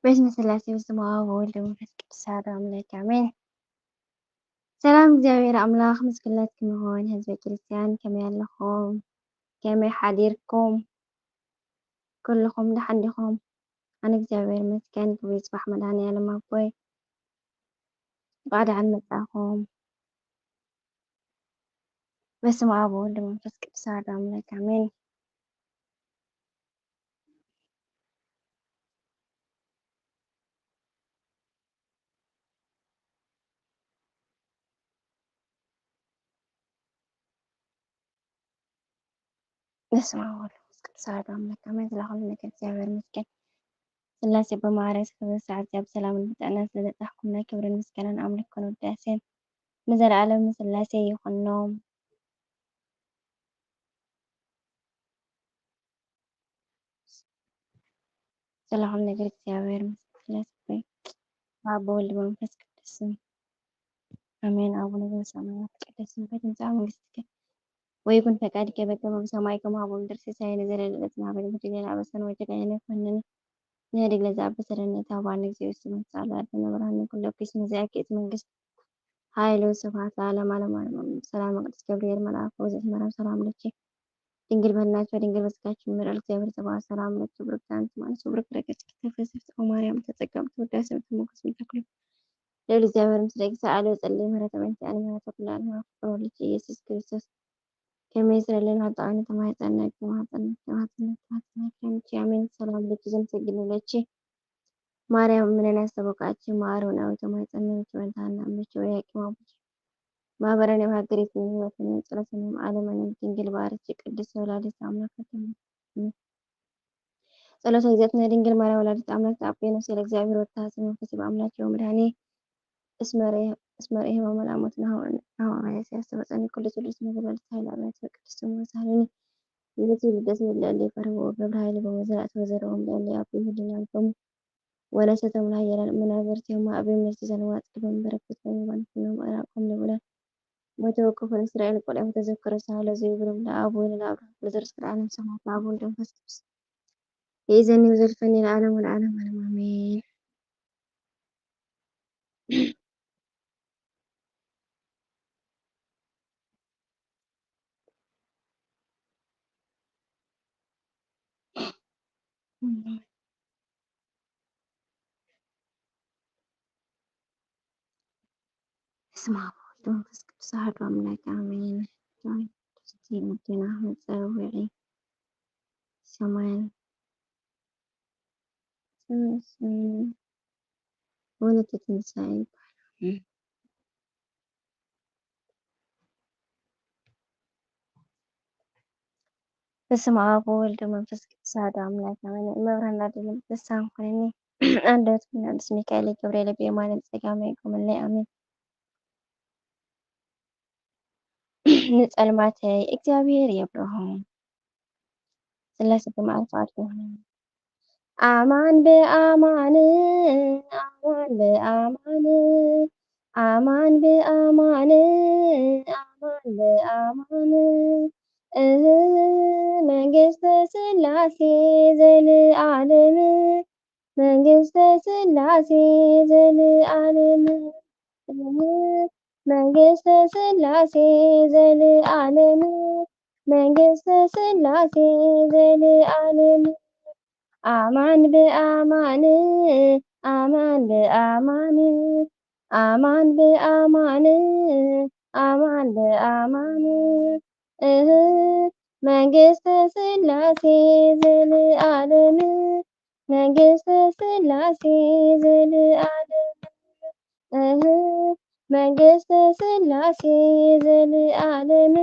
በስመ ስላሴ በስመ አብ ወወልድ ወመንፈስ ቅዱስ አሐዱ አምላክ አሜን። ሰላም እግዚኣብሔር አምላክ ምስ ኩላትኩም ይኹን። ህዝበ ክርስቲያን ከመይ ኣለኹም? ከመይ ሓዲርኩም? ኩልኹም ደሓን ዲኹም? ኣነ እግዚኣብሔር ይመስገን፣ ክብሪ ይጽባሕ መድኃኔዓለም ኣቦይ። እንኳዕ ደሓን መጻኹም። በስመ አብ ወወልድ ወመንፈስ ቅዱስ አሐዱ አምላክ አሜን። በስመ አብ ወወልድ ወመንፈስ ቅዱስ አሐዱ አምላክ አሜን። ስለ ኩሉ ነገር እግዚኣብሔር ይመስገን። ስላሴ በማርያም ክብር ሰዓት እዚኣ ብሰላምን ብጥዕናን ስለ ዘብጻሕኩምና ክብርን ምስጋናን ኣምልኮን ውዳሴን ንዘለዓለም ንስላሴ ይኹኖም። ስለ ኩሉ ነገር እግዚኣብሔር ይመስገን። ስላሴ ሆይ፣ በአብ በወልድ በመንፈስ ቅዱስ ስም አሜን። አቡነ ዘበሰማያት ይትቀደስ ስምከ ትምጻእ መንግስትከ ወይኩን ፈቃድከ በከመ በሰማይ ከማሁ በምድር። ሲሳየነ ዘለለዕለትነ ሀበነ ሀበነ ዮሐንስ ወጌጋየነ ኮነነ ንህድግ ለዘአበሰለነ ኢታባነ እግዚኦ ውስጥ መንግስት አለ አድነ ብርሃነ ኩለኩ እስመ ዚአከ ይእቲ መንግስት ኃይል ወስብሐት ለዓለመ ዓለም ዓለም አሜን። ሰላም ቅዱስ ገብርኤል መልአክ ወዘት ማርያም ሰላም ለኪ ድንግል በህልናቸው ድንግል በስጋቸው የሚመላል እግዚአብሔር ጸባኦት ሰላም ለኪ ብሩክት አንቲ እምአንስት ወብሩክ ፍሬ ከርሥኪ ተፈሥሒ ፍስሕት ኦ ማርያም ተጸጋም ተወዳሴ ምትሞገስ ምልክሉ ልዑል እግዚኣብሔር ምስለ እግዚእ አለ ጸልይ ምህረተ መንቲአን ምህረተ ኩሉ ዓለም አፍቅሮ ልጅ ኢየሱስ ክርስቶስ ከመይ ስለ ለን ኃጣውያን ተማሕፀነኪ፣ ተማሕፀነኪ፣ ተማሕፀነኪ፣ ተማሕፀነኪ። አሜን። ሰላም ልጅ ዘምሰግን ለኪ ማርያም ምንን ያስተበቃች ማር ወናዊ ተማሕፀነኪ ወንታና ምች ወያቂ ማቡች ማህበረን የማገሪት ህይወትን ጸሎትን ዓለምን ድንግል ባርች ቅድስት ወላዲት አምላክ ጸሎተ እግዝእትነ ድንግል ማርያም ወላዲት አምላክ ተአቤነ ስለ እግዚአብሔር ወተሐጽ መንፈስ በአምላክ ወመድኃኒ እስመ ርሔ- እስመ ርሔ ወመልአ ሞት ናሁ ናሁ አማያ ሲያስተበጸኒ ኩሉ ስሉስ መገበል ሳይል አብያተ ቅድስት ወሳህልኒ ለቲ ልደት ለእለ ፈርህ ወገብረ ኃይል በመዘራእት ወዘረኦም ለእለ አቡ ህልና ልቦሙ ወለሰቶም ለሀየላን መናብርቲሆም አብ ምልቲ ዘንዋጽ ክበን በረከት ለሚባን ኩሎም እራቆም ለብላን ወተወከፉ ለእስራኤል ቆልዑ ተዘክሮ ሳህለ ዘይብሎም ለአቡ ለአብርሃም ለዘርእስከ ለዓለም ሰማያት ለአቡ ወልድ መንፈስ ቅዱስ ይእዘኒ ወዘልፈኒ ለዓለም ወለዓለም ዓለም አሜን። በስመ አብ ወወልድ ወመንፈስ ቅዱስ አሐዱ አምላክ አሜን። ዳዊት ቅዱስ ዜማ ዜና መጸውዒ ሰማይን ሰማይን ወለተ ትንሳኤ ይባላል። በስመ አብ ወወልድ ወመንፈስ ቅዱስ አሐዱ አምላክ አሜን። እመብርሃን አድነን ልሳን ኩነኒ አንደበት ኩነኒ ቅዱስ ሚካኤል ገብርኤል ብየማነ ጸጋመ ይቆምለይ አሜን። ንጸልማተይ እግዚኣብሔር የብርሆም። ስላሴ ብማዕርግ ፍቓድኩም ይኹን። አማን በአማን አማን በአማን አማን በአማን አማን በአማን እህ መንግስተ ስላሴ ዘልዓለም መንግስተ ስላሴ ዘልዓለም እህ መንግስተ ስላሴ ዘልዓለም መንግስተ ስላሴ ዘልዓለም አማን በአማን አማን በአማን አማን በአማን አማን በአማን እህ መንግስተ ስላሴ ዘልዓለም መንግስተ ስላሴ ዘልዓለም እህ መንግስተ ስላሴ ዘልዓለም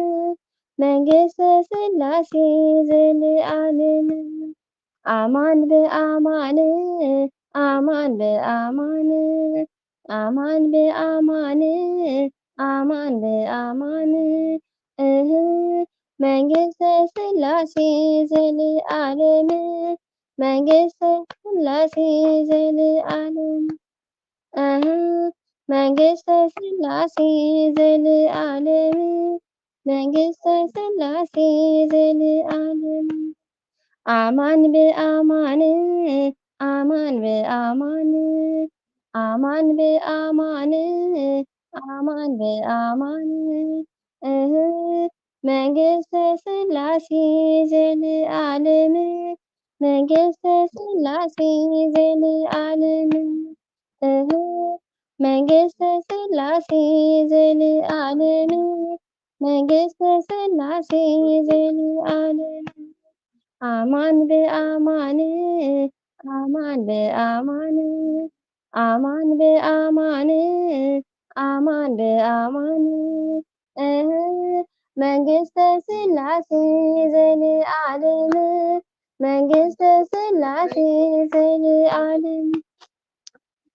መንግስተ ስላሴ ዘልዓለም አማን በአማን አማን በአማን አማን በአማን አማን በአማን እህ መንግስተ ስላሴ ዘልዓለም መንግስተ ስላሴ ዘልዓለም እህ መንግስተ ስላሴ ዘልዓለም መንግስተ ስላሴ ዘልዓለም አማን በአማን ኣማን ብኣማን፣ ኣማን ብኣማን፣ ኣማን ብኣማን፣ እህ፣ መንግስተ ስላሴ ዘልኣለም፣ መንግስተ ስላሴ ዘልኣለም፣ እህ፣ መንግስተ ስላሴ ዘልኣለም፣ መንግስተ ስላሴ ዘልኣለም። ኣማን ብኣማን፣ ኣማን ብኣማን፣ ኣማን ብኣማን፣ ኣማን ብኣማን፣ እህ፣ መንግስተ ስላሴ ዘልኣለም፣ መንግስተ ስላሴ ዘልኣለም።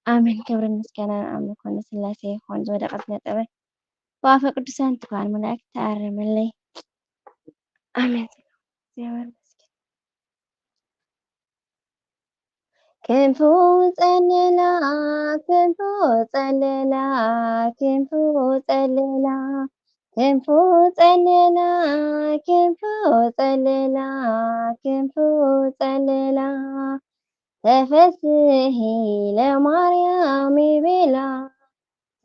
ኣሜን። ክብርን ምስጋናን ኣምልኾን ንስላሴ ይኹን። ዝወደቐት ነጥበ ብኣፈ ቅዱሳን ትፋን መላእክት ተኣረመለይ። ኣሜን። እግዚኣብሔር ይመስገን። ክንፉ ጸለላ፣ ክንፉ ጸለላ፣ ክንፉ ጸለላ፣ ክንፉ ጸለላ፣ ክንፉ ጸለላ፣ ክንፉ ጸለላ፣ ተፈስሒ ለማርያም ይቤላ፣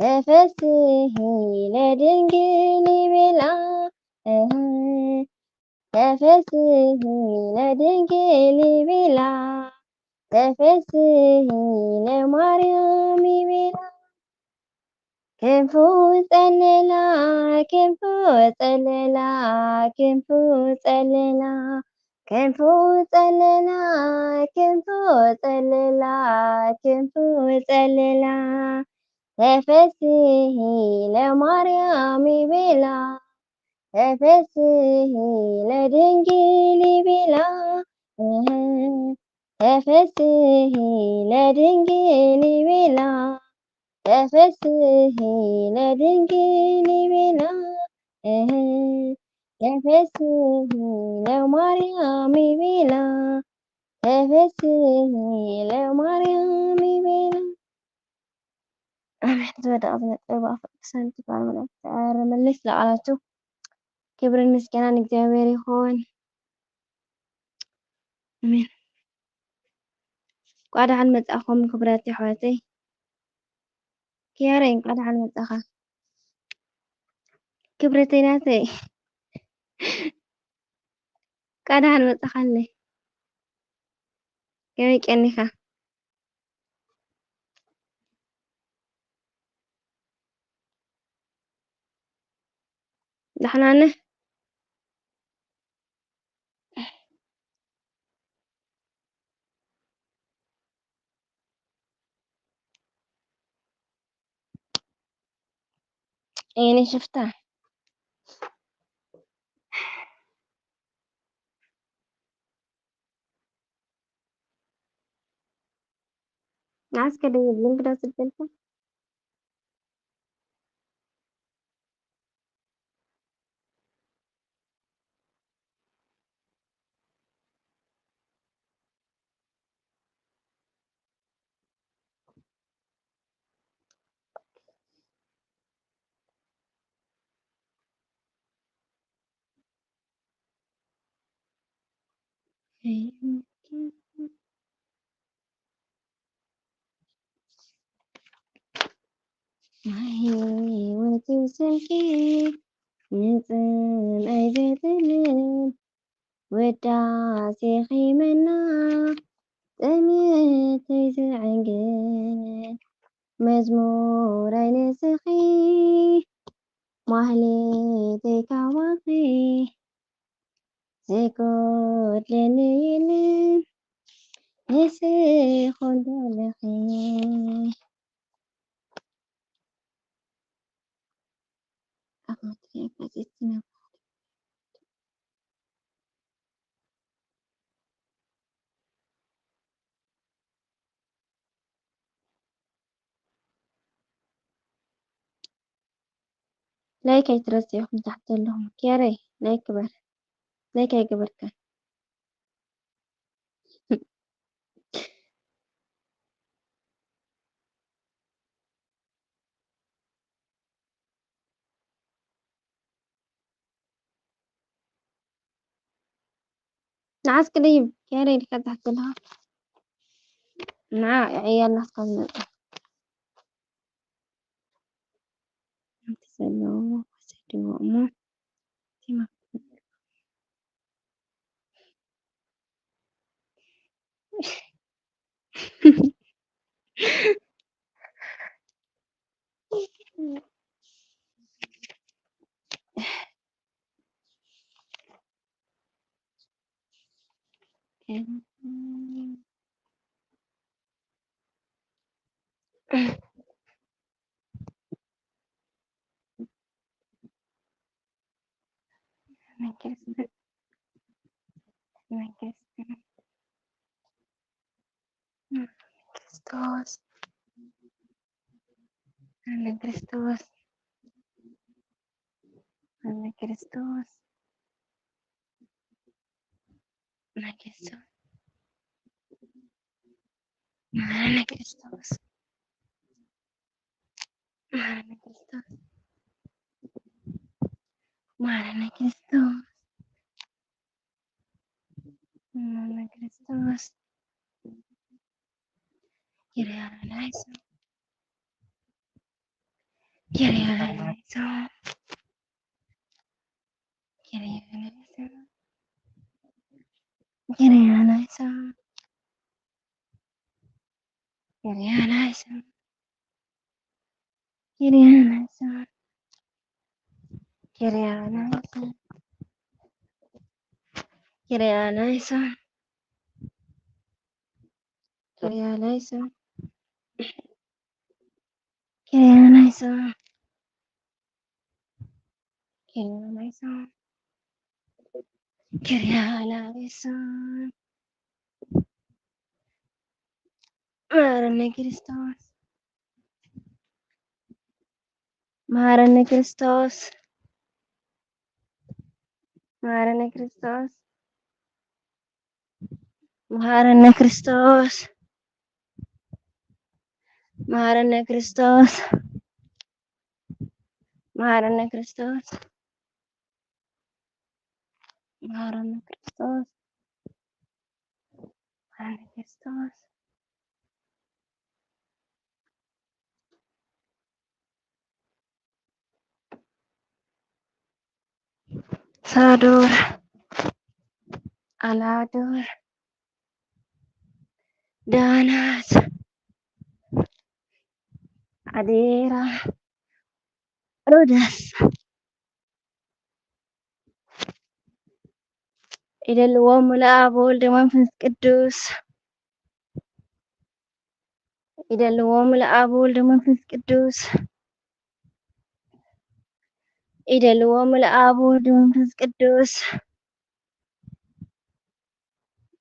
ተፈስሒ ለድንግል ይቤላ፣ እህ፣ ተፈስሒ ለድንግል ይቤላ፣ ተፈስሒ ለማርያም ይቤላ። ክንፉ ጸለላ፣ ክንፉ ጸለላ፣ ክንፉ ጸለላ፣ ክንፉ ጸለላ፣ ክንፉ ጸለላ፣ ክንፉ ጸለላ፣ ተፈስሒ ለማርያም ይቤላ፣ ተፈስሒ ለድንግል ይቤላ፣ እህ፣ ተፈስሒ ለድንግል ይቤላ፣ ተፈስሒ ለድንግል ይቤላ፣ እህ፣ ተፈስሒ ለማርያም ይቤላ፣ ተፈስሒ ለማርያም ይቤላ። ኣሜን። ዝወደቐ ዝነጥበ ብኣፈ ቅዱሳን ትፋን መላእክት ተኣረመለይ ስለ ቃላችሁ። ክብርን ምስጋናን እግዚኣብሔር ይኹን። ኣሜን። እንኳዕ ደሓን መጻእኹም ክቡራት ኣሕዋተይ። ኪያረይ፣ እንኳዕ ደሓን መጻኻ። ክብረተይ ናተይ። እንኳዕ ደሓን መጻኻለይ። ከመይ ቀኒኻ? ደሕና ነህ? የኔ ሽፍታ። ንዓስከ ደይብ ሊንክ ዶ ስደልካ? ናይ ህይወት ስንቂ ንጽምኣይ ዘጥልል ውዳሴኺ መና ጥሜተይ ዘዕንግል መዝሙረይ ንስኺ ማህሌተይ ካባኺ ዘይጎድለኒ የለን ንስኺ እንዳለኺ። ላይክ ኣይትረስዑ፣ ኢኹም ታሕቲ ዘለኹም። ኬረይ፣ ላይክ ግበር። ላይክ ኣይገበርካን። ንዓስኪ ደይብ፣ ኬረይ፣ ኢልካ ታሕቲ ዘለኻ። ንዓ ዕያል ናትካ ዝመጽእ። ከምቲ ዘለዎ ወሰድዎ እሞ፣ እቲ መፍትሒ ክርስቶስ፣ ክርስቶስ፣ ክርስቶስ፣ ክርስቶስ። ማረነ ክርስቶስ፣ ማረነ ክርስቶስ፣ ማረነ ክርስቶስ። ኪርያ ላይሶን፣ ኪርያ ላይሶን፣ ኪርያ ላይሶን፣ ኪርያ ላይሶን፣ ኪርያ ላይሶን። ኪርያ ላይሶን፣ ኪርያ ላይሶን፣ ኪርያ ላይሶን፣ ኪርያ ላይሶን፣ ኪርያ ላይሶን፣ ኪርያ ላይሶን፣ ኪርያ ላይሶን። ማረነ ክርስቶስ፣ ማረነ ክርስቶስ፣ ማረነ ክርስቶስ፣ ማረነ ክርስቶስ፣ ማረነ ክርስቶስ፣ ማረነ ክርስቶስ፣ ማረነ ክርስቶስ፣ ማረነ ክርስቶስ። ሳዶር፣ ኣላዶር፣ ዳናት፣ ኣዴራ፣ ሮዳስ። ኢደልዎ ምልኣ ብወልድ መንፈስ ቅዱስ። ኢደልዎ ምልኣ ብወልድ መንፈስ ቅዱስ። ኢደልዎ ምልኣ ብወልድ መንፈስ ቅዱስ።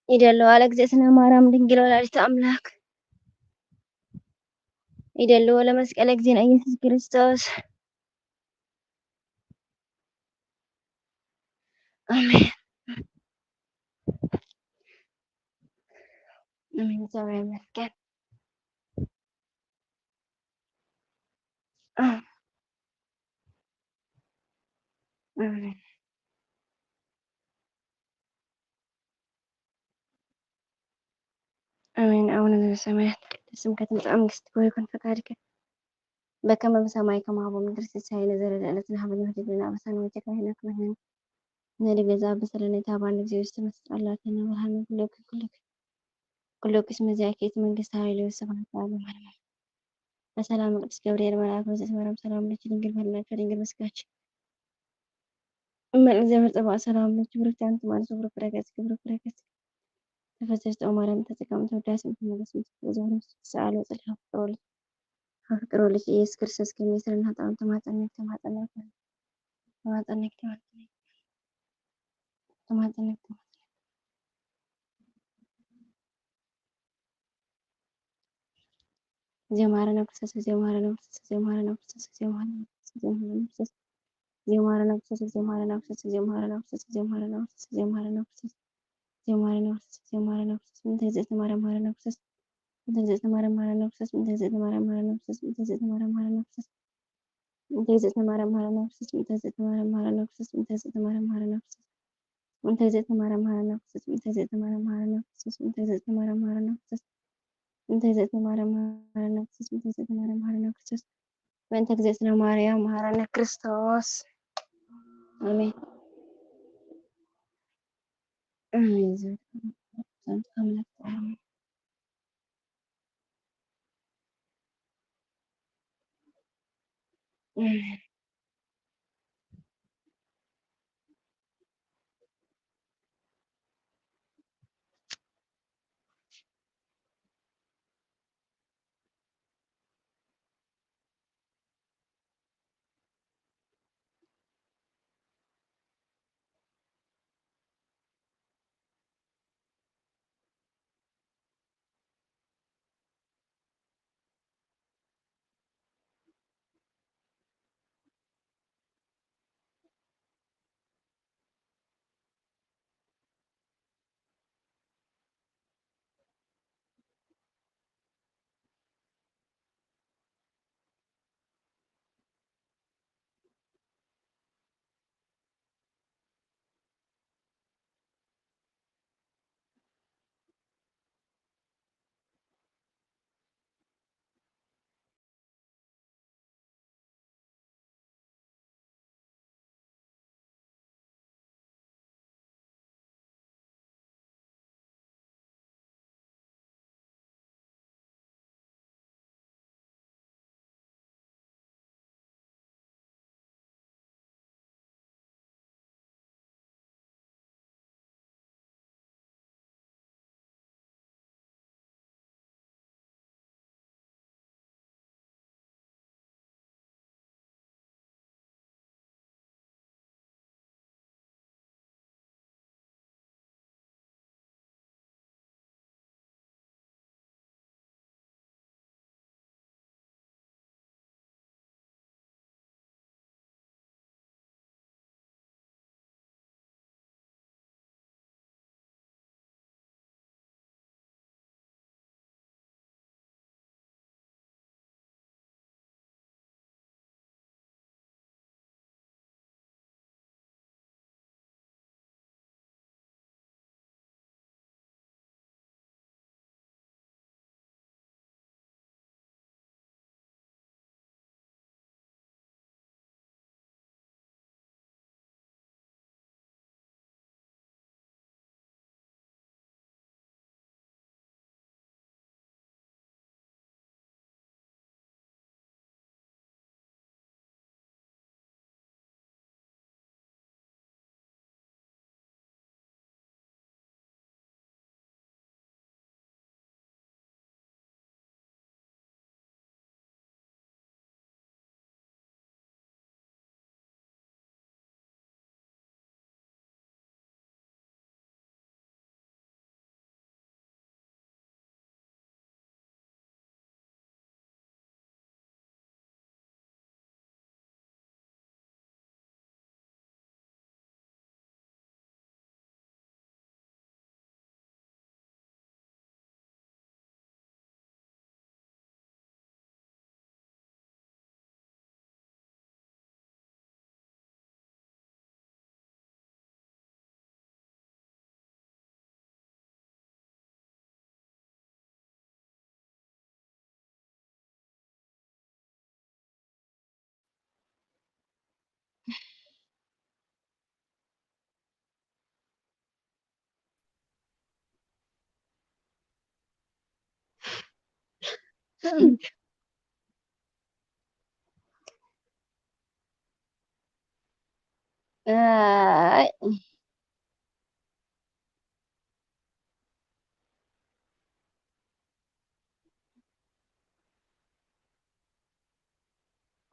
ኢደልዎ ለእግዝእትነ ማርያም ድንግል ወላዲተ ኣምላክ። ኢደልዎ ለመስቀለ እግዚእነ ኢየሱስ ክርስቶስ። ኣሜን። ኣሜን። እግዚኣብሔር ይመስገን። ኣሜን። ኣሜን። ኣቡነ ዘበሰማያት፣ ይትቀደስ ስምከ፣ ትምጻእ መንግስትከ፣ ወይኩን ፈቃድከ በከመ በሰማይ ከማሁ በምድር። ሲሳየነ ዘለለ ዕለትነ ሀበነ ሀድግ ለነ፣ አበሳነ ወጌጋየነ ከመ ንሕነኒ ንህድግ ለዘአበሰ ለነ። ኢታብአነ እግዚኦ ውስተ መንሱት አላ፣ አድህነነ ወሀበነ ኩሉ እኩይ። ኩሉ ኩሉ ኩስ መዚአኪ እቲ መንግስት ኃይል ወስብሐት ለዓለመ ዓለም። በሰላም ቅዱስ ገብርኤል መልአክ፣ በዚህ ማርያም ሰላም ለኪ፣ ድንግል በህሊናኪ ወድንግል በስጋኪ፣ እመ እግዚአብሔር ጸባኦት ሰላም ለኪ፣ ብሩክቲ አንቲ እምአንስት ወብሩክ ፍሬ ከርሥኪ፣ ብሩክ ፍሬ ከርሥኪ። ተፈሥሒ ኦ ማርያም፣ ተጸጋም ተወዳሲ እንተ መለስ ምስ ዘብነ ስዓል ወጽልሐ ፍቅር ወልድ ፍቅር ወልድ ኢየሱስ ክርስቶስ ከመ ይስረን ኃጣን ተማጸነክ፣ ተማጸነክ፣ ተማጸነክ፣ ተማጸነክ፣ ተማጸነክ። ምእንተ እግዝእትነ ማርያም መሐረነ ክርስቶስ፣ ምእንተ እግዝእትነ ማርያም መሐረነ ክርስቶስ፣ ምእንተ እግዝእትነ ማርያም መሐረነ ክርስቶስ፣ ምእንተ እግዝእትነ ማርያም መሐረነ ክርስቶስ፣ ምእንተ እግዝእትነ ማርያም መሐረነ ክርስቶስ፣ ምእንተ እግዝእትነ ማርያም መሐረነ ክርስቶስ፣ እንተ እግዝእትነ ማርያም መሃረነ ክርስቶስ፣ እንተ እግዝእትነ ማርያም መሃረነ ክርስቶስ፣ እንተ እግዝእትነ ማርያም መሃረነ ክርስቶስ። ኣሜን። ኣሜን። ዝብል ኣምላኽ ኣሜን። ኣይ።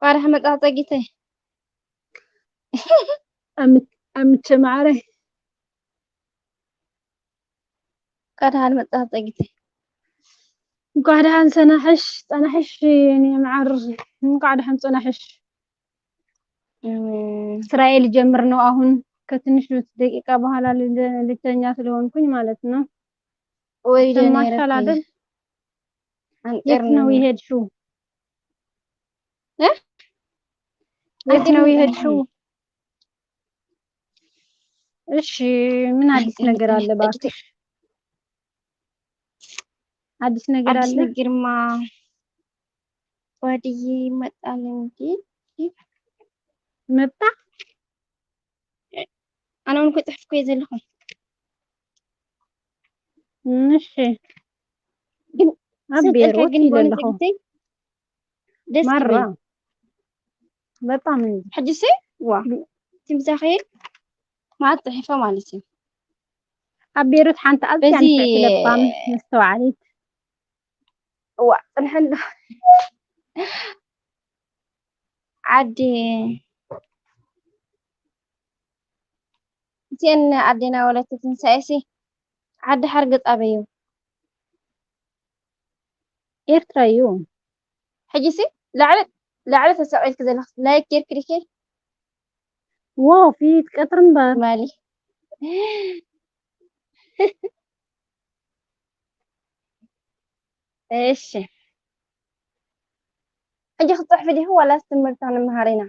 ቋርሕ መጽሓፍ ጸጊተይ። ኣምቸ ማዕረ። ቃድሃል መጽሓፍ ጸጊተይ። እንኳዕ ደሓን ሰናሕሽ፣ ጸናሕሽ የኔ መዓር። እንኳዕ ደሓን ጸናሕሽ። እም። ስራዬ ልጀምር ነው አሁን። ከትንሽ ደቂቃ በኋላ ል-፣ ልተኛ ስለሆንኩኝ ማለት ነው። ወይ ሰማሽ ደኔ ረቴ። አይደል? የት ነው የሄድሽው? እ? የት ነው የሄድሽው? እሺ፣ ምን አዲስ ነገር አለ እባክሽ? ሓድሽ ነገር ሓድሽ ኣሎ? ነገርማ ዋድይ መጣልንዲ መጣ? ኣነ እውን ክፅሕፍ ኮየ ዘለኹ። እሺ። ግን ኣብ ሰልጠልካ ቤይሩት ግን ኢለ በእውነት ኣለኹ። ግተይ ደስ ማራ። ትብል። በጣም እንጂ። ሕጂ ሲ ዋ ትምሳኸ ማለት ፅሒፈ ማለት እዩ። ኣብ ቤይሩት ሓንቲ ኣዝያ በዚ ንፍዕቲ ለባም መስተዋዕሊት። እዋ ፅንሐ እንዶ ዓዲ እቲአን ኣዴና ወለተ ትንሳኤ ሲ ዓዲ ሓርገፅ ኣበይ እዩ? ኤርትራ እዩ። ሕጂ ሲ ላዕሊ ላዕሊ ተሰቂልክ ዘለክ ላይክ ጌርክ ዲኪ? ዋው ፊት ቀትሪ እምበር። ማሊ እሺ ሕጂ ክትፅሕፊ ዲኺ ዋላስ ትምህርታ ንምሃር ኢና?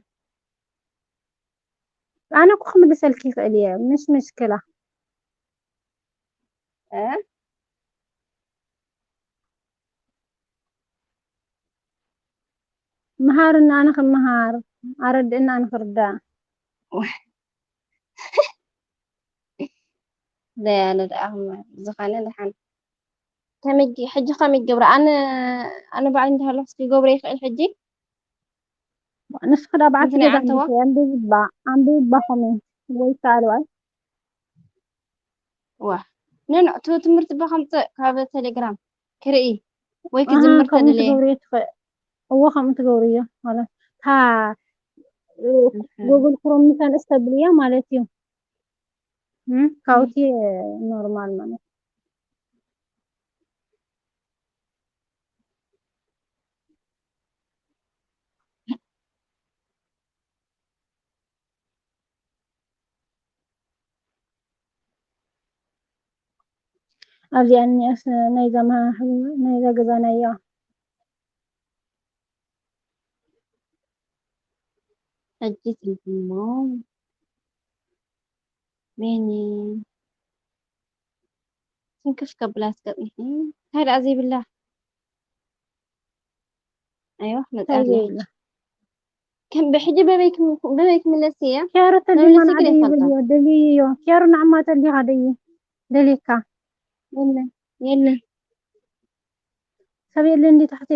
ኣነ እኮ ክምልሰልኪ ይኽእል እየ፣ ምሽ ምሽክላ። እ? መሃርና፣ ኣነ ክመሃር፣ ኣረድእና፣ ኣነ ክርዳእ። ደይ ኣነ ደኣ ክመሃር፣ ዝኾነ ደሓን። ከመይ ጌ-፣ ሕጂ ከመይ ገብረ? ኣነ፣ ኣነ ባዕለይ እንዳሃለኹ ክገብሮ ይኽእል ሕጂ? ንስኺ ዳ ብዓቲ ምኽንያት ገዛ ኣንተዋ? እንዲኺ፣ ኣንብቢ እባ፣ ኣንብቢ እባ ከመይ ወይ ይከኣል ዋይ? ዋ። ኖ፣ ኖ፣ እቲ ትምህርቲ እባ ከምፅእ ካብ ቴሌግራም ክርኢ ወይ ኣሃ፣ ክዝምር ከምኡ ተደልየ። ትገብርዮ ትኽእል። እዎ፣ ከምኡ ትገብርዮ ማለት። እታ፣ እ፣ እህ። ጉግል ክሮም ምሳን እስተብልያ ማለት እዩ። እም፣ ካውቲ ኖርማል ማለት። ኣብዚኣ እኒኣስ ናይዛ መሃ-፣ ናይዛ ገዛ ናያ። ሕጂ ትንትኖ። ሜኒ። ትንክፍ ከብላ እስከ ጽንሒ። እንታይ ደኣ ዘይብላ? ኣይዋ፣ መጽኣ እንታይ ኣለዋ። ዘይብላ? ከም ብሕጂ በበይ ክም-፣ በበይ ክምለስ እያ? ኪያሮ ተሊማን መምለሲ ግን ዓደይ ኣይፈልጣን። ይበልዮ፣ ደልዮ። ኪያሮ ንዓማ ተሊኻ ደይ-፣ ደሊካ። የለን፣ የለን። ሰብ የለ እንዲ ታሕቲ።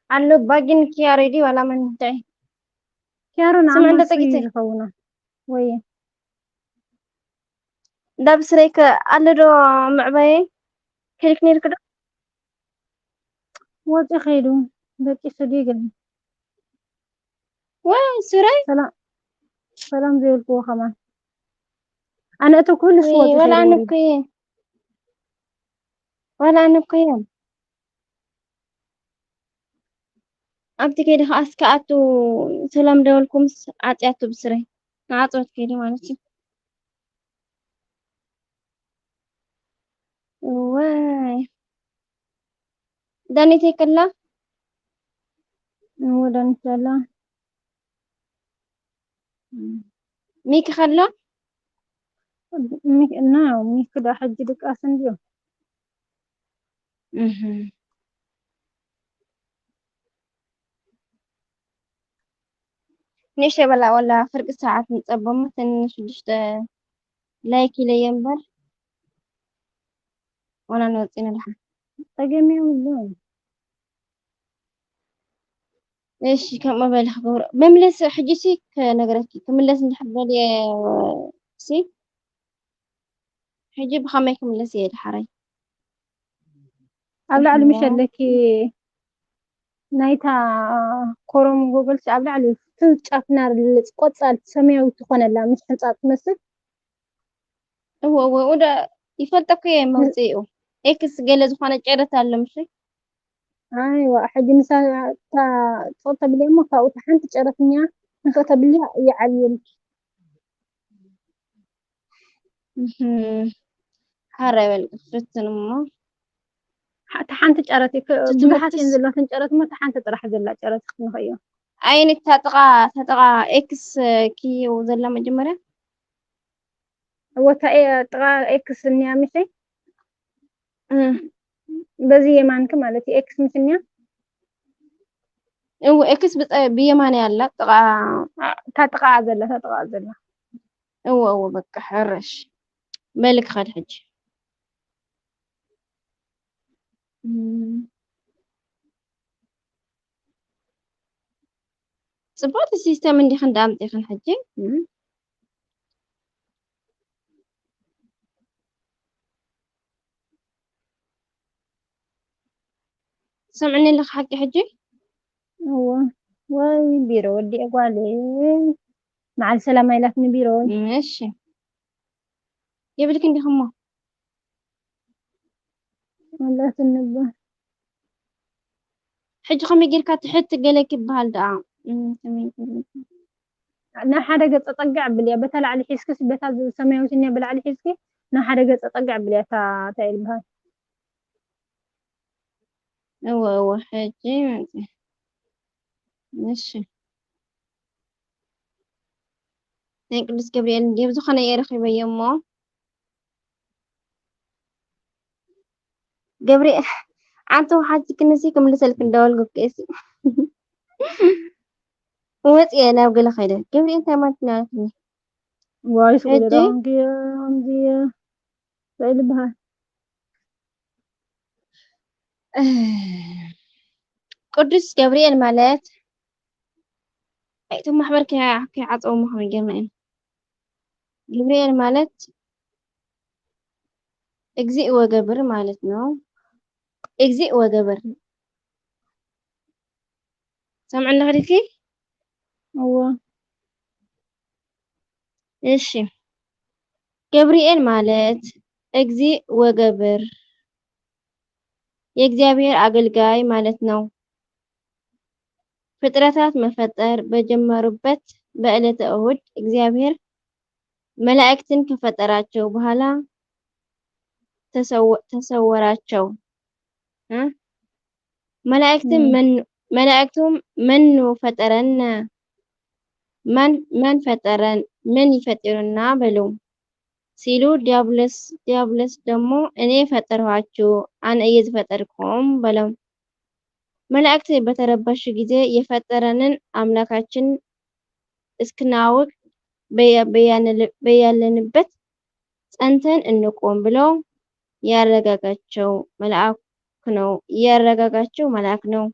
ኣሎ እባ ግን ኪያሮ ድዩ ዋላ መን እንታይ? ኪያሮ ስምዕ ንዓማ እንደ ጸጊተይ። ዝኸውና። ወይ። እንዳ ብስረይ ከ ኣሎ ዶ ምዕባየ? ከሊክ ነይርክ ዶ? ወፂ ከይዱ። በቂሱ ድዩ ግን? ወይ ሱረይ? ሰላም፣ ሰላም ዘይብልክዎ ከማን። ኣነ እቶ ኩሉ ወይ፣ ስወፂ ወላ ከይዱ ኣነ ወሪዱ። እኮ እየ። ወላ ኣነ እኮ እየ። ኣብቲ ከይዲ ከዓ እስከ ኣቱ ሰላም ደበልኩምስ ዓፅያቱ ብስረይ። ንዓፅወት ከይዲ ማለት እዩ። እዋይ። ዳኒት ከላ? እዎ፣ ዳኒት ከላ። ሚኪ ከላ? ሚኪ፣ እና ሚኪ ዳ ሕጂ ድቃስ እንድዩ። እህ። ንእሽተይ በላ ወላ ፍርቂ ሰዓት ንጸበሞ፣ ተን ሽዱሽተ ላይክ ኢለየ እምበር፣ ወላ ንወጺ ንልሓ። ጸገም የብሉን። እሺ፣ ከምኡ በሊ ክገብሮ። መምለሲ ሕጂ ሲ ከነግረኪ፣ ክምለስ እንድሕር ደልየ ሲ፣ ሕጂ ብኸመይ ክምለስ እየ ድሓረይ? ኣብ ላዕሊ ምሽ እዋ። ኣለኪ ናይታ ኮሮም ጎገልሲ ኣብ ላዕሊ ፍንጫፍ ናርልጽ ቆጻል ሰማያዊ ትኾነላ ምሽ ሕንጻ ትመስል። እዎ፣ እዎ፣ ወደ ይፈልጠኩ እየ መውፅኢኡ። ኤክስ ገለ ዝኾነ ጨረት ኣሎ ምሽ? ኣይዋ፣ ሕጂ ንሳ እታ ጾር ተብልያ እሞ ካብኡ እታ ሓንቲ ጨረትኛ ንኽተብልያ ይዓብየልኪ። እህ፣ ሓራይ በል ክፍትን እሞ። ሓ-፣ እታ ሓንቲ ጨረት እዩ። ክ-፣ እቲ ብዙሓት ትምህርትስ እየን ዘለዋ እተን ጨረት እሞ እታ ሓንቲ ጥራሕ ዘላ ጨረት ክንኸዮ። ኣይን እታ ጥቓ፣ እታ ጥቓ ኤክስ ክዩ ዘላ መጀመርያ? እወ፣ እታ ኤ-፣ ጥቓ ኤክስ እኒኣ ምሸይ? እህ፣ በዚ የማንኪ ማለት እዩ። ኤክስ ምስንያ? እው፣ ኤክስ ብጸ-፣ ብየማን ኣላ፣ ጥቓ፣ እታ ጥቓ ዘላ፣ እታ ጥቓ ዘላ። እዎ፣ እዎ፣ በቃ፣ ሕረሽ። በሊ ክኸድ ሕጂ። እም። ጽቡቕቲ ሲስተም እንዲኽን ደኣ ኣምጺኽን ሕጂ? እም። ትሰምዕኒ ኣለኺ ሓቂ ሕጂ? እወ። ወይ ቢሮ ወዲኤ ጓለይ። መዓል ሰላም ኣይላትኒ ቢሮ። እሺ። የብልክን ዲኽሞ? ኣላትኒ እባ። ሕጂ ከመይ ጌርካ ትሕት ገለ ክበሃል ደኣ? እም፣ ከመይ ጌርካ? ናብ ሓደ ገጽ ጠግዕ ኣብልያ። በታ ላዕሊ ሒዝክስ፣ በታ ዝ-፣ ሰማያዊት እኒኣ ብላዕሊ ሒዝኪ፣ ናብ ሓደ ገጽ ጠግዕ ኣብልያ። እታ፣ እንታይ ይበሃል? እወ፣ እወ፣ ሕጂ መጽእ። እሺ። ናይ ቅዱስ ገብርኤል እንድየ ብዝኾነ እየ ረኺበዮ እሞ። ገብርኤል፣ ኣንቲ ወሓጅ ክንሲ ክምልሰልክ እንዳበልኩ እኮ እየ። ወጽየ ናብ ገለ ኸይደ። ገብርኤል እንታይ ማለት ነው ያልክኒ? ዋይ፣ ስቁል ሕጂ? ዳንኪ፣ ኣምዚ፣ እንታይ ልበሃል? ቅዱስ ገብርኤል ማለት፣ ኣይ፣ እቶም ማሕበር ከይ-፣ ከይዓጸውሞ ከመይ ጌርና ኢና? ገብርኤል ማለት እግዚእ ወገብር ማለት ነው። እግዚእ ወገብር። ሰምዕኒ ኸዲድኪ? እወ። እሺ። ገብርኤል ማለት እግዚእ ወገብር፣ የእግዚአብሔር አገልጋይ ማለት ነው። ፍጥረታት መፈጠር በጀመሩበት በዕለተ እሁድ እግዚአብሔር መላእክትን ከፈጠራቸው በኋላ ተሰወ-፣ ተሰወራቸው። እ? መላእክትን እም። መን-፣ መላእክቱም «መኑ ፈጠረነ? ማን፣ ማን ፈጠረን? መን ይፈጥርና?» በሉ ሲሉ፣ ዲያብሎስ፣ ዲያብሎስ ደግሞ «እኔ ፈጠርኋችሁ፣ ኣነ እየ ዝፈጠርኩም» በሎም። መላእክት በተረበሹ ጊዜ «የፈጠረንን አምላካችን እስክናውቅ በየ-፣ በያንል-፣ በያለንበት ጸንተን እንቁም» ብሎ ያረጋጋቸው መልአክ ነው፣ ያረጋጋቸው መልአክ ነው።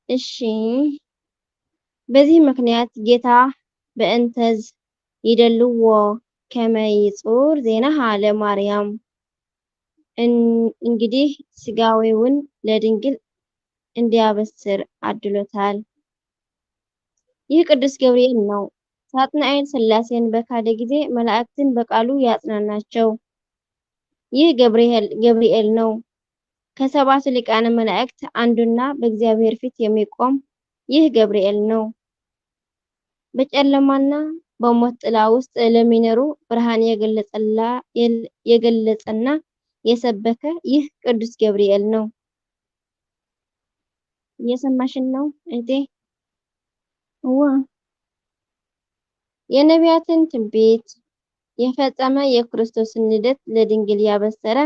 እሺ፣ በዚህ ምክንያት ጌታ «በእንተዝ ይደልዎ ከመ ይጹር ዜናሃ ለማርያም» እን-፣ እንግዲህ ስጋዌውን ለድንግል እንዲያበስር አድሎታል። ይህ ቅዱስ ገብርኤል ነው። ሳጥናኤል ሥላሴን በካደ ጊዜ መላእክትን በቃሉ ያጽናናቸው። ይህ ገብርኤል፣ ገብርኤል ነው። ከሰባቱ ሊቃነ መላእክት አንዱና በእግዚአብሔር ፊት የሚቆም ይህ ገብርኤል ነው። በጨለማና በሞት ጥላ ውስጥ ለሚኖሩ ብርሃን የገለጸላ-፣ የል-፣ የገለጸና የሰበከ ይህ ቅዱስ ገብርኤል ነው። እየሰማሽን ነው እህቴ? እዋ። የነቢያትን ትንቢት የፈጸመ፣ የክርስቶስን ልደት ለድንግል ያበሰረ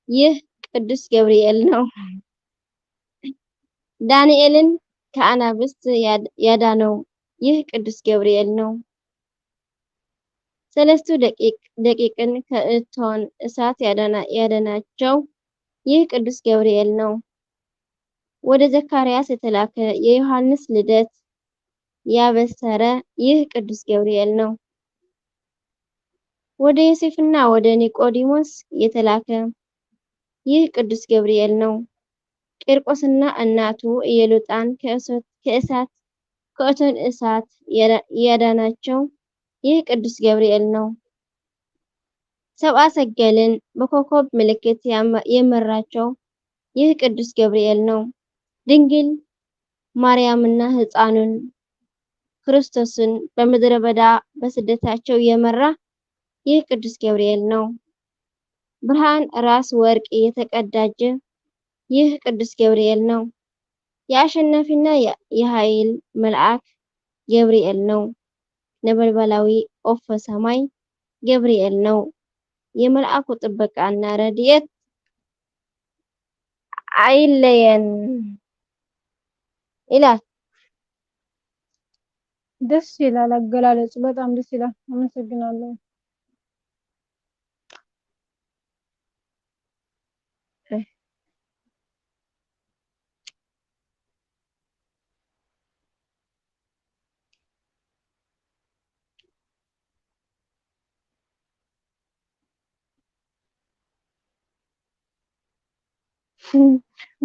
ይህ ቅዱስ ገብርኤል ነው። ዳንኤልን ከአናብስት ያድ-፣ ያዳነው ይህ ቅዱስ ገብርኤል ነው። ሰለስቱ ደቂቅ፣ ደቂቅን ከእቶን እሳት ያዳና-፣ ያዳናቸው ይህ ቅዱስ ገብርኤል ነው። ወደ ዘካርያስ የተላከ፣ የዮሐንስ ልደት ያበሰረ ይህ ቅዱስ ገብርኤል ነው። ወደ ዮሴፍና ወደ ኒቆዲሞስ የተላከ ይህ ቅዱስ ገብርኤል ነው። ቂርቆስና እናቱ ኢየሉጣን ከእሶት-፣ ከእሳት፣ ከእቶን እሳት ያዳ-፣ ያዳናቸው ይህ ቅዱስ ገብርኤል ነው። ሰብአ ሰገልን በኮከብ ምልክት ያመ-፣ የመራቸው ይህ ቅዱስ ገብርኤል ነው። ድንግል ማርያምና ሕፃኑን ክርስቶስን በምድረ በዳ በስደታቸው የመራ ይህ ቅዱስ ገብርኤል ነው። ብርሃን ራስ ወርቅ የተቀዳጀ ይህ ቅዱስ ገብርኤል ነው። የአሸናፊና የ-፣ የኃይል መልአክ ገብርኤል ነው። ነበልባላዊ ኦፈ ሰማይ ገብርኤል ነው። የመልኣኩ ጥበቃና ረድኤት ኣይለየን ኢላ። ደስ ይላል አገላለጹ፣ በጣም ደስ ይላል። አመሰግናለሁ።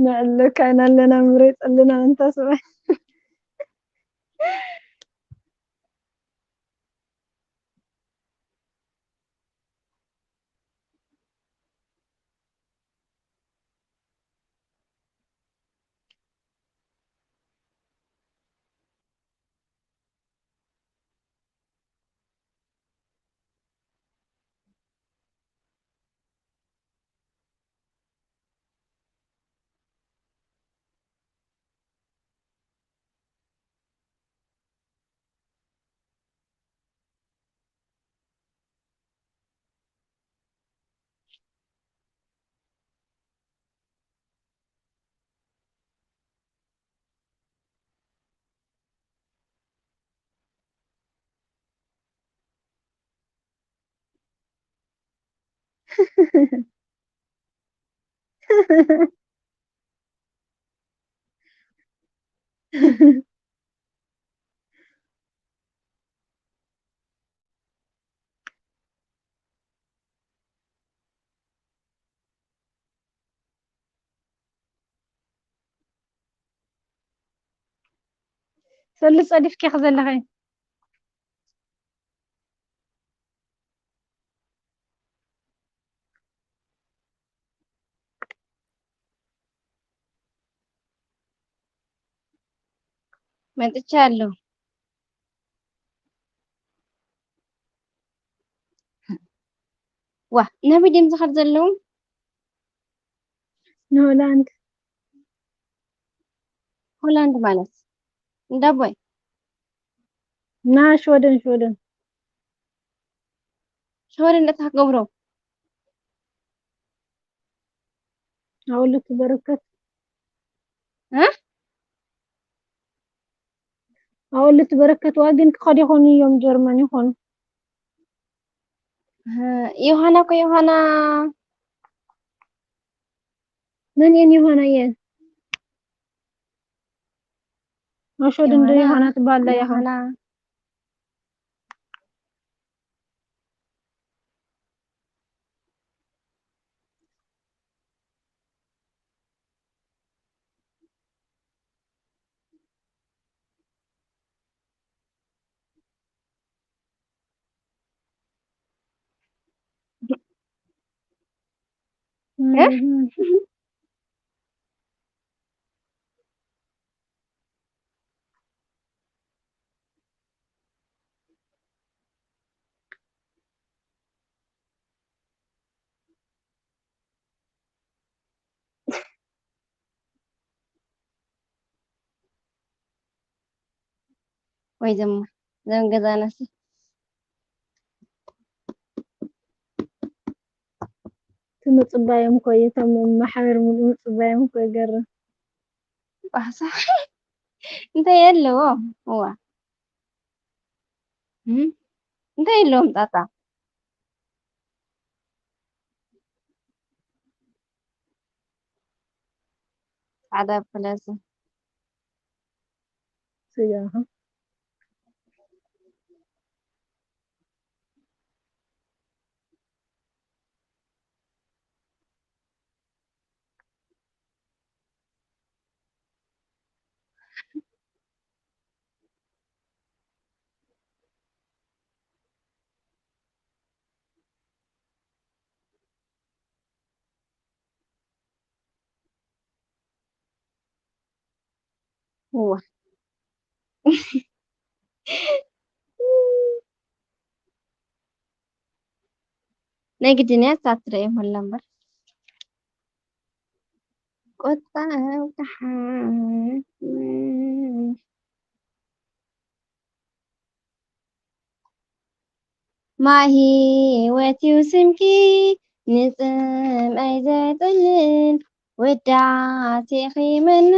ንዕለካ ኢና ኣለና ምረይፅ ኣለና እንታ ሰብኣይ። ሰሉ ጸዲፍኪ ዘለኺ። መጥቻለሁ። ዋ፣ ናበይ ድዮም ዝኸዱ ዘለዉ? ንሆላንድ። ሆላንድ ማለት እንዳቦይ? ና ሽወደን፣ ሽወደን። ሽወደን እንታይ ክትገብሩ? ኣወልት በረከት። እ? ኣወልት በረከት ዋ ግን ክኸዱ ይኾኑ እዮም፣ ጀርመን ይኾኑ። እ፣ ዮሃና እኮ ዮሃና። መን እየን ዮሃና እየን? ኣሾድ እንዶ ዮሃና። ዮሃና ትበሃል ኣላ ኢኻ። ዮሃና። እ? ወይ ዘማ ዘም ገዛናሲ ትምጽባዮም እኮ እዩ፣ እቶም ማሕበር ምጽባዮም እኮ ይገርም። ባሳ እንታይ ኣለዎ? እዋ። እም? እንታይ ኣለዎም ጣጣ? ጻዕዳ ፕላስ። ስጋ። እዋ። ናይ ግድን እያ፣ እሳ ትረአ ይኹን እምበር። ቆጣ ኣውጣሓ። ማይ ህይወት እዩ ስምኪ፣ ንጽምኣይ ዘጥልል፣ ውዳሴኺ መና፣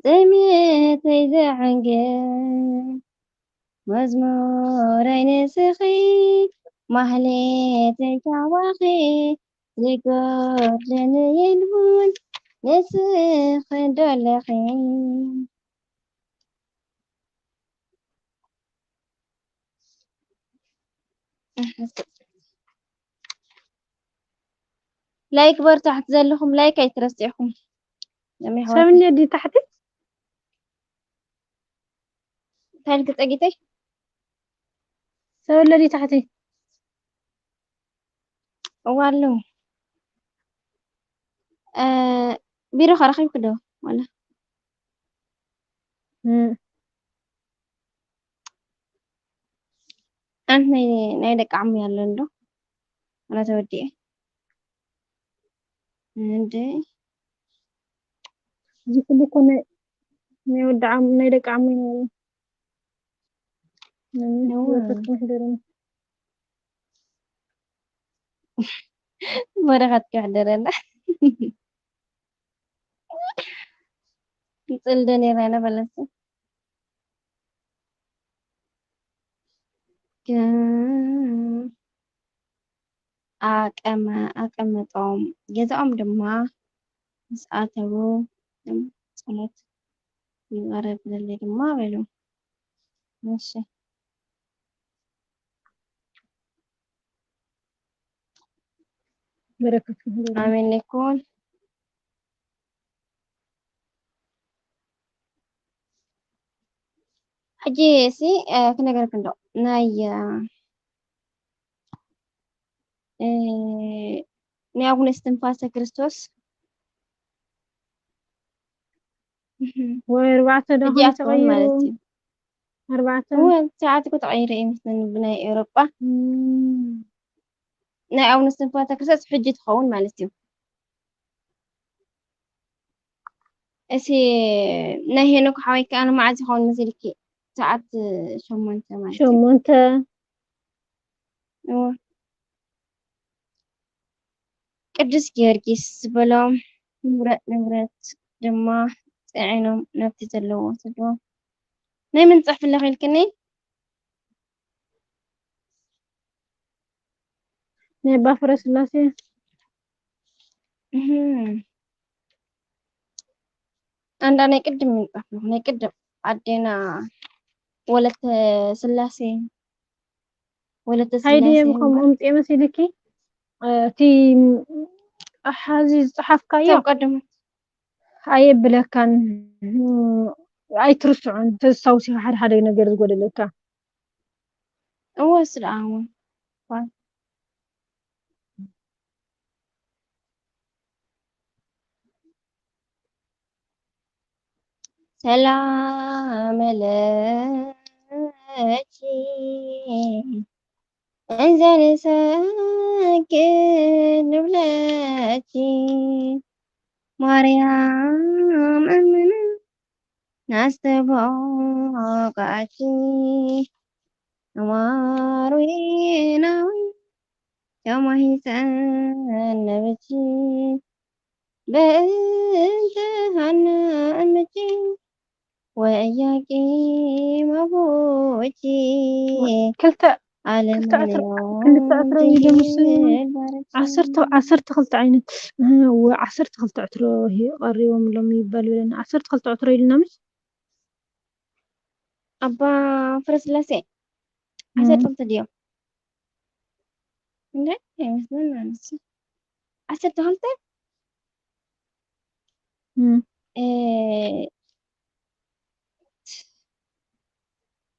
ጥሜተይ ዘዕንግል። መዝሙረይ ንስኺ፣ ማህሌተይ ካባኺ፣ ዝጎድለኒ የልቦን፣ ንስኺ እንዶ ኣለኺ። ላይክ በርቱ፣ ታሕቲ ዘለኹም ላይክ ኣይትረስዕኹም። ለሚ ኣሕዋተይ። ሰብለ ድዩ ታሕቲ? እንታይ ኢልኪ ጸጊተይ? ሰብለ ድዩ ታሕቲ? እዋ ኣለዉ። እ፣ ቢሮ ከ ረኺብኪ ዶ? ዋላ? እ። ኣንት ናይ፣ ናይ ደቂ ዓሙ ያለን ዶ? ኣነ ተወዲኤ። እንደ እዚ ኩሉ እኮ ናይ፣ ናይ ወዲ ዓሙ፣ ናይ ደቂ ዓሙ እዩ ነይሩ። ናይ እዋ። በረከት ክሕደረና። በረከት ክሕደረና። ንጽልዶ ነይርና ኢና በለሲ። ግን ኣቀመ-፣ ኣቀመጦም። ገዛኦም ድማ ምስ ኣተዉ፣ ጸሎት ይቐረብለለይ ድማ በሉ። እሺ። በረከት ይሁንልኩም። ኣሜን ይኩን። ሕጂ ሲ፣ እ፣ ክነገረክ እንዶ ናይ፣ እ፣ እ፣ ናይ ኣቡነ እስትንፋሰ ክርስቶስ። እህ። ወይ ኣርባዕተ ዶ ሕጂ ኮይኑ ኣትኸውን ተቐይሩ? ማለት እዩ። ኣርባዕተ? እወ፣ ሰዓት እኮ ተቐይሩ እዩ መስለኒ ብናይ ኤውሮጳ። እም። ናይ ኣቡነ እስትንፋሰ ክርስቶስ ሕጂ ትኸውን ማለት እዩ። እሲ ናይ ሄኖክ ሓወይ ከኣ ንመዓዝ ይኸውን መሲልኪ? ሰዓት ሸሞንተ ማለት እዩ። ሸሞንተ። እወ። ቅዱስ ጊዮርጊስ ዝበሎም ንብረት፣ ንብረት ድማ ጽዒኖም ናብቲ ዘለዎ ወሰድዎ። ናይ መን ጽሑፍ ኣለኺ ኢልክኒ? ናይ ኣባ ፍረ ስላሴ። እህም። ኣንዳ ናይ ቅድም ምንጻፍ ነው፣ ናይ ቅድም ኣዴና ወለተ ስላሴ፣ ወለተ ሃይዲ ስላሴ እዮም ከምኡ እምበር። ምጽኤ መሲልኪ? እ፣ እቲ ሓዚ ዝጸሓፍካዮ? እቶም ቀደሞት። ኣየብለካን። ኣይትርስዖን፣ ተስታውሲ ሓደ ሓደ ነገር ዝጎደለካ። እወ፣ እሱ ደኣ እውን። ሰላም ለኪ እንዘ ንሰግድ ንብለኪ ማርያም እምነ ናስተብቃዕኪ ኣማኑኤላዊ ተማሂፀን ነብኪ በእንተ ሃና እምኪ ወኢያቄም ኣቦኪ ክልተ፣ ክልተ ዕትሮ፣ ኣለምንዮ ክልተ ዕትሮ ኢሉ ምስ ድንግል ባርኪ። ዓሰርተ፣ ዓሰርተ ክልተ ዓይነት፣ እህ፣ ወ-፣ ዓሰርተ ክልተ ዕትሮ ሂ-፣ ቀሪቦም ኣሎም ይባል ብለና። ዓሰርተ ክልተ ዕትሮ ኢልና ምስ ኣባ ፍረስላሴ እም። ዓሰርተ ክልተ ድዮም? እንደ ኣይመስለና ንሱ። ዓሰርተ ክልተ? እም። እ፣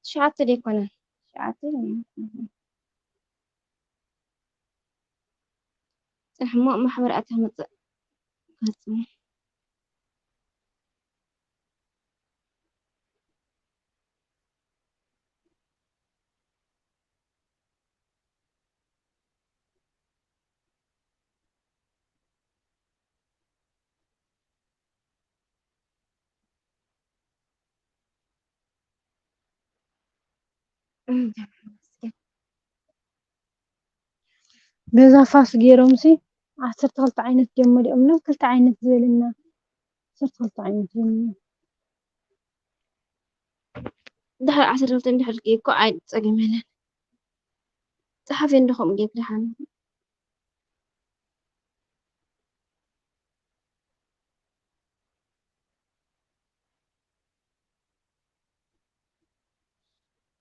ትሽዓተ ደይኮነ? ትሽዓተ ደይኮነ? ጽንሕ እሞ ማሕበር ኣታ መጽእ። ገጽ። ገዛ ፋስ ገይሮምሲ ዓሰርተ ክልተ ዓይነት ጀመሪኦም ነው። ክልተ ዓይነት ዝበልና ዓሰርተ ክልተ ዓይነት ጀመሪኦም። ድሕሪ ዓሰርተ ክልተ እንድሕር እኮ ኣይ ጸገም የለን። ጸሓፊ እንዶ ከምኡ ጌርኪ ደሓን።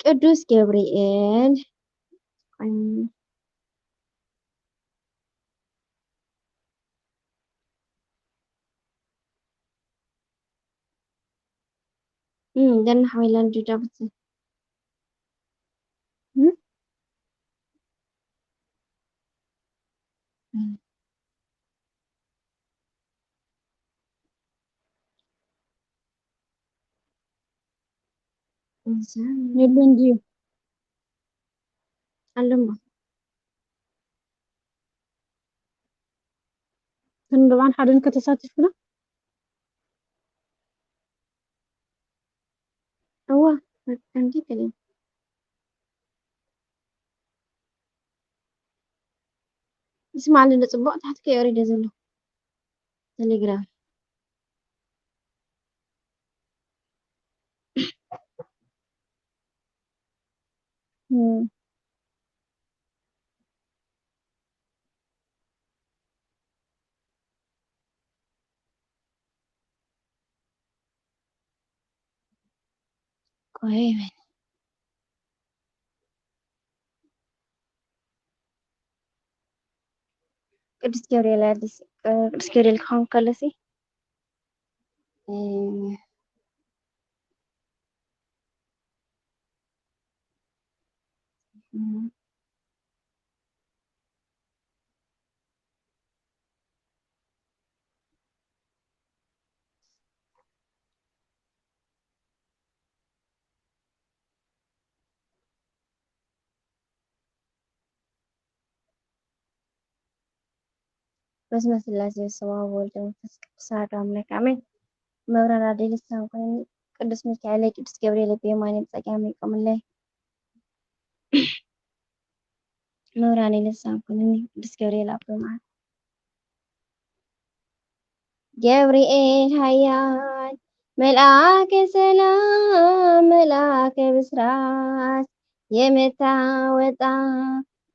ቅዱስ ገብርኤል። እም፣ ገና ሓወይ ላንድ ዳብት። እም? እዛ የለን ድዩ? ኣለማ። ክንድባን ሓደን ከተሳቲፉና? እዋ፣ በቃ እንዲ ከሊም። ይስማዕኒ ዶ ጽቡቕ? ታሕቲ ከይ ወሪደ ዘለኹ ቴሌግራም። እም። ቆይ በል። ቅዱስ ገብርኤል ኣዲስ፣ ቅዱስ ገብርኤል ክኸውን ከሎሲ፣ እ፣ በስመ ስላሴ በስመ አብ ወወልድ ወመንፈስ ቅዱስ አሐዱ አምላክ አሜን። መብራን አደይ ልሳን ኩነኒ፣ ቅዱስ ሚካኤል ቅዱስ ገብርኤል በየማኔ ብጸጋሜ ቆምለይ። መብራን ልሳን ኩነኒ፣ ቅዱስ ገብርኤል አብ በማን። ገብርኤል ኃያል መልአከ ሰላም መልአከ ብስራት የምታወጣ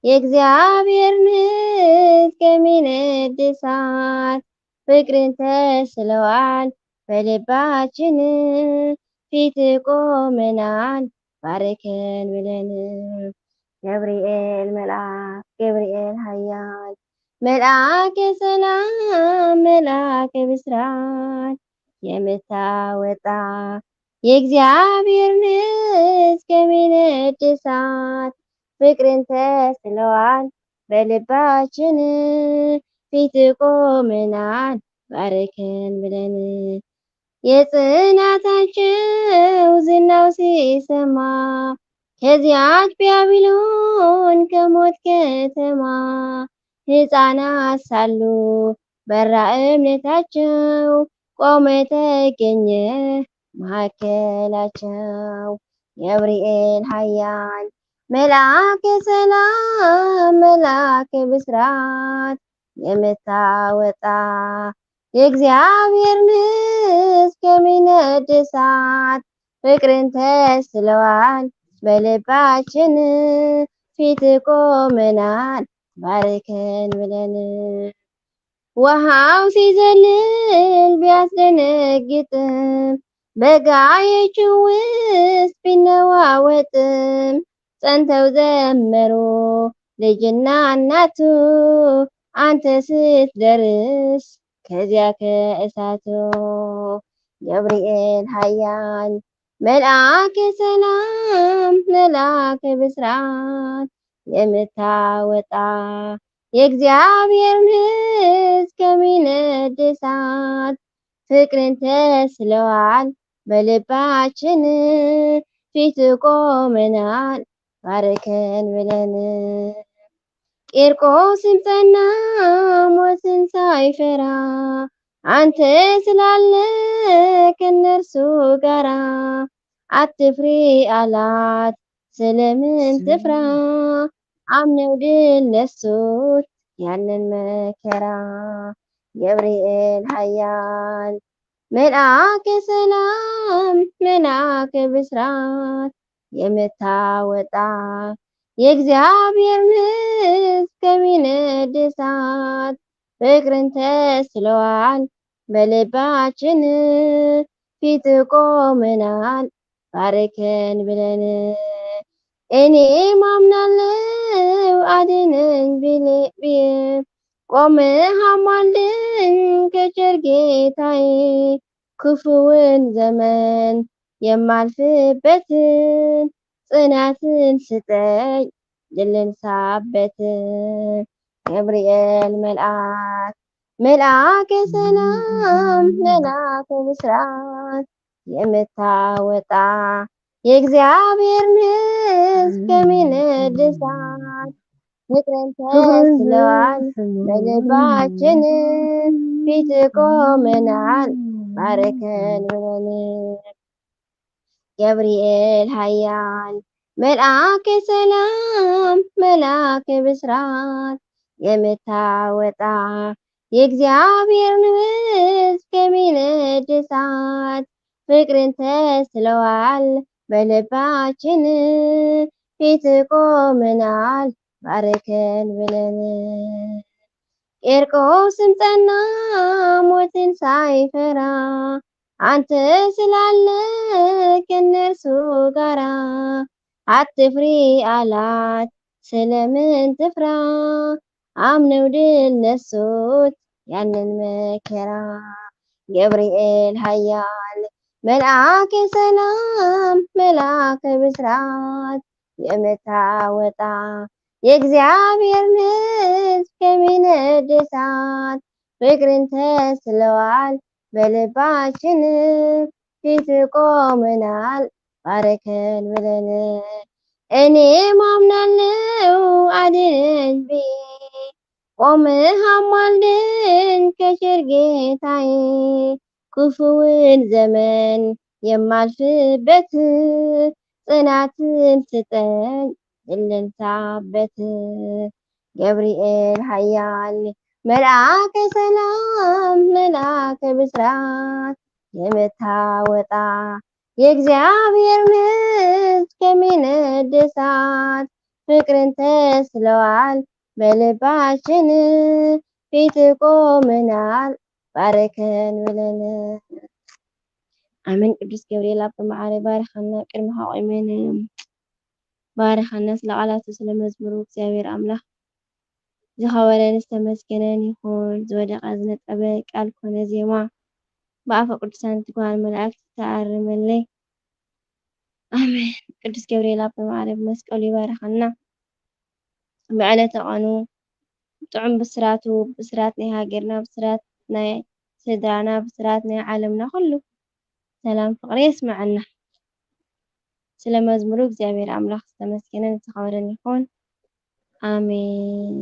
የእግዚአብሔር ምሕረት ከሚነድ እሳት ፍቅርን ተስለዋል በልባችን ፊት ቆመናል ባርከን ብለን። ገብርኤል መልአክ ገብርኤል ኃያል መልአከ ሰላም መልአከ ብስራት የምታወጣ የእግዚአብሔር ምሕረት ከሚነድ እሳት ፍቅርን ተስለዋል በልባችን ፊት ቆመናል ባርከን ብለን። የጽናታቸው ዝናው ሲሰማ ከዚያች ባቢሎን ከሞት ከተማ ሕፃናት ሳሉ በራ እምነታቸው ቆመ ተገኘ ማዕከላቸው። ገብርኤል ኃያል መልአከ ሰላም መልአከ ብስራት የምታወጣ የእግዚአብሔር ምሕረት ከሚነድ እሳት ፍቅርን ተስለዋል በልባችን ፊት ቆመናል ባርከን ብለን። ውሃው ሲዘልል ቢያስደነግጥም በጋየችው ውስጥ ቢነዋወጥም ጸንተው ዘመሩ ልጅና እናቱ አንተ ስትደርስ ከዚያ ከእሳቱ። ገብርኤል ኃያል መልአከ ሰላም መልአከ ብስራት የምታወጣ የእግዚአብሔር ምሕረት ከሚነድ እሳት ፍቅርን ተስለዋል በልባችን ፊት ቆመናል ባርከን ብለን። ቂርቆስም ጸና ሞትን ሳይፈራ አንተ ስላለ ከነርሱ ጋራ አትፍሪ አላት ስለምን ትፍራ አምነው ድል ነሱት ያንን መከራ። ገብርኤል ኃያል መልአከ ሰላም መልአከ ብስራት የምታወጣ የእግዚአብሔር ሕዝብ ከሚነድ እሳት ፍቅርን ተስለዋል በልባችን ፊት ቆመናል ባርከን ብለን እኔ ማምናለው አድነኝ ብዬ ቆመ ሃማልደኝ ከቸር ጌታዬ ክፉውን ዘመን የማልፍበትን ጽናትን ስጠኝ ድልን ሳበትን ገብርኤል መልአክ መልአከ ሰላም መልአከ ብስራት የምታወጣ የእግዚአብሔር ሕዝብ ከሚነድ እሳት ፍቅርን ተስለዋል በልባችን ፊት ቆመናል ባርከን ብለን ገብርኤል ኃያል መልአከ ሰላም መልአከ ብስራት የምታወጣ የእግዚአብሔር ሕዝብ ከሚነድ እሳት ፍቅርን ተስለዋል በልባችን ፊት ቆመናል ባርከን ብለን ቂርቆስም ጸና ሞትን ሳይፈራ አንተ ስላለ ከነርሱ ጋራ አትፍሪ አላት ስለምን ትፍራ አምነው ድል ነሱት ያንን መከራ ገብርኤል ኃያል መልአከ ሰላም መልአከ ብስራት የምታወጣ የእግዚአብሔር ሕዝብ ከሚነድ እሳት ፍቅርን ተስለዋል በልባችን ፊት ቆመናል ባርከን ብለን እኔ ማምናለው አድነኝ ብዬ ቆመ ሃማልደኝ ከቸር ጌታዬ ክፉውን ዘመን የማልፍበት ጽናትን ስጠኝ እልልሳበት ገብርኤል ኃያል መልአከ ሰላም መልአከ ብስራት የምታወጣ የእግዚአብሔር ሕዝብ ከሚነድ እሳት ፍቅርን ተስለዋል በልባችን ፊት ቆመናል ባርከን ብለን። አሜን። ቅዱስ ገብርኤል አብ ማዕረ ባርኸና፣ ቅድሚኻ ቆመን ባርኸና። ስለ ቃላቱ ስለ መዝሙሩ እግዚኣብሔር አምላኽ ዝኸበረን ዝተመስገነን ይኹን። ዝወደቀ ዝነጠበ ቃል ኮነ ዜማ ብአፈ ቅዱሳን ትጉሃን መላእክት ተአርመለይ። አሜን። ቅዱስ ገብርኤል አብ ማዕረ ብመስቀሉ ይባርኸና። ብዕለተ ቀኑ ጥዑም ብስራቱ፣ ብስራት ናይ ሃገርና፣ ብስራት ናይ ስድራና፣ ብስራት ናይ ዓለምና ኩሉ ሰላም ፍቅሪ የስምዐና። ስለ መዝሙሩ እግዚኣብሔር አምላኽ ዝተመስገነን ዝተኸበረን ይኹን። አሜን።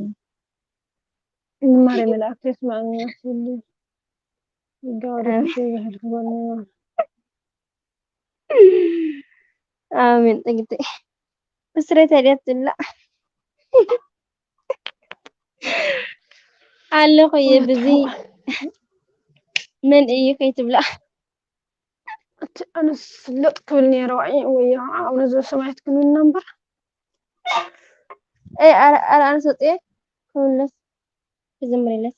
ዝማሬ መላእክት የስምዐና። ስሉ ይጋወረሽ ይበህል ክበልና። አሜን። ጥግቲ ብስረይ ተድያ ትብላዕ ኣለኹ እየ ብዚ መን እዩ ከይትብላዕ። እቲ ኣነስ ለጥ ክብል ነይረ ዋዒ ወይ ኣቡነ ዘበሰማያት ክንብልና እምበር። ኤ፣ ኣረ፣ ኣረ፣ ኣነስ ወጥየ ክብለስ ክዝምር ኢለስ።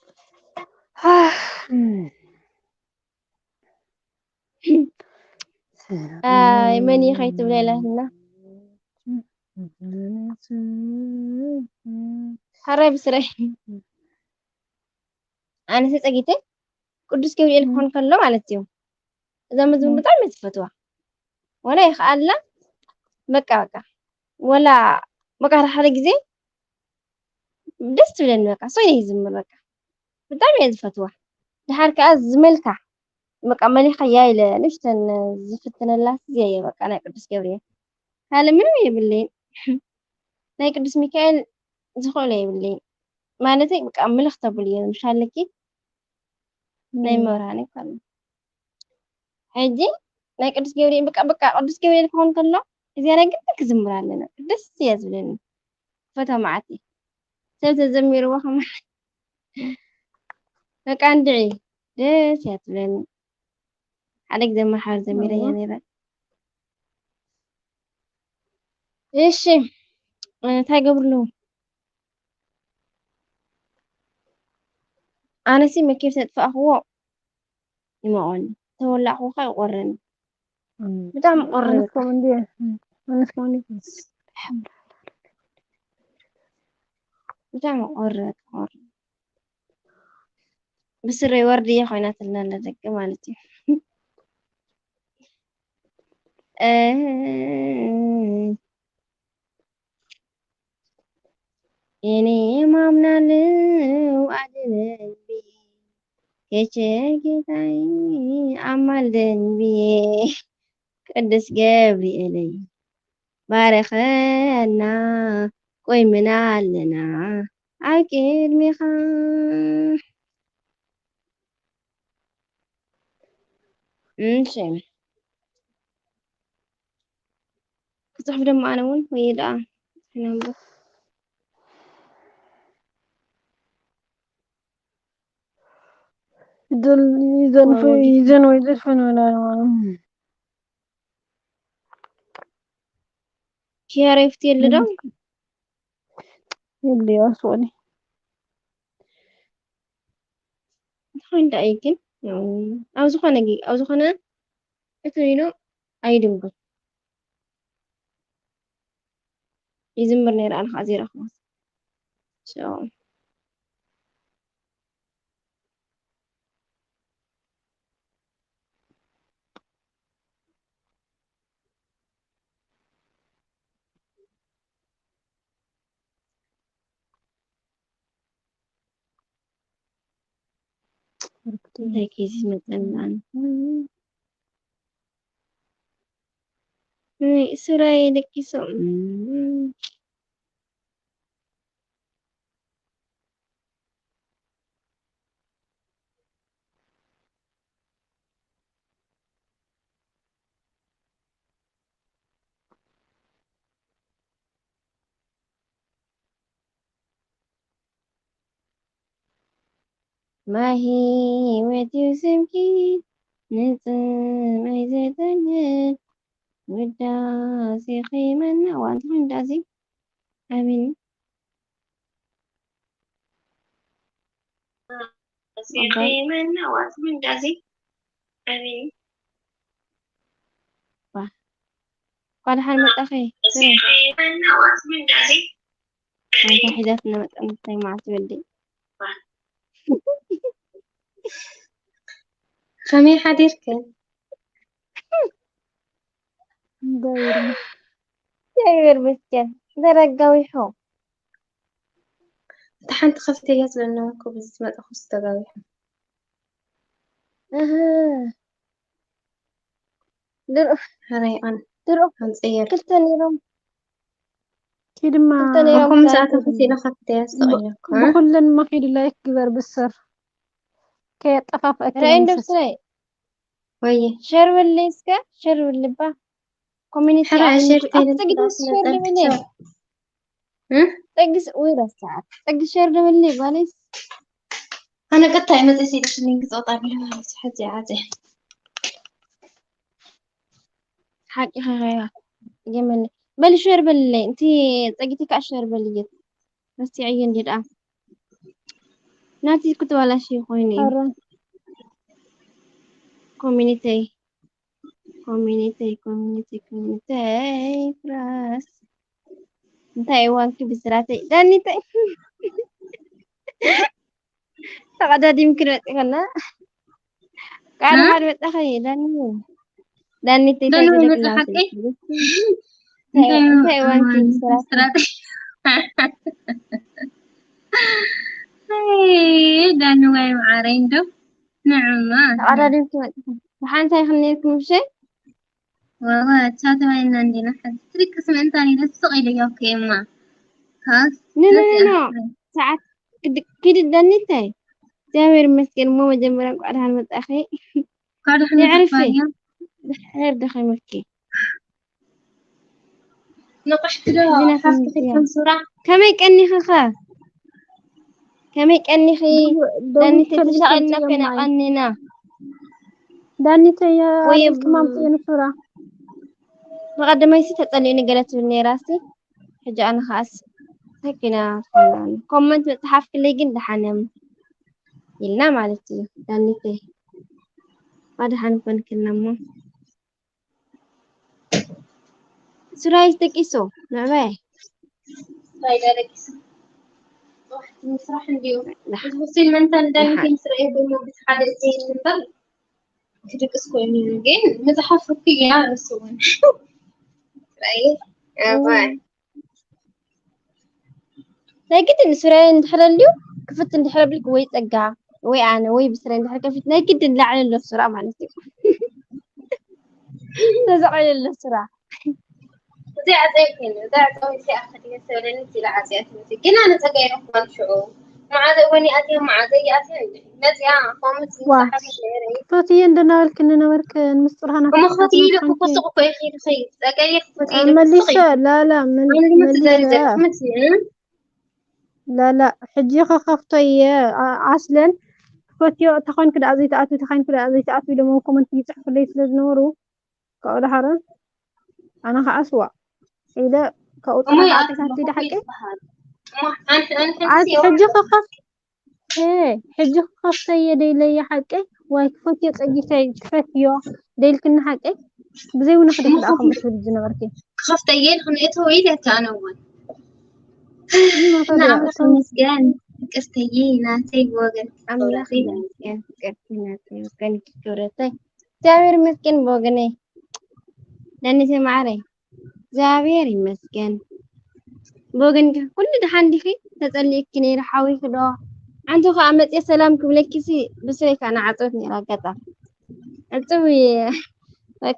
ኣይ፣ መን እዩ ከይትብለ ኢላትና። ሓራይ ብስረይ። ኣነስ ጸጊተ ቅዱስ ገብርኤል ክኾን ከሎ ማለት እዩ። እዛ መዝሙር ብጣዕሚ እየ ዝፈትዋ። ወላ ይኽኣላ፣ በቃ፣ በቃ። ወላ፣ በቃ፣ ሓደ፣ ሓደ ግዜ ደስ ትብለኒ፣ በቃ። እሱ እየ ዝዝምር፣ በቃ። ብጣዕሚ እየ ዝፈትዋ። ደሓር ከኣ ዝመልካ፣ በቃ፣ መሊኻያ ኢለ ንእሽተን ዝፍትነላስ እዚኣ እየ፣ በቃ፣ ናይ ቅዱስ ገብርኤል። ካልእ ምንም የብለይን። ናይ ቅዱስ ሚካኤል ዝኽእሎ የብለይን። ማለተይ፣ በቃ፣ ምልኽ ተብሉ እዮም፣ ምሽ ኣለኪ? ናይ እም። መብርሃን ይባል። ሕጂ ናይ ቅዱስ ገብርኤል፣ በቃ፣ በቃ፣ ቅዱስ ገብርኤል ክኾን ከሎ፣ እዚኣ ናይ ግድን ክዝምር ኣለና። ደስ እያ ዝብለኒ። ፈቶ መዓት እዩ። ሰብ ተዘሚርዎ ከማን በቃ እንድዒ ደስ እያ ትብለኒ። ሓደ ግዜ ማሕበር ዘሚረ እያ ነይረ። እሺ እንታይ ገብርሉ? ኣነሲ መኬፍ ተጥፋእኽዎ ይመቐኒ፣ ተወላዕኹ ኸዓ ይቆረኒ። ብጣዕሚ ቆረ። ኣነስ ከምኡ እንድየ። ኣነስ ከምኡ እንድየ። ብጣዕሚ ቆረ፣ ቆረ። ብስረይ ወርድየ ኮይናትልና ኣላ ደቂ ማለት እዩ። እ፣ የኔ ማምናለው አድነኝ ብዬ ከቸር ጌታዬ አማልደኝ ብዬ ቅዱስ ገብርኤለይ ባረኸና ቆይምና ኣለና ኣብ ቅድሜኻ። እሺ ክጽሕፍ ደሞ ኣነ እውን ወይ ደኣ ነንብብ። ይዘን ወይ ዘፈን ወላ ማለት ኪያራ ይፍትየሉ ዶ? የለ ይወስወኒ። እንታይ ደኣ እዩ ግን? ኣብ ዝኾነ ጊ-፣ ኣብ ዝኾነ እትሪኖ ኣይድንጉን። ይዝምር ነይረ፣ ኣነ ኸዓ ዘይረኸቦ። So፣ እንታይ ኬዚ ዝመጸኒ ኣነ? እይ፣ ስራይ ደቂሶም። ማሂ ወትዩ ስምኪ ንጽማይ ዘጠልል ውዳሴኺ መና። ዋንታ ውዳሴ ኣሜን። ዋ። እንኳዕ ደሓን መጣኺ። ኣንታ ሒዛትና መጣ እንታይ መዓልቲ በሊ። ከመይ ሓዲርክን? ደይሩ። ደይሩ መስገን። ተረጋዊሑ። እታ ሓንቲ ከፍተያ ስለና እኮ ብዚ ትመጣ ኩስ ተጋዊሑ። እህ። ድሮ፣ ሕራይ ኣን ድሮ ኣንጸየር። ክልተ ነይሮም። ኪድማ ክልተ ነይሮም ኣኮም ሰዓት ትናንት። ከሲለ ከፍተያ ስቕ ኢለ እኮ። ብኹለን መኺድ ላይክ ግበር ብስር። ከየጠፋፍአኪ ራእይ ንመንፈስ። እንደርስራይ። ወይ። ሸር በሊ እስከ፣ ሸር በሊ ባ። ኮሚኒቲ ሕራይ ኣፍሪካ ሸር ኣፍሪካ ተይለ ትግዲ ሸር በሊ። እ? ጠግስ ወይ ረሳዓት። ጠግስ ሸር ደበለይ ጓለይስ። ኣነ ቀጥታ ይመጽእ ሲልሽ ሊንክ ጸወጣ ቢለ ማለት እዩ። ሕዚ ዓዜ። ሓቂ ኸኸያ። የመን። በል ሸር በልለይ። እንቲ ጸጊቲ ከኣ ሸር በልየት። ረሲዐየ እንዲ ደኣ። ናቲ ክትበላሽ ኮይኑ እዩ። ኧረ። ኮሚኒቲ። ኮሚኒቲ፣ ኮሚኒቲ፣ ኮሚኒቲ፣ ፍራስ። እንታይ እዋንኪ ብስራተይ? ዳኒተይ። ተቐዳዲምኪ ዶ መጺኸና? ቃል እ? ማን መጻኸ? ዳኒ። ዳኒተይ ዳኒ እንታይ መጻ ገለክላ ሓቂ? ስልኪ? እንታይ እንታይ እዋንኪ እዋን ብስራተይ? ብስራተይ? ኣይ፣ ዳኒ ወይ መዓረይ እንዶ። ንዕማ። ተቐዳዲምኪ መጺኺ። ብሓንሳብ ኢኽን ነይርክን ምሸት? ዋዋ፣ ቻው ተባሂልና እንዲና። ሕዚ ትድቅስ ምእንታን ኢለ ስቕ ኢለ እያልኩ እየማ። ካስ ኖ፣ ኖ፣ ኖ፣ ኖ። ሰዓት ክድ-፣ ኪድ ዳኒተይ። እግዚኣብሔር ይመስገን እሞ መጀመርያ እንኳዕ ደሓን መጻኺ። እንኳዕ ደሓን የዕርፊ። መጻእካ። ድሕር ደኺምኪ። ንቕሕቲ ዶ ሓፍትኺ ትንሱራ? ከመይ ቀኒኺ ኸ? ከመይ ቀኒኺ? ዳኒተ ትሻቐልና ከይና ቀኒና። ዳኒተ ወይ ክማም ትንሱራ። ብቐደማይሲ ተጸሊኡኒ ገለ ትብል ነይራሲ። ሕጂ ኣነ ኸኣስ ተኪና ትኾና። ኮመንት ምጽሓፍ ክለይ ግን ደሓነም ኢልና ማለት እዩ። ዳኒተ ኣድሓን ኮንክልና እሞ። ሱራይ ደቂሱ፣ ምዕባይ። ፋይዳ ደቂሱ። ዋሕቲ ምስራሕ እንዲዩ። ደሓን። እዚ ሁሴን መንታ ንዳኒተ ምስ ረኣየ ኮይኑ ብቲ ሓደ እተይን እምበር ክድቅስ ኮይኑ እዩ። ግን መጽሓፍ እኮ እያ ንሱ እውን። ራእየ። ምዕባይ። ናይ ግድን ሱራይ እንድሕር ኣልዩ ክፍት እንድሕር ኣብልክ ወይ ጸጋ ወይ ኣነ ወይ ብስረ እንድሕር ከፊት ናይ ግድን ላዕሊ ኣሎ ሱራ ማለት እዩ። ተዘቐለ ኣሎ ሱራ። እዚ ዓፀይ ኮይኑ፣ እዚ ዓፀይ እዚ ኣኸዲነ ሰበለኒ እቲ ኢላ ዓፀያ ትመፅእ። ግን ኣነ ጸጋ ይረኽባን ሽዑ። መዓዘ እውን ይኣትያ፣ መዓዘ ይኣትያ እንዲ። መፅያ፣ ኮመንት ዋ። ዝፀሓፈት ነይረ። ቶትዬ እንደናበልክኒ ነበርክ፣ ንምስጢርካ እሞ ናፍቆት ክፈትይ ኢለ ሓንቲ ክፈትቕ እኮ እየ ከይዱ ኸይድ። ጸጋ እየ ክፈትይ ኢለ መሊሰ፣ ክፈትቕ እየ። ላላ፣ መል-፣ ኣነ ድማ መሊሰ። ትዛሪ ዘርፍ መፅእ፣ እ? ላላ፣ ሕጂ ክኸፍቶ እየ። ኣ-፣ ኣስለን ክፈትዮ፣ ተኾንክ ደኣ ዘይትኣትዊ፣ ተኾንክ ደኣ ዘይትኣትዊ ኢሎም ኮመንት ይፅሕፉለይ ስለ ዝነበሩ፣ ካብኡ ደሓረ ኣነ ከዓ ስዋ ኢለ ካብኡ እሞ ጥራሕ ይኣትዎ ኣዕጢታትሊ እኮ ደሓቂ ይበሃል። እሞ ሓንቲ፣ ሓንቲ ኣት-፣ ሲኦ ሕጂ ክኸፍ-፣ እ፣ ሕጂ ክኸፍቶ እየ ደይለየ ሓቂ። ዋይ፣ ክፈትዮ ጸጊተይ፣ ክፈትዮ ደይልክኒ ሓቂ። ብዘይ እውን ክደክ ደኣ ከምኡ ትብል ዝነበርኪ። ክኸፍተየ ክንእቶ ኢለ እታ ኣነ እውን። እሞ ታዲያ ንኣምላኽ እቶም ይመስገን። ፍቅርተይ ናተይ ብወገን ኣምላኽ ክብረተይ ይመስገን፣ ፍቅርቲ ናተይ ወገንኪ ክብረተይ። እግዚኣብሔር ይመስገን ብወገነይ። ዳኒተይ ማዓረይ፣ እግዚኣብሔር ይመስገን። ብወገንኪ ኩሉ ደሓን ዲኺ? ተጸሊእኪ ነይረ ሓዊኺ ዶ? ኣንቲ ኸኣ መጽየ ሰላም ክብለኪሲ ብስረይ ከኣ ንዓጸወት ነይረ ኣጋጣሚ። ዕጽው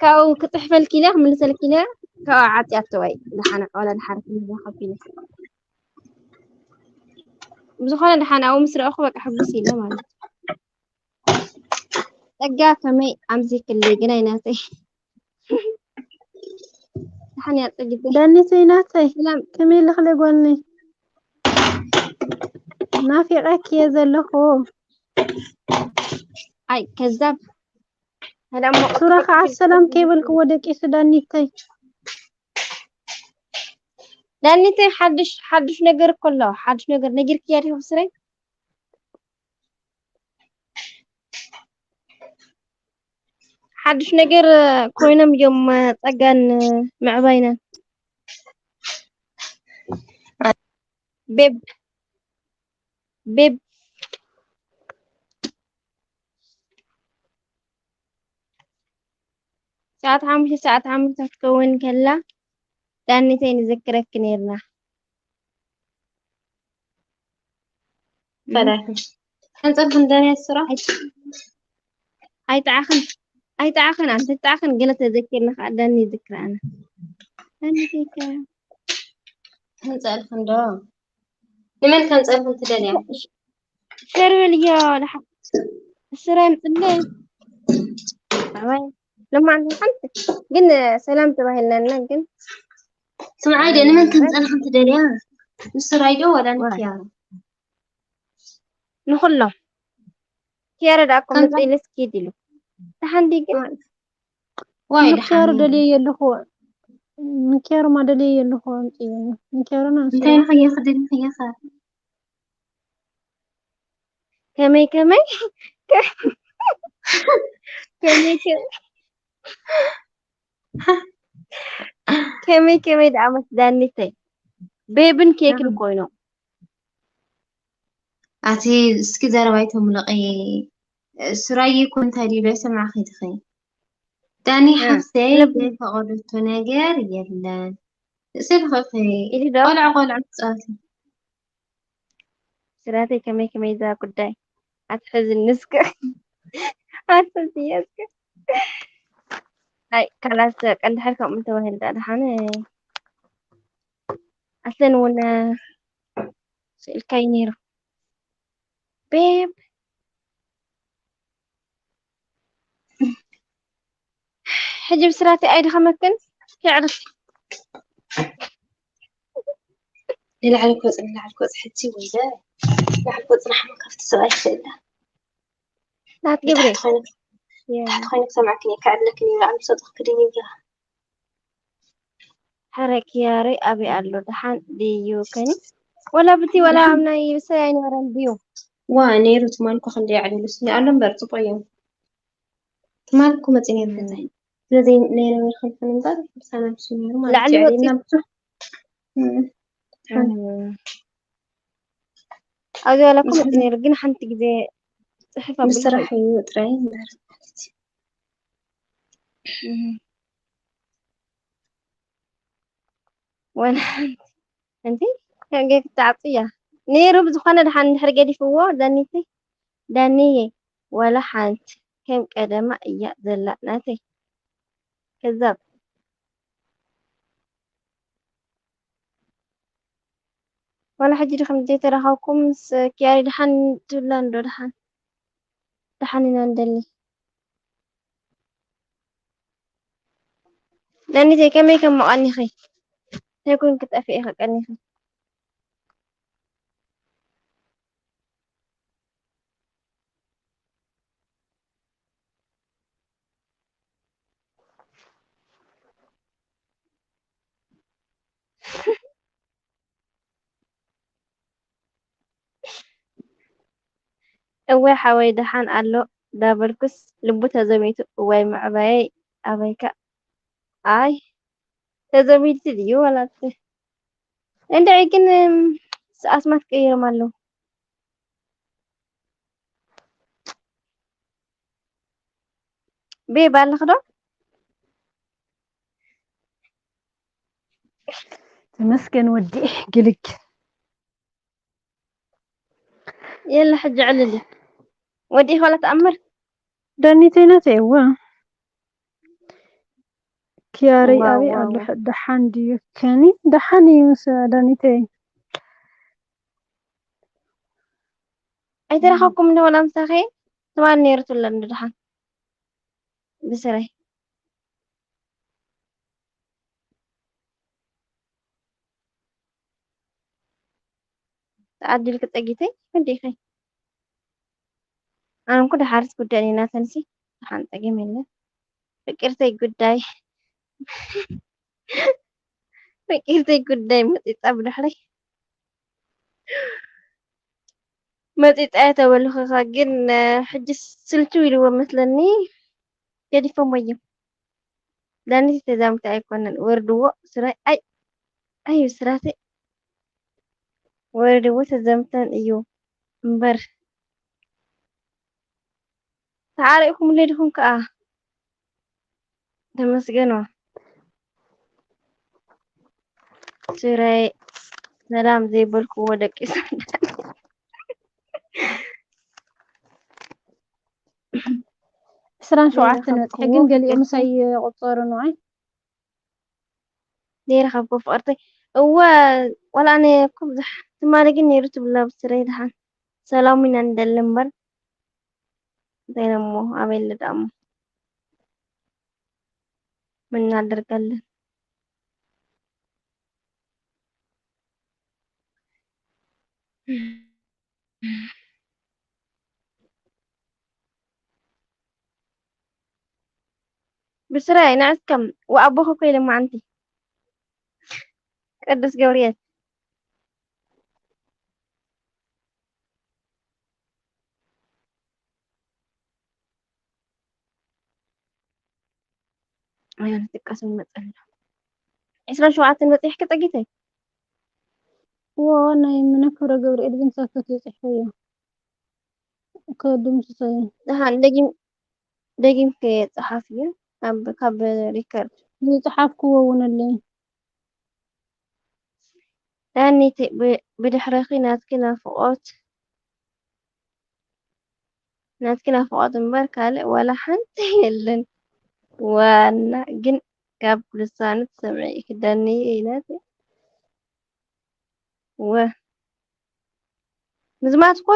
ካብኡ ክጽሕፈልኪ ኢለ ክምልሰልኪ ኢለ ካብኡ ዓጽያቶ ወይ ደሓን ወላ ደሓን ክንራኸብ ኢለ። ብዝኾነ ደሓን ኣብኡ ምስ ረኣኹ በቃ ሕጉስ ኢለ ማለት እዩ። ጸጋ ከመይ ኣምሲክለይ ግን ኣይናተይ። ደሓን እያ ጸጊተይ። ዳኒተይ ናተይ ሰላም። ከመይ ኣለኽለ ጓልነይ? ናፊቐኪ እየ ዘለኹ። ኣይ ከዛብ። ሰላም ሞቅ-፣ ሱራ ከዓ ሰላም ከይበልክዎ ደቂሱ ዳኒተይ። ዳኒተይ ሓድሽ፣ ሓድሽ ነገር እኮ ኣሎ። ሓድሽ ነገር ነጊርክያ ዲኺ ብስረይ? ሓድሽ ነገር ኮይኖም እዮም ጸጋን ምዕባይናን። ቤብ፣ ቤብ። ሰዓት ሓሙሽተ፣ ሰዓት ሓሙሽተ ክትከውን ከላ ዳኒተይ ንዝክረኪ ነይርና። ፈዳይኹም። ሕንጸት ክንደርያ ስራሕ። ኣይጠዓኽን፣ ኣይጠዓኽን፣ ኣንተ ጠዓኽን ገለ ተዘኪርና ከኣ ዳኒ ይዝክረና። ዳኒተይ ከ ሕንጸት ክንዶ። ንመን ከምፀልኩም ትደልያ? ሸር በልዮ ደሓ-፣ ስራይ ምፅለይ። ኣባይ፣ ለማን ሓንቲ ግን ሰላም ተባሂልናና ግን ስምዓይ ደ፣ ንመን ከምፀልኩም ትደልያ? ንስራይ ዶ ዋላ ንኪያሮ? ንኹሎም። ኪያሮ ደኣ እኮ ከምፀል- መፅእ ኢለ ስኪድ ኢሉ። ደሓን ድዩ ግን? ዋይ፣ ንኪያሮ ደሓን ደልየ የለኹ። ንኪያሮማ ደልየ የለኹ፣ ኣምፅእዮ። ንኪያሮና እንታይ ንኪያ ክደሊ ክያ ከ? ከመይ፣ ከመይ? ከመይ፣ ከመይ? ከመይ፣ ከመይ ደኣ መስ ዳኒተይ? ቤብን ኬክን ኮይኖም። ኣቲ እስኪ ዘረባይ ተምልቒ። ሱራይ እኮ እንታይ ድዩ ዘይሰማዕኺ ትኺ? ዳኒ እ፣ ሓፍተይ ልብ- ዘይፈቐደቶ ነገር የለን። ስልኽኺ ኢሉ ዶ? ቆልዓ ቆልዓ ትጻወቲ። ስራተይ ከመይ ከመይ እዛ ጉዳይ ኣትሕዝኒ እስከ። ኣትሕዝኒ እስከ። ኣይ፣ ካላት ቀንዲ ሓይል ከምኡ እንተባሂሉ ደኣ ደሓነ። ኣስለን እውን ስእልካይ ነይሩ። ቤብ። ሕጂ ብስራተይ ኣይድኸመክን? የዕርፍ። ንላዕሊ ክወፅ፣ ንላዕሊ ክወፅ፣ ሕጂ ወይለ፣ ላዕሊ ክወፅ፣ ንሓመ ካብቲ ሰብኣይ ክኽእላ። ናት ገብረ ታሕቲ ኮይነ፣ የ- ታሕቲ ኮይነ ክሰምዓክን እየ፣ ክዕለክን እየ፣ ላዕሊ ክሰጥኽክድን እየ ብላ። ሐረ ኪያሪ ኣበይ ኣሎ? ደሓን ድዩ ከኒ? ወላ ብቲ ወላ ኣብ ናይ ብሰይ ኣይነበረን ድዩ? ዋ፣ ነይሩ ትማል እኮ ክንደይ ኣዕሊሉስ። ኣሎ እምበር፣ ጽቡቕ እዮም። ትማል እኮ መጺኡ ነይሩ ገዛይ። ስለዚ ናይ ነበር ፈልፈል እምበር፣ ምሳና ምስ ነይሩ ማለት ላዕሊ እዩ። ወጺኡ? ኣዕሊልና ብዙሕ። እም፣ ትሓን። ኣብዚ ዋላ እኮ መጺኡ ነይሩ፣ ግን ሓንቲ ግዜ ጽሕፍ ምስ ኣቢሉ ስራሕ እዩ ጥራይ እምበር ማለት እዩ። እም። ወላ ሓንቲ። እንቲ ከም ጌክ ትዓጽያ። ነይሩ ብዝኾነ ደሓን እንድሕር ገዲፍዎ፣ ዳኒተይ፣ ዳኒየ፣ ወላ ሓንቲ ከም ቀደማ እያ ዘላ ናተይ። ከዛብ። ዋላ ሕጂ ድኹም ዘይተራኸብኩም ምስ ኪያሪ ደሓን ትብላ እንዶ ደሓን? ደሓን ኢና እንደሊ። ዳኒተይ ከመይ ከም ቀኒኺ? እንታይ ኮንኪ ጠፊእኺ ቀኒኺ? እወ ሓወይ ደሓን ኣሎ ዳበልኩስ ልቡ ተዘሚቱ እዋይ ምዕባየይ ኣበይካ ኣይ ተዘሚቱ ድዩ ወላተ እንድዒ ግን እም፣ ኣስማት ቀይሮም ኣለዉ ቤብ ኣለኽ ዶ ተመስገን ወዲ ግልግ የለ ሕጂ ዕልል ወዲእኺ ዋላ ተኣምር ዳኒተይ ናተይ እዋ ኪያረይ ዋው፣ ኣበይ ዋው፣ ኣሎ ዋው። ደሓን ድዩ ከኒ ደሓን እዩ ምስ ዳኒተይ ኣይተረኸብኩም እንደ ወላ ምሳኸ ትማል ነይሩ ትብለኒ ድሓን ብስረይ ተዓዲልኪ ጸጊተይ ወዲኺ ኣነ እኮ ደሓርስ ጉዳይ ናተንሲ ደሓን ጸገም የለን ፍቅርተይ ጉዳይ ፍቅርተይ ጉዳይ መጺጻ ብድሕረይ መጺጻ እየ ተበልኩኻ ግን ሕጂ ስልችው ኢልዎ መስለኒ ገዲፎሞ እዮም ዳኒት ተዛምቲ ኣይኮነን ወርድዎ ስራይ ኣይ ኣዩ ስራተይ ወርድዎ ተዘምተን እዩ እምበር ተዓሪቕኩምለይ ዲኹም ከኣ ተመስገኖ ስራይ ሰላም ዘይበልክዎ ደቂሱ ዕስራን ሸውዓተን በፂሐ ግን ገሊኦም ምሳይ ይቁፀሩ ንዋይ ዘይረኸብኩ ፍቕርተይ እወ ቆልዓ ነየኩ ብዙሕ ትማሊ ግን ነይሩ ትብላ ብስረይ ድሓን ሰላሙ ኢና ንደሊ እምበር እንታይ ነሞ ኣበይ ኣለዳሞ ምን እናደርጋለን ብስራይ ንዕስከም ወኣቦኸ ኮይ ለማዓንቲ ቅዱስ ገብርኤል ኣይኮነ ትቃሰም መጸና ዕስራን ሸውዓተን በጺሕኪ ጸጊተይ ዎ ናይ ምነ ክብረ ገብርኤል ግን ሰፈት ይጽሕፍዮ ከድምስሶ እዩ ደሓን ደጊም ደጊምኪ ጸሓፍዮ ካብ ካብ ሪከርድ ዝጸሓፍክዎ እውን ኣለዩ ዳኒት ብድሕረኺ ናትኪ ናፍቖት ናትኪ ናፍቖት እምበር ካልእ ዋላ ሓንቲ የለን። ዋና ግን ካብ ልሳኑ ትሰምዒ ኢኺ ዳኒየ ኢላትኒ። ወ ምዝማት እኮ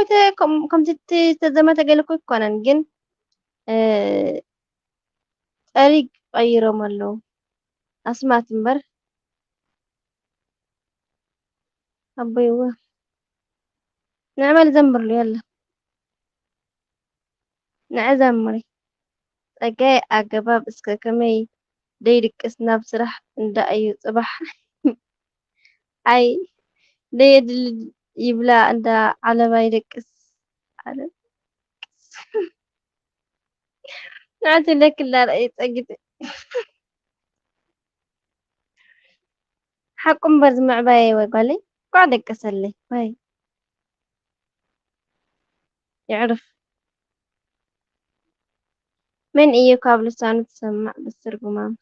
ከምቲ ዝተዘመተ ገለ እኮ ኣይኮነን ግን ጠሪግ ቀይሮም ኣለዉ ኣስማት እምበር ኣቦይዋ ንዕበል ዘምርሉ የለ። ንዐ ዘምሪ ጸጋይ ኣገባብ እስከ ከመይ ደይድቅስ ናብ ስራሕ እንዳ እዩ ጽባሕ ኣይ ደየድሊ ይብላ እንዳ ዓለባ ይደቅስ ኣለ። ንዓቲ ለክላ ጸግት ሓቁ እምበር ዝምዕባየ ወይ ጓለይ ኳ ደቀሰለይ ወይ የዕርፍ። መን እዩ ካብ ልሳኑ ትሰምዕ ብስር ጉማም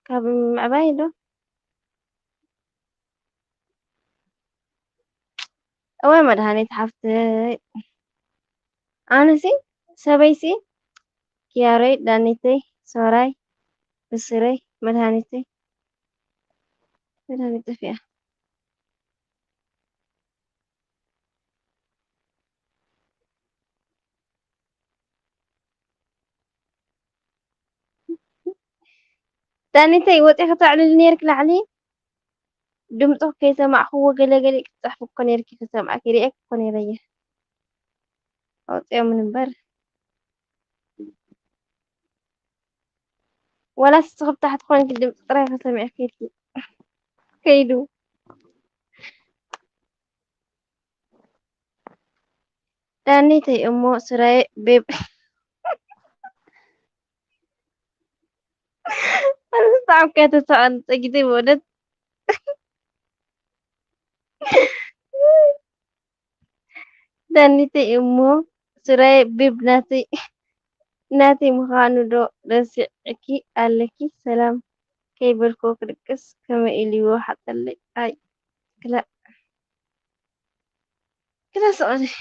ካብ ምዕባይ ዶ? እወ መድሃኒት ሓፍተይ ኣነሲ ሰበይሲ ኪያረይ ዳኒተይ ሶራይ ብስረይ መድሃኒተይ መድሃኒት ጠፊኣ። ዳኒተይ ወፂኺ ተዕልሊ ነይርኪ ላዕሊ ድምፅኺ ከይሰማዕኽዎ ገለ ገለ ክትፅሕፊ እኮ ነይርኪ ክሰምዓኪ ሪኤኪ እኮ ነይረ እየ ኣውፅኦምን እምበር ዋላ ንስኺ ብታሕቲ ኮንኪ ድምፂ ጥራይ ከሰሚዐኪ ኢልኪ ከይዱ ዳኒተይ እሞ ስራየ ቤብ ኣነስ ብጣዕሚ እኮ እየ ተስፋ ቀሪፀ ግዜ በእውነት ዳኒተይ እሞ ስራየ ቤብ ናተይ ናተይ ምዃኑ ዶ ረሲዕኪ ኣለኪ ሰላም ከይበልክዎ ክድቅስ ከመይ ኢሉ ይወሓጠለይ ኣይ ክላእ ክላእ ስቐለይ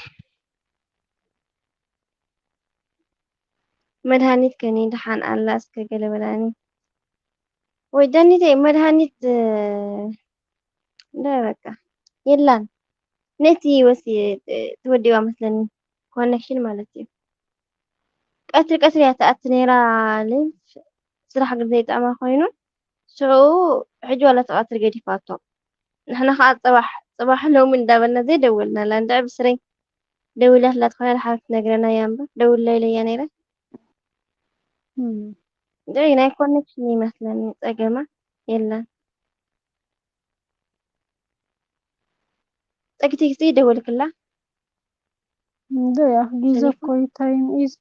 መድሃኒት ከኒ ደሓን ኣላ እስከ ገለ በላኒ። ወይ ዳኒተይ መድሃኒት እንዳ በቃ የላን ነቲ ወሲ ትወዲዋ መስለኒ ኮነክሽን ማለት እዩ። ቀትሪ ቀትሪ እያ ትኣቲ ነይራ ሊንክ ስራሕ ግን ዘይጠዕማ ኮይኑ ሽዑ ሕጂ ዋላ እቲ ቀትሪ ገዲፋቶ። ንሕና ከዓ ፅባሕ ፅባሕ ሎሚ እንዳበልና ዘይደወልናላ እንድዒ ብስረይ ደዊላትላ ትኾና ድሓር ክትነግረና እያ እምበር ደውላ ኢለያ ነይረ። እንድዒ ናይ ኮኔክሽን ይመስለኒ ፀገማ የለን። ፀጊተይ ክፅይ ደወልክላ እንዶ ያ ጊዜ እኮ ታይም ኢዝ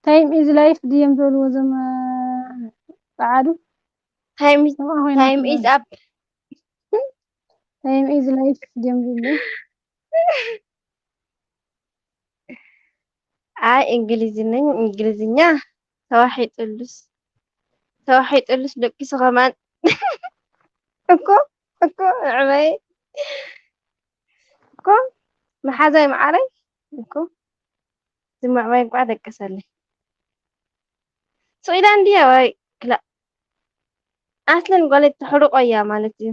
ታይም ኢዝ ላይፍ ድዮም ዝበልዎ እዞም ፃዓዱ ታይም ኢዝ ታይም ኢዝ ኣፕ ታይም ኢዝ ላይፍ ድዮም ዝብሉ ኣይ እንግሊዝኛ እንግሊዝኛ ተዋሒጥሉስ ተዋሒጥሉስ ደቂሱ ከማን እኮ እኮ ንዕበይ እኮ መሓዛይ መዓረይ እኮ ዝምዕባይ እንኳዕ ደቀሰለይ ስቕ ኢላ እንድያ ወይ ክላእ ኣስለን ጓለይ ተሕርቖ እያ ማለት እዩ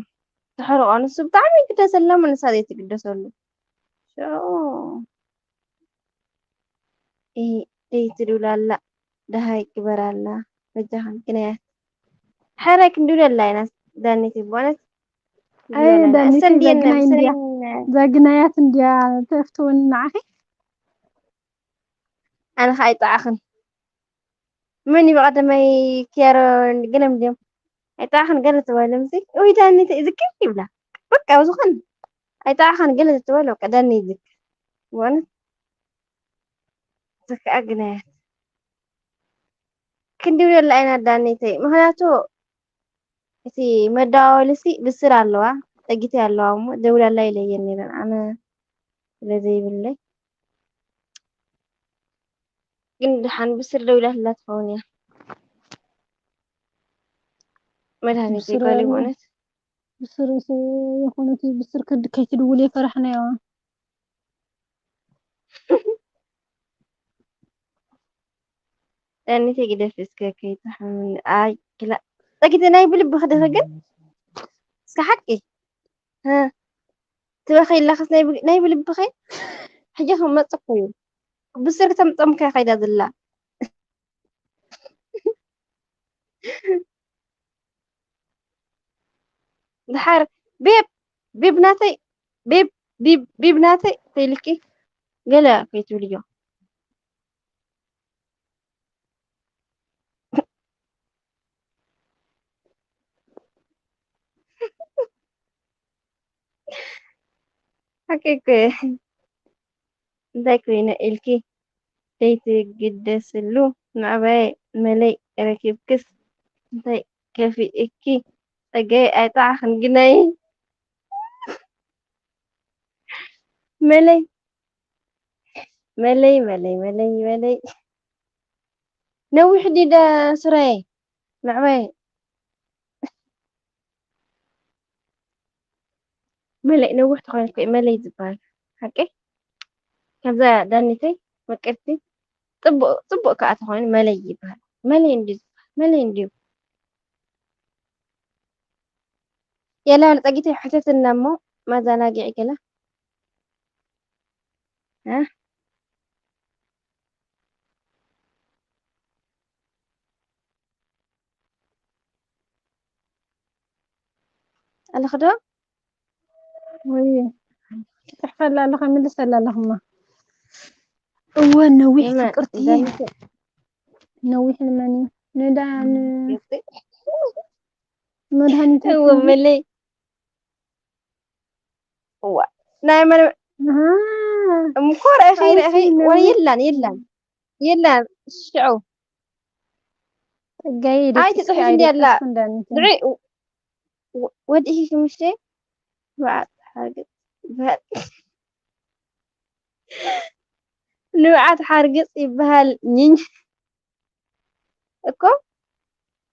ተሕርቖ ንሱ ብጣዕሚ ይግደሰላ እሞ ንሳ ዘይትግደሰሉ ሽዑ ደይትድውላላ ደሃይ ግበራላ በጃኽን ግናያት ሕራይ ክንድውለላ ኢና ዳኒት በእውነት ኣይ ዳኒት ዛግናይ እንድያ ዛግናያት እንድያ ተፍትወኒ ንዓኺ ኣነ ከዓ ኣይጠዓኽን መን እዩ ብቐደማይ ኪያሮ ገለም ድዮም ኣይጠዓኽን ገለ ትበልምሲ ወይ ዳኒት ዝክር ይብላ በቃ ዝኾነ ኣይጠዓኽን ገለ ትበል በቃ ዳኒ ይዝክር በእውነት ዝከኣ ግናያት ክንድውለላ ኢና ዳኒተይ ምኽንያቱ እቲ መደዋወሊሲ ብስር ኣለዋ ጸጊተይ ኣለዋ እሞ ደውላላ ኢለየን ነይረን ኣነ ስለ ዘይብለይ ግን ድሓን ብስር ደውላትላ ትኸውን እያ መድሃኒት ዘይጓለይ ብእውነት ብስር የኾነት ብስር ከይትድውል የፈራሕናዮ ጠኒተ ግደፊ እስከ ከይትሓምኒ። ኣይ ክላ ጸጊተ ናይ ብልብኺ ድኺ ግን እስከ ሓቂ ሀ ትበኺ ኣለኽስ ናይ ብ- ናይ ብልብኺ ሕጂ ክመጽእ እኮ እዩ ብስር ክተምጸም ከ ከይዳ ዘላ ድሓር ቤብ ቢብ ናተይ፣ ቢብ፣ ቢብ፣ ቢብ ናተይ ተይልኪ ገለ ከይትብልዮ። ሓቂ እኮ እየ። እንታይ ኮይነ ኢልኪ ዘይትግደስሉ ምዕባይ መለይ ረኪብክስ እንታይ ከፊእኪ ጸገይ ኣይጠዓኽን ግናይ መለይ መለይ መለይ መለይ መለይ ነዊሕ ዲደ ስረይ ምዕባይ መለይ ነዊሕ ተኾይኑ እኮ እዩ መለይ ዝበሃል ሓቂ። ከምዛ ዳኒተይ ምቅርቲ ጽቡቅ ጽቡቅ ከዓ ተኾይኑ መለይ ይበሃል። መለይ እንድዩ ዝበሃል መለይ እንድዩ። የላ ጸጊተይ ሕተትና እሞ ማዘናግዒ ገለ እ ኣለኺ ዶ? ወይ ትጽሕፈላ ኣለኻ ምልሰላ ኣለኽማ። እወ ነዊሕ የማ- ፍቅርቲ ዳኒተ- ነዊሕ ንመን እዩ? ንዳን ገጽ- መድሃኒት እወ መለይ እዋ ናይ መን ኣሃ እምኮ ረእኺ ኣይ፣ ረእኺ ሲነማ። ወይ የላን የላን የላን ሽዑ ጸጋይ ኣይ ደቂስኪ ትጽሕፊ ኣይ እንዲ ኣላ ደቂስኩ እንዳኒት ድዒ ወዲሂ ክምሽተ ንብዓት ሓርገጽ ይበሃል ንብዓት ሓርገጽ ይበሃል ኝኝ እኮ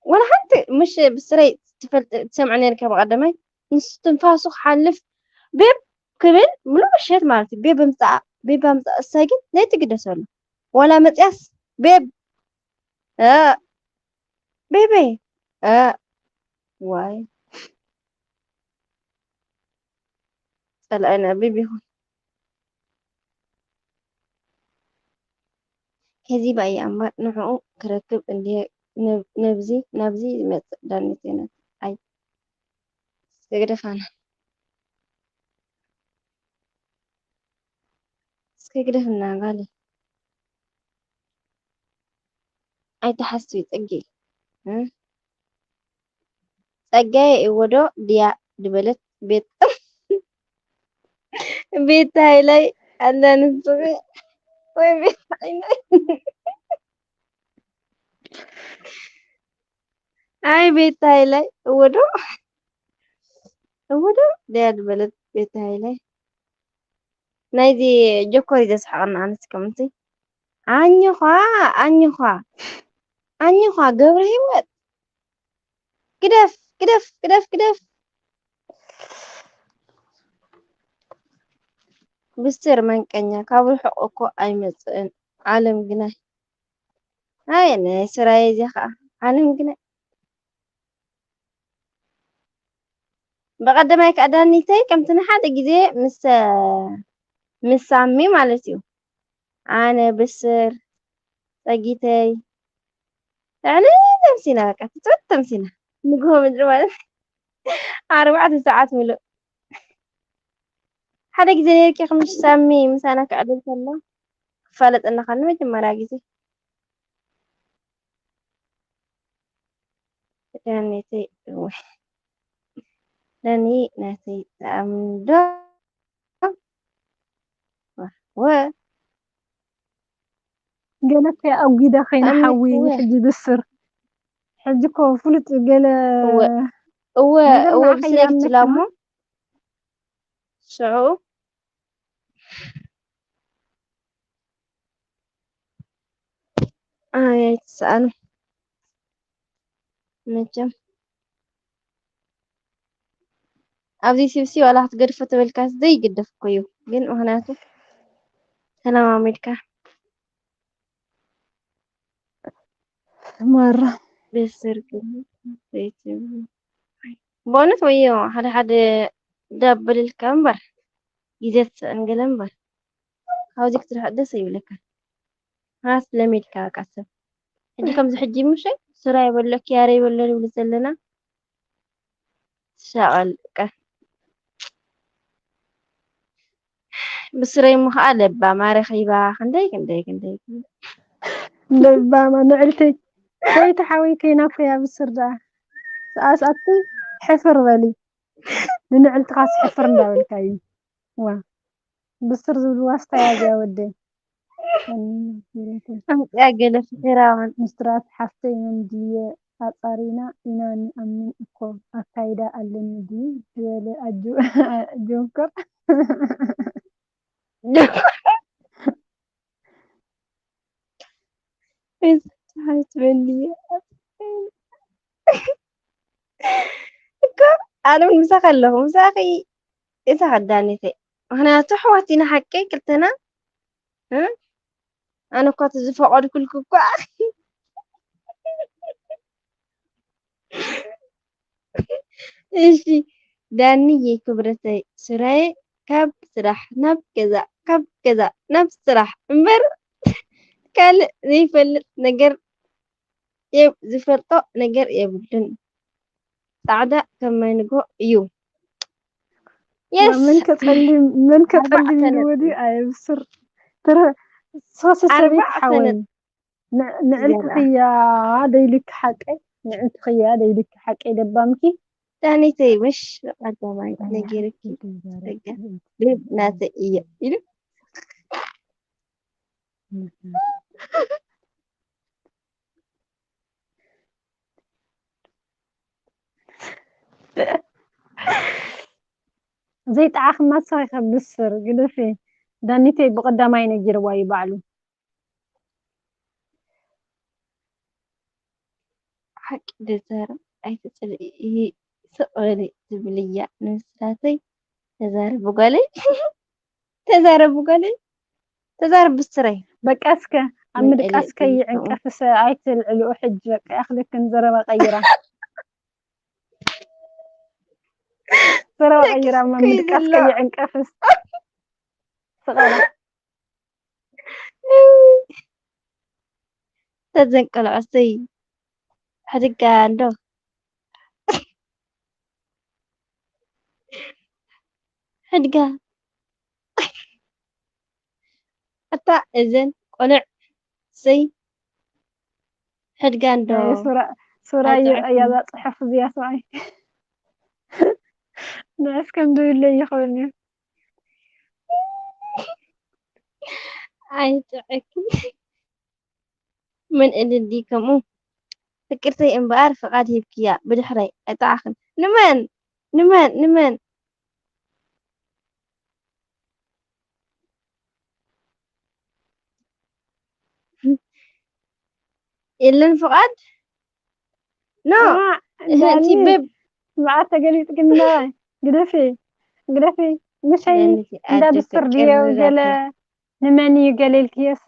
ወላ ሓንቲ ምሽ ብስረይ ትፈልጥ ትሰምዕ ነርካ ብቐደማይ ንሱ ትንፋሱ ክሓልፍ ቤብ ክብል ሙሉ ምሸት ማለት እዩ ቤብ ምጻእ ቤብ ምጻእ እሳ ግን ዘይትግደሰሉ ወላ መጽያስ ቤብ እ ቤበይ እ ዋይ ጸላኢና ቤብ ይኹን ከዚባ እያ እምበር ንዕኡ ክረክብ እንድየ ነብ- ነብዚ ናብዚ ይመጽእ ዳኒት የነት ኣይ እስከ ግደፋና እስከ ግደፍና ጋሊ ኣይትሓስቢ ጽጌ እ ጸጋየ እወ ዶ ድያ ድበለት ቤት ቤት ሃይላይ ኣላ ንስኺ ወይ ቤት ሃይላይ ኣይ ቤት ሃይላይ እወ ዶ እወ ዶ ድያ ድበለት ቤት ሃይላይ ናይዚ ጆኮር እዩ ዘስሕቐና ኣነስ ከምንቲ ኣኝዃ ኣኝዃ ኣኝዃ ገብረ ህይወት ግደፍ ግደፍ ግደፍ ግደፍ ብስር መንቀኛ ካብ ርሑቕ እኮ ኣይመጽእን ዓለም ግናይ ኣይ ናይ ስራየ እዚ ኸዓ ዓለም ግናይ ብቐደማይ ከኣ ዳኒተይ ከምቲ ንሓደ ግዜ ምስ ምስ ሳሚ ማለት እዩ ኣነ ብስር ጸጊተይ ልዕሊ ተምሲና በቃ ትጽወት ተምሲና ንግሆ ምድሪ ማለት ኣርባዕተ ሰዓት ምሉእ ሓደ ግዜ ነርኪ ክምሽ ሳሚ ምሳና ክዕልል ከሎ ክፋለጠና ከሎ መጀመርያ ግዜ ዳኒተይ እወ ዳኒ ናተይ ተኣምዶ ወ ገለ ከ ኣጉዳ ከይነ ተኣምዶ ሓዊ ወ ሕጂ ብስር ሕጂ ኮ ፍሉጥ ገለ እወ እወ ነገር እወ ንዓኻ ብስለይ ይኣምነካ ክትላሞ ሽዑ ኣይ ኣይትስኣኑ መቸም ኣብዚ ሲብሲ ዋላ ክትገድፎ ተበልካስ ዘይግደፍ እኮ እዩ ግን ምክንያቱ ተለማሚድካ ማራ ብስር ግን ዘይትብል በእውነት ወዮ ሓደ ሓደ ዳበልልካ እምበር ግዜ ትስእን ገለ እምበር ካብዚ ክትርሕቅ ደስ ይብለካ። ራስ ለሚድካ በቃ ሰብ ሕጂ ከምዚ ሕጂ ምሸ ስራ የበሎ ኪያረ የበሎ ንብል ዘለና ትሻቀል በቃ ብስረይ እሞ ኸዓ ለባማ ረኺባ፣ ክንደይ፣ ክንደይ፣ ክንደይ፣ ክንደይ። ለባማ ንዕልተይ። ወይ ተሓወይ ከይና እኮ እያ ብስር ደኣ። ሰኣስኣቲ ሕፍር በሊ። ንንዕልትኻስ ሕፍር እንዳበልካ እዩ። ዋ። ብስር ዝብል ዋስታ እያ እዚኣ ወደይ። ኣምፅያ ገለ ፍሒራ እውን። ምስራት ሓፍተይ መን ድየ ኣፃሪና ኢና ንኣምን እኮ ኣካይዳ ኣለኒ ድዩ ዝበለ ኣጆ-፣ ጆንከር። ሓይት በልየ እኮ ኣነ እውን ምሳኺ ኣለኹ። ምሳኺ እዛ ከዳኒተይ። ምኽንያቱ ኣሕዋት ኢና ሓቀይ ክልተና። እ? ኣነ እኳ እቲ ዝፈቐድኩልኪ እኳ እሺ ዳንዬ ክብረተይ፣ ስራየ ካብ ስራሕ ናብ ገዛ፣ ካብ ገዛ ናብ ስራሕ እምበር ካልእ ዘይፈልጥ ነገር የብ-፣ ዝፈልጦ ነገር የብሉን። ጻዕዳ ከም ማይ ንግሆ እዩ። የስ! መን ከጸልም፣ መን ከጸልም ኣርባዕተ ኢልዎ ድዩ? ነጥቢ። ኣየብስር። ትረ-፣ ሶስት ሰበይቲ ኣርባዕተ ሓወይ። ነጥቢ። ን-፣ ንዕልትኽያ ደይልክ ሓቀይ፣ ንዕልትኽያ ደይልክ ሓቀይ ደባምኪ። ዳኒተይ፣ ምሽ ቀዳማይ ነጊርኪ፣ ጸጋ፣ ቤብ ናተይ እየ ኢሉ። ዘይጠዓኽማ ንስኺ ከብስር ግደፊ። ዳኒተይ ብቐዳማይ ነጊርዋ እዩ ባዕሉ። ሓቂ ደዛረብ ኣይትጽልኢ፣ ስቕ በሊ ትብልያ ንምስላተይ። ተዛረቢ ጓለይ፣ ተዛረቢ ጓለይ፣ ተዛረቢ ብስረይ። በቃ እስከ ኣብ ምን ምድቃስ ዕልል ከይዕንቀፍስ ኣይትልዕልኡ። ሕጂ በቃ ያኽለክን ዘረባ ቀይራ። ዘረባ ቀይራ ኣብ ምድቃስ ከይዕንቀፍስ። ስቐላ። ተዘንቀልዖ ሰይ ሕድጋ እንዶ ሕድጋ ኣታ እዘን ቆልዕ ሰይ ሕድጋ እንዶ ናይ ሱራ፣ ሱራ እዩ፣ እያ እዛ ጽሑፍ እዚኣ ሰብኣይ። ንዕስ ከም ድብለይ ይኽብል እዩ። ኣይጥዕክን። ምን እልል ከምኡ ፍቅርተይ እምበኣር ፍቓድ ሂብክያ ብድሕረይ ኣይጠዓኽን። ንመን? ንመን? ንመን? የለን ፍቓድ? ኖ። እዋ፣ እህንቲ ዳኒ፣ ቤብ። ብዓት ተገሊጽ ግን ግደፊ፣ ግደፊ። ምሸይ ዳኒቲ እንዳ ኣደ ብስር ፍቅር ድዮ ገለ ዛተ። ንመን እዩ ገለ ኢልክዮሰ?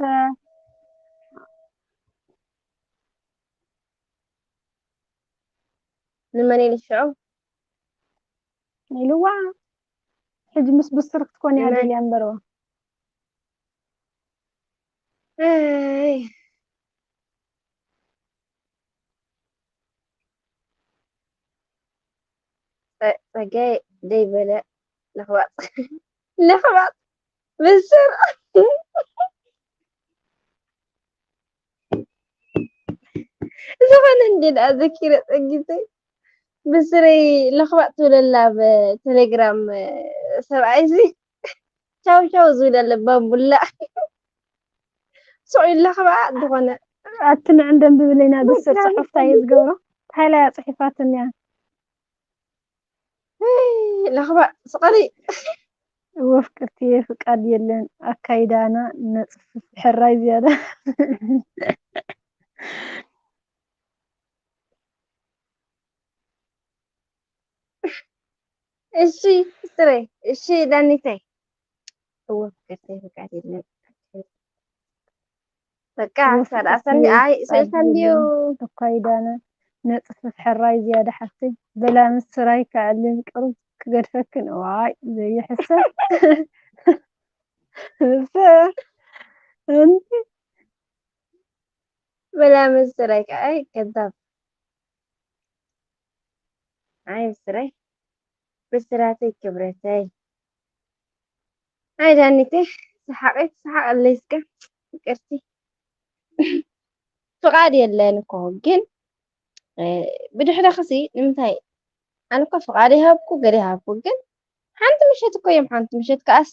ንመን ኢሉ ሽዑ? ኢልዋ። ሕጂ ምስ ብስር ክትኮን እያ ንመን? ደልያ እምበርዋ። ኣይ። ጸ-፣ ጸጋይ ደይ በለ ለኽባጥ። ለኽባጥ። ብስር። ዝኾነ እንዴ ደኣ ዘኪረ ጸጊተይ። ብስረይ ለኽባጥ ትብለላ ኣብ ቴሌግራም ሰብኣይ እዚ ቻው ቻው ዝብል ኣለ ባምቡላ። ስቕ ኢሉ ለኽባጥ ዝኾነ። ኣቲ ንዕንደን ብብለይና ብስር ጽሑፍ ታይ ዝገብሮ? ታይላ እያ ጽሒፋትኒ እያ። ለኽባጥ ስቐሊ። እወ ፍቅርትየ ፍቃድ የለን ኣካይዳና ነጽፍፍ ሕራይ ዝያዳ። እሺ ስረይ፣ እሺ ዳኒተይ። እወ ፍቅርተይ ፍቃድ የለን። በቃ እወ ሰላሳ ፍቅርትየ ኣይ ፍቃድ ሰይፋ እንዲዩ። የለን ኣካይዳና ነጽፍፍ ሕራይ ዝያዳ ሓፍተይ። በላ ምስ ስራይ ከዕልል ቅሩብ ክገድፈክን። እዋይ ዘይሕሰብ። እሰ። እንቲ በላ ምስ ስራይ ከ-፣ ኣይ ከዛብ። ኣይ ብስረይ፣ ብስራተይ ክብረተይ። ኣይ ዳኒተይ፣ ሰሓቂ ትሰሓቅ ኣለይ እስከ። ይቅርቲ። ፍቃድ የለን እኮ ግን፣ እ፣ ብድሕረኽሲ ንምንታይ? ኣነ እኮ ፍቃድ ይሃብኩ፣ ገለ ይሃብኩ፣ ግን ሓንቲ ምሸት እኮ እዮም፣ ሓንቲ ምሸት ከኣስ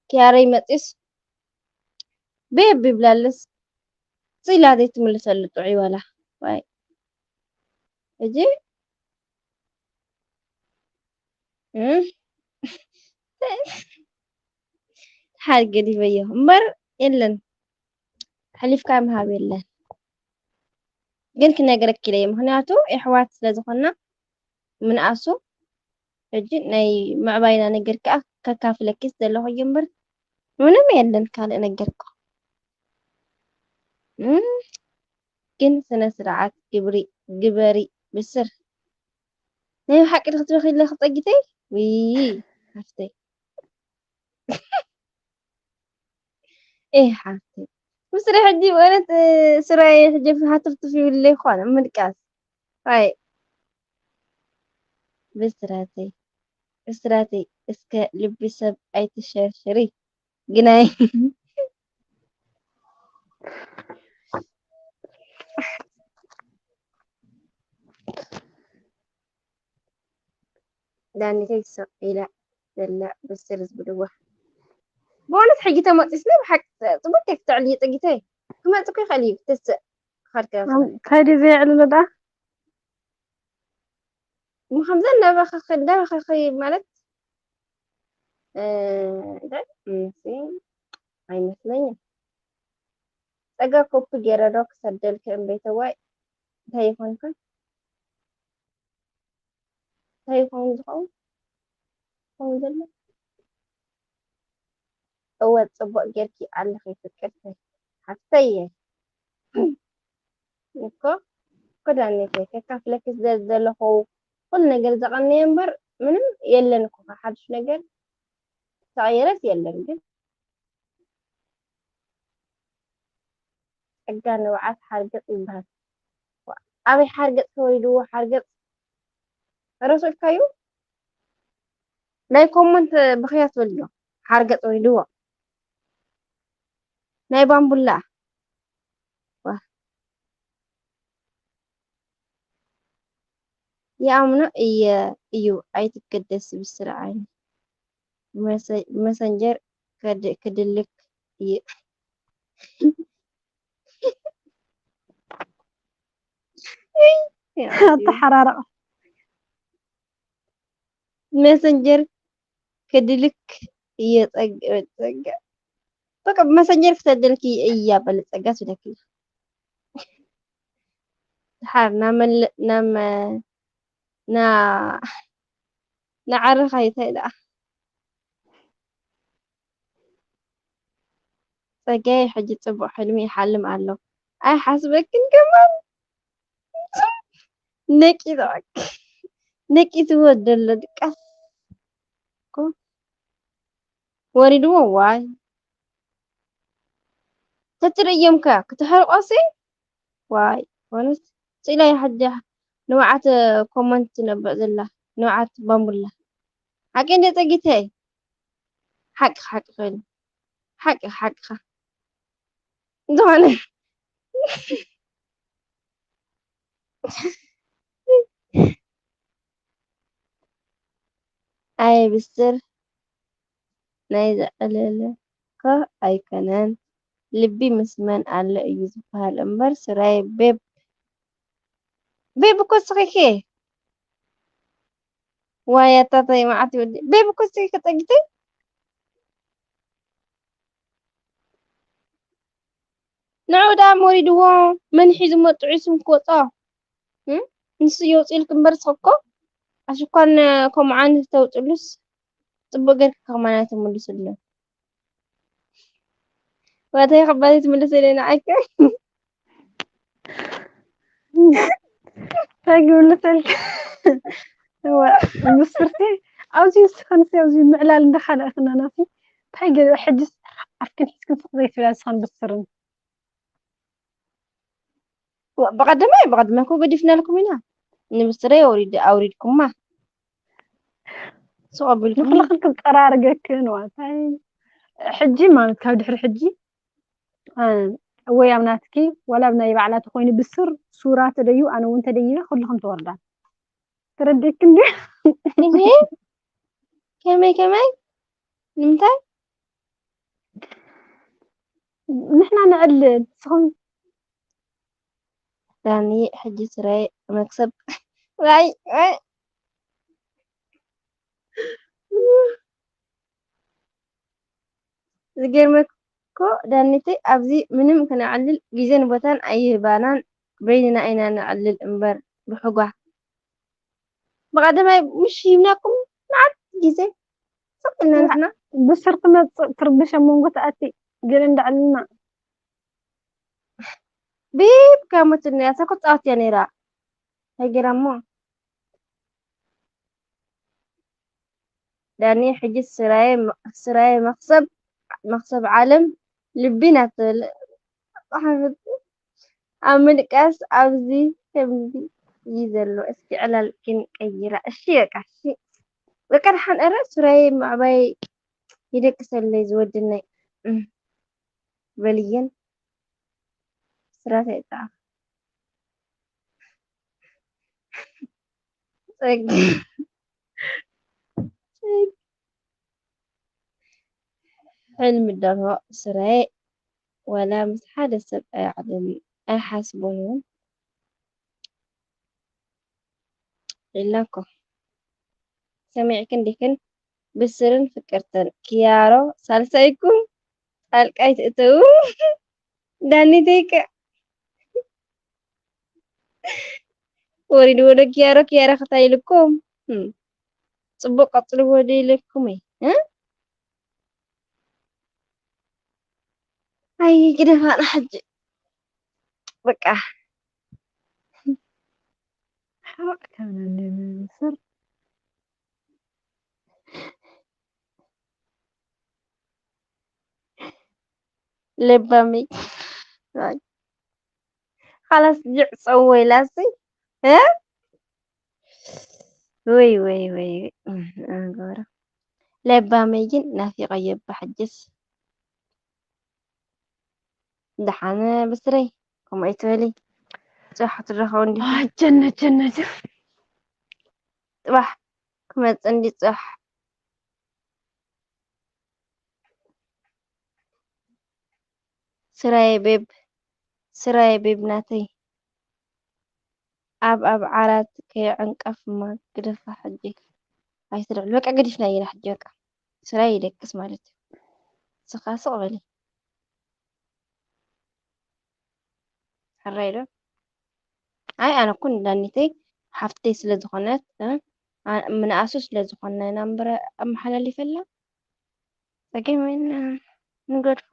ኪያረይ መጺስ ቤብ ይብላለስ፣ ስኢላ ዘይትምልሰሉ ጥዑይ ዋላ። ዋይ። ሕጂ፣ እ? ሓድ ገዲፈዮ እምበር የለን። ኣሕሊፍካ ምሃብ የለን። ግን ክነግረኪ ኢለ እየ። ምኽንያቱ የሕዋት ስለ ዝኾንና ምንኣሱ፣ ሕጂ ናይ ምዕባይና ነገር ከኣ ከካፍለኪ ዘለኹ እዩ እምበር ምንም የለን ካልእ ነገር እኮ። እም፣ ግን ስነ ስርዓት ግብሪ፣ ግበሪ ብስር። ናይ ብሓቂ ዶ ክትበኺ ኣለኺ ጸጊተይ? ውይ፣ ሓፍተይ። ኤህ ሓፍተይ። ብስሪ ሕጂ በእውነት፣ እ፣ ስራይ ሕጂ ሃትፍትፍ ይብለይ እኮ ነው ምድቃስ። ኣይ፣ ብስራተይ፣ ብስራተይ፣ እስከ ልቢ ሰብ ኣይትሸርሽሪ። ግናይ። ዳኒተይ ስቕ ኢላ ዘላ ብስር ዝብልዋ። ብእውነት ሕጂ ተመጺስና ብሓቂ ጽቡቅ ከይክ ተዕልዩ ጸጊተይ። ክመጽእ እኮ ይኽእል እዩ። ክትስእ ክኸድከ እንታይ ድዩ ዘየዕልሎ ደኣ? እሞ ከምዚ እናበኸኺ፣ እናበኸኺ ማለት፣ እ፣ እንታይ? እምሲ ኣይመስለኝን። ጸጋ ኮፒ ገይረ ዶ ክሰደልኪ እምበይተዋይ? እንታይ ይኾን ይኾን? እንታይ ይኸውን ዝኸውን? ይኸውን ዘሎ? እወ፣ ጽቡቕ ጌርኪ ኣለኺ ፍቅርተይ፣ ሓፍተየ። እኮ፣ እኮ ዳኒተይ፣ ከካፍለኪ ስለ ዘለኹ፣ ኩሉ ነገር ዘቐነየ እምበር፣ ምንም የለን እኮ፣ ሓድሽ ነገር ዝተቐየረስ የለን፣ ግን ጸጋ ንብዓት ሓርገጽ ይበሃል። ኣበይ ሓርገጽ ተወሊድዎ? ሓርገጽ ረሲዕካዩ? ናይ ኮመንት ብኽያት በልዮ። ሓርገጽ ወሊድዎ። ናይ ባምቡላ። ዋ። ይኣምኖ እየ እዩ። ኣይትገደሲ ብስሪ ዓይኒ። መሰ-፣ መሰንጀር ከድ-፣ ክድልክ እየ። ኣተሓራርቕ። መሰንጀር ክድልክ እየ ጸግ-፣ ጸጋ። በቃ መሰንጀር ክሰደልኪ እያ በለ ጸጋ ትብለኪ። ድሓር ናመለ-፣ ናመ-፣ ና-፣ ንዓርኻ ይታይ ደኣ። ጸጋይ ሕጂ ጽቡቕ ሕልሚ ይሓልም ኣሎ። ኣይሓስበክን ከማን። ነቂቱ፣ ነቂትዎ ደሎ ድቃስ እኮ። ወሪድዎ፣ ዋይ። ተትርእዮም ከ ክትሕርቆሲ? ዋይ፣ ኮነስ ስኢላ እያ ሕጂ ንብዓት ኮመንት ትነብዕ ዘላ፣ ንብዓት ባምቡላ። ሓቂ እንደ ጸጊተይ? ሓቂ፣ ሓቂ ኮይኑ። ሓቂ፣ ሓቅኻ። ዝኾነ። ኣየ ብስር፣ ናይ ዘዕለለ እኮ ኣይኮነን። ልቢ ምስ መን ኣሎ እዩ ዝበሃል እምበር፣ ስራየ ቤብ። ቤብ እኮ ስኺ ኢኺ። ዋይ ኣታተይ መዓት ይወዲ። ቤብ እኮ ስኺ ኢኺ ጸጊተይ። ንዑ ደኣ ሞሪድዎ፣ መን ሒዙሞ ጥዑይ ስም ክወጾ? እም? ንሱ የውጽእልኪ እምበር፣ ንስኺ እኮ ኣሽኳን ከምኡ ዓይነት ተውጽሉስ ጽቡቅ ጌርኪ ከማን ኣይትምልስሉ። ዋታይ ከባድ ትምልስ ኢለ ንዓይከ። እንታይ ክምልሰልኪ? እዋ፣ ብስርቲ፣ ኣብዚ ንስኽንሲ፣ ኣብዚ ምዕላል እንዳኻልእኽና ናቲ። እንታይ ገለ፣ ሕጅስ ኣፍክን ሒዝክን ስቕ ዘይትብላ፣ ንስኽን ብስርን። ብቐደማይ፣ ብቐደማይ እኮ ገዲፍናልኩም ኢና። ንብስረይ ኣውሪድ-፣ ኣውሪድኩማ። ስቕ ኣቢልኩም። ንኹልኽን ክጠራርገክን ዋታይ። ሕጂ ማለት ካብ ድሕሪ ሕጂ፣ እ፣ ወይ ኣብ ናትኪ ወላ ኣብ ናይ ባዕላ ተኾይኑ ብስር ሱራ ተደዩ፣ ኣነ እውን ተደይበ ኩልኽን ትወርዳ። ተረዲእኪ እንዲ? እሄ፣ ከመይ ከመይ? ንምንታይ? ንሕና ንዕልል፣ ንስኹም ዳኒ፣ ሕጂ ስራይ መክሰብ። ዋይ፣ ዋይ። ዝገርመኪ እኮ ዳኒተይ፣ ኣብዚ ምንም ክነዕልል ግዜን ቦታን ኣይህባናን፣ በይንና ኢና ነዕልል እምበር ብሕጓ። ብቐደማይ ምሽ ሂብናኩም መዓት ግዜ ስቕ ኢልና ንሕና። ብስር ትመጽእ ትርብሽ ኣብ መንጎ ትኣቲ፣ ገለ እንዳዕልና። ቢብ ከሙት እያ፣ እሳ እኮ ትጻወት እያ ነይራ። ሃይ ገይራ እሞ። ዳኒ፣ ሕጂ ስራየ፣ ስራየ መኽሰብ፣ መኽሰብ ዓለም ልቢ ናት ትብል። ጸሓፈት ኣብ ምድቃስ ኣብዚ ከምዚ እዩ ዘሎ። እስኪ ዕላል ግን ቀይራ። እሺ፣ በቃ፣ እሺ። በቃ፣ ደሓን፣ ኧረ፣ ስራየ ምዕባይ ይደቅሰለይ ዝወድነይ። እም፣ በልየን። ስራተ ይጣ። ጸግ-፣ ጸግ-፣ ሕልሚ ደርሆ ስራየ ዋላ ምስ ሓደ ሰብ ኣይዓልልን፣ ኣይሓስቦን እውን ኢላ እኮ። ሰሚዕክን ዲክን? ብስርን ፍቅርተን፣ ኪያሮ ሳልሳይኩም ጣልቃ ኣይትእተዉ። ዳኒተይ ከ ወሪድዎ ዶ ኪያሮ፣ ኪያሮ ክታይ ኢልኩም? እም፣ ጽቡቕ ቀጽልዎ ዶ ኢለኩም እየ? እ? ኣይ ግደፋና ሕጂ። በቃ። ሓቅ ከም ንምስር። ለባመይ። ኻላስ ይዕጸዎ ኢላሲ። እ? ወይ፣ ወይ፣ ወይ፣ ወይ። ኣንጎራ። ለባመይ ግን ናፊቐዮ እባ ሕጅስ። ደሓን ብስረይ፣ ከምኡ ኣይትበሊ። ጽባሕ ክትረኸቡ እንዲኹም። ኣጀነ፣ ጀነ፣ ጀነ። ጽባሕ ክመጽእ እንዲ ጽባሕ። ስራየ ቤብ፣ ስራየ ቤብ ናተይ። ኣብ፣ ኣብ ዓራት ከይዕንቀፍማ ግደፋ ሕጂ። ኣይትልዕሉ። በቃ ገዲፍናዮ ኢና ሕጂ በቃ። ስራይ ይደቅስ ማለት እዩ። ስኻ ስቕ በሊ። ሕራይ ዶ? ኣይ ኣነ እኮ ንዳኒተይ ሓፍተይ ስለ ዝኾነት፣ እ፣ ኣ-፣ ምንኣሱ ስለ ዝኾነ ኢና እምበር ኣመሓላሊፈላ። ጸገም የለን። ንገድፎ።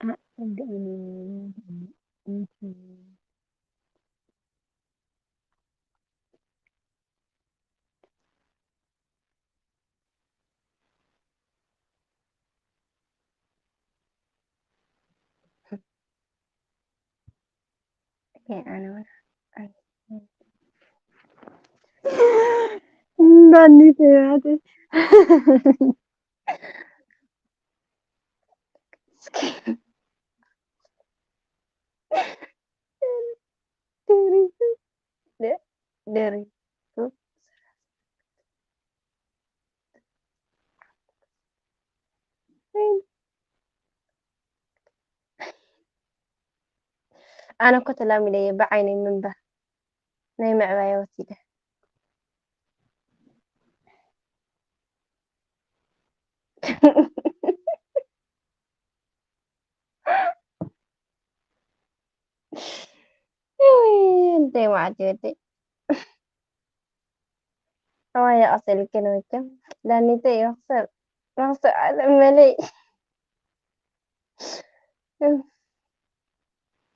ኣ-፣ ጸገም የለን። እንዳኒት ያቴ። ደሪቱ፣ ደ-፣ ደሪቱ። ኣነ እኮ ተላሚደዮ ብዓይነይ ምንባር ናይ ምዕባይ ወሲደ። እውይ፣ እንታይ መዓት እዩ ወደይ። ኣዋይ፣ የቐሰልክን መቸም። ዳኒተይ፣ መኽሰብ፣ መኽሰብ ዓለም መለይ።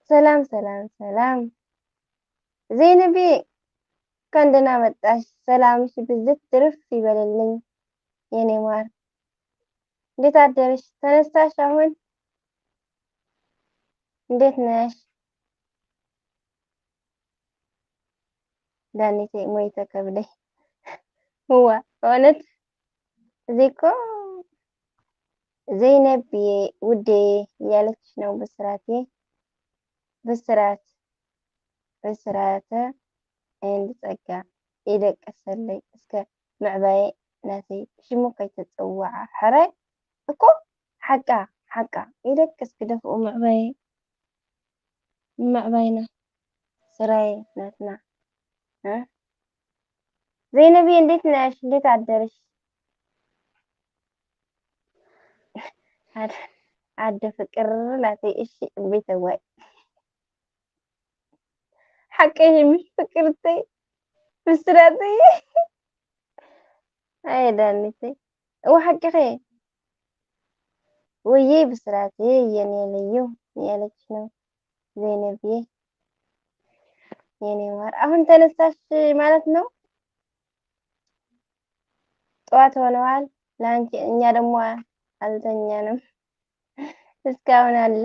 ሰላም፣ ሰላም፣ ሰላም። ዘይነቢ፣ እንኳን ደህና መጣሽ። ሰላምሽ ብዝት ትርፍ ይበልልኝ የኔ ማር። እንዴት አደርሽ? ተነሳሽ አሁን? እንዴት ነሽ? ዳኒተይ፣ ሞይተ ከብደይ። እዋ፣ በእውነት እዚ እኮ ዘይነብየ ውዴ እያለች ነው ብስራቴ። ብስራት ብስራተ ኤንድ ጸጋ ይደቅሰለይ እስከ ምዕባየ ናተይ ሽሙ ከይተጸዋዓ ሕራይ እኮ ሓቃ ሓቃ ይደቅስ ግደፍኡ ምዕባየ ምዕባይና ስራየ ናትና እ ዘይነብየ እንዴት ነሽ እንዴት አደርሽ ኣደ ፍቅር ናተይ እሺ ቤተዋይ ሓቀይ ምሽ ፍቅርተይ ብስራተይ ኣየ ዳኒተይ እወ ሓቅኸ ወይዬ ብስራቴ የኔ ልዩ እያለች ነው ዘይነብዬ የኔ ማር አሁን ተነሳሽ ማለት ነው። ጠዋት ሆነዋል ለአንቺ እኛ ደግሞ አልተኛንም እስካሁን አለ።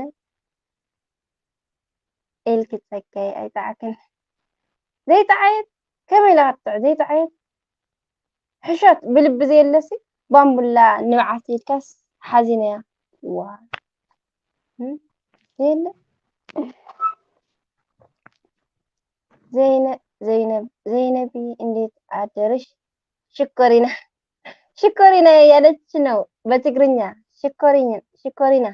ኤልኪ ጸጋይ ኣይጠዓክን ዘይጠዓየት ከመይ ኢላ ክትጥዕ ዘይጠዓየት ሕሾት ብልቢ ዘየለሲ ባምቡላ ንብዓት ኢልካስ ሓዚነያ ዋ የለ ዘይነ ዘይነብ ዘይነቢ እንዴት አደርሽ ሽኮሪና ሽኮሪና እያለች ነው በትግርኛ ሽኮሪና ሽኮሪና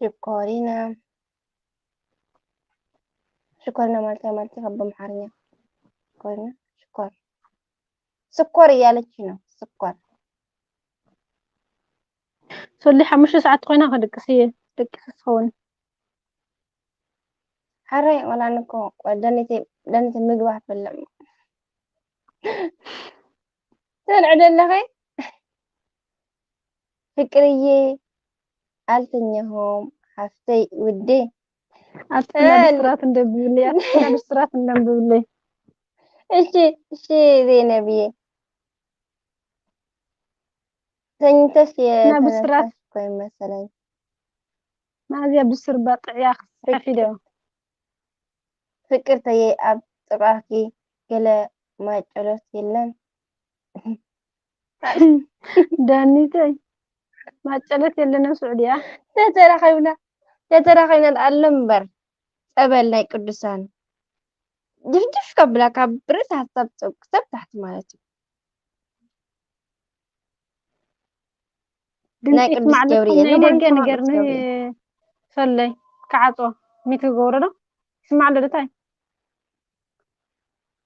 ሽኮሪና ሽኮሪና ማለት ማለት ካብ ኣምሓርኛ ሽኮሪና ሽኮር ስኮር እያለች ነው ስኮር ሶሊ ሓሙሽተ ሰዓት ኮይና ከድቅስ እየ ደቂስ ትኸውን ሓራይ ቆላን እኮ ደኒተ ደኒተ ምግቢ ኣትበልዕ ትበልዕ ደለኸ ፍቅርዬ አልተኛሁም ሓፍተይ ውዴ ኣብቲ ናይ ብስራት እንደብብለይ ኣብቲ ናይ ብስራት እንደብብለይ እሺ እሺ ዘይነብዬ ተኝተሽ የተነሳሽ እኮ ይመሰለኝ። መኣዝያ ብስር ባጥዕያ ክስሕሕ ኢለ። ፍቅርተየ ኣብ ጥቓኺ ገለ ማጨሎት የለን? ዳኒተይ ማጨሎት የለን ኣብ ስዑድያ። ተተራኺብና ተተራኺብና ኣሎ እምበር ጸበል ናይ ቅዱሳን ድፍድፍ ከብላ ካብ ርእሳ ክሳብ ክሳብ ታሕቲ ማለት እዩ። ናይ ቅዱስ ገብርኤል ናይ ደገ ንገርኒ ፈለይ ክዓጾ ሚት ክገብሮ ዶ ስማዕ ለደታይ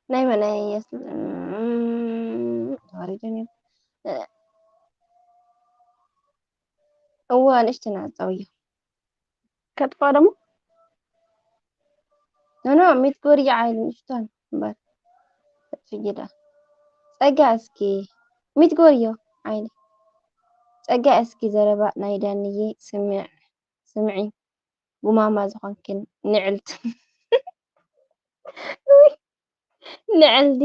ናይ መናይ እዋ ንእሽተይ ናጻውዮ ከጥፋ ደሞ ኖኖ ሚት ጎርያ ዓይል ንእሽቶን እምበር ፍጅዳ ጸጋ እስኪ ሚት ጎርዮ ዓይል ጸጋ እስኪ ዘረባ ናይ ዳንዬ ስምዕ ስምዒ ጉማማ ዝኾንክን ንዕልቲ ንዕልቲ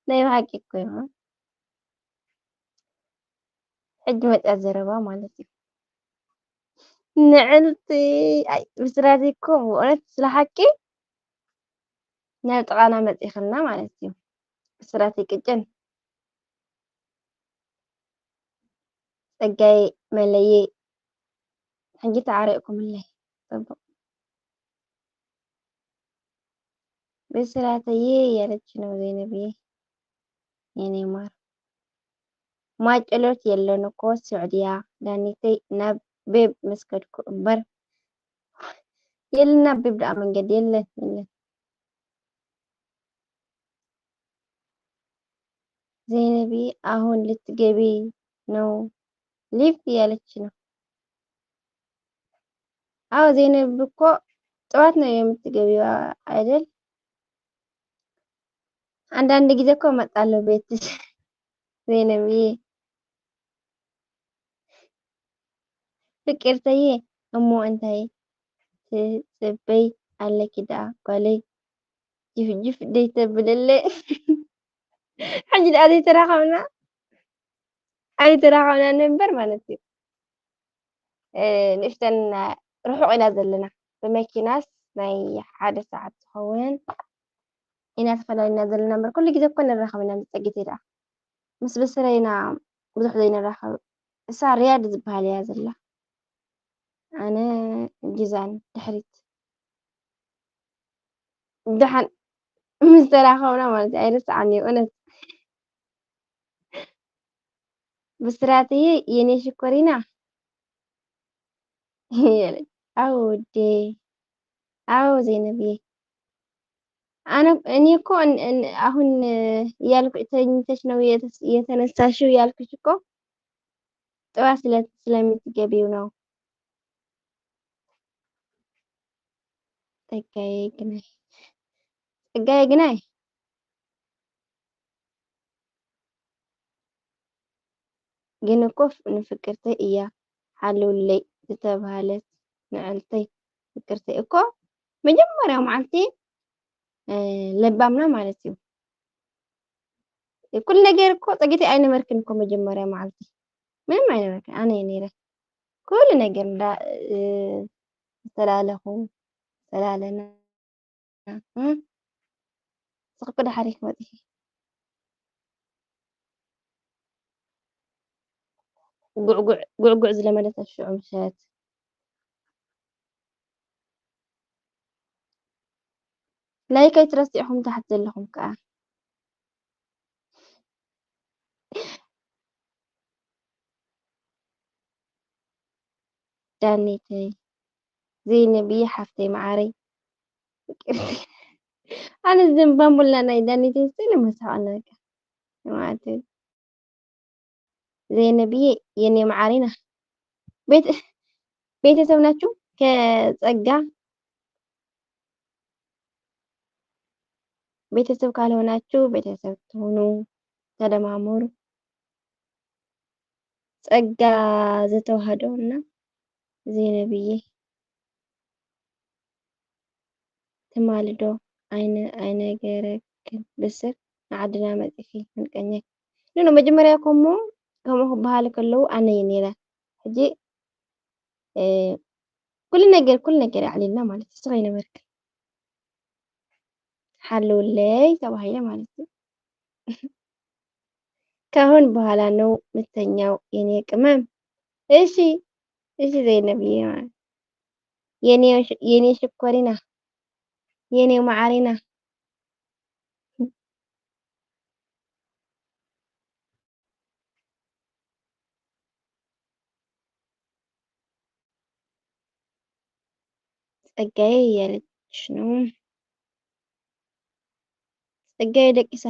ናይ ብሓቂ እኮ እዩ ሕጂ መፅያ ዘረባ ማለት እዩ። ንዕልቲ ብስራት እኮ ብእውነት ስለ ሓቂ ናብ ጥቓና መፂኽልና ማለት እዩ። ብስራት ቅጭን ፀጋይ መለየ ሕጂ ተዓሪቕኩምለይ ፅቡቕ። ብስራተዬ እያለች ነው ዘይነብዬ የኔ ማር። ማጨሎት የለን እኮ ስዑድያ ዳኒተይ ናብ ቤብ መስከድኩ እምበር የለን ናብ ቤብ ደኣ መንገዲ የለን የለን። ዘይነቢ አሁን ልትገቢ ነው ሊቭ እያለች ነው። አዎ ዘይነብ እኮ ጠዋት ነው የምትገቢው አይደል? አንዳንድ ጊዜ እኮ እመጣለሁ ቤትሽ ዘይነብዬ። ፍቅርተዬ እሞ እንታይ ትጽበይ ኣለኪ ደኣ ጓለይ ጅፍጅፍ ደይተብልለ ሕጂ ደኣ ዘይተራኸብና ኣይተራኸብና ነበር ማለት እዩ። እ፣ ንእሽተን ርሑቕ ኢና ዘለና። ብመኪናስ ናይ ሓደ ሰዓት ዝኸውን ኢና ተፈላሊና ዘለና እምበር፣ ኩሉ ግዜ እኮ ንራኸብ ኢና ምስ ጸጊተይ ደኣ። ምስ ብስረይ ኢና ብዙሕ ዘይንራኸብ። እሳ ሪያድ ዝበሃል እያ ዘላ። ኣነ ጂዛን ድሕሪት። ደሓን ምስ ተራኸብና ማለት እዩ፣ ኣይርስዓን እዩ እውነት። ብስራተይ የኔ ሽኮሪና ይለኝ። አዎ ውዴ፣ አዎ ዘይነብዬ። አነ እኔ እኮ እን- እን- አሁን እያልኩ ተኝተሽ ነው የተ- የተነሳሽው ያልኩሽ እኮ ጠዋት ስለ ስለምትገቢው ነው። ጸጋዬ ግናይ፣ ጸጋዬ ግናይ ግን እኮ ፍ- ንፍቅርተይ እያ ሓልውለይ ዝተባህለት ንዕልተይ ፍቅርተይ እኮ መጀመርያ መዓልቲ እ፣ ለባምና ማለት እዩ። ኩሉ ነገር እኮ ጸጊተይ ኣይነበርክን እኮ መጀመርያ መዓልቲ ምንም ኣይነበርክን። ኣነ እየ ነይረ ኩሉ ነገር እንዳ እ፣ ዝተላለኹ ዝተላለና እ፣ ንስኺ እኮ ደሓር ኢኺ መጺኺ። ጉዕጉዕ ጉዕጉዕ ዝለመደት ኣብ ሽዑ ምሸት። ላይክ ኣይትረስዕኹም ታሕቲ ዘለኹም ከኣ። ዳኒተይ ዘይነብዬ ሓፍተይ መዓረይ። ኣነ ዝንባን ቡላ ናይ ዳኒተይ ስለ መሳቐና በቃ። ማለት ዘይነብዬ የኔ መዓሪና ቤት ቤተሰብ ናችሁ ከጸጋ ቤተሰብ ካልሆናችሁ ቤተሰብ ትሆኑ ተደማመሩ። ጸጋ ዘተዋህዶ እና ዘይነብዬ ትማሊ ዶ ኣይነ ኣይነገረክን ብስር ንዓድና መጺኺ ክንቀኘክ ንኖ መጀመርያ ኮሞ ከምኡ ክበሃል ከለዉ ኣነ እየ ነይረ ሕጂ እ፣ ኩሉ ነገር ኩሉ ነገር ኣዕሊልና ማለት እዩ ስኸይ ነበርክ ሓልውለይ ተባሂለ ማለት እዩ ካሁን በኋላ ነው ምተኛው የኔ ቅመም እሺ እሺ ዘይነብዬ ማለት የኔ ሽኮሪና የኔ መዓሪና ጸጋዬ እያለች ነው። ጸጋዬ ደቂሳ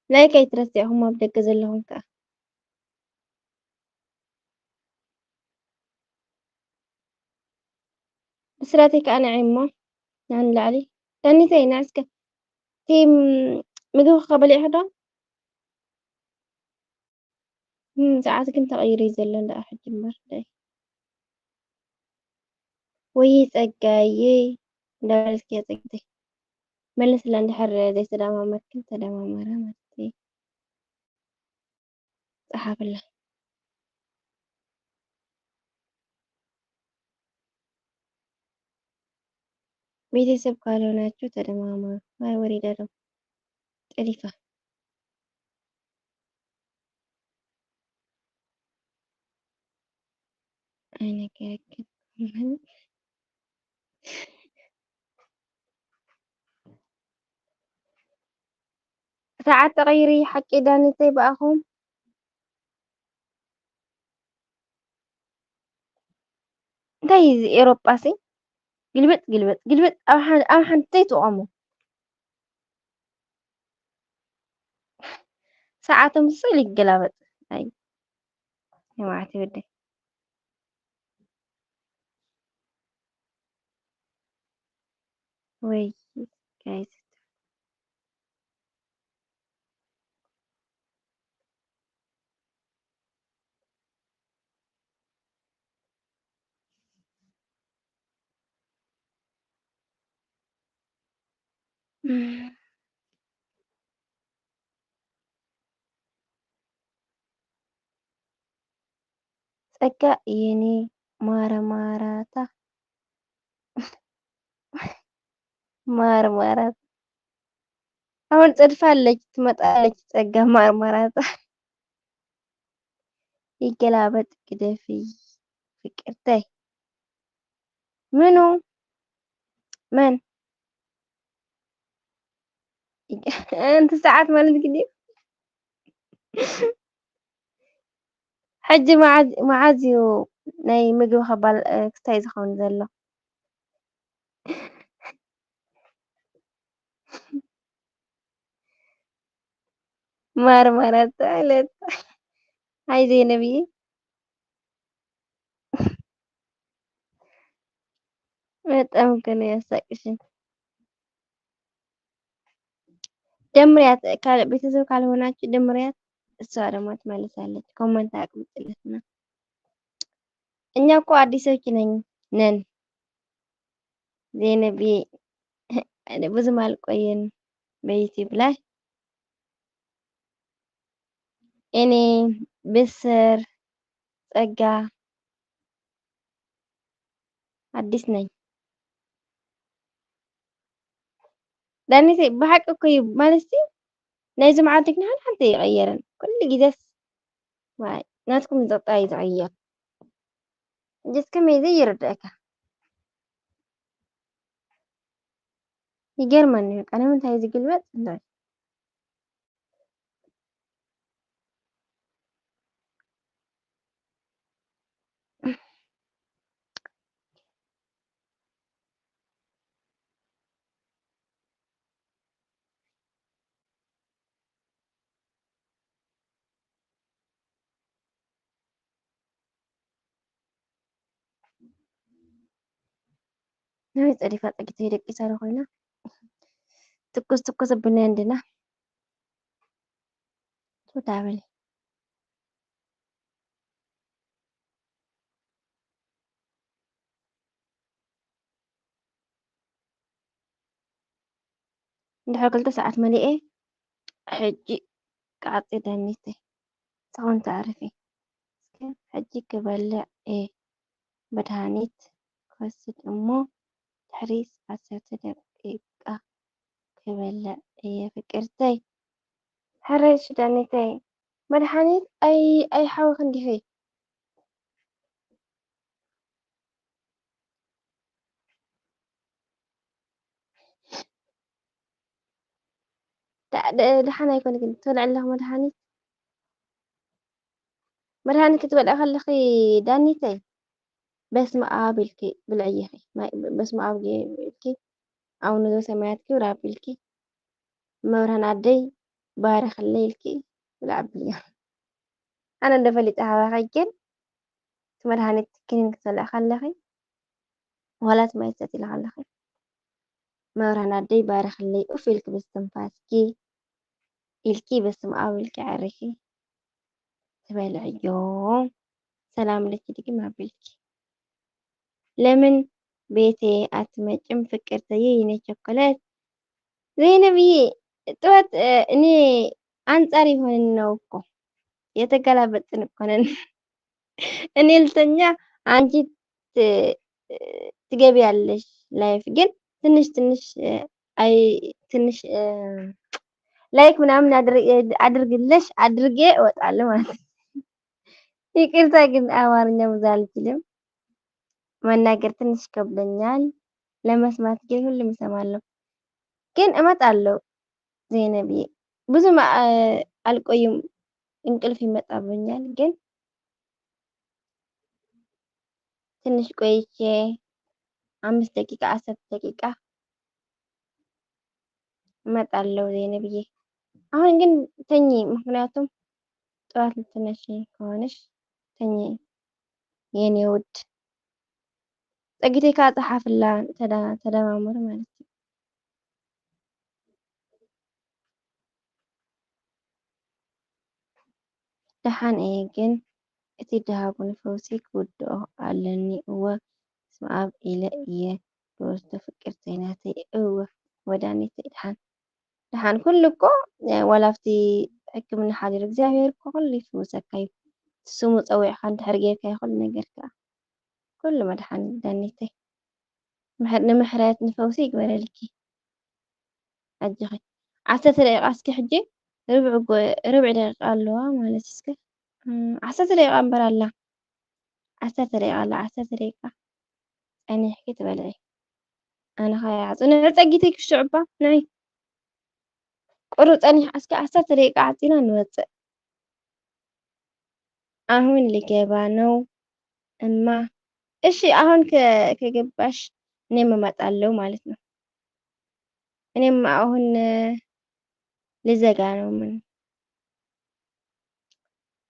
ላይክ ኣይትረስዕኹም ኣብ ደገ ዘለኹም ከኣ ብስራተይ ከኣ ንዒ እሞ ንላዕሊ ዳኒተይ ንዕስከ እቲ ምግቢ ከ በሊዕኺ ዶ? እም፣ ሰዓት ግን ተቐይሩ እዩ ዘሎ እንዳ ሕጂ እምበር ዳይ። ወይ ጸጋዬ እንዳበልክያ ጸግተይ መልስላ እንድሕር ዘይተደማመርክን ተደማመረ ማለት እዩ። ጸሓፍላ። ቤተሰብ ካልሆናችሁ ተደማመሩ። ማይ ወሪዳ ደሞ ጠሊፋ። ኣይነገረክን። ሰዓት ተቐይሪ ሓቂ ዳኒተይ ብኣኹም። እንታይ እዩ እዚ ኤሮጳ ሲ ግልብጥ ግልብጥ ግልብጥ ኣብ ሓ- ኣብ ሓንቲ ዘይትቖሙ ሰዓቶም ስል ይገላበጥ ኣይ የማዕቲ ወደይ ወይ ጋይስ ጸጋ የኔ ማረማራታ ማረማራታ። አሁን ጽድፋለች ትመጣለች ጸጋ ማረማራታ። ይገላበጥ ግደፊ ፍቅርተይ። ምኑ? መን? እንቲ ሰዓት ማለት ግዲ ሕጂ መዓዝ እዩ ናይ ምግቢ ከባል ክስታይ ዝኸውን ዘሎ? ማር ማር ኣተባህለት። ኣይ ዘይነብይ በጣም እኮ ነው ያሳቅሽኝ። ደምሪያት ካል ቤተሰብ ካልሆናችሁ ደምሪያት። እሷ ደግሞ ትመልሳለች። ኮመንት አቅምጥለትና እኛ እኮ አዲሶች ነኝ ነን። ዜነቢ ብዙም አልቆየን በዩቲዩብ ላይ እኔ ብስር ጸጋ አዲስ ነኝ። ዳኒተይ ብሓቂ እኮ እዩ ማለትሲ ናይዚ መዓልቲ ግን ሓንቲ ሓንቲ ይቐየርን ኩሉ ግዜስ ዋይ ናትኩም ዝቕጣ እዩ ዝቕየር። እንጀት ከመይ ዘይርድእካ ይገርመኒ በቃ ንምንታይ ዝግልበጥ እንታይ ናይ ጸዲፋ ጸጊተይ ደቂሳ ዶ ኮይና ትኩስ ትኩስ ብና እንድና ሱዳበል እንድሕር ክልተ ሰዓት መሊኤ ሕጂ ቃጺ ደኒተይ ሰኹን ተዕርፊ እስከ ሕጂ ክበልዕ እየ መድሃኒት ክወስድ እሞ ድሕሪ ዓሰርተ ደቂቃ ክበልዕ እየ ፍቅርተይ። ሕራይ ሱዳኒተይ መድሓኒት ኣይ ኣይሓወኽን ዲኺ? ደሓን ኣይኮንክን ትበልዒ ኣለኺ መድሓኒት? መድሃኒት ክትበልዒ ከለኺ ዳኒተይ በስመ ኣብ ኢልኪ ብልዕይ ኢኺ። ማይ በስመ ኣብ ኢልኪ ኣቡነ ዘበሰማያት ክብር ኣቢልኪ መብርሃን ኣደይ ባርኽለይ ኢልኪ ብልዒ ኣብልዮ። ኣነ እንዶ ፈሊጠ ካባኺ ግን እቲ መድሃኒት ክኒን ክትበልዒ ከለኺ ዋላ እቲ ማይ ትሰትይሉ ከለኺ መብርሃን ኣደይ ባርኽለይ ኡፍ ኢልኪ ብስትንፋስኪ ኢልኪ በስመ ኣብ ኢልኪ ኣዕሪኺ ትበልዕዮ። ሰላም ለኪ ድግም ኣቢልኪ ለምን ቤቴ ኣትመጭም ፍቅርተይ የኔ ቸኮለት ዘይነብዬ ጥዋት እኔ አንጻር የሆንን ነው እኮ የተገላበጥን እኮ ነን። እኔ ልተኛ አንቺ ትገቢያለሽ ላይፍ ግን ትንሽ ትንሽ አይ ትንሽ ላይክ ምናምን አድርግልሽ አድርጌ እወጣለሁ ማለት ነው። ይቅርታ ግን አማርኛ ብዙ አልችልም፣ መናገር ትንሽ ይከብደኛል። ለመስማት ግን ሁሉም እሰማለሁ። ግን እመጣለሁ ዘይነብዬ፣ ብዙም አ- አልቆይም፣ እንቅልፍ ይመጣብኛል። ግን ትንሽ ቆይቼ አምስት ደቂቃ አስር ደቂቃ እመጣለሁ ዘይነብዬ። አሁን ግን ተኚ፣ ምክንያቱም ጠዋት ልትነሺ ከሆነሽ ተኚ የኔ ውድ። ጸጊተይ ከዓ ጸሓፍላ ተዳ- ተደማመሩ ማለት እዩ። ደሓን እየ ግን እቲ ድሃቡኒ ፈውሲ ክውድኦ ኣለኒ እወ በስመኣብ ኢለ እየ ዝወስዶ ፍቅርተይ ናተይ እወ ወዳኒተይ ደሓን ደሓን ኩሉ እኮ ዋላ ኣብቲ ሕክምና ሓዲሩ እግዚኣብሔር እኮ ኩሉ ይፍውሰካ እዩ ስሙ ጸዊዕኻ እንድሕር ጌርካዮ ኩሉ ነገር ከኣ ኩሉ መድሓኒ ዳኒተይ። ምሕ-፣ ንምሕረት ንፈውሲ ይግበረልኪ። ኣጆኺ። ዓሰርተ ደቂቃ እስኪ ሕጂ ርብዒ ጎ-፣ ርብዒ ደቂቃ ኣለዋ ማለት እስከ። እም፣ ዓሰርተ ደቂቃ እምበር ኣላ። ዓሰርተ ደቂቃ ኣላ፣ ዓሰርተ ደቂቃ ጸኒሕኪ ትበልዒ። ኣነ ኸኣ ጽንሒ ጸጊተይ ክሽዑባ፣ ንዒ። ቁሩብ ጸኒሕ፣ እስከ ዓሰርተ ደቂቃ ዓጺና ንወጽእ። አሁን ልገባ ነው እማ። እሺ፣ አሁን ከ-፣ ከገባሽ እኔም እመጣለሁ ማለት ነው። እኔም አሁን ልዘጋ ነው። ምን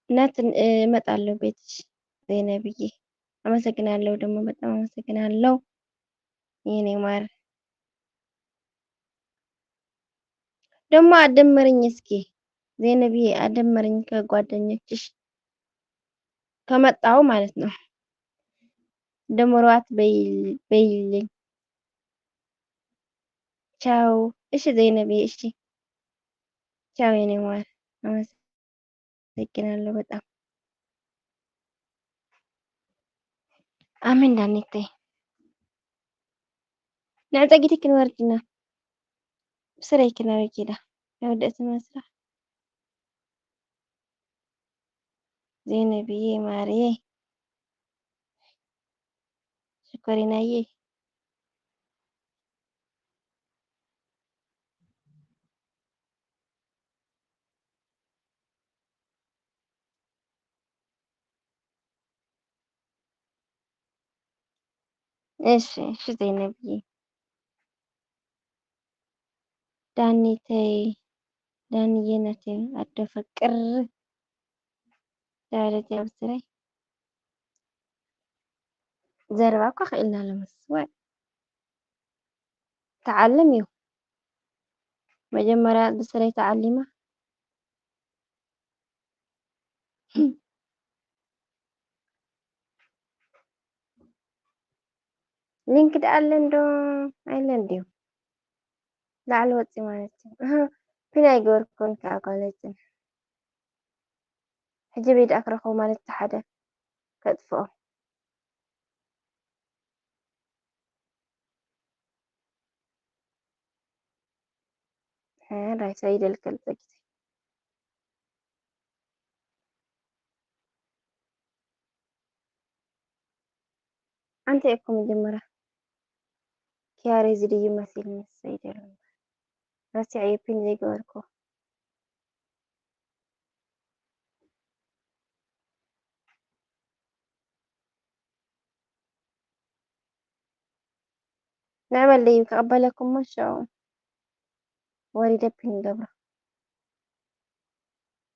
እናት፣ እመጣለሁ ቤትሽ ዘይነብዬ። አመሰግናለሁ ደግሞ፣ በጣም አመሰግናለሁ የኔ ማር። ደግሞ አደምርኝ እስኪ ዘይነብዬ፣ አደምርኝ ከጓደኞችሽ ከመጣው ማለት ነው። ደምሯት በይል-፣ በይልኝ። ቻው። እሺ ዘይነብዬ፣ እሺ። ቻው የኔ ማር። አመሰግናለሁ በጣም። አሜን ዳኒተይ። ንዕጸጊቲ ክንወርድ ኢና። ብስረይ ክነብር ኪዳ። ንወደእቲ መስራ። ዘይነብዬ ማርዬ። ሽኮሪናዬ። እሺ፣ እሺ ዘይነብዬ። ዳኒተይ፣ ዳንዬ ናተይ ኣዶ ፍቅር ዳለት ያብስረይ። ዘረባ እኮ ክኢልና ኣለመስ ወይ ተዓልም እዩ። መጀመርያ ብስረይ ተዓሊማ። ሊንክ ደኣ ኣለን ዶ ኣይለን ድዩ? ላዕሊ ወጺ ማለት እዩ። ኣሃ፣ ፒን ኣይገበርኩን ከኣ ጓለይ ጽንሕ። ሕጂ በይ ደኣ ክረኽቦ ማለት እቲ ሓደ ከጥፍኦ። ሕራይ ሰይደልከል ጸጊተይ። ኣንተ እኮ መጀመርያ ኪያሬ ዝድዩ መሲልኒ ሰይደሉ እምበር። ረሲዐዮ ፒን ዘይገበርኩ። ንዕመለይ ክቕበለኩም እሞ ሽዑ ወሪደ ፒን ገብሮ።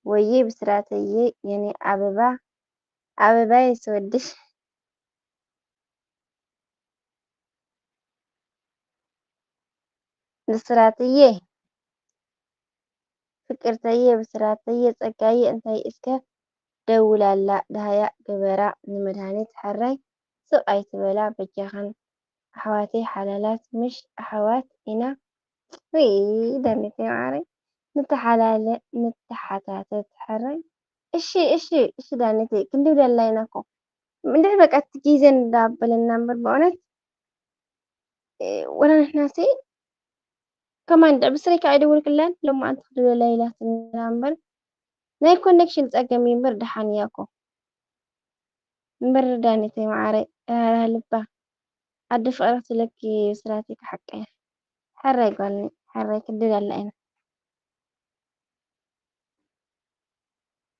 ወይዬ ብስራተዬ የኔ አበባ፣ አበባዬ ስወድሽ። ብስራተዬ፣ ፍቅርተዬ፣ ብስራተዬ፣ ጸጋዬ እንታይ እስከ ደውላላ፣ ደሃያ ግበራ ንመድሃኒት፣ ሕራይ ስቕ ኣይትበላ በጃኽን ኣሕዋተይ ሓላላት፣ ምሽ ኣሕዋት ኢና። ውይ ዳኒተይ ማዓረይ፣ ንተሓላለ፣ ንተሓታተት፣ ሕራይ። እሺ፣ እሺ፣ እሺ ዳኒተይ፣ ክንድውለላ ኢና እኮ። እንድሕር በቃ እቲ ግዜ እንዳበለና እምበር፣ በእውነት፣ እ፣ ወላ ንሕናሲ ከማን እንድዒ ብስረይ ከዓ ኣይደወልክላን፣ ሎማዓንቲ ክድውለላ ኢላትና እምበር፣ ናይ ኮኔክሽን ጸገም እዩ እምበር፣ ደሓን እያ እኮ። እምበር ዳኒተይ ማዓረይ፣ ራህራህ ልባ፣ ኣደ ፍቕሪ ክትብለኪ ብስራተይ ክሓቀያ። ሕራይ ጓልኒ፣ ሕራይ ክንድውለላ ኢና።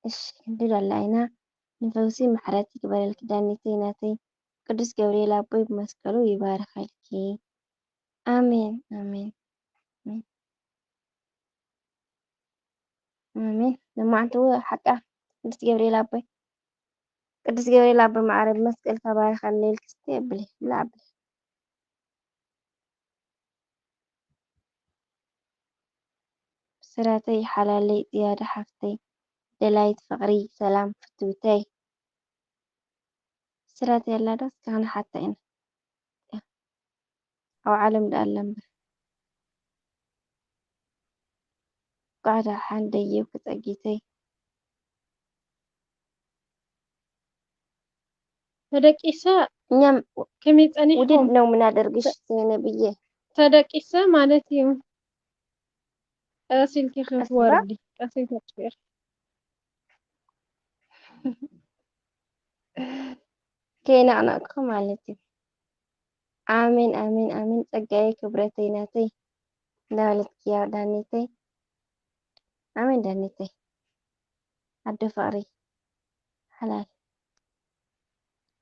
እሺ፣ ክንድውለላ ኢና። ንፈውሲ ምሕረት ይግበረልኪ ዳኒተይ ናተይ። ቅዱስ ገብርኤል ኣቦይ ብመስቀሉ ይባርኸልኪ። ኣሜን፣ ኣሜን፣ ኣሜን። ኣሜን። ሎማዓንቲ እወ ሓቃ ቅዱስ ገብርኤል ኣቦይ፣ ቅዱስ ገብርኤል ኣቦይ ማዓረይ ብመስቀልካ ባርኸለይ ኢልኪ እስቲ ኣብሊ፣ ብላ ኣብሊ። ብስራተይ ሓላለይ ዝያዳ ሓፍተይ ደላይት ፍቕሪ ሰላም ፍትውተይ። ብስራተይ ኣላ ዶ? እስከ ክንሓታ ኢና። ኣብ ዓለም ደኣ ኣላ እምበር። እንቋዕ ደሓን ደየብኪ ጸጊተይ። ተደቂሰ እኛም ከመይ ውድድ ጸኒሕኩም? ነው የምናደርግሽ ዘይነብዬ። ተደቂሰ ማለት እዩ። ቀስ ኢልኪ ቀስ ኢላ ክትወርዲ፣ ቀስ ኢልኪ ክትወርዲ። ከይነቕነቕኩ ማለት እዩ። ኣሜን ኣሜን ኣሜን ጸጋዬ ክብረተይ ናተይ እንዳበለትኪ ያው ዳኒተይ ኣሜን ዳኒተይ ኣደ ፍቕሪ ሓላል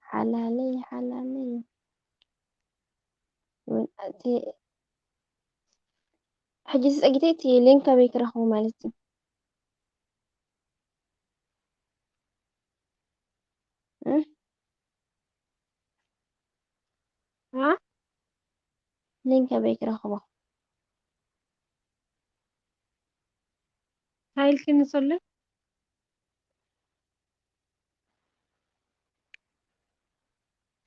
ሓላለይ ሓላለይ እቲ ሕጂ ተጸጊተ እቲ ሊንክ ኣበይ ክረኽቦ ማለት እዩ? እ? አ? ሊንክ ኣበይ ክረኽቦ? እንታይ ኢልክኒ ሰሉይ?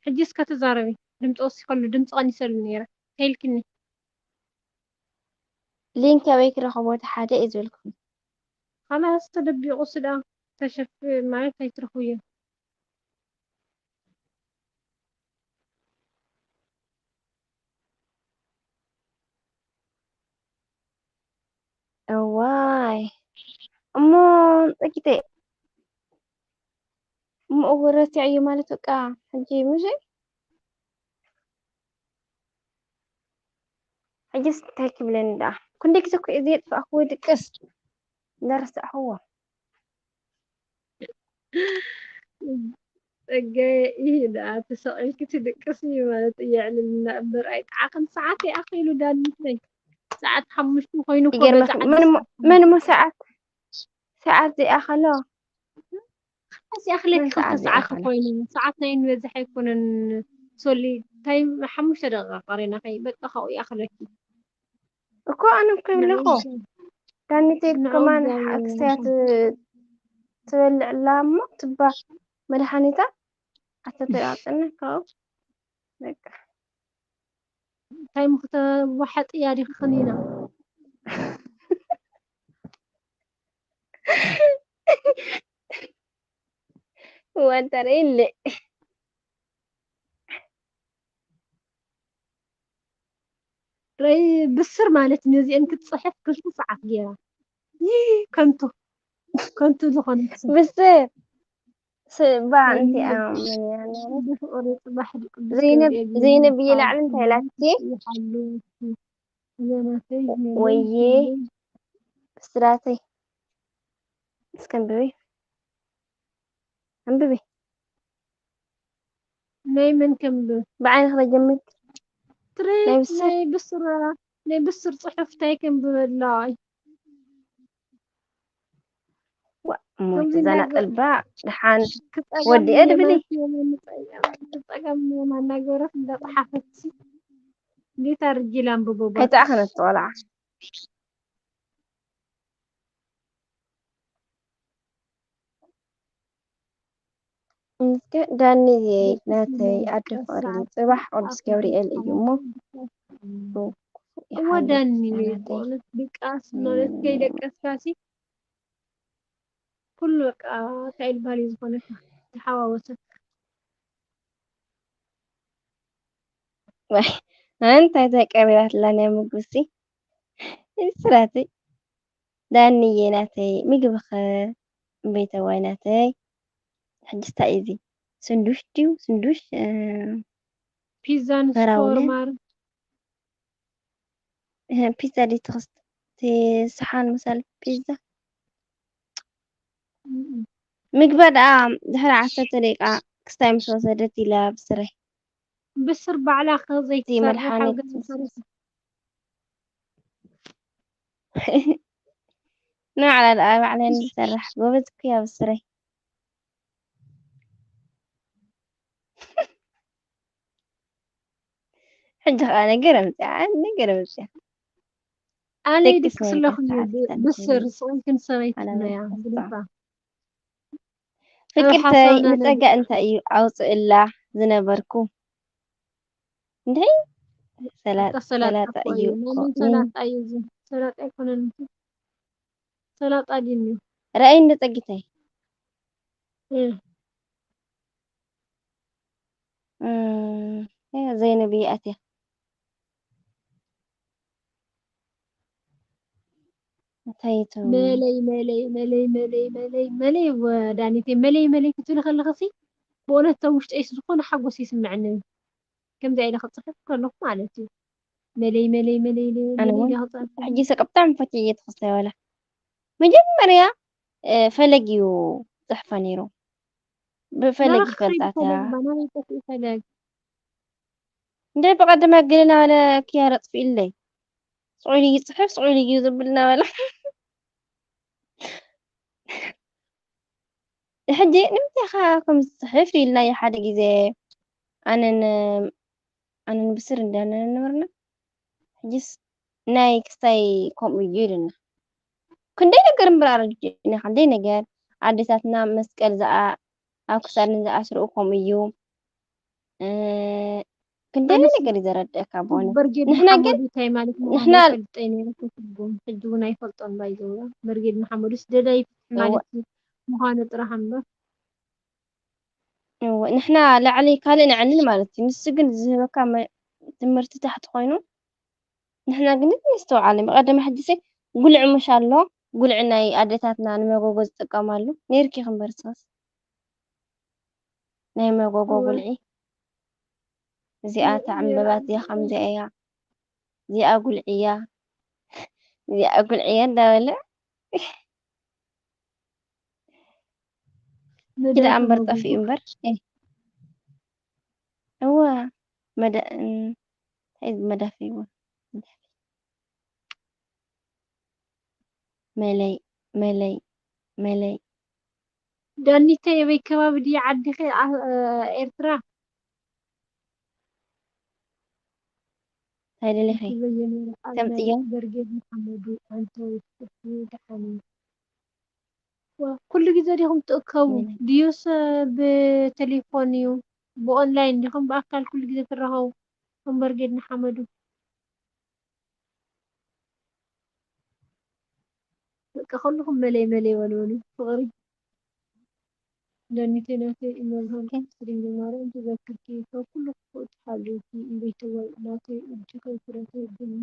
ሕጂ እስከ ተዛረቢ። ድምፂ ወሲኸሉ፣ ድምፂ ቀኒሰሉ ነይረ። እንታይ ኢልክኒ? ሊንክ ኣበይ ክረኽቦ? እቲ ሓደ እየ ዝበልኩ። ካላስ ተደቢቑ ስዳ ተሸፍ ማለት ኣይትረኽብዮ። እዋይ እሞ ጸጊተ እሞ እወ ረሲዐዮ ማለት በቃ ሕጂ ምሽ ሕጂስ እንታይ ክብለኒ ደኣ? ክንደይ ግዜ እኮ እየ ዘየጥፋእክዎ ድቅስ እንዳረሳዕኽዎ። ጸጋዬ ኢሂ ደኣ ተሰቒልኪ ትድቅሲ ማለት እዩ የዕልልና እምበር ኣይጠዓኽን። ሰዓት ይኣኽሉ ዳኒተይ። ሰዓት ሓሙሽተ ኮይኑ እኮ በዛ ይገርመኪ ዓዲ ምን እሞ ሰዓት ሓሙሽተ። ምን እሞ ሰዓት ሰዓት ዘይኣኸሎ እዚኣ ክለኪ ምን ክልተ ሰዓት ሰዓት ዘይኣኸሎ ኮይኑ ሰዓት ናይ ንበዝሕ ኣይኮነን። ሶሊ እንታይ ሓሙሽተ ደቂቃ ቀሪና ከይ በቃ ካብኡ ይኣኽለኪ። እኮ ኣነ እኮ ይብለኹ ዳኒተይ ንዑ ከማን ዛሬ ክሳያ ትበልዕ ኣላ እሞ ትባ መድሓኒታ ኣተተቃጽነ ካብኡ በቃ እንታይ ምክተዋሓጥ እያ ዲኺ ከኒና ዋንታረ ኢለ ረይ ብስር ማለት ነዚአን ክትፅሕፍ ክልተ ሰዓት ገይራ ይህ ከንቱ ከንቱ ዝኾነ ሰብ ብስር ስባ ወይ እንቲኣ መን እያ ነይሩ ብፍቅሪ ፅባሕ ቅዱስ ዘይነብ ገብርኤል ዘይነብ ይመስገን ይላዕሊ እንታይ ኢላትኪ ይሓሉ ዘናተይ ወዬ ብስራተይ እስከ ኣንብቢ ኣንብቢ ናይ መን ከንብብ ብዓይኒ ክተጀምር ትረይ ናይ ብስር ናይ ብስር ናይ ብስር ፅሑፍ እንታይ ከንብበላ እሞ ከምዚ ተዛና እናገ- ጠልባ ድሓን ክፀገም ወዲአ ድብሊ የማን የማን ፀገም የማን እናገበረት እንዳፀሓፈት እንዴት ኣድርጊ ላንብቦ ባክሽ ከይተኣኸነት ቆልዓ እስከ ዳኒየይ ናተይ ኣደ ፍቕሪ ጽባሕ ቅዱስ ገብርኤል እዩ እሞ ብክፉእ እወ ይሓልወኪ ዳኒ ናተይ በእውነት ድቃስ ማለት ከይደቀስካሲ ኩሉ በቃ እንታይ ዝበሃል እዩ ዝኾነካ ዝሓዋወሰካ ዋይ እንታይ ተቀሪባትላ ናይ ምግብሲ ስራቲ ዳንዬ ናተይ ምግብኸ እምበይተዋይ ናተይ ሕጂ እንታይ እዩ እዚ ስንዱሽ ድዩ ስንዱሽ እ፣ ፒዛን በራውለ ሾርማን እ፣ ፒዛ ድዩ ትኽስት እቲ ሰሓን መሳል ፒዛ ምግባ ደኣ ድሕሪ ዓሰርተ ደቂቃ ክስታይ ምስ ወሰደት ኢላ ብስረይ ብስር ባዕላ ከ እቲ ዘይትሰርሕ ኣብ መድሓኒት ገዛ ምስ ሰርሕ ንባዕላ ደኣ ባዕለን ዝሰርሕ ጎበዝ እኮ እያ ብስረይ ሕጂ ከዓ ነገር ኣምፅኣ ነገር ኣምፅኣ ኣነ ደቂ ይድቅስለኹ ሰበይቲ እዩ ሰዓት ብ- ክሳብ ብስር ትህልው ስቕልክን ሰበይትክን ሓላዊ እያ ተስፋ ብልባ ኣብ ፍቅርተይ ሓሳብና ንፀጋ ነድቅስ እንታይ እዩ ኣውፅእላ ዝነበርኩ እንታይ ሰላጣ ሰላጣ ሰላጣ እኮ እዩ እዩ እኮ ናይ መን እ፣ ሰላጣ እዩ እዚ ሰላጣ ኣይኮነን እዚ ሰላጣ ድዩ ርኣይ እንዶ ፀጊተይ እ። እም፣ ያ ዘይነብይ ኣትያ። እንታይ ትብሉ? መለይ፣ መለይ፣ መለይ፣ መለይ፣ መለይ፣ መለይ፣ ወዳኒተይ፣ መለይ፣ መለይ ክትብሊ ከለኽሲ፣ ብእውነት፣ ተብ ውሽጠይስ ዝኾነ ሓጎስ ይስምዐኒ። ከምዚኣ ኢለ ክጽሕፍ ከለኹ ማለት እዩ። መለይ፣ መለይ፣ መለይ፣ መለይ፣ ኣነ መለይ እውን ኢለ ክጽሕፍ ከለኹ። ሕጂ ሰቀ ብጣዕሚ ፈትየ እየ ትኽስታይ ዋላ። መጀመርያ፣ እ፣ ፈለግ እዩ ዝጽሕፋ ነይሩ። ብፈለግ ንባዕኺ ይፈልጣት እያ። ፈለግ፣ ባና ይጠፍእ ፈለግ። እንደ ብቐደም ኣገለ እናበለ ክያር ኣጥፊእለይ። ስቕ ኢሉ ይጽሕፍ፣ ስቕ ኢሉ እዩ ዝብል እናበለ። ሕጂ ንምንታይ ኢኻ ከምዚ ትጽሕፍ ኢልናዮ ሓደ ግዜ። ኣነን፣ ኣነን ብስር እንዳለን ነበርና። ሕጂስ ናይ ክስታይ ከምኡ እዩ ኢሉና። ክንደይ ነገር እምበር ኣረዲኡና፣ ክንደይ ነገር። ኣዴታትና መስቀል ዝኣ-፣ ኣብ ክሳድን ዝኣስርኡ ከምኡ እዩ። እ፣ ክንደይ ኣነስ ነገር እዩ ዘረድአካ ብእውነት። በርጌድ ንሕና ግን፣ ንሓመዱ እንታይ ማለት ምዃኑ ንሕና ኣይፈልጠይ ነይረ፣ ከትርጉም። ሕጂ እውን ኣይፈልጦን ባይዘው። በርጌድ ንሓመዱስ ደላይ ፍትሒ እወ። ማለት እዩ ምዃኑ ጥራሕ እምበር። እወ፣ ንሕና ላዕሊ ካልእ ነዕልል ማለት እዩ። ንሱ ግን ዝህበካ መ-፣ ትምህርቲ ታሕቲ ኮይኑ፣ ንሕና ግን ነስተውዓል። ብቐደም ሕጂሲ ጉልዒ ምሽ ኣሎ፣ ጉልዒ ናይ ኣዴታትና ንመጎጎ ዝጥቀማሉ። ነይርኪ ክንበር ንስኽስ? ናይ መጎጎ እወ። ጉልዒ። እዚኣ እወ፣ እታ ነይራ ዕምበባ እዚኣ ኣለና። ከምዚኣ እያ። እዚኣ ጉልዒ እያ። እዚኣ ጉልዒ እያ እንዳበለ። ኪዳ መዳፊ እምበር መጎጎ። ጠፊኡ እምበር። ኤ። እወ። መዳ-፣ እን-፣ እንታይ መዳፊ እወ። መለይ፣ መለይ፣ መለይ። ዳኒተይ፣ ኣበይ ከባቢ ድዩ ዓዲኺ? ኣ-፣ ኤርትራ? እንታይ ደሊኺ? ኣንቲ በየነ ኣብ ናይ ከምጽዮ? በርጌድ ንሓመዱ ኣንተ ውስጥቲ ደሓን እዩ። ዋ፣ ኩሉ ግዜ ዲኹም ትእከቡ? መለይ። ድዩስ ብቴሌፎን እዩ? ብኦንላይን ዲኹም ብኣካል ኩሉ ግዜ ትራኸቡ? ከም በርጌድ ንሓመዱ። በቃ፣ ኩልኹም መለይ መለይ በልበሉ። ፍቕሪ። ዳኒተይ ናተይ እመብርሃን ኦኬ። ቅድስቲ ድንግል ማርያም ትዘክርኪ፣ ካብ ኩሉ ክፉእ ትሓልውኪ። እምበይተዋይ ናተይ፣ እጅ ከይፍረተ ድማ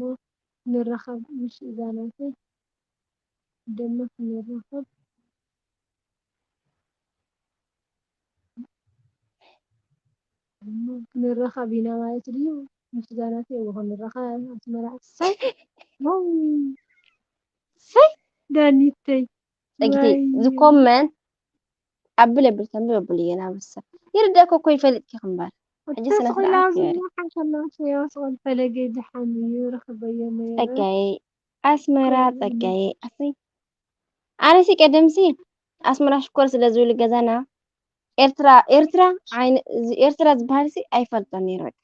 ንራኸብ፣ ምስ እዛ ናተይ ድማ ክንራኸብ። እሞ ክንራኸብ ኢና ማለት ድዩ? ምስ እዛ ናተይ እወ ክንራኸብ ኣስመራ። እሰይ! ዋው! እሰይ! ዳኒተይ! ጽግቲ፣ ዋይ! ዝኮመን ኣብል ኣብል ተንብብ ኣብል እየ ናበሳ። ይርዳእኮ እኮ ይፈልጥኪ ክምባር። ሕጂ እታ ስነ ስርዓት ስቑላ ግበሪ። ዝብላ ሓንሳብ ናብሰይ ስቑል ፈለገይ ደሓን እዩ፣ ረኽበዮ ነይረ። ጸጋዬ፣ ኣስመራ፣ ፈለገይ። ጸጋዬ፣ ኣሰይ። ኣነሲ ቀደምሲ ኣስመራ ሽኮር ስለ ዝብሉ ገዛና ኤርትራ፣ ኤርትራ ዓይነ-፣ እዚ ኤርትራ ዝበሃልሲ ኣይፈልጦን ነይረ በቃ።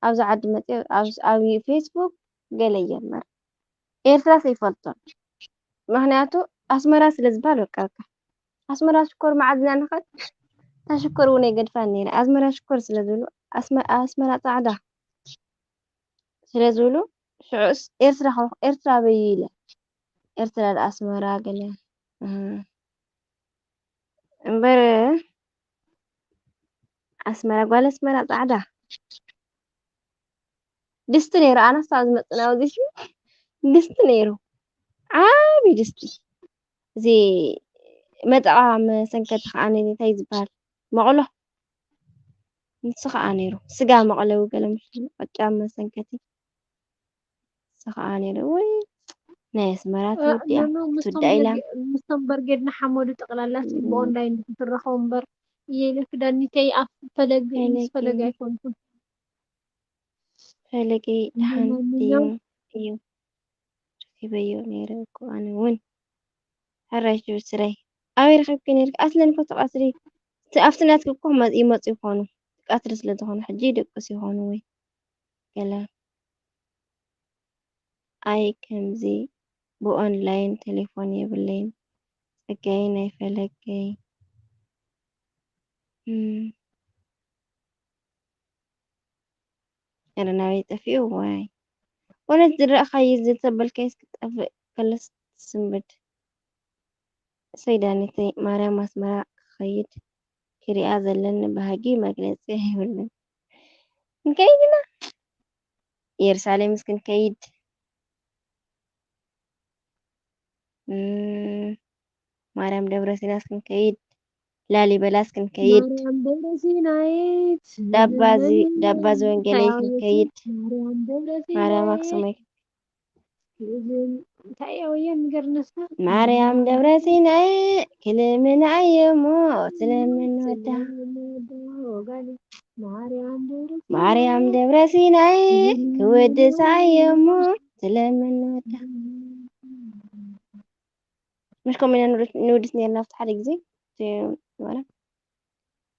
ኣብዚ ዓዲ መጽየ ኣብ፣ ኣብ ፌስቡክ ገለ እየ እምበር ኤርትራስ ኣይፈልጦን። ምኽንያቱ ኣስመራ ስለ ዝበሃል በቃ፣ በቃ። ኣስመራ ሽኮር መዓዝ ኢና ንኸድ? እታ ሽኮር እውን ኣይገድፋን ነይረ። ኣስመራ ሽኮር ስለ ዝብሉ፣ ኣስመ-፣ ኣስመራ ጻዕዳ ስለ ዝብሉ፣ ሽዑስ ኤርትራ ከ-፣ ኤርትራ ኣበይ ኢለ? ኤርትራ ዶ ኣስመራ ገለ? እህ። እምበር ኣስመራ፣ ጓል ኣስመራ ጻዕዳ። ድስቲ ነይሩ፣ ኣነስ ኣብ ዝመጽእ ናብዚ ሲ ድስቲ ነይሩ። ዓቢ ድስቲ። እዚ መጠቓ መሰንከቲ ከኣ እንታይ ዝበሃል? መቕሎ። ንሱ ከኣ ነይሩ። ስጋ መቕለዊ ገለ ምሽ ቅጫ መሰንከቲ። ንሱ ከኣ ነይሩ። ወይ ናይ ኣስመራ እ፣ ትውድያ፣ ኖኖ፣ ምስቶም ትውድያ ኢላ። በርጌ-፣ ምስቶም በርጌድ ንሓመዱ ጠቕላላ ሲ እም። ብኦንላይን ዲኹም ትራኸቡ እምበር፣ እየ ኢለ ክዳኒተይ ኣብ ፈለግ፣ ፈለግ ምስ ፈለግ እዩ። ኣይኮንኩን። ፈለገይ ደሓን እዩ፣ ለማንኛውም እዩ። ረኺበዮ ነይረ እኮ ኣነ እውን። ሕራይ ሽብስረይ። ኣበይ ረኺብኪ ነይርኪ? ኣስለን እኮ እቲ ቀትሪ፣ እቲ ኣብቲ ናትኪ እኮ መ-፣ ይመጹ ይኾኑ። ቀትሪ ስለ ዝኾነ ሕጂ ይድቅሱ ይኾኑ ወይ ገለ። ኣይ ከምዚ ብኦንላይን ቴሌፎን የብለይን። ጸጋዬ ናይ ፈለገይ። እም። ኧረ ናበይ ጠፊኡ? ዋይ። እውነት ዝረኣኻዮ ዝተበልካዮስ ክጠፍእ ከሎስ ትስንብድ። እሰይ ዳኒተይ፣ ማርያም ኣስመራ ክኸይድ ክሪኣ ዘለኒ ባህጊ መግለጺ የብሉን። ክንከይድ ኢና። ኢየሩሳሌምስ ክንከይድ። እም፣ ማርያም ደብረ ሲናስ ክንከይድ። ላሊበላስ ክንከይድ። ማርያም ደብረ ሲናይት ዳባ ዚ-፣ ዳባ ዝወንጌለይ ክንከይድ። ማርያም ደብረ ማርያም ሲናይት ኣክሱማይ እንታይ እያ ወያን ንገርነስና። ማርያም ደብረ ሲናይ ክልምና እየ እሞ ትለምን ወዳ። ማርያም ደብረ ሲናይ ክወድሳ እየ እሞ ትለምን ወዳ። መሽ ከምኡ ኢና ንውድስ፣ ንውድስ ነርና ኣብቲ ሓደ ግዜ። እቲ ማለት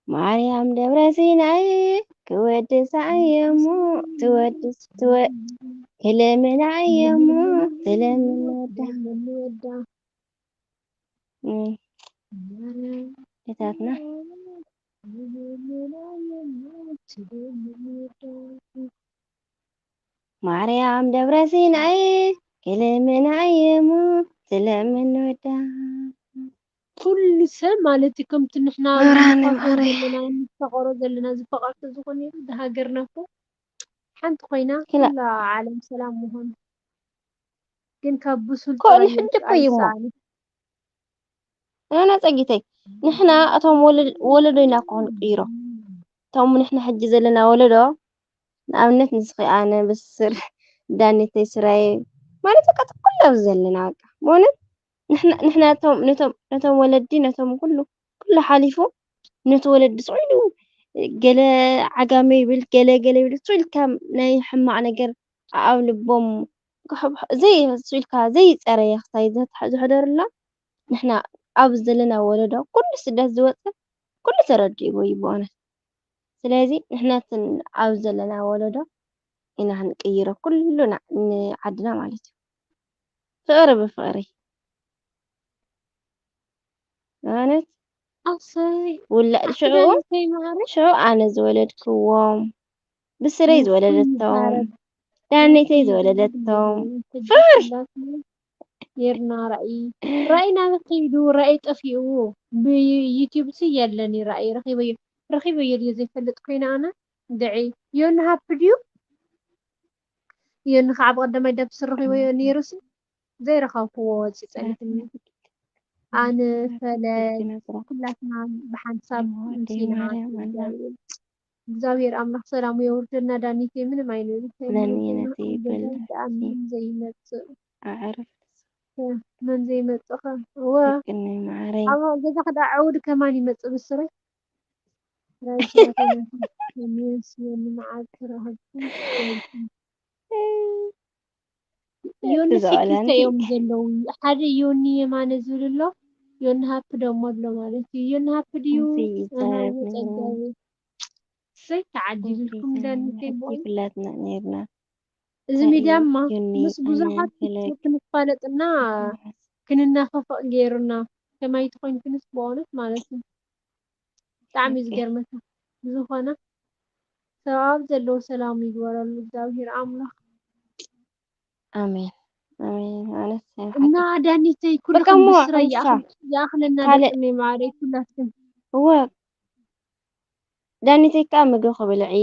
ማርያም ደብረ ሲናይ ክወድሳ እየ እሞ ትወድስ፣ ትወ-፣ ክልምና እየ እሞ ትለምን ወዳ። እም፣ እታትና ማርያም ደብረ ሲናይ ክልምና እየ እሞ ትለምን ወዳ። ኩሉ ሰብ ማለት እዩ ከምቲ ንሕና መብርሃን ንፋቀሮ ማረይ። ዘለና፣ ንፋቀሮ ዘለና፣ ዝፋቀር ተዝኾነ ነይሩ፣ እዛ ሃገርና እኮ ሓንቲ ኮይና፣ ክላ- ኩላ ዓለም ሰላም ምኾነ። ግን ካብ ብሱል ኮ-፣ ጥራይ ንሕጂ እኮ እዩ እሞ። ኣይሰኣንን። ኣነ ጸጊተይ፣ ንሕና እቶም ወለ-፣ ወለዶ ኢና እኮ ንቅይሮ። እቶም ንሕና ሕጂ ዘለና ወለዶ፣ ንኣብነት ንስኺ፣ ኣነ፣ ብስር፣ ዳኒተይ፣ ስራየ፣ ማለት በቃ፣ እቲ ኩሉ ኣብዚ ዘለና በቃ። ብእውነት ንሕና፣ ንሕና ነቶም፣ ነቶም፣ ነቶም ወለዲ፣ ነቶም ኩሉ፣ ኩሉ ሓሊፉ፣ ነቲ ወለዲ ስቕ ኢሉ ገለ ዓጋመ ይብል፣ ገለ፣ ገለ ይብል፣ ስቕ ኢልካ ናይ ሕማቕ ነገር ኣብ ልቦም ክሕብሕ-፣ ዘይ-፣ ስቕ ኢልካ ዘይጸረየ ክሳይ ዘትሕ-፣ ዘሕደሩላ፣ ንሕና ኣብ ዘለና ወለዶ ኩሉ ስደት ዝወጸ ኩሉ ተረዲእዎ እዩ ብእውነት። ስለዚ ንሕና እትን ኣብ ዘለና ወለዶ ኢና ክንቅይሮ ኩሉና ንዓድና ማለት እዩ። ፍቕሪ ብፍቕሪ። ማለት ኣሰይ፣ ውላ-፣ ኣቲ ሽዑ፣ ዳኒተይ ማዕረ። ሽዑ ኣነ ዝወለድክዎም፣ ብስረይ ይኹን ዝወለደቶም፣ ይባረክ። ዳነይተይ ይኹን ዝወለደቶም። ይባረክ። ፍቕሪ! ጌርና ራእይ፣ ራእይ ናበይ ከይዱ? ራእይ ጠፊኡ። ብዩቲዩብ ሲ የለን እዩ ራእይ። ረኺበዮ፣ ረኺበዮ ድየ ዘይፈልጥ ኮይነ ኣነ? ድዒ፣ ዮኒ ሃፕ ድዩ? ዮኒ ከዓ ብቐዳማይ ዳብስ ረኺበዮ ነይሩ ሲ ዘይረኸብክዎ ወፂ ፀኒሕኒ። ኣነ፣ ፈለግ፣ ኩላትና ብሓንሳብ ኣምሲና። ማርያም ኣላ። እግዚኣብሔር ኣምላኽ ሰላሙ የውርደልና። ዳኒቴ ምንም ኣይንብል። ነኒ ነቲ በልዳሲ። ምንም ዘይመጽእ። ኣዕርፍ። መን ዘይመጽእ ኸ? እወ። ደቅኒ ማዓረይ። ኣብ ገዛ ክዳ ዕውድ ከማን ይመጽእ ብስረይ። ራይ ስራተኛ ከሚዮን ስዮን መዓልቲ ረኸብኩም። ዮኒ እቲ ሲ ክልተ ዘቐለኒ። እዮም ዘለዉ። ሓደ ዮኒ የማነ ዝብል ኣሎ፣ ዮኒ ሃፕ ደሞ ኣሎ ማለት እዩ። ዮኒ ሃፕ ድዩ? እዚ ኣሃ፣ ይዛረብ እወ፣ ነይሩ። ጸጋዬ። እሰይ፣ ተዓዲልኩም። እዚ ዳኒ ይዛረብ ከይቦን። ይፍለጥና ነይርና። እዚ እንታይ እዩ ሚድያማ ዮኒ ምስ ኣነ ብዙሓት ፈለግ? ክንፋለጥና ክንናፋፈቕ ገይሩና። ከማይ ተኾይንክንስ ብእውነት ማለት እዩ። ብጣዕሚ እዩ ኦኬ። ዝገርመካ። ብዝኾነ፣ ሰብ ኣብ ዘለዎ ሰላም ይግበረሉ እግዚኣብሔር ኣምላኽ። ኣሜን፣ ኣሜን። ማለት ናይ እና ሓቂ። ዳኒተይ፣ ኩልኽን በቃ እሞ ብስረይ ሓንሳ ይኣኽል-፣ ይኣኽለና ካልእ ደቅነይ ማዕረይ፣ ኩላትክን። እወ፣ ዳኒተይ ከኣ ምግቢ ክብልዒ፣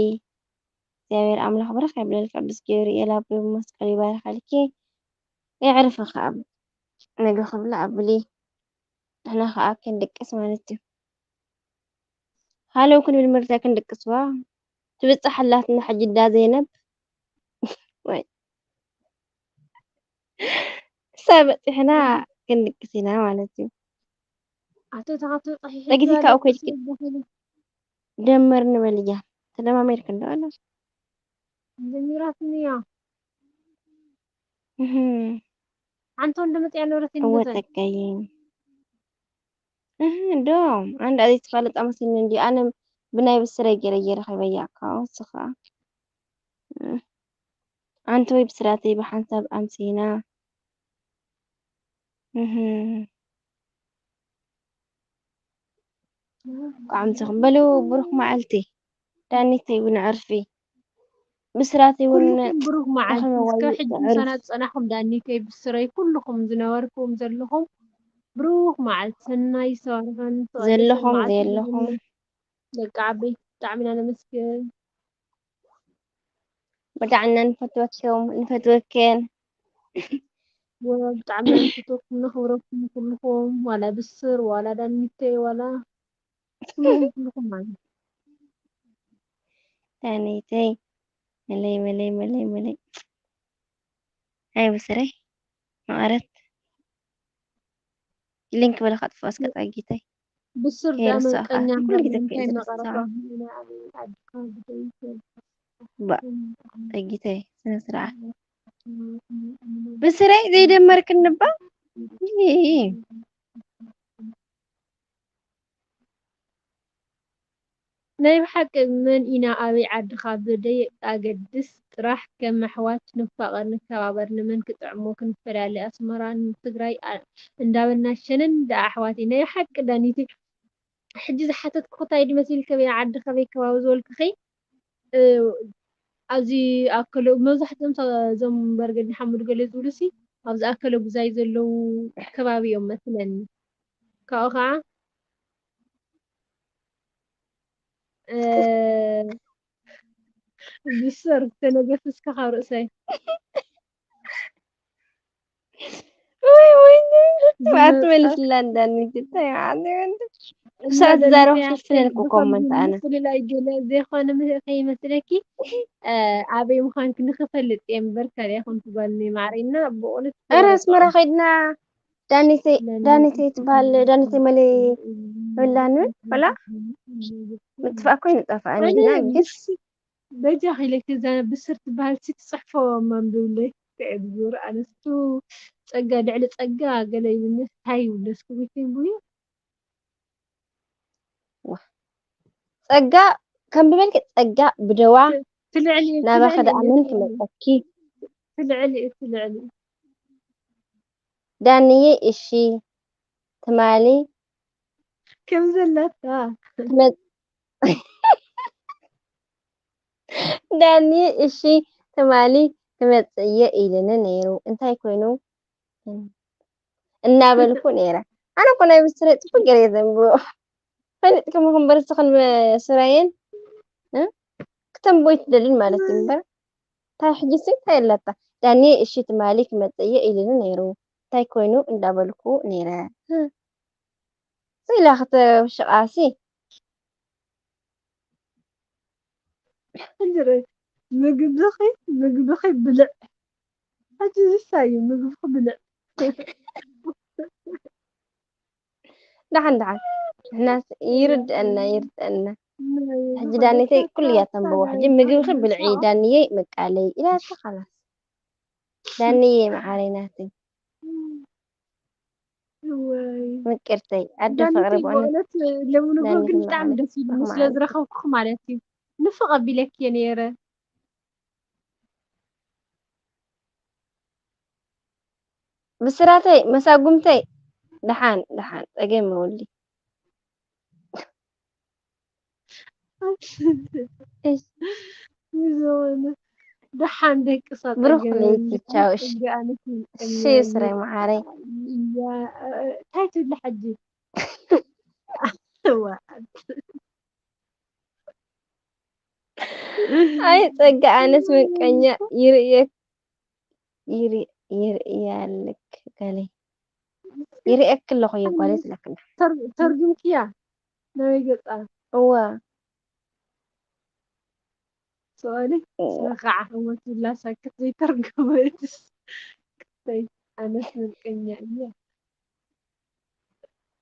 እግዚኣብሔር ኣምላኽ ብርኽ የብለልኪ፣ ቅዱስ ገብርኤል ኣቦይ ብመስቀሉ ይባርኸልኪ፣ የዕርፍኺ ኣብ ምግቢ ክብላዕ ኣብሊ፣ ንሕና ከኣ ክንድቅስ ማለት እዩ። ሃለው ክንብል መርዛ ክንድቅስዋ ትብጻሕ ኣላትና ሕጂ እንዳ ዘይነብ። ወይ። ክሳብ በጺሕና ክንድቅስ ኢና ማለት እዩ። ኣቶ ተኻቶ ጸሒሑ ጸጊቲ ደኣ ካብኡ ደቅስ ከድኪ ይበሃል። ደመር ንበል እያ። ተደማሚርኪ እንዶ ኣሎ። ጀሚራትኒ እያ። እህ። ሓንቲ ወንድም እያ ነበረት እወ ይንገዘን። ጸጋዬ። እህ፣ ዶ፣ ኣንዳ ዘይተፋለጣ መሲልኒ እንዲ፣ ኣነ ብናይ ብስረይ ገይረ ገይረ ከይበያካ፣ ንሱ ኸኣ። እህ። ኣንተ ወይ ብስራተይ ብሓንሳብ ኣምሲና። እህ። እንቋዕ ኣምሰኹም። በሉ፣ ብሩኽ መዓልቲ። ዳኒተይ እውን ዕርፊ። ብስራተይ እውን ኩልኩም ብሩኽ መዓልቲ። እስከ ሕጂ ምሳና ዝጸናሕኩም ዳኒተይ ብስረይ ኩልኩም ዝነበርኩም ዘለኹም ብሩኽ መዓልቲ። ሰናይ ዝተባረኸን ዝተቐደሰን ዘለኹም መዓልቲ ዘየለኹም። ይሁንልኩም። ደቂ ዓበይቲ ብጣዕሚ ኢና ነመስግን። ወዳዕና ንፈትወኩም ንፈትወክን። ወላ ብጣዕሚ ኢና ንፈትወኩም ነኽብረኩም ኩልኹም፣ ዋላ ብስር ዋላ ዳኒተይ ዋላ ኩልኹም ኩልኹም ማለት እዩ። ዳኒተይ መለይ መለይ መለይ መለይ። ኣይ ብስረይ መቐረት ሊንክ በለ ከጥፍኦ እስከ ጸጊተይ። ብስር ዳኣ ከይርሳኻ መንቀኛ ኩሉ እምበር ግዜ ንምንታይ ከይርሳኻ። መቐረትዋ? ኢና ኣበይ ዓድካ ብደይ ባ ጸጊተይ ስነ ስርዓት። ብስረይ ዘይደመርክኒ እባ። ይይ። ናይ ብሓቂ መን ኢና ኣበይ ዓድኻ ብደይ ኣገድስ ጥራሕ ከም ኣሕዋት ንፋቐር ንከባበር ንመን ክጥዕሞ ክንፈላለ ኣስመራ ንትግራይ ኣ- እንዳበልና ሸነን ደኣ ኣሕዋተይ ናይ ብሓቂ ዳኒተይ ሕጂ ዝሓተትኩኺ ታይ ድዩ መሲልኪ ኣበይ ዓዲ ከበይ ከባቢ ዝበልኩኺ እ፣ ኣብዚ ኣከለ መብዛሕትኦም ሰ- እዞም በርገድ ንሓመዱ ገለ ዝብሉ ሲ ኣብዚ ኣከለ ጉዛይ ዘለዉ ከባቢ እዮም መስለኒ ካብኡ ከዓ እ፣ ብስር ተነገፍስካ ካብ ርእሰይ ወይ ወይ ኣትመልስላ እንዳኒት እንታይ ማለት ክሳብ ትዛረብ ክፍፍለን እኮ ኮመንት ኣነ ምፍልላይ ገለ ዘይኮነ ም- ከይመስለኪ እ፣ ኣበይ ምዃንኪ ንክፈልጥ እየ እምበር ካልያ ኮንኩ ጓል እኔ ማዕረይና ብእውነት ኧረ ኣስመራ ከይድና ዳኒተይ ዳኒተይ ትበሃል ዳኒተይ መለይ በላኒ በላ ምጥፋእ እኮ ይንጠፋእኒ ኢና ግን በጃ ኺለኪ እዛ ብስር ትበሃል ሲ ትፅሕፎ ማንብብለይ ክዕብር ኣነስቱ ፀጋ ልዕሊ ፀጋ ገለ ይብልኒ ታይ ይብለስ ክብልኪ ብዩ ጸጋ ከም ብበልኪ ጸጋ ብደዋ ትልዕሊ ናባኺ ደኣ መን ክመጸኪ ትልዕሊ ትልዕሊ ዳንዬ እሺ ትማሊ ከም ዘለታ ትመጽ ዳኒ እሺ ትማሊ ክመጽእ እየ ኢሉኒ ነይሩ እንታይ ኮይኑ እናበልኩ ነይረ። ኣነ እኮ ናይ ብስረ ጽቡቅ ገይረ እየ ዘንብቦ። ፈሊጥክሞ እምበር እስኽን ስራየን እ? ክተንብቦ ኣይትደልን ማለት እዩ እምበር እንታይ ሕጂሲ እንታይ ኣለታ? ዳኒ እሺ ትማሊ ክመጽእ እየ ኢሉኒ ነይሩ እንታይ ኮይኑ እንዳበልኩ ነይረ። እ? ኢላ ክትብሽቓሲ እንድረ ምግብኺ ምግብኺ ብልዕ ሕጂ ዝሳዩ ምግብኺ ብልዕ ደሓን ደሓን ንሕናስ ይርድአና ይርድአና ሕጂ ዳኒተይ ኩሉ እያ ተንብቦ ሕጂ ምግብኺ ብልዒ ዳንየይ መቃለይ ኢላታ ካላስ ዳንየይ መዓረይ ናተይ ወይ ምቅርተይ ኣደ ፍቅሪ ብእውነት በእውነት ለምንጎ ግን ብጣዕሚ ደስ ይብሉ ስለ ዝረኸብኩ ማለት እዩ ንፍቕ ኣቢለኪ እየ ነይረ ብስራተይ መሳጉምተይ ደሓን ደሓን ጸገም መውሊ ዝኮነ ደሓን ደቂ ብሩክ ለይቲ ቻው እሺ እሺ ስራይ መዓረይ እንታይ ትብሊ ሕጂ ኣይ ጸጋ ኣነስ ምቀኛ ይርእየክ ይርእያልክ ገለይ ይርእየክ ኣለኹ እየ ጓለይ ትለክና ተርጉምክያ ናበይ ገጻ እዋ ሰዋሊ ከዓ ህወት ዝላ ሳክት ዘይተርጎመትስ ክስተይ ኣነስ ምቀኛ እየ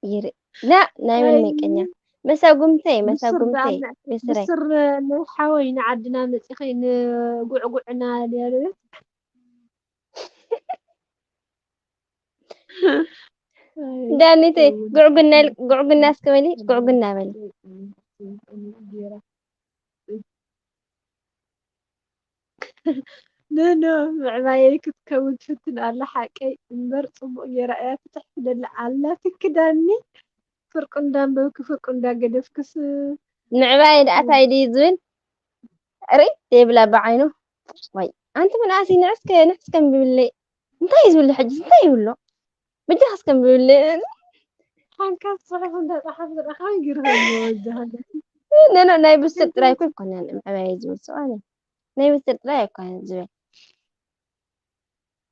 ይርኢ ላ ናይ መን ምቀኛ መሳጉምተይ መሳጉምተይ ብስረይ ብስር ናይ ሓወይ ንዓድና መፂኸይ ንጉዕጉዕና ልያለበት ዳኒተይ ጉዕጉና ጉዕጉና እስከ በሊ ጉዕጉና በሊ ንኖ ምዕባየይ ክትከውን ትፍትን ኣላ ሓቀይ እምበር ፅቡቅ ገይራ እያ ትፅሕፍለላ ኣላ ትክዳኒ ፍርቁ እንዳንበብኪ ፍርቁ እንዳገደፍክስ ምዕባየ ደኣ ታይ ድዩ ዝብል ርኢ ዘይብላ ብዓይኑ ወይ ኣንቲ ምንኣሲ ንዕስከ ንዕስከ ምብለይ እንታይ እዩ ዝብሎ ሕጂ እንታይ ይብሎ ብጃ እስከ ምብለይ ሓንካ ፅሑፍ እንዳፀሓፍ ዝረኸበ ይግርኸ ወጃ ነኖ ናይ ብስር ጥራይ እኮ ይኮነን ምዕባየ ዝብል ሰብኣይ ናይ ምስጢር ጥራይ ኣይኮነን ዝብል።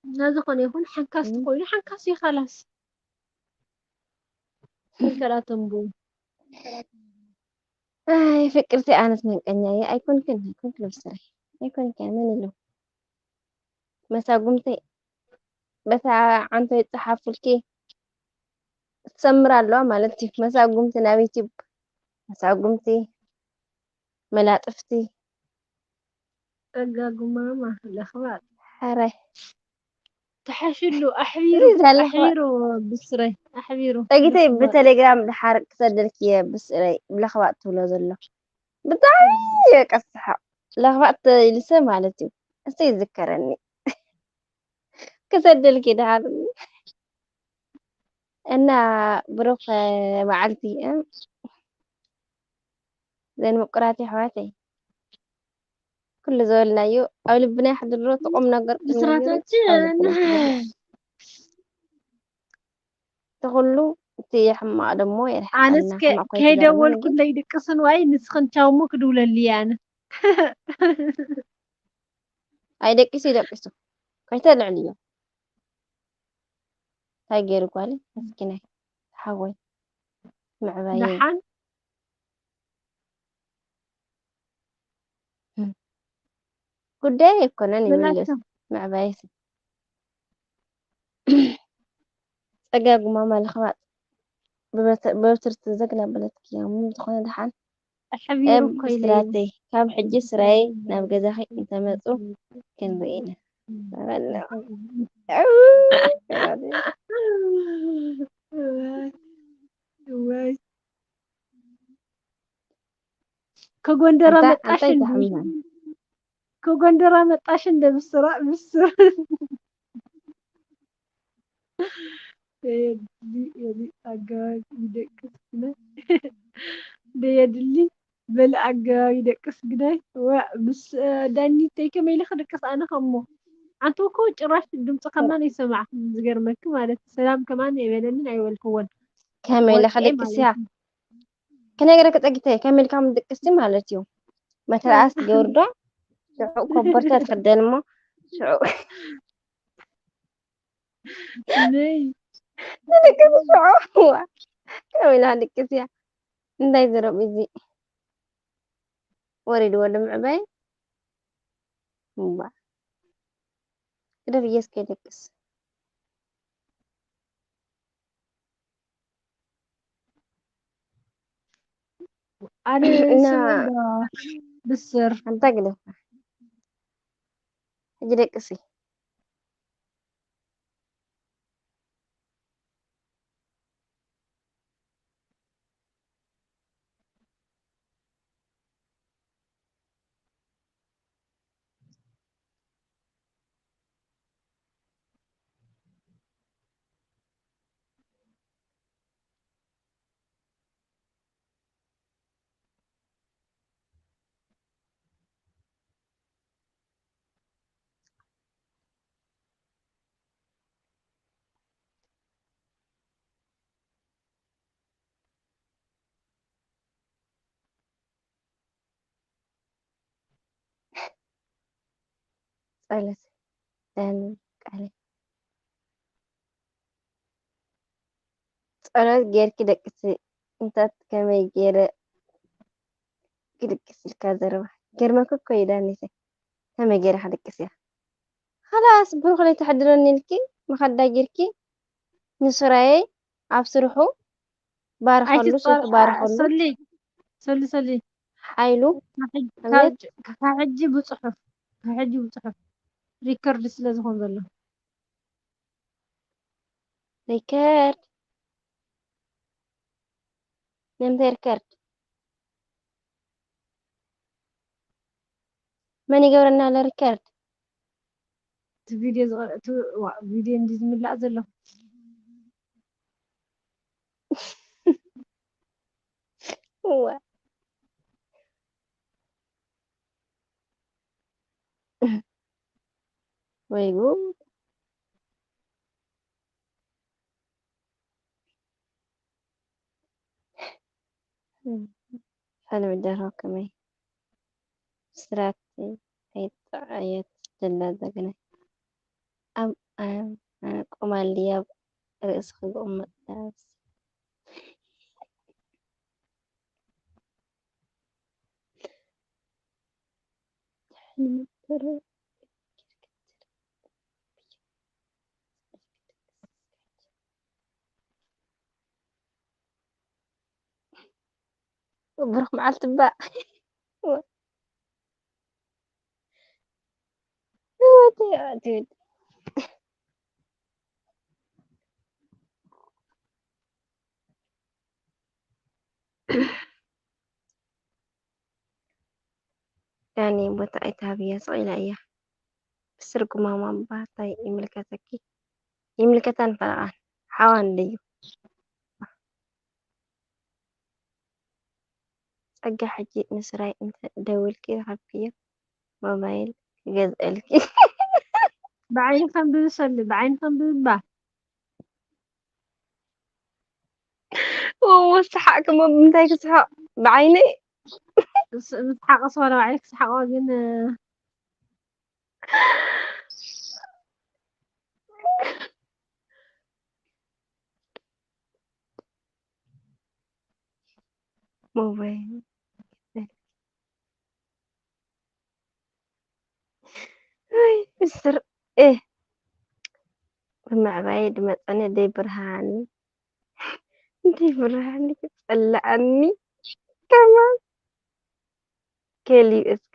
ነዚ ኾነ ይኹን ሓንካስ እም። ተኾይኑ ሓንካስ እዩ ካላስ። ከልከላቶም ብኡ። ኣይ ፍቅርቲ ኣነስ መንቀኛየ ኣይኮንክን ኣይኮንክን ብስረይ ኣይኮንክን መን ኢሉ መሳጉምተይ በታ ዓንቶ ይጸሓፉልኪ ትሰምር ኣለዋ ማለት እዩ። መሳጉምቲ ናብ ዩቲዩብ መሳጉምቲ መላጥፍቲ ጸጋ ጉማማ ለኽባጥ ሕራይ ተሓሽሉ ኣሕቢሩ እዛ ለኽባጥ ኣሕቢሩ ብስረይ ኣሕቢሩ ጸጊተይ ለኽባጥ። ብቴሌግራም ድሓር ክሰደልኪ እየ ብስረይ ብለኽባጥ ትብሎ ዘሎ ብጣዕሚ እየ ቀስሓቕ ለኽባጥ ኢልሰ ማለት እዩ እስቲ ይዝከረኒ ክሰደልኪ ድሓር እና ብሩኽ መዓልቲ እ ዘን ምቁራት ኣሕዋተይ ኩሉ ዝበልናዮ ኣብ ልብና ይሕድሮ እቲ ቁም ነገር ቁም ነገር ብስራታችን እቲ ኩሉ እቲ ሕማቕ ደሞ ኣነስ የርሕቀልና ሕማቕ ኮይትገርመን ግን ከይደወልኩለይ ድቅስን ዋይ ንስኽን ቻውሞ ክድውለልይ ኣነ ኣይደቂሱ ይደቂሱ ከይተልዕልዮ እንታይ ገይሩ ጓለይ መስኪናይ ሓወይ ምዕባየይ ደሓን ጉዳይ ኣይኮነን ይምለስ በላቸው። ምዕባየይ ጸጋ ጉማማ ለኽባጥ ብበትርቲ ዘግና በለትኪ እሞ ዝኾነ ደሓን ኣሕቢሩ እም እኮ ኢለይ ብስራተይ ካብ ሕጂ ስራይ ናብ ገዛኺ እንተመጹ ክንርኢ ኢና በለ። ወይ ከጎንደራ ኣንታ መጣሽ ኣንታይ እንዲ ተሕምናል ከጎንደራ መጣሽ እንደ ብስራ ብስር የድሊ የድሊ ኣገባብ ይደቅስ ግናይ ደየድሊ በል ኣገባብ ይደቅስ ግናይ ዋ ምስ ዳኒተይ ከመይ ኢለ ክድቅስ ኣነ ከሞ ኣንተ እኮ ጭራሽ ድምፂ ከማን ይሰማዕ ዝገርመኪ ማለት ሰላም ከማን የበለንን ኣይበልክዎን ከመይ ኢለ ወድቄ ክድቅስ ማለት እያ እዩ ክነግረኪ ጸጊተይ ከመይ ኢልካ ምድቅስቲ ማለት እዩ መተርኣስ ትገብሪ ዶ ሽዑ ኮቦርታ ትኽደን እሞ ሽዑ ነይ ንድቅስ ሽዑ እዋ ከመይ ኢላ ድቅስ እያ እንታይ ዝረብ እዚ ወሪድዎ ድምዕበይ እዋ ግደፍየስ ከይደቅስ ኣነ እና ስምዒ ዶ ብስር ሓንታ ግደፋ ሕጂ ደቅሲ ጸሎት ዳኒ ቃለ ጸሎት ጌርኪ ደቅሲ እንታት ከመይ ጌረ ክድቅስ ኢልካ ዘረባ ገርመክ እኮ እዩ ዳኒተ ከመይ ጌረ ክድቅስ እያ ኸላስ ብሩኽ ለይተሕድረኒ ኢልኪ መኸዳ ጌርኪ ንስራየይ ኣብ ስርሑ ባርኸሉ ስርሑ ባርኸሉ ሶሊ ሶሊ ሶሊ ሓይሉ ካብ ሕጂ ብፅሑፍ ካብ ሕጂ ብፅሑፍ ሪከርድ ስለ ዝኾን ዘሎ ሪከርድ ንምንታይ ሪከርድ መን ይገብረና ኣሎ ሪከርድ እቲ ቪድዮ ዝቐ- እቲ ዋ- ቪድዮ እንዲ ዝምላእ ዘሎ እዋ ወይ ጉድ ሕልሚ ደርሆ ከመይ ብስራት ኣይጥዕየት ደላ ዘግነ ኣብ ኣብ ቆማሊ ኣብ ርእስኺ ዝቕመጥ ዳስ። ብሩኽ መዓልቲ እባ። ህይወተይ ኣትዩት። ዳኒ ቦታ ኣይትሃብያ፣ ስቕ ኢላ እያ። ብስር ጉማማ እባ እንታይ ይምልከተኪ? ይምልከታን ፈረቓን ሓዋን ድዩ? ጸጋ ሕጂ ንስራይ እንተ ደዊልኪ ረኸብክዮ ሞባይል ክገዝኣልኪ። ብዓይኒ ከንብቢ ሰሊ ብዓይኒ ከንብቢ እባ። እዎ ሰሓቕኪ እሞ ብምንታይ ክስሕቕ? ብዓይነይ? ምስ- ምስሓቕስ ዋላ ባዕለይ ክስሓቕ ግን ሞባይል ወይ ምስር እ ብምዕባይ ድመፀኒ ደይ ብርሃኒ ደይ ብርሃኒ ክፀልኣኒ ከማን ከልዩ እስከ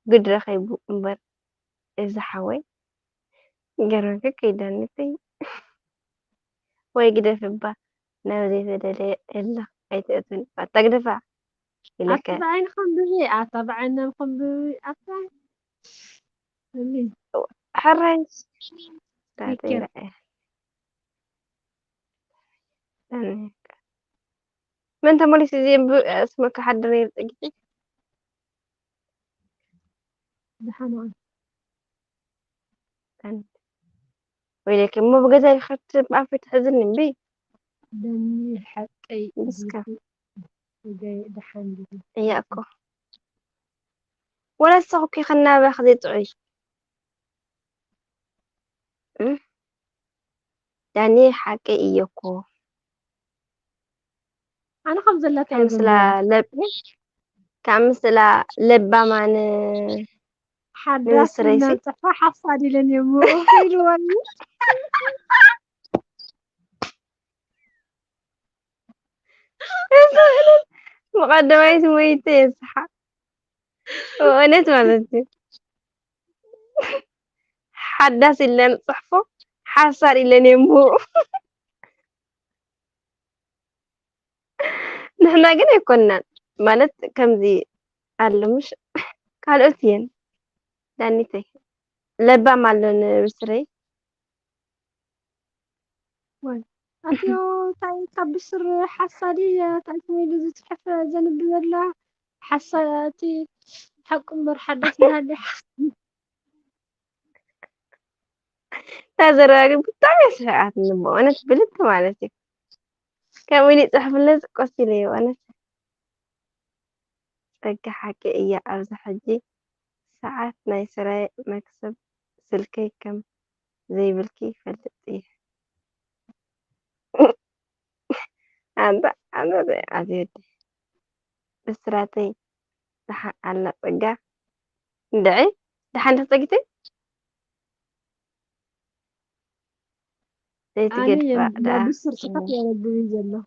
ግድረ ከይቡ እምበር እዚ ሓወይ ገረንከ ከይዳኒ ተይ ወይ ግደፍ እባ ናብ ዘይተደለየ እላ ኣይትእቱን እባ ተግድፋ ኢለከ ኣታ ብዓይኒ ከንብቢ ኣታ ብዓይኒ ከንብቢ ኣታ እሊ ሕራይ ይከር መን ተመሊሱ እዚ እምብ- እስመ ክሓድር ነይሩ ፀጊት ዝሓመቐ ወይለኪ እሞ ብገዛ ይኸት ኣፈ ትሕዝኒ እምቢ ደኒ ሓቀይ ብስካ ወገይ ደሓን ድዩ እያ እኮ ወላ ሰኹኪ ከናባኽ ዘይጥዑይ ዳኒ ሓቂ እየ እኮ ኣነ ከም ዘለካ ካብ ምስላ ለብ ካብ ምስላ ለባማን ሓዳስ ንስረይሲ? እናንፅሖ ሓሳድ ኢለን እዮም ኢልወኒ መቐደማይት ሞይተ የስሓ እውነት ማለት እዩ ሓዳስ ኢለን ፅሕፎ ሓሳድ ኢለን የምኡ ንሕና ግን ኣይኮንናን ማለት ከምዚ ኣሎ ምሽ ካልኦት እየን ዳኒተይ ለባም ኣሎ ንብስረይ ኣትዮ እንታይ ካብ ብስር ሓሳዲ እንታይ ኢሉ ዝፅሕፍ ዘንብበላ ሓሳቲ ሓቁ እምበር ሓዳስ ናሃለ እታ ዘረባ ግን ብጣዕሚ እያ ስሒቓትኒ ብእውነት ብልቢ ማለት እዩ ከምኡ ኢሉ ይፅሕፍለይ ቆስ ኢለ እየ ብእውነት ፀጋ ሓቂ እያ ኣብዚ ሕጂ ሰዓት ናይ ስራይ መክሰብ ስልከይ ከም ዘይብልኪ ይፈልጥ እየ ኣንታ ኣንታ ኣትየዲ ብስራተይ ደሓን ኣላ ጸጋ እንድዒ ደሓን ዲኺ ጸጊተይ ኣነ ዘይትገድፋ ደኣ ብስር ጽሑፍ የረብብ ዘለኹ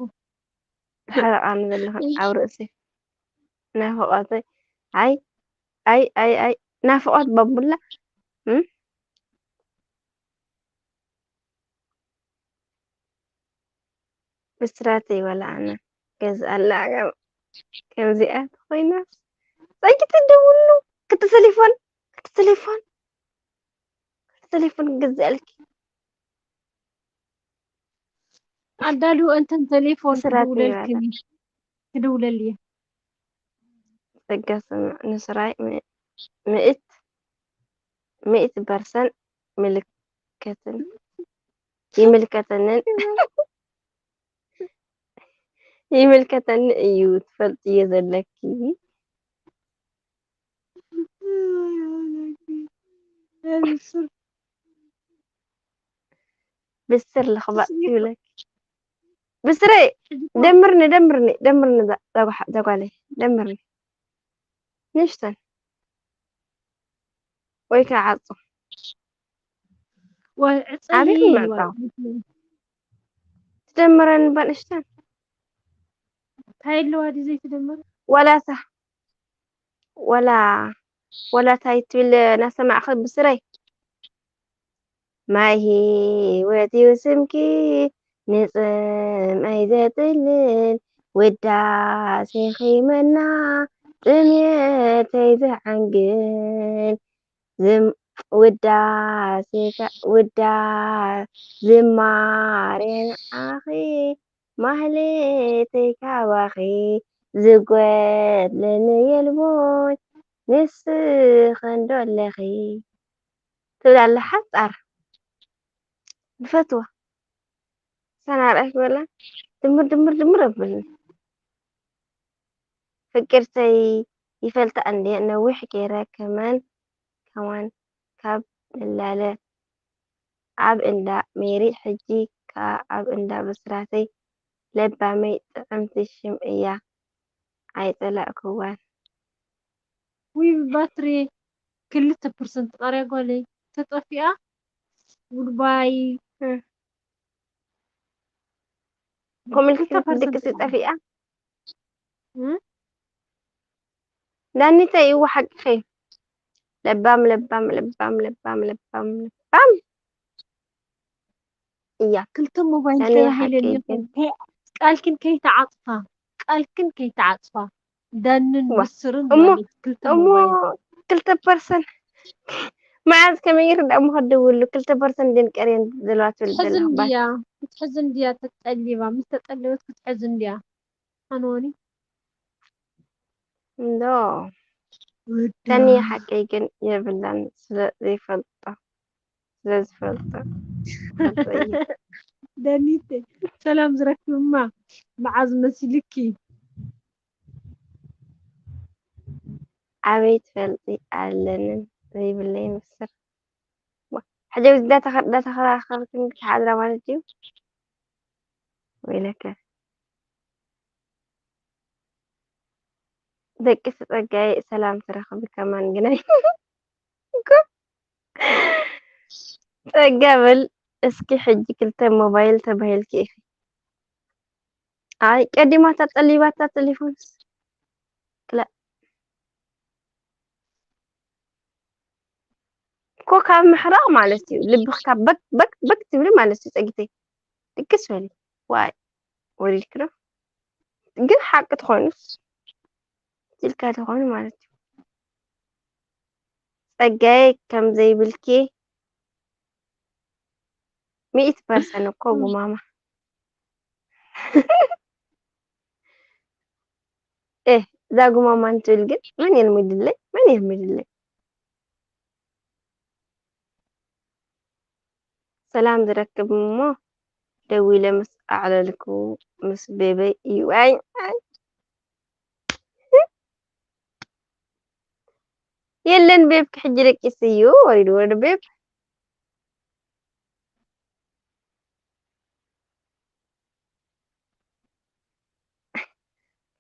ሕረቓኒ ዘለኹ ኣብ ርእሲ ናፍቖተይ ኣይ ኣይ ኣይ ኣይ ናፍቖት ባቡላ እም ብስራተይ ዋላ ኣነ ገዝኣላ ዓጋመ ከምዚኣ ተኾይናስ ጸጊ ትድውሉ ክልተ ተሌፎን ክልተ ተሌፎን ክልተ ተሌፎን ክገዝኣልኪ ኣዳልዎ እንተን ተሌፎን ብስራተይ ክድውለልክን ዋላ ክድውለል እየ ጸጋ ስምዕ ንስራይ ም- ምእት ሚእቲ ፐርሰንት ምልከትን ይምልከተንን ይምልከተኒ እዩ ትፈልጥዮ ዘለኪ ብስር ብስር ልኽባጥ ስስኢት ይብለኪ። ብስረይ ሕጂ እኮ ደምርኒ ደምርኒ ደምርኒ ዛ- ዛጓሓ- ዛጓለይ ደምርኒ ንእሽተን ወይ ከዓ ዓጹ ወይ ዕፀይ ዓብይኹም ወይ ምዕጻው ትደምረን እባ ንእሽተን እንታይ ኣለዋ ድዩ ዘይትደምር? ዋላታ ወላ ወላ ታይ ትብል እናሰማዕኺ ብስረይ ማይ ህይወት እዩ ስምኪ ንፅምኣይ ዘጥልል ውዳሴኺ መና ጥሜተይ ዘዓንግል ዝም- ውዳሴ ውዳ ዝማሬ ንዓኺ ማህሌተይ ካባኺ ዝጎድለኒ የልቦይ ንስኺ እንዶ ኣለኺ ትብል ኣላ ሓፃር ብፈትዋ ሳና ርኣይ ክበላ ድምር ድምር ድምር ኣብልኒ ፍቅርተይ ይፈልጣ እንድየ ነዊሕ ገይረ ከማን ከማን ካብ ንላለ ኣብ እንዳ ሜሪ ሕጂ ከኣ ኣብ እንዳ ብስራተይ ለባመይ ጥዕምቲ ሽም እያ ኣይጸላእክዋን። ውይ ባትሪ ክልተ ፐርሰንት ቃርያ ጓለይ ተጠፊኣ ጉድባይ ኮሚልክቲ ክልተ ፐርሰንት ድቅሲ ጠፊኣ ዳኒተይ እወ ሓቅኺ ለባም ለባም ለባም ለባም ለባም ለባም እያ ክልተ ሞባይል ዳኒ ተባሂለኒ ሓቂ ግን ቃልክን ከይተዓፅፋ ቃልክን ከይተዓፅፋ ዳንን ዋ ምስርን እሞ ማለት ክልተ እሞ ሞባይል ክልተ ፐርሰንት መዓዝ ከመይ ይርዳእ እሞ ከደውሉ ክልተ ፐርሰንት ድን ቀርየን ዘለዋ ትብል ክትሕዝን ዘለኹ ባት ድያ ክትሕዝን ድያ ተጠሊባ ምስ ተጠለበት ክትሕዝን ድያ ኣንዋኒ እንዶ ወዳ ዳኒ ሓቀይ ግን የብላን ስለ ዘይፈልጦ ስለ ዝፈልጦ ፈልጦ እየ። ዳኒተይ ሰላም ዝረክብማ መዓዝ መሲልኪ ኣበይ ትፈልጢ ኣለንን ዘይብለይ ምስር ዋ፣ ሕጂ ኣብዚ እንዳተኸ- እንዳተኸራኸርክን ክትሓድራ ማለት ድዩ ወይለከ ደቂ ጸጋይ ሰላም ትረኽቢ ከማን ግናይ እኮ ጸጋ በል እስኪ ሕጂ ክልተ ሞባይል ተባሂልኪ ኢኺ ኣይ ቀዲማታ ጠሊባታ ቴሌፎንስ ክላ እኮ ካብ ምሕራቕ ማለት እዩ ልብኺ ካብ በክ በክ በክ ትብሊ ማለት እዩ ጸጊተይ ድቅስ በሊ ዋይ ወሪድኪ ዶ ግን ሓቂ ትኾኑስ ኢልካ ተኾኑ ማለት እዩ ጸጋየ ከም ዘይብልኪ ሚእቲ ፐርሰን እኮ ጉማማ እ እዛ ጉማማ እንትብል ግን መን የልሚድለይ መን የልሚድለይ ሰላም ዝረክብ እሞ ደዊለ ምስ ኣዕለልኩ ምስ ቤበይ እዩ ኣይ ኣይ የለን ቤብኪ ሕጂ ደቂሱ እዩ ወሪዱ ወደ ቤብ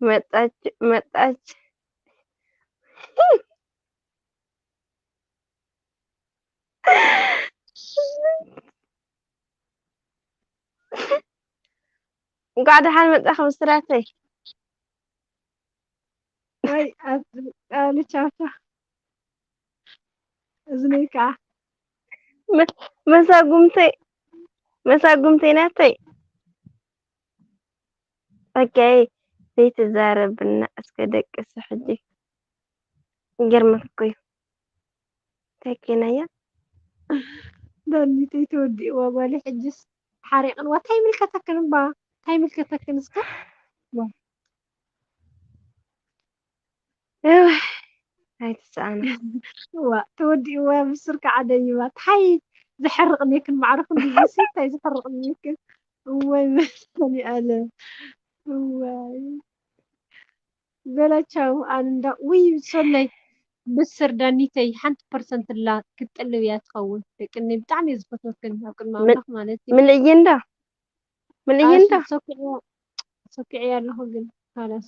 መጣች መጣች እንኳዕ ደሓን መጣኺ ብስራተይ ወይ ኣልቻቻ እዝነይ ከዓ መሳጉምተይ መሳጉምተይ ናተይ ጸጋየ ዘይትዛረብና እስከ ደቅሲ ሕጂ ይገርመኪ እኮ እዩ እንታይ ኮይናያ ዳኒተይ ተወዲእዋ ጓለይ ሕጅስ ሓሪቕንዋ እንታይ ይምልከተክን እባ እንታይ ይምልከተክን እስከ እውይ ኣይትስኣና ዋ ተወዲእዋ ብስር ከዓ ደይባ ታይ ዘሕርቕ ኔክን ማዕርኹም ቢቢሲ ታይ ዘሕርቕ ኔክን እወይ መድኃኒዓለም እወይ በላቻው ኣንዳ ውይ ሶለይ ብስር ዳኒተይ ሓንቲ ፐርሰንት ላ ክትጥልብ እያ ትኸውን። ደቂ እነይ ብጣዕሚ እየ ዝፈትወክን ኣብ ቅድሚ ምን- ኣምላኽ ማለት እዩ። ምልእይን ዶ ምልእይን ዶ ኣሽ ሰኪዐ ሰኪዐ ኣለኹ ግን ካላስ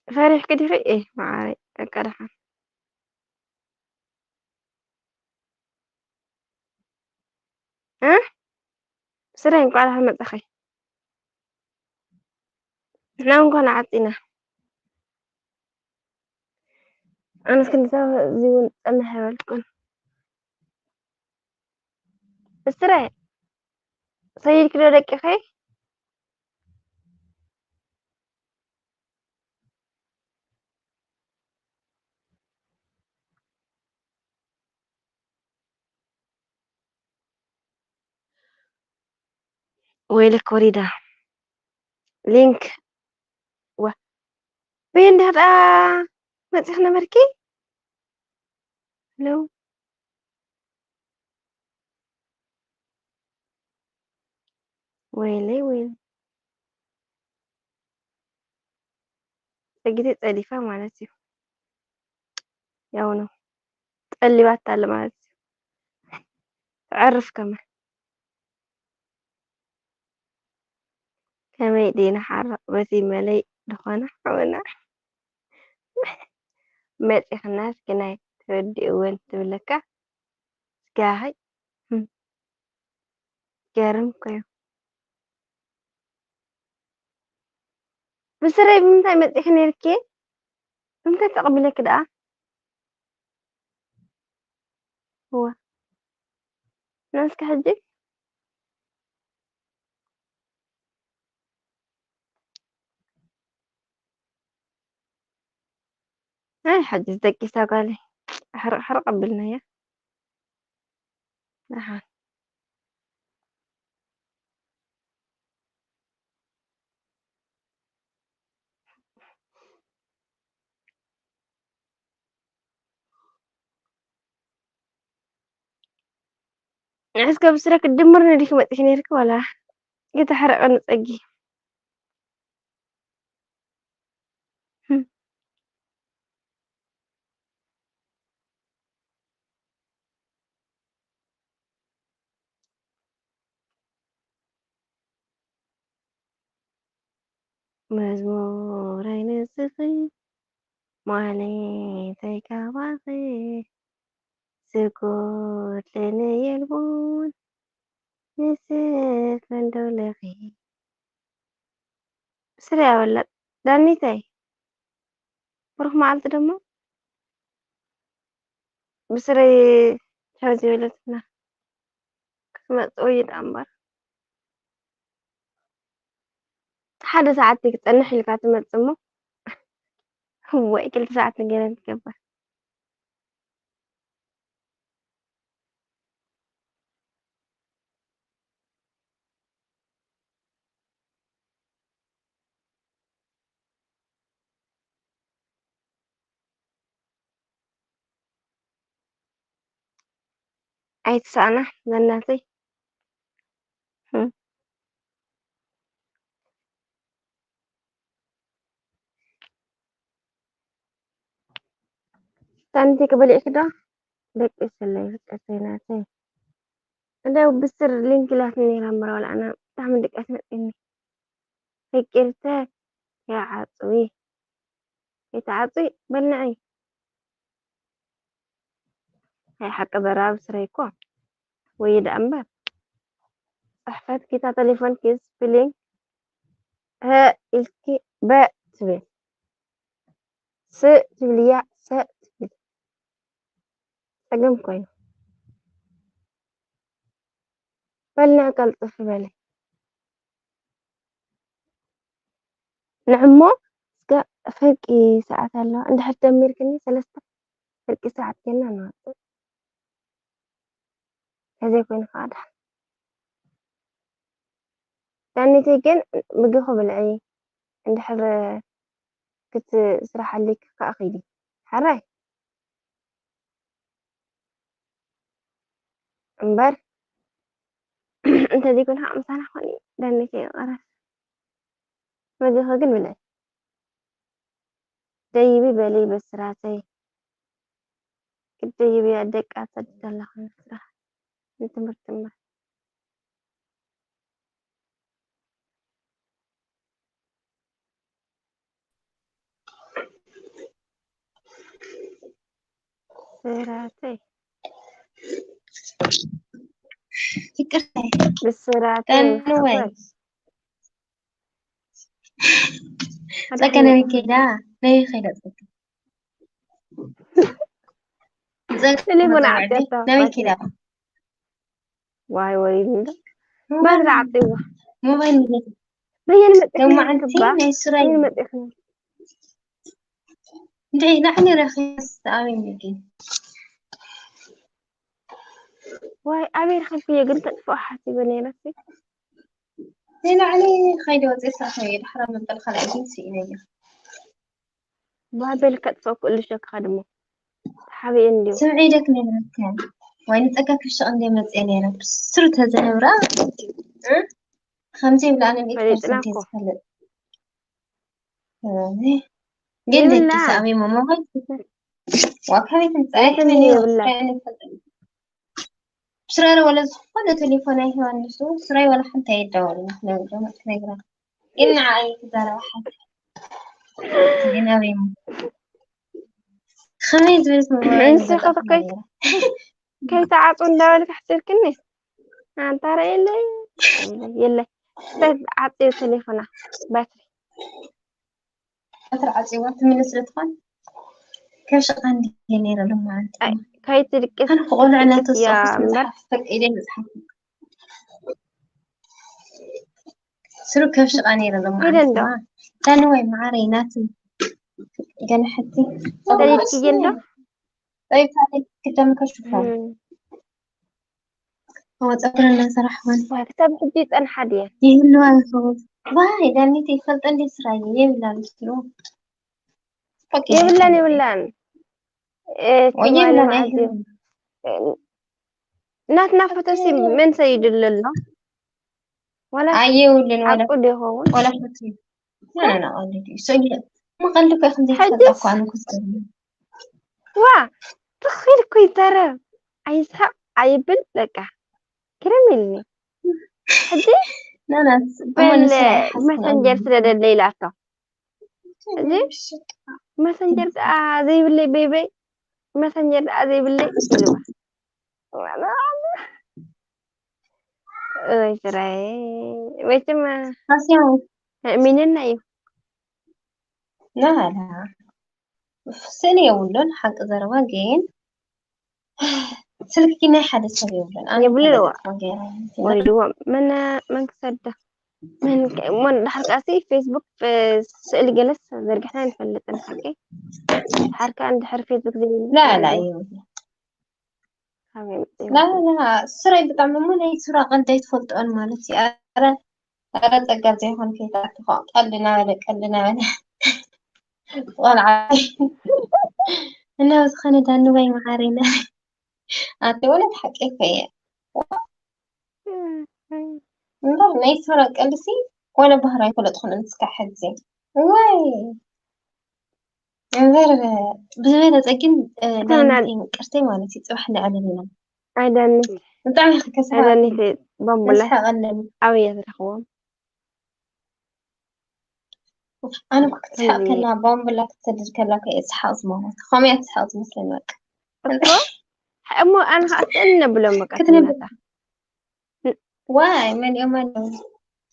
ፈሪሕኪ ዲኺ? ኤ መዓረይ በቃ ደሓን እ ስረይ እንኳዕ ደሓን መጻኺ። ንሕና እንኳን ዓጺና ኣነስ ክንዲ ሰብ እዚ እውን ጸንሕ ኣይበልኩን። ብስረ ሰይድኪ ዶ ደቂኺ? ወይለክ ወሪዳ ሊንክ ዋ በይ እንዲያ ደኣ መፂኽ ነበርኪ ለው ወይለይ ወይለይ ጸጊተይ ጸዲፋ ማለት እዩ። ያው ነው ጸሊባታ ኣለ ማለት እዩ። ተዕርፍ ከመ ከመይ ድዩ ንሓርቕ በቲ መለይ ዝኾነ ሓውና መፂኽና እስኪ ናይ ተረዲእወን ትብለካ እስኪ ሃይ ገርም እኮ እዩ። ብስረይ ብምንታይ መፂኺ ነይርኪ? ብምንታይ ተቐቢለኪ ደኣ? እዋ ንስኪ ሕጂ ኣይ ሕጂ ደቂሳ ጓለይ ሕርቕ ሕርቕ ኣቢልናያ ደሓን ንሕስከ ብስረ ክትድምርኒ ዲኺ መፂኺ ነይርኪ ዋላ? ይተሕረቐኒ ፀጊ መዝሙረይ ንስኺ ማህሌተይ ካባኺ ዝጎድለኒ የልቦን ንስኺ እንደውለኺ ስለ ያበላ ዳኒተይ ብሩኽ መዓልቲ ደሞ ብስረይ ሕዚ ይበለትና ክትመጽእ ወይ ደኣ እምበር ሓደ ሰዓት ክጸንሕ ኢልካ ትመጽእ እሞ እዋይ ክልተ ሰዓት ንገረን ትገብር ኣይትስኣና በናተይ ሳንቲክ በሊዕኪ ዶ ደቂ ስለይ ፍቅርተይ ናተይ እንደ ብስር ሊንክ ላትኒ ነይራ እምበር ዋላ ኣነ ብጣዕሚ ድቀት መፅኒ ፍቅርተ ይዓፅዊ ይትዓፅዊ በልንዐይ ናይ ሓቂ በራብ ስረይ እኮ ወይ ደኣ እምበር ፅሕፈት ኪታ ተሌፎን ኪ ስፕሊንግ ሀ ኢልኪ በ ትብል ስእ ትብልያ ሰእ ትብል ፀገም ኮይኑ በልና ቀልጥፍ በለ ንዕሞ እስከ ፍርቂ ሰዓት ኣለዋ እንድሕር ደሚርክኒ ሰለስተ ፍርቂ ሰዓት ጌርና ንወፅእ ተዘይኮይኑ ከዓ ደሓን ዳኒተይ ግን ምግኺ ብልዒ እንድሕር ክትስርሓለይ ከዓ ኺዲ ሓራይ እምበር እንተዘይኮይኑ ከዓ ምሳና ኮኒ ዳኒተይ ይቐረስ ምግኺ ግን ብልዒ ደይቢ በሊ ብስራተይ። ክትደይብያ ደቃ ትሰድድ ኣለኻ ንስራሕ ንትምህርቲ እምበር። ብስራተይ። ይቅርታ ብስራተይ ጠንወይ ሓጎስ። ጸገ ናይ ከይዳ ናይ ከይዳ ጸገ ቴሌፎን ዓጽያታ ናይ ከይዳ ዋይ ወይ እንዶ ባትሪ ዓጽይዋ። ሞባይል ንገት በየን መጥእኽኒ ሎማዓንቲ ክባ ናይ ስራይ በየን መጥእኽኒ እንታይ ላዕሊ ረኺስ ኣበይ ንገ ዋይ ኣበይ ረኺብክዮ ግን ከጥፍኦ ሓሲበ ነይረ። ናይ ላዕሊ ከይደ ወፅእ ሳተየ ድሕራ መበል ካልኣይ ግን ስኢነዮ። ባቤል ከጥፍኦ ክእሉ ሸክኻ ድሞ ተሓቢኤ እንዲዩ። ስምዒ ደክ ነይረከ ወይ ንፀጋ ክሽቕ እንደ መፅእ ነይረ ብስሩ ተዘነብራ ከምዚ ይብላ ኣነ ቤት ፈሊጥና ፐርሰንት እኮ። ዝፈልጥ ግን ደቂ ይብላ። ሰኣበይ መሞኸል ዋካቤት ምፃያ የትም ይብላ። ስራረ ወለ ዝኾነ ቴሌፎን ኣይህባን ንሱ ስራይ ወላ ሓንቲ ኣይዳወልን ነግራ ግን ንዓይ ትዛረባ ሓንቲ ግን ኣበይ ከመይ ዝበለት መባረሪ ንስኺ ከይ- ከይተዓፁ እንዳበልክ ኣሕሲርክኒ ኣንታ ረ የለ የለ ዓፅዮ ቴሌፎና ባትሪ ባትሪ ዓፅዋ ትምልስ ዶ ትኾን ከሽቓ እንድየ ነይረ ሎማዓንቲ ከይትድቅስ ኣነ ክቆልዕ እያ እናተወሰኩስ እምበር መፅሓፍ ፈቂደ መፅሓፍ ስሩ ከሽቓ ነይረ ሄደ እንዶ ሎማዓንቲ ዳንዋይ መዓረይ ናት ገንሐቲ ተሪድክዬ እንዶ ጠይብታ ክደም ከሽፋ እም። ወፀብረና ሰራሕ ሆን ክሳብ ሕጂ ይፀንሓ ድየ ይህልዋ ይኸውን ዋይ ዳኒት ይፈልጠ እንደ ስራየ የብላን ስሩ የብላን የብላን እ፣ ወይ ትማሊ የብላን መዓልቲ ኣይህልም ናትና ፎቶሲ መን ሰይድሉ ኣሎ? ዋላ ኣየውልን ወላ ሓቁ ዶ ይኸውን? ወላ ፎቶ ናና ቀልድ እዩ ሰው ይለ መቀልድ እኮ ከም ዘይፈልጣ ሕጅስ እኮ ኣነ ክዝገርም ዋ ትኺል እኮ ይዛረብ ኣይስሐቅ ኣይብል በቃ ግርም ኢልኒ። ሕጂ ናናት በል መሰንጀር ስለ ደለ ኢላቶ። እዚ መሰንጀር ደኣ ዘይብለይ በይበይ መሰንጀር ደኣ ዘይብለይ ኢልዋ። ወይ ስራይ መቸም ሀሲያው ሚንና እዩ። ናላ ስእሊ የብሉን ሓቂ ዘረባ ግን ስልኪ ናይ ሓደ ሰብ የብሉን ኣነ የብሉን እዋ። ፈለጥኩ ገይረ ወይ ድዎ መን መን ክሰዳ መን ከ- እሞ ድሓር ከኣሲ ፌስቡክ እ፣ ስእሊ ገለስ ዘርጊሕና ኣይንፈልጥን ሓቂ ድሓር ከኣ እንድሕር ፌስቡክ ዘይብሉ ላላ ወይ ድዎ የብሉን ካበይ መፅኡ? ላላ ስራይ ብጣዕሚ እሞ ናይ ስራ ቀልዲ ኣይትፈልጥኦን ማለት እዩ ኣረ ኣረ ፀጋብ ዘይኮን ከይትኣትኻ ቀልዲ ናበለ ቀልዲ ናበለ ቆልዓ እና ዝኾነ ዳኒ ወይ መዓረይና ኣቲ ወለት ሓቂ እኮ እየ እምበር ናይ ስራ ቀልሲ ወለ ባህር ኣይፈለጥኩን እስካ ሕዚ ወይ እምበር ብዝበለፀ ግን እታ ና- ዳኒተይ ምቅርተይ ማለት እዩ ፅባሕ ንዕልልና ኣይደኒ ብጣዕሚ ከስሓ ኣይደኒ ባምቡላ ከስሓቀለኒ ኣበይ እያ ትረኽቦም? ኣነ እኮ ክትስሓቅ ከላ ባምቡላ ክትሰድድ ከላ እኮ እየ ዝስሓቅ ዝመውት ከምኡ እያ ትስሓቅ ዝመስለኒ በቃ እኮ እሞ ኣነ ከዓ ስእን ነብሎም በቃ ክትነብር ትብላታ ዋይ መሊኦም ኣለዉ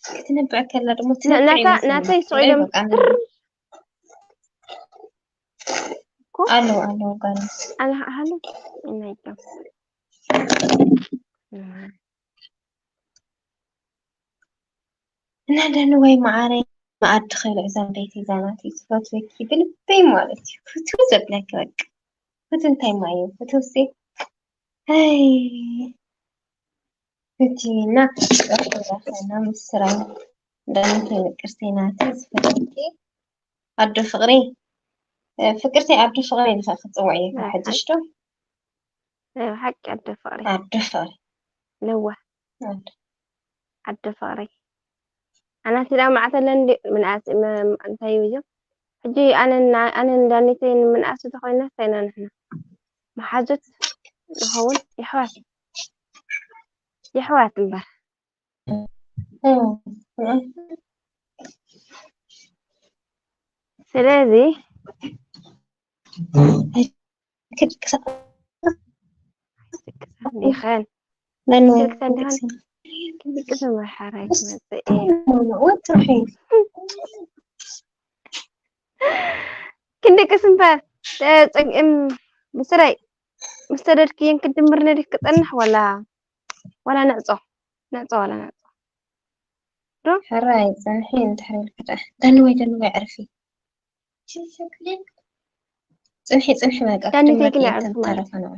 ክትነብዕ ከላ ድማ ትነብዕ ናታ ይመስለኒ ናተይ ትብለይ ስኢሎም በቃ ትር እኮ ኣለዉ ኣለዉ ጓል ኣነ ከዓ ሃሉ እናይቶም እና ደኒ ወይ መዓረይ መኣዲ ከይልዕ ዘንበይቲ ዛናት እዩ ዝፈትወኪ ብልበይ ማለት እዩ ፍትዊ ዘብለኪ በቃ ፍትዊ እንታይ ማየ ፍትውሲ ኣይ እቲ እና ቅርታ ምስራይ ዳንተ ቅርተይ ናተ ዝፈትወኪ ኣዶ ፍቅሪ ፍቅርተይ ኣዶ ፍቅሪ ኢልካ ክትፅውዕዮ ካብ ሕጅሽ ዶ ናይ ብሓቂ ኣደ ፍቕሪ ኣዶ ፍቅሪ ለዋህ ኣዶ ኣደ ፍቕሪ ኣናቲና ማዕተለን ዲ ምንኣስ እንታይ እዩ እዞም ሕጂ ኣነን ኣነን ዳኒተይን ምንኣስ እንተኾይና እንታይ ኢና ንሕና? መሓዙት ንኸውን? የሕዋት፣ የሕዋት እምበር። ስለዚ ይኸን ክልተ እንዲሆን ክልተ መሓራይ ትመጽእ እየ። ወጥርሒ ክንድቅስ እምበር። ጸግእም ብስረይ ምስ ተደድክየን ክድምር ነዲክ ክጸንሕ ወላ ወላ ነዕጾ ነዕጾ ወላ ነዕጾ። ዶ? ሕራይ ጽንሒ እንድሕር ኢልካ ደኣ። ደንወይ ደንወይ ዕርፊ። ጽንሒ ጽንሒ በቃ ዳኒተይ ክትድምር ግን እየ የዕርፍ ማለት ተረፈ ንዑ።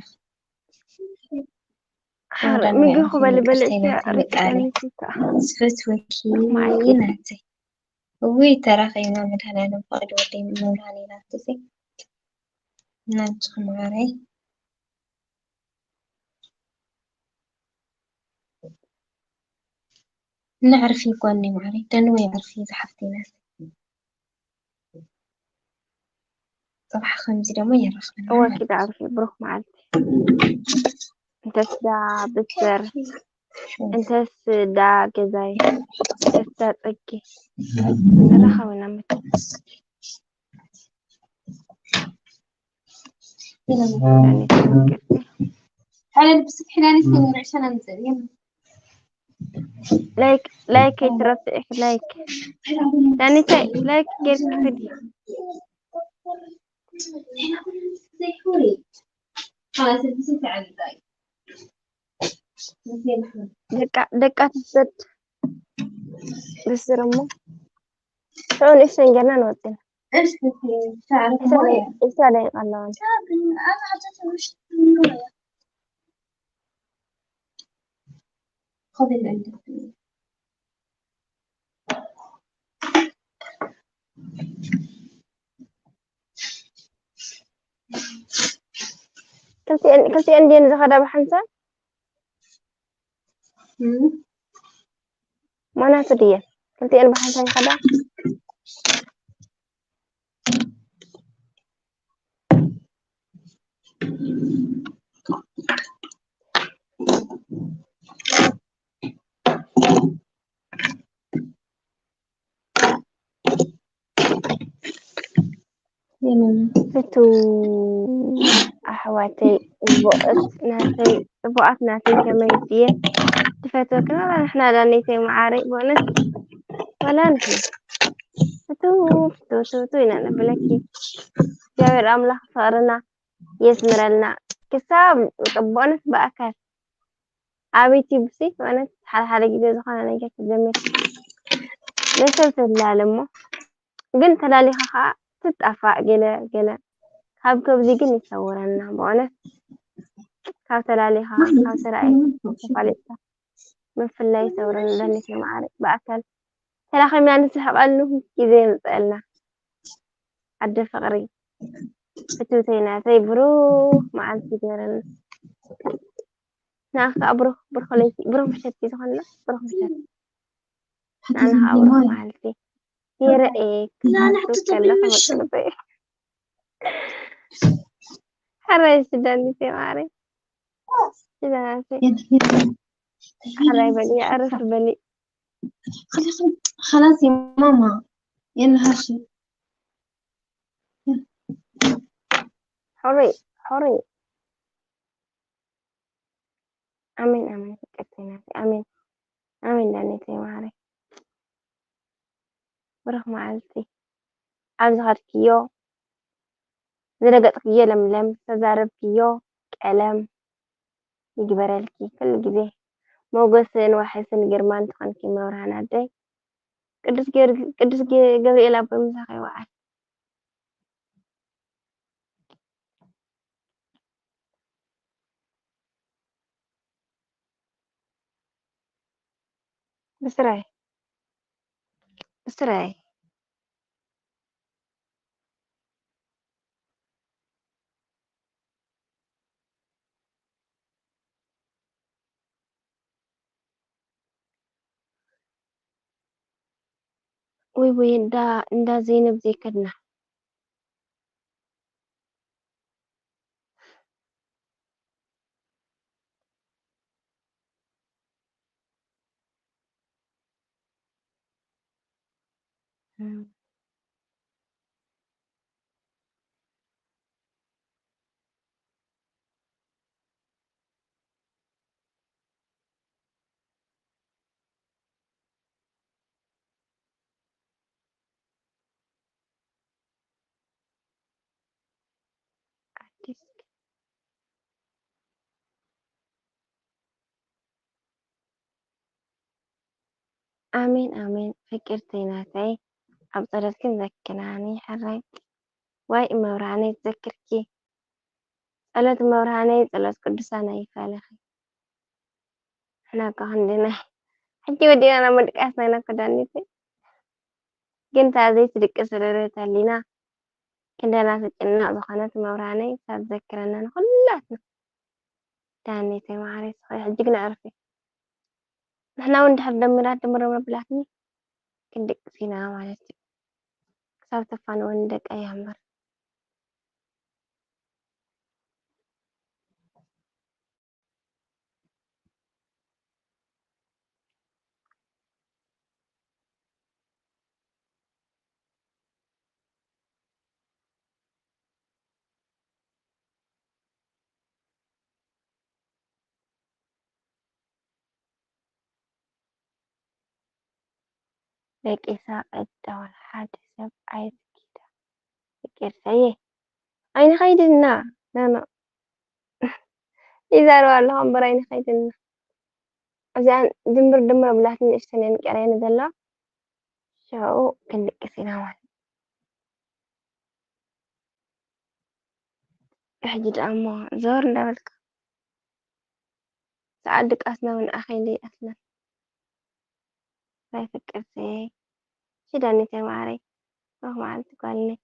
ሓር ዳንወይ ምግቢ ዕርፊ ክበል በል ይቅርተይ ናተይ ዕርፍ በቃ። ጽንሒ ከኣ። ዝፈትወኪ ማይ። ናተይ። እውይ ተራኺብና መድሃኒኣለም ፈቒዱ ወደይ ምብርሃን ኢላትሲ ናንቺ ማዓረይ። ንዕርፊ ጓኒ ማዓረይ ደንወይ ዕርፊ ዝሓፍተይ ናት። ጽባሕ ከምዚ ደሞ የራኽበና እወ ማለት። ኪዳ ዕርፊ ብሩኽ መዓልቲ። እንተስ ዳ ብስር እንተስ ዳ ገዛይ እንተስ ዳ ጸጊ ተራኸብና መት ሓለል ብስብ ሒላኒ ሰሙር ዕሸና ምጽእ ላይክ ላይክ ኣይትረስዒ ላይክ ዳኒተይ ላይክ ጌርኪ ክዲ ደቃ ደቃ ትሰድ ብስር እሞ ሽዑ ንእሽተን ጌርና ንወጥን እሽተ ደቂቃ ኣለዋን ክልቲኤን ክልቲኤን ድየን ዝኸዳ ብሓንሳብ ማናቱ ድየን ክልቲኤን ብሓንሳብ ይኸዳ ፍቱ ኣሕዋተይ ጽቡቕት ናተይ ጽቡቓት ናተይ ከመይ ድየ ድፈትወክን ዋላ ንሕና ዳነይተይ መዓረይ ብእውነት ዋላ ንሕና ፍቱ ፍቱ ፍቱ ፍቱ ኢና ነብለኪ እግዚኣብሔር ኣምላኽ ፍቕርና የስምረልና ክሳብ ብእውነት ብኣካል ኣብ ዩቲዩብ ሲ ማለት ሓደ ሓደ ግዜ ዝኾነ ነገር ትጀምር ንሰብ ተላለ እሞ ግን ተላሊኻ ከዓ ትጣፋእ ገለ ገለ ካብ ከብዚ ግን ይሰውረና ብእውነት ካብ ተላሊኻ ካብ ተራእይ ተፋሊጥካ ምፍላይ ይሰውረና ደኒት መዓረ ብኣካል ተራኺብና ንስሕቐሉ ግዜ የምፀአልና ኣደ ፍቕሪ ፍትውተይ ናተይ ብሩክ መዓልቲ ይግበረልና። ንኣኻ ከዓ ብሩኽ ብሩኽ ለይቲ ብሩኽ ምሸት እዩ ዝኾንና ብሩኽ ምሸት ንኣና ከዓ ብሩኽ መዓልቲ ይረኤ ክሓቱ ከለኹ መቅልበ እዩ ሓራይ ስዳኒት ማሪ ስዳናት ሓራይ በሊ ኣረፍ በሊ خلاص يا ماما يلا هاشي حري حري ኣሜን ኣሜን ፍቅርቲ ናተይ ኣሜን ኣሜን ዳነተይ ማረይ ብሩኽ መዓልቲ ኣብ ዝኸድክዮ ዝረገፅክዮ ለምለም ዝተዛረብክዮ ቀለም ይግበረልኪ ኩሉ ግዜ ሞገስን ዋሕስን ግርማን ትኾንኪ መብርሃን ኣደይ ቅዱስ ገብርኤል ኣቦይ ምሳኺ ይወዓል ብስራይ ብስራይ ወይ ወይ እንዳ እንዳ ዘይነብ ዘይከድና እም። ኣሜን፣ ኣሜን። ፍቅርተይ ናተይ፣ ኣብ ጸሎትክን ዘክራኒ ሕራይ። ዋይ እመብርሃነይ፣ ትዘክርኪ። ጸሎት እመብርሃነይ፣ ጸሎት ቅዱሳን ኣይፋለኺ። ንሕና እኮ ክንድናይ። ሕጂ ወዲእና ናብ ምድቃስና ኢና እኮ ዳኒተይ። ግን እታ ዘይትድቅስ ርርህቲ ህሊና፣ ክንደና ትጭነቕ ዝኾነት እመብርሃነይ፣ እሳ ትዘክረና ንኹላትና። ዳኒተይ መዓረይ፣ ስኺ ሕጂ ግን ኣዕርፊ። ንሕና እውን ድሕር ደሚራ ድምር መብላትኒ ክንድቅስ ኢና ማለት እዩ። ክሳብ ተፋንወኒ ደቀያ እምበር። ደቂሳ ቀዳዋል ሓደ ሰብ ኣይትኪዳ። ይቅርታዬ። ኣይንኸይድና። ኖ፣ ኖ። ይዛረብ ኣለኹ እምበር ኣይንኸይድና። እዚኣን ድምር ድምር ብላት ንእሽተን እየን ቀርየን ዘለዋ። ሽዑ ክንድቅስ ኢና ማለት። ሕጂ ደኣ እሞ ዞር እንዳበልካ። ሰዓት ድቃስና እውን ኣኺሉ ይኣስና። ናይ ፍቅርተይ። እሺ ዳኒተይ ማዓረይ። ብሩኽ መዓልቲ ጓልነይ።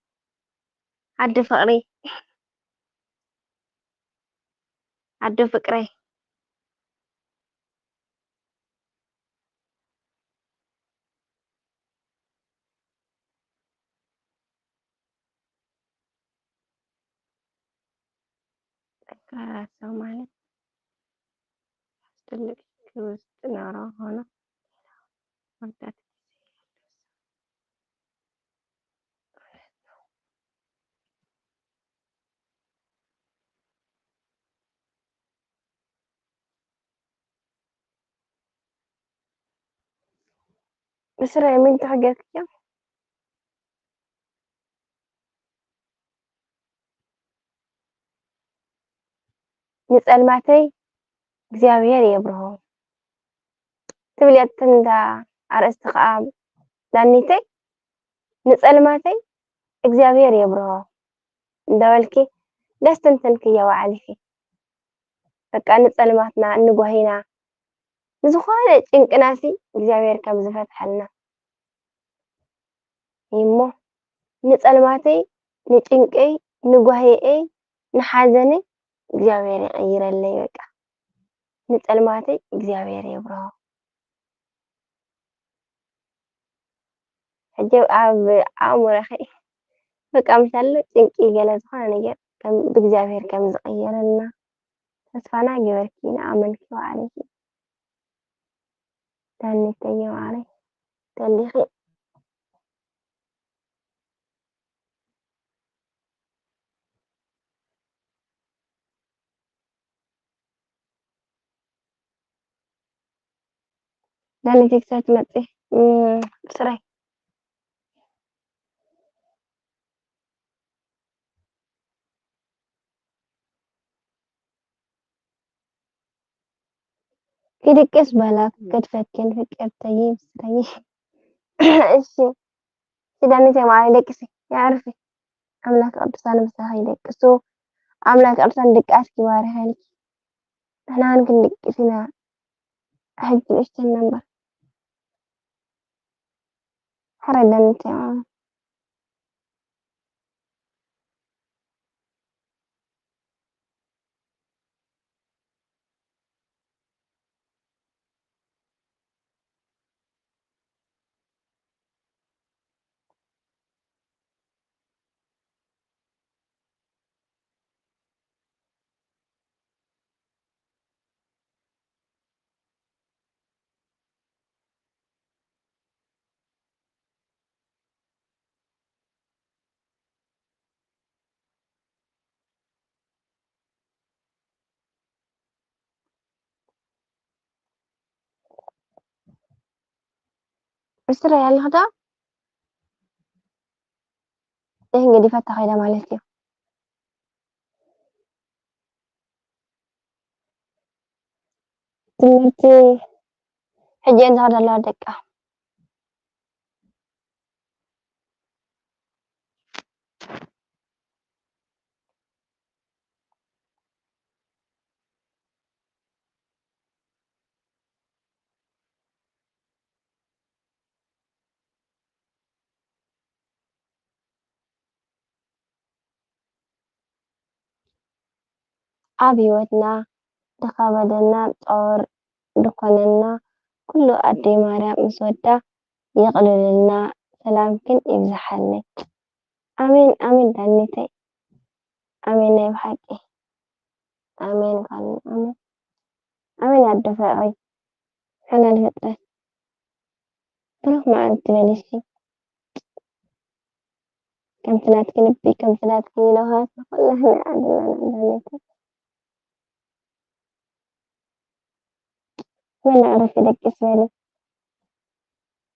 ዓዲ ፍቕሪ። ዓዲ ፍቅረይ። ጠንካራ ሰው ማለት ትልቅ ችግር ውስጥ ኖሮ ሆኖ መርዳት ጊዜ ያለው ሰው እውነት ነው። ብስራይ ምን ተሓገዝክዮ? ንጸልማተይ እግዚኣብሔር የብርሆ ትብል እያ እታ ኣርእስቲ ከኣ ዳኒተይ። ንጸልማተይ እግዚኣብሔር የብርሆ እንዳበልኪ ደስ ትንትንክዮ ዋዕሊኺ። በቃ ንጸልማትና እንጓሂና ንዝኾነ ጭንቅናሲ እግዚኣብሔር ከም ዝፈትሐልና እሞ ንጸልማተይ፣ ንጭንቀይ፣ ንጓሂኤይ፣ ንሓዘነይ እግዚኣብሔር ይቐይረለይ። በቃ ንጸልማተይ እግዚኣብሔር የብርሆ። ሕጂ ኣብ ኣእምሮኺ በቃ ምሻሎ ጭንቂ ገለ ዝኾነ ነገር ከም ብእግዚኣብሔር ከም ዝቐየረልና ተስፋና ገበርኪ ንኣመንኪ ዋዕለኪ። ዳኒተይ ማዓረይ ተሊኺ። ዳኒተይ ክሳብ ትመጺ እም፣ ስራይ። ክድቅስ በላ ክገድፈክን ፍቅርተይ ምስረይ። እሺ ኪዳነተይ ማዓረይ ደቅሲ የዕርፊ። ኣምላክ ቅዱሳን ምሳኺ ይደቅሱ። ኣምላክ ቅዱሳን ድቃስኪ ይባርኸልኪ። ንሕና እውን ክንድቅስ ኢና። ሕጂ ንእሽተን ነንበር። ሕራይ ዳኒተይ ማዓረይ። ርስትረይ ኣለኽዶ? ይህ እንግዲህ ፈታ ኸይደ ማለት እዩ። ትምህርቲ ሕጂ እየን ዝኸዳ ኣለዋ ደቃ። ኣብ ህይወትና ድኸበደና ጾር ድኮነና ኩሉ ኣደይ ማርያም ምስ ወዳ የቕልልና ሰላምክን ይብዝሓለይ። ኣሜን ኣሜን ዳኒተይ ኣሜን ናይ ብሓቂ ኣሜን ጓል ኣሜን ኣሜን ኣደ ፍቕሪ ሓላል ፍጥረት ብሩኽ መዓልቲ በሊሲ ከምቲ ናትኪ ልቢ ከምቲ ናትኪ ለውሃት ንኹላህና ይዓድልና ዳኒተይ። መን ኣዕሪፊ ደቂስ በሊ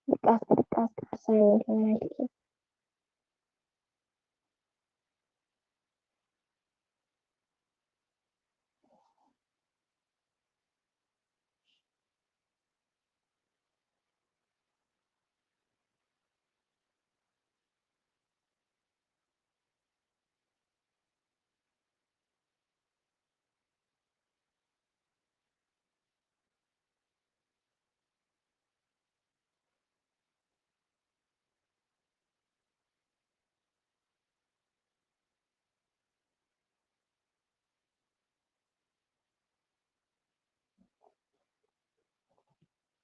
ድቃስ ድቃስ ክሕሳኒ ተባሂልኪ።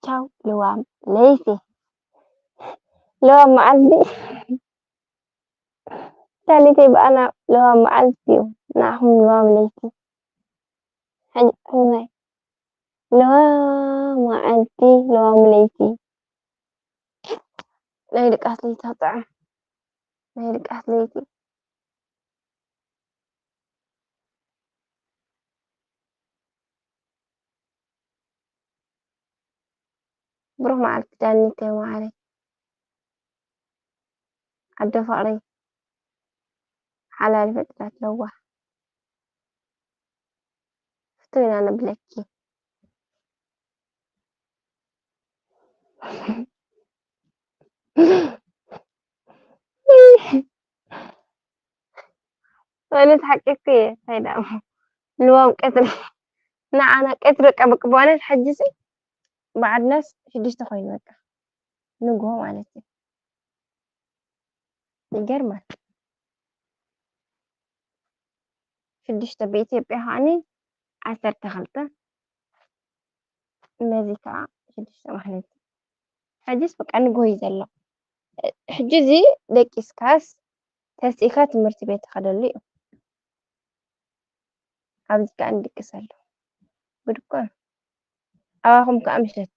ቻው ልዋም ለይቲ ልዋም መዓልቲ ዳኒተይ ብኣና ልዋም መዓልቲ እዩ ንዓኹም ልዋም ለይቲ። ሕማይ ለዋም መዓልቲ ለዋም ለይቲ ናይ ድቃስ ለይቲ ክጥዕም ናይ ድቃስ ለይቲ። ብሩኽ መዓልቲ ዳኒተይ መዓረይ ዓዲ ፍቕሪ ሓላል ፍጥረት ለዋህ ፍትው ኢና ንብለኪ። ማለት ሓቂ እኮ እየ እንታይ ደኣ ልዋም ቀትሪ ንዓና ቀትሪ በቃ በቃ በዋነት ሕጂ ሲ በዓልናስ ሽዱሽተ ኮይኑ በቃ ንግሆ ማለት እዩ። ይገርማል። ሽዱሽተ ብኢትዮጵያ ከዓኒ ዓሰርተ ክልተ ነዚ ከዓ ሽዱሽተ ማለት እዩ። ሕጂስ በቃ ንግሆ እዩ ዘሎ። ሕጂ እዚ ደቂስካስ ተሲእካ ትምህርቲ ቤት ትኸደሉ እዩ። ኣብዚ ከዓ ንድቅሰሉ። ጉድ እኮ ነው። ኣባኹም ከዓ ምሸት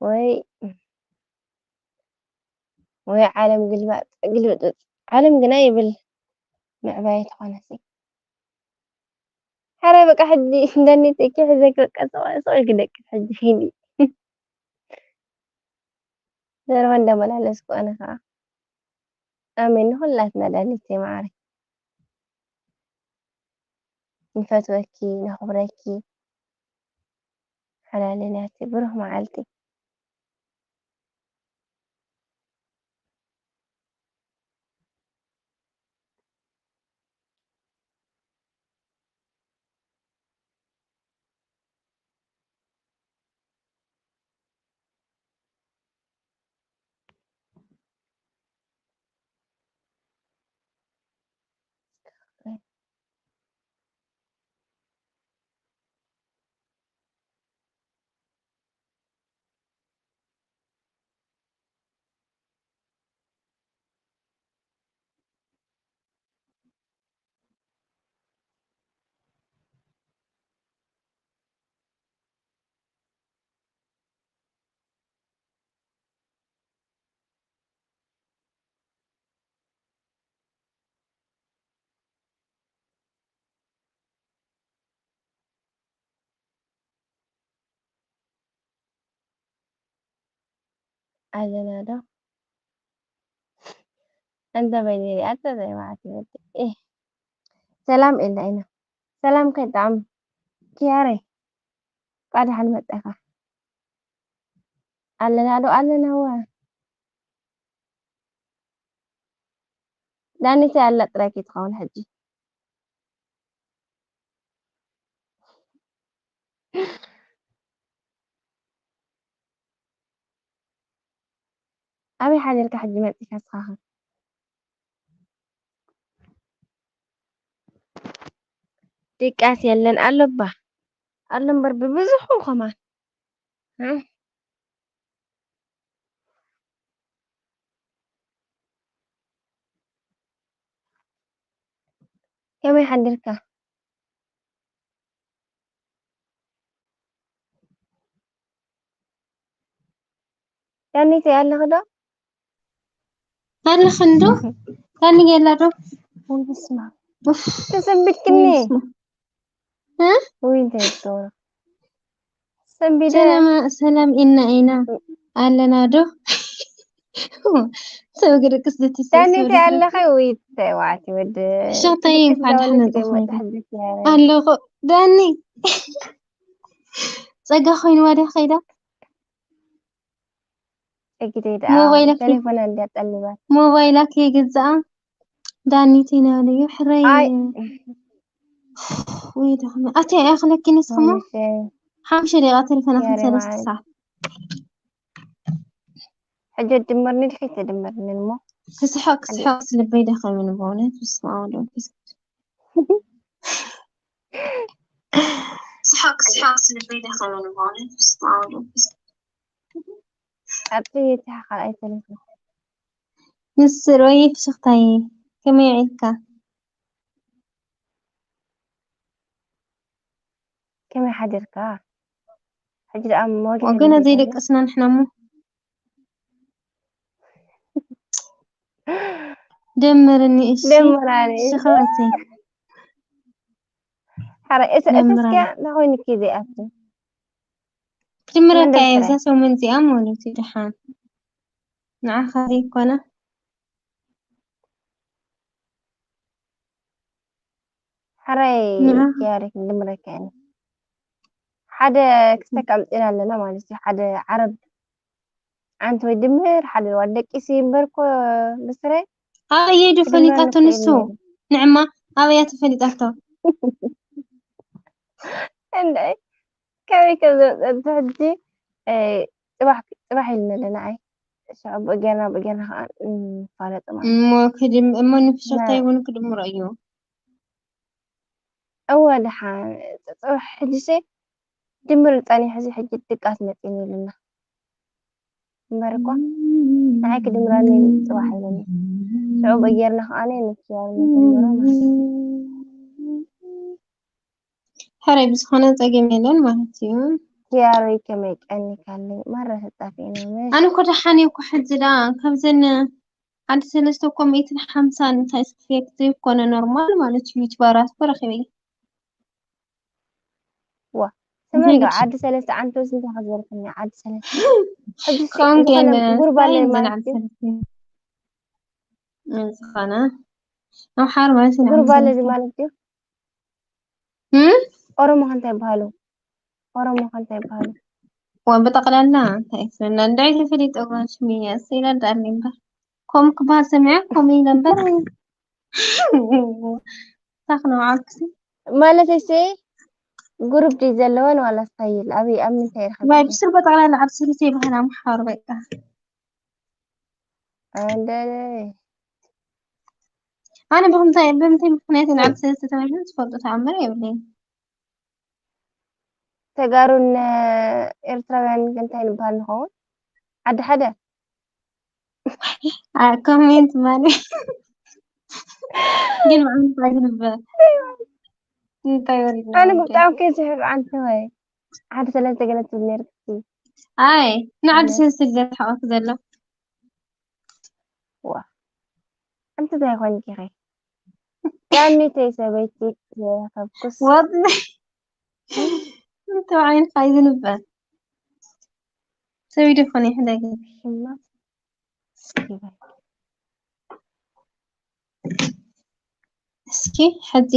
ወይ ወይ ዓለም ግልባጥ ግልብጥጥ ዓለም ግና ይብል ምዕባይ ተኾነሲ ሓረ በቃ ሕጂ እንደኒ ተኪ ሕዘክ በቃ ጽዋይ ጽዋይ ግደቂ ሕጂ ሂኒ ዘረባ እንዳመላለስኩ ኣነ ከዓ ኣሜን ንኹላትና ዳኒት ማዓረይ ንፈትወኪ ነኽብረኪ ሓላለናቲ ብሩህ መዓልቲ ኣለና ዶ? እንተ በይነይ ሪኣ እንተ ዘይበዓት ይበል። ኤህ፣ ሰላም ኢልና ኢና። ሰላም ከይጣዕም ኪያረይ፣ እንቋዕ ደሓን መጻኻ። ኣለና ዶ? ኣለና እወ። ዳኒተይ ኣላ ጥራይ ከይትኸውን ሕጂ። ኣበይ ሓዲርካ ሕጂ መጺኻ ንስኻኸ? ድቃስ የለን ኣሎ እባ። ኣሎ እምበር ብብዝሑ ከማን። እ? ከመይ ሓዲርካ? ዳኒተይ ኣለኺ ዶ? ኣለኺ እንዶ? ዳኒ የላ ዶ? ወይ በስመ ኣብ። ኡፍ፣ ተሰንቢድክኒ። ወይ በስመ ኣብ። እ? ወይ እንታይ ትገብሪ? ሰንቢደ። ሰላም፣ ሰላም ኢና ኢና። ኣለና ዶ? ሰብ ግርቅስ ዳኒተይ ዘተሳሰሩ ኣለኺ? ወይ ተዋዕቲ ወዲ። ሸቕታይ ግርቅስ እንኳን ደሓን ዳኒ መጣኹም። ተመጣ ሕጂ ትያረ። ኣለኹ። ዳኒ። ጸጋ ኮይንዋ ድያ ከይዳ? ጸጊተይ ደኣ ሞባይላ ከይ-፣ ቴሌፎና እንድያ ጠሊባት። ሞባይላ ከይገዝኣ ዳኒ ተይናለዩ ሕረይ። ኣይ። ወይ ደኽመ። ኣቲ ኣይኣኽለኪ ንስኹም? ሓሙሽተ። ሓሙሽተ ደቂቃ ቴሌፎና ያሬ ክልተ ሰዓት። ሕጂ ድመርኒ ድሕሪ ተድመርኒ እሞ። ክስሕቕ፣ ክስሕቕ ልበይ ደኸመኒ በእውነት፣ በስመ ኣብ ወወልድ ወመንፈስ ቅዱስ። ስሓቅ፣ ስሓቅ፣ ልበይ ደኸመኒ በእውነት፣ በስመ ኣብ ወወልድ ወመንፈስ ቅዱስ። ኣቲ እቲ ካልኣይ ቴሌፎን። ንስር ወይ ፍሽኽታይ፣ ከመይ ውዒልካ? ከመይ ሓዲርካ? ሕጂ ደኣ መዋግዒ ወገና ክንደይ ዘይደቀስና ንሕና እሞ። ደምርኒ፣ እሺ። ደምራኒ። እሺ፣ ኸባተይ። ሓረ፣ እተ-፣ እተ ደምራ። እስኪያ ናኾይንኪ ዘይኣቱ። ክድምረካ መን እየ፣ ደምስራ? እዛ ሰሙን እዚኣ ማለት እዩ፣ ደሓን። ንዓኻ ዘይኮነ። ሕራይ ንዓ። ኪያሪ ክንድምረካ ኢና። ሓደ ክስተካ ኣምጺእና ኣለና ማለት እዩ። ሓደ ዓረብ ዓንተ ወይ ድምር ሓደ ዋን ደቂሲ እምበር እኮ ብስረ ኣበይ እየ ዶ ክድምረኒ ፈሊጣቶ እኮ ንሱ? የለን። ንዕማ ኣበይ እያ ተፈሊጣቶ? እንደ ከመይ ከም ዘምጸት ሕጂ፣ እ፣ ጽባሕ፣ ጽባሕ ኢልና ኣለና። ኣይ፣ ሽዑ ብኡ ጌርና፣ ብኡ ጌርና ኸዓ ንፋለጥ ማለት እዩ። እሞ ክድም-፣ እሞ ንፍሽኽታ ናይ ይኹን ክድምሮ እዩ። እወ፣ ደሓን፣ ጽ-፣ ጽባሕ ሕጂሲ ድምር ጸኒሑ፣ እዚ ሕጂ ድቃስ መጺኒ ኢሉና። እምበር እኮ፣ ንዓይ ክድምረኒ ጽባሕ ኢሉኒ። ሽዑ ብኡ ጌርና ኸዓ ንኪያር ንጀምሮ ማለት እዩ። ሕራይ ብዝኾነ ጸገም የለን ማለት እዩ። ኪያሮይ ከመይ ቀኒካለይ? ማራ ተጣፊእና መሽ። ኣነ እኮ ደሓን እየ እኮ ሕጂ ደኣ ካብዘን ዓዲ ሰለስተ እኮ ሚእትን ሓምሳን እንታይ ስክፍየት ዘይኮነ ኖርማል ማለት እዩ። ዩቱበራት እኮ ረኺበ እየ። ዋ፣ እንታይ ስመን ዶ ግድ? ዓዲ ሰለስተ ዓንተውስ እንታይ ከዘርክኒ? ዓዲ ሰለስተ። ሕጂ ሲ-፣ ከምኡ ዝኾነ ከይነ ጉርባ እንታይ ኣለይ እዮም ማለት ዝናዕድ እዩ። ሰለስተ? ምን ዝኾነ? ኣምሓሩ ማለት እዩ፣ ጉርባ ዓዲ ኣለይ ሰለስተ። ማለት እዩ። እም? ኦሮሞ ከ እንታይ ይበሃሉ? ኦሮሞ ከ እንታይ ይበሃሉ? ዋ፣ ብጠቕላላ እንታይ ይመስለና? እንዳይ ተፈሊጠ ጓል ሽሚያ፣ ስኢላ ዳርኒ እምበር። ኮም ክበሃል ሰሚዐ፣ ኮም ኢለ እምበር። ታኽ ነው ዓክሲ። ማለተይሲ፣ ጉሩፕ ድዩ ዘለወን ዋላ ስታይል? ኣበይ፣ ኣብ ምንታይ ረኺብክዮ? ዋይ፣ ብስር ብጠቕላላ ዓዲ ሰለስተ ይበሃል ኣምሓሩ በቃ። ኣንደለይ። ኣነ ብምንታይ፣ ብምንታይ ምኽንያት ኢና ዓዲ ሰለስተ ተባሂልና ዝፈልጦ ተኣምር የብለይን። ተጋሩን ኤርትራውያን እንታይ ንበሃል ንኸውን? ዓዲ ሓደ? ኣ፣ ኮሜንት ማለት ግን ብዓንተ ዝንበ እንታይ ወሪድና ኣነ ወዲ? ብጣዕሚ ከይዝሕር ዓንተ ወይ። ዓዲ ሰለስተ ገለ ትብል ነርክሲ። ኣይ፣ ንዓዲ ኣነ ሰለስተ ዘርሕቐክ ዘሎ። ዋ። ኣንቲ እንታይ ኮንኪ ኸ? ያኔተይ ሰበይቲ ዘይረኸብኩስ። ወድ-፣ እንታይ ዓይነት ፋይ ዝንበ? ተቢዶ ኾነ ይሕደግ። ሽማ እስኪ በል። እስኪ ሕጂ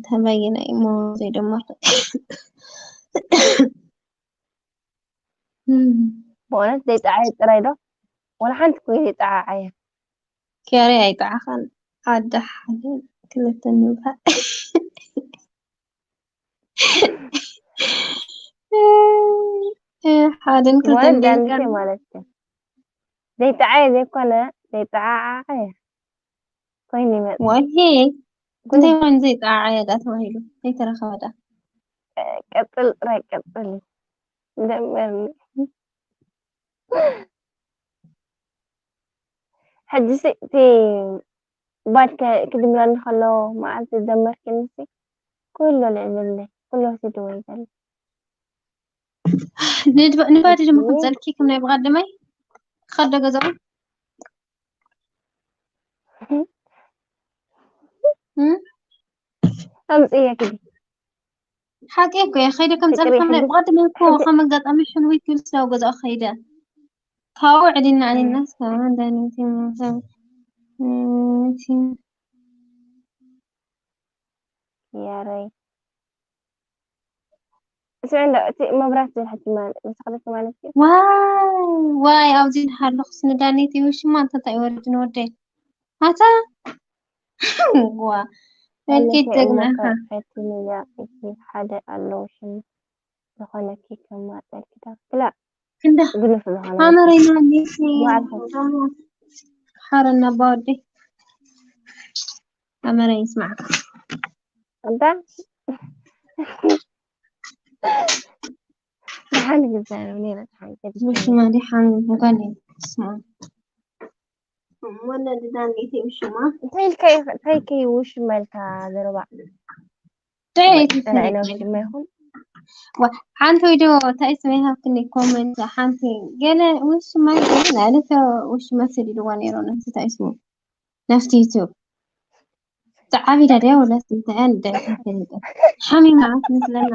ተበይነ እሞ ዘይደመርኩ። እም፣ በእውነት ዘይጠዓየ ጥራይ ዶ? ወላ ሓንቲ እኮ ዘይጠዓዓየ። ኪያሬ ኣይጠዓኻን። ዓዲ ሓደ ክልተ ንብላ። ሓደን ክልተን ወን ዳንቴ ጌርካ ማለት እዩ። ዘይጠዓየ ዘይኮነ፣ ዘይጠዓዓየ ኮይኑ ይመጽእ። ወሄ፣ ጉድ። እንታይ ኮይኑ ዘይጠዓዓየ ዳ ተባሂሉ? ዘይተረኸበ ዳ? ቀጽል ጥራይ ቀጽል። ደመርኒ። ሕጂ ሲ-፣ እቲ ባድ ከ-፣ ክድምረኒ ከሎ መዓልቲ ዝደመርክኒ ሲ፣ ኩሉ ልዕልለይ፣ ኩሉ ወሲድዎ እዩ ዘሎ። ንድባ-፣ ንባዲ ድማ ክዘልኪ ከም ናይ ብቐደመይ ክኸዶ ገዛኡ። እም? ኣምጽእያ ኪዲ። ሓቂ እኮ እየ፣ ከይደ ከም ፍቅሪ ጸልከም ናይ ሕጂ ብቐደመይ እኮ ሕጂ ከም ኣጋጣሚ ሕልዊ ክብል ስለ ገዛኡ ከይደ። ካብኡ ዕሊና ዕሊና እስከ ደኒቲ ያረይ። እስዑ እንዶ እቲ መብራት ዝብል ሕጂ ማለት፣ መሳኽለቲ ማለት እዩ። ዋይ፣ ዋይ፣ ኣብዚ እንድሃለኹስ ንዳኒት እዩ ሽማ እንተ እንታይ ይወርድ ንወደይ። ኣታ፣ ዋ፣ መልኬት ኣለከ ጀግና እሞ ኢኻ። ፈትንያ እቲ ሓደ ኣለዉ ሽም ዝኾነኪ ከማፀልኪ ዳ ክላእ ክንዳ ብሉፍ ዝኾነ ሓመረይ ናኒት ዋዕልካ። ሓረና ባወደይ። ሓመረይ ይስማዕካ። እንዳ ደሓን ግዛረብ ነይረ፣ ደሓን ገዲሽ ውሽማ ደሓን ጓል እየ። ስማ። ወለዲ ዳንዴት ውሽማ። እንታይ ኢልካ ኢኻ፣ እንታይ ከይ ውሽማ ኢልካ ዘረባ? እንታይ ተፈለጠ ናይ ትፈልጥ? ውሽማ ይኹን? ዋ፣ ሓንቲ ወይ ዶ እንታይ ስመይ ሃብትኒ ኮመንት ሓንቲ ገለ ውሽማ ይኹን፣ ኣነ ከ ውሽማ ሰዲድዋ ነይሩ ነቲ እንታይ ስሙ? ናብቲ ዩቱብ። ተዓቢዳ ድያ ወላስ እንታይ እንደ ተፈልጠ? ሓሚማ ኣትመስለና።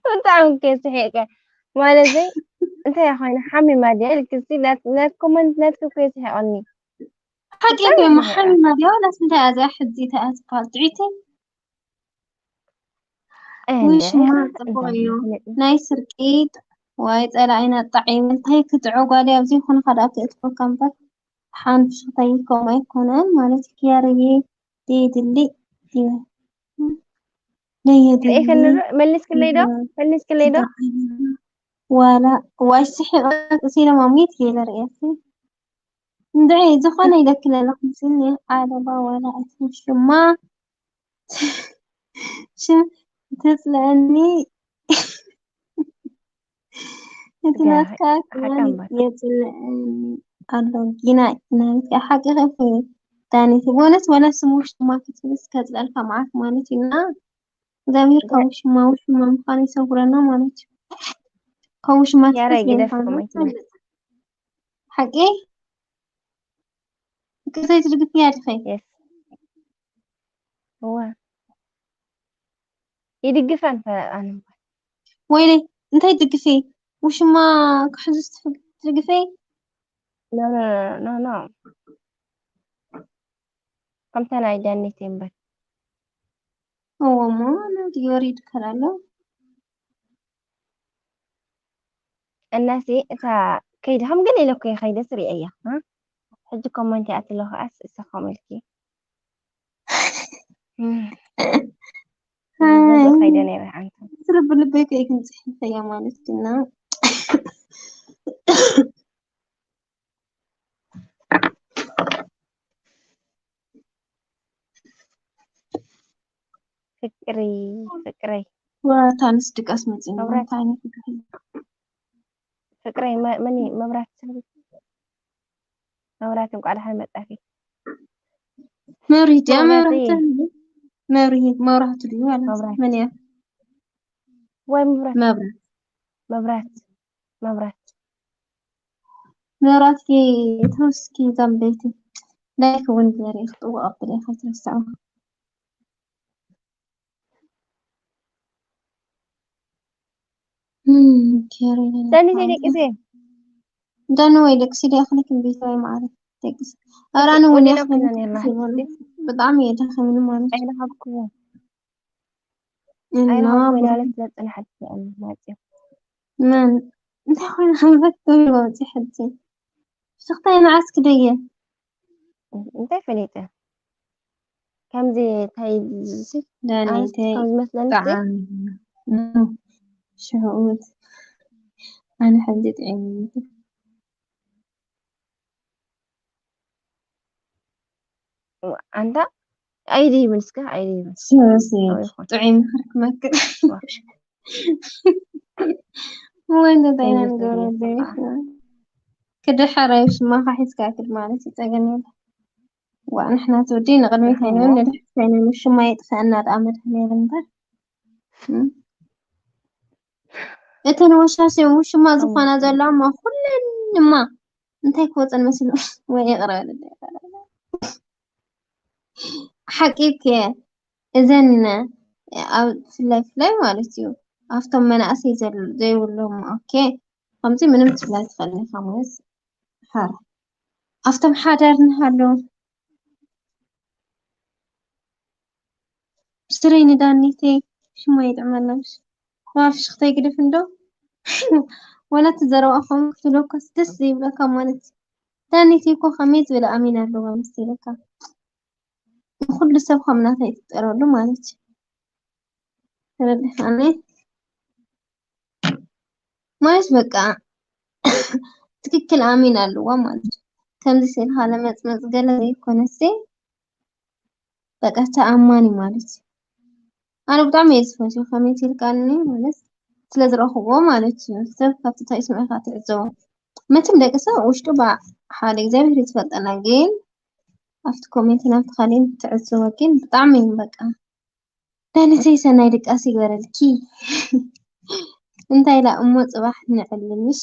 ብጣዕሚ እኮ ስሒቀ። ማለት ዘይ፣ እንታይ ኮይነ ሓሚማ ድያ ኢልክሲ፣ ናት-፣ ናት ኮመንት ናትኪ እኮ ስሒቀኒ። ሓቂ ብጣዕሚ እኮ እየ ስሒቀ። ሓሚማ ድያ ወላስ እንታይ እያ እዚኣ ሕጂ እታ እያ ትበሃል? ጥዕይቲ? እንደ ውይ፣ ሽማ ጽቡቕ እዩ። ናይ ስርቂ ዋይ፣ ጸላኢና ጣዒም። እንታይ ክጥዑ ጓል ኣብዚ ይኹን ካዳ ክእትወካ እምበር። ሓንቲ ሽኽታይ ከምኡ ኣይኮነን ማለት እዩ። ኪያረየ፣ ደየድሊ፣ ደየ-፣ ደየድሊ። ርኢኽኒ ዶ? መሊስክለይ ዶ? መሊስክለይ ዶ? ዋላ፣ ዋይ፣ ስሒቐ፣ ሲለ ማሙየት ገይረ ርእየኪ። እንድዒ፣ ዝኾነ ኢለኪ ኣለኹ፣ ስኒ ዓለባ ዋላ ኣይትሽማ። ሽም ተጽልኣኒ። እቲ ናትካ ክማን የጽልኣኒ ኣሎ። ጊና ናትካ ሓቂ ከፊ ዳኒት። ቦነስ ወላ ስሙ ሽማ ክትብልስ ከጽልኣልካ መዓት ማለት እዩ። እና እግዚኣብሔር ካብ ውሽማ፣ ውሽማ ምዃኑ ይሰውረና ማለት እዩ። ካብ ውሽማ ያረ ትፍስ ግደፍ ገይርካ ከማይ ትብል። ትፈልጥ። ሓቂ? ይቅርታ ይትድግፍያ ድኸይ? የስ። እዋ። ይድግፋን ፈ-፣ ኣነ እምበር። ወይኔ፣ እንታይ ትድግፊ? ውሽማ ክሕዙ ትፍ-፣ ትድግፊ? ኖ፣ ኖ፣ ኖ፣ ኖ፣ ኖ። ከምታ ናይ ዳኒት እምበር። እዎ እሞ፣ ናብቲ ወሪድ ከላሎ። እናሲ እታ ከይደ ከም ገለ ኢለ እኮ ይኸይደ ስሪዐያ፣ እ? ሕጂ ኮመንት ይኣትሎ ከኣስ እሳ ከምኡ ኢልኪ። እም። ሃይ። ከይደ ነይረ ኣንተ። ስለ ብልበይ ከይ ግን ጽሒፈያ ማለት ድና። ፍቅሪ፣ ፍቅረይ። ወራታ ንስ ድቃስ መጽእኒ፣ መብራት። እንታይ ዓይነት ፍቅሪ? ፍቅረይ፣ መ-፣ መን እዩ? መብራት። መብራት፣ እንቋዕ ደሓን መጻኪ። መብሪት ድያ፣ መብራተይ። መብሪት፣ መብሪት፣ መብራህቱ ድዩ? ኣላ መብራት። መን እያ? ወይ መብራት። መብራት። መብራት። መብራት። መብራትኪ ተወስኪ ዛምበይቲ። ላይክ እውን ገይረ ክጥውቕ ኣብል ኢኻ ትረስዖ። ኬሪ ይላል ዳኒ ማለት ደቂሰ ዳኒ ወይ ደቂ ሲዲ ኣኽሊ ክንቤት ወይ ማዕረ ደቂ ኣራኒ እውን ወደ ያኽሊ ዳክና ነርና ብጣዕሚ እየ ደኸምኒ ማለት እዩ። ኣይረኸብኩዎ እና ኣይረኸብኩዎ ብሩ- ማለት ስለፅናሓት ይስኣል ማፅዮ መን እንታይ ኮይኑ ሓንፈት ትብል ወፂ ሕጂ ሽኽታይ መዓስ ክደየ እንታይ ፈሊጠ ከምዚ እንታይ ዝስል ኣነስ ዳኒተይ ከም ዝመስለኒ ጣዓም ሽዑት ኣነ ሕጂ ጥዒም ኣንታ ኣይዲ ይብል እስከ ኣይዲ ይብል ሱሲ ኣው ይኹን ጥዑይ ምኽሪ ክመክር ዋ። ወይ እንታይ ኢና ዘይመስል ንገብሮ እየ ዘይ ከዓ ክድሕር ሽማኻ ሒዝካ ክድ ማለት እዩ ጸገም የለ ዋ ንሕና ትወዲ ንቕድሚት ንሕሞ ኣይንብል ንድሕር ኣይንብል ሽማ የጥፍአና ደኣ መድሕን የለ እምበር እም? እተን ወሻሽ ውሽማ ዝኾና ዘለዋ እማ ኩለን እማ እንታይ ክወፀን መስሉ ወይ ይቕረ ሓቂ እኮ እዘን ኣብ ብፍላይ ብፍላይ ማለት እዩ ኣብቶም መናእሰይ ዘል- ዘይብሎም ኦኬ ከምዚ ምንም ትብላ ትኽእል ኢኻ ማለት ሓራ ኣብቶም ሓዳር ንሃለዉ ስረይ ንዳኒተይ ሽማ ይጥዕመና ምሽ ዋ ፍሽኽተይ ግድፍ እንዶ ወላ እቲ ዘረባ ከም ክትብሎ እኮስ ደስ ዘይብለካ ማለት እዩ ዳኒተይ እኮ ከመይ ዝበለ ኣሚን ኣለዋ መሰለካ ንኩሉ ሰብ ከም ናታ ይፍጠረሉ ማለት እዩ ተረዲኻኒ ማለት በቃ ትክክል ኣሚን ኣለዋ ማለት እዩ ከምዚ ስኢልካ ለመፅመፅ ገለ ዘይኮነሲ በቃ ተኣማኒ ማለት እዩ ኣነ ብጣዕሚ እየ ዝፈትዮ ከመይ ትልካኒ ማለት ስለ ዝረኽብዎ ማለት እዩ ሰብ ካብቲ እንታይ ስምዒካ ትዕዘቦ መቸም ደቂ ሰብ ውሽጡ ሓደ እግዚኣብሔር እዩ ዝፈልጠና ግን ኣብቲ ኮሜንት ናብቲ ካሊእን ትዕዘቦ ግን ብጣዕሚ እዩ በቃ ዳኒተይ ሰናይ ድቃስ ይግበረልኪ እንታይ ኢላ እሞ ፅባሕ ንዕልልሽ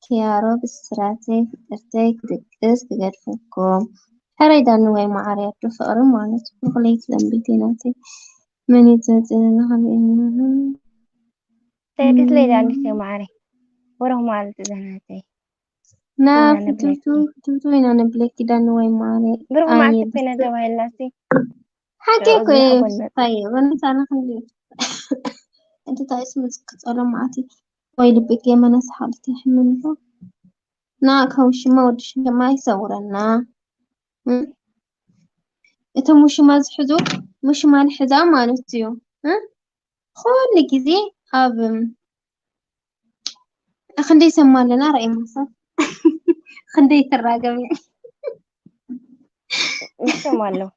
ክያሮ ብስራተይ ፍቅርተይ ክድቅስ ክገድፈኩም ሕረይ ዳኒ ወይ መዓር ያዱ ፍቅሪ ማለት ብክለይት ዘንቢት ናተይ መን እዩ ዘፅንና ከመይ ተድስ ለይ ዳኒተይ መዓረይ ብሩኽ መዓልቲ ዘናተይ ናብ ኢና ንብለኪ ፍትውቱ ፍትውቱ ኢና ንብለኪ ዳኒ ወይ መዓረይ ብሩኽ ኣየ መዓልቲ ኮይነ ብስ ተባሂልናሲ ሓቂ ሽዑ እኮ እዩ ዝሃቦ ነጥቢ ሽታይ በነታና ክንዲ እንተ ታይስ ምዝክ ጸሎም ማዓቲ ወይ ልቢ ገመና ሰሓልቲ ሕምንቶ ና ከውሽማ ወዲ ሽማ ይሰውረና እም? እቶም ውሽማ ዝሕዙ ውሽማ ንሕዛ ማለት እዩ እም? ኩሉ ግዜ ኣብ እም፣ ክንደይ ሰማ ኣለና ርኣይ ማሳ ክንደይ ትራገም ንሶም ኣለዉ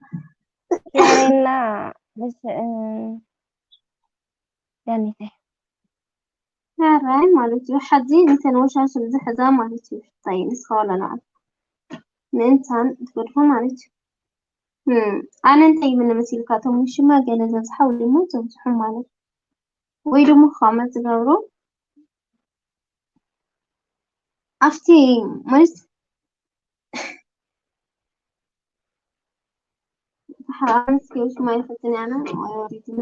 ኪያሬና ምስ እ፣ ዳኒተይ ራይ ማለት እዩ ሓዚ ንተን ወሻሽም ዝሕዛ ማለት እዩ ሽታይ ንስኻ ወላ ንዓል ምእንታን ትገድፎ ማለት እዩ እም፣ ኣነ እንታይ ይብል መሲልካ እቶም ውሽማ ገለ ዘብዝሓ ወይ ድማ ዘብዝሑ ማለት ወይ ድማ ኻመት ዝገብሩ ኣብቲ ማለት ሓንቲ ውሽማ ይፈትን ያና ወይ ወሪድኒ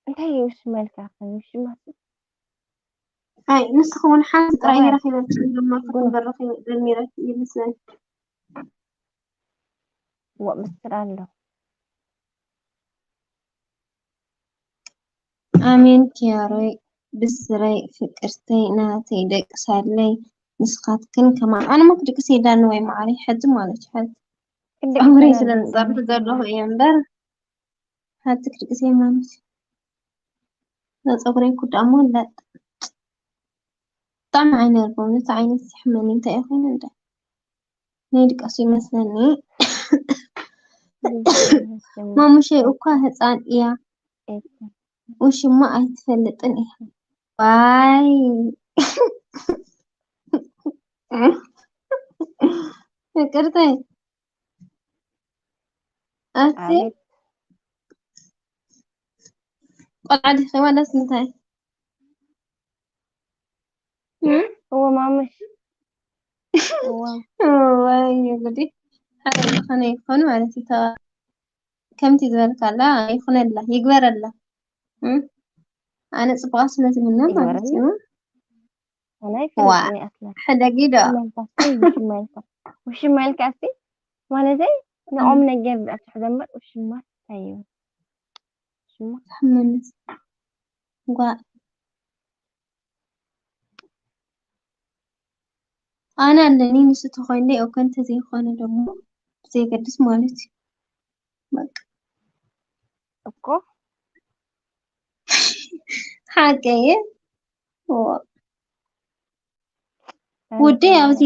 እንታይ ይውስመልካ ውሽማ ኣይ ንስኺ እውን ሓንቲ ጥራይ እዋ ረኺበ ድማ ጉኑ ክትበር ረኺበ ደሚረ ይመስለኒ ወ ምስል ኣሎ ኣሜን ኪያሮይ ብስረይ ፍቅርተይ ናተይ ደቅሳለይ ንስኻትክን ከማን ኣነ ማ ክድቅስ የዳኒ ወይ መዓረይ ሕጂ ማለት እዩ ሕጂ ክንደይ ጸጉረይ ይሰላል ስለ ዳኒ ዝጸርፍ ዘለኹ እየ እምበር ሓንቲ ክድቅስ እየ ማለት እዩ ጸጉረይ ኩዳሞ ለጥ ብጣዕሚ ዓይነ ርቦም ነቲ ዓይነት ዝሕመኒ እንታይ እዩ ኮይኑ እንደ ናይ ድቃስ ይመስለኒ ማሙሸይ እኳ ህፃን እያ ውሽማ ኣይትፈልጥን እያ ዋይ ፍቅርተይ ኣቲ ኣቤት ቆልዓ ዲኺ ዋላስ እንታይ እዎ ማሙሽ እዎ ወይ ጉዲ ሓደ ዝኾነ ይኾኑ ማለት እዩ ተባ ከምቲ ዝበልካላ ይኹነላ፣ ይግበረላ። እም? ኣነ ጽቡቓ ስለ ዝምነ ማለት እዩ። ኣናይ ዋ፣ ፍልጥ እየ ኣስላ። ሕደጊ ዶ? ሽማይልካ፣ ሽማይልካ፣ ሽማይልካ እስቲ ማለተይ ንኦም ነገር ዝኣስሕ ዘምበር ሽማ እንታይ እዩ? ሽማ ትሕመንስ። ጓ። ኣነ ኣለኒ፣ ንሱ ተኾይኑ እኮ እንተዘይኾነ ደሞ ብዘየገድስ ማለት እዩ። በቃ። እኮ ሓቀየ። ዋ። ውዴ ኣብዚ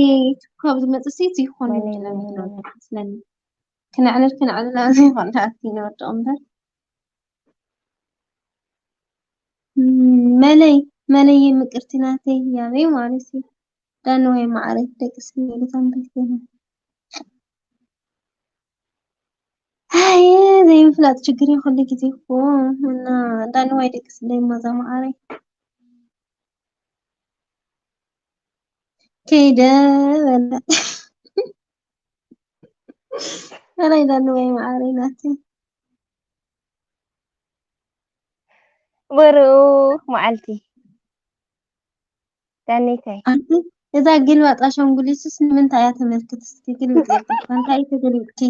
ካብ ዝመጽእ ሲ እዚ ይኾን ይብለኒ ይመስለኒ። ክነዕልል ክነዕልል ኣብዚ ይኾን ተኣኪ ነወድቕ እምበር። መለይ፣ መለይ ምቅርቲ ናተይ ያበይ ማለት እዩ። ዳንወይ ማዕረይ ደቂ ስሜሉ ተንበይተነ። ኣየ ዘይምፍላጥ ችግር እዩ ኩሉ ግዜ እኮ። እና ዳንዋይ ደቂ ስለይ ማዛ ማዕረይ። ከይደ በለ። ኣራይ ዳንዋይ ማዕረይ ናተይ። ብሩኽ መዓልቲ ዳኒተይ። ኣንቲ እዛ ግልባጥ ኣሻንጉሊትስ ንምንታይ እያ ተመልክት? እስኪ ግልብጥ የብልካ። እንታይ ተገልብጥኪ?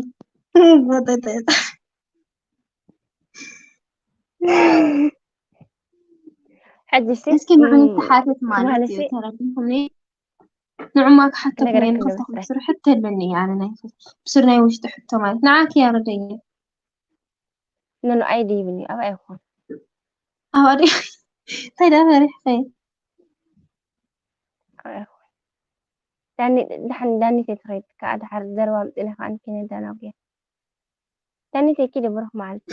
ወጠጠጠ። ሕጂ እስኪ እስኪ ንዓይ እም፣ ትሓተት ማለት ትበሃለሲ እዩ። ተረዲኹኒ? ንዕማ ክሓተኩም እየ። ክነግረኪ ንክልተኹም ንመስረት። ስርሕት ተለኒ እየ። ኣነ ናይ ፍ-፣ ብስር ናይ ውሽጢ ሕቶ ማለት ንዓኪ ያረደየ። ንንኣይ ድይብኒ ኣብ ኣይኹን። ኣብ ኣደ እንታይ ዳ ፈሪሕኺ? ኣብ ኣይኹን። ዳኒ፣ ደሓን ዳኒተይ ትኸይድ ከዓ ደሓር ዘረባ ኣምፂእና ከዓ ንኪነ ዳናጉያ። ዳኒተይ ኪዲ ብሩኽ መዓልቲ።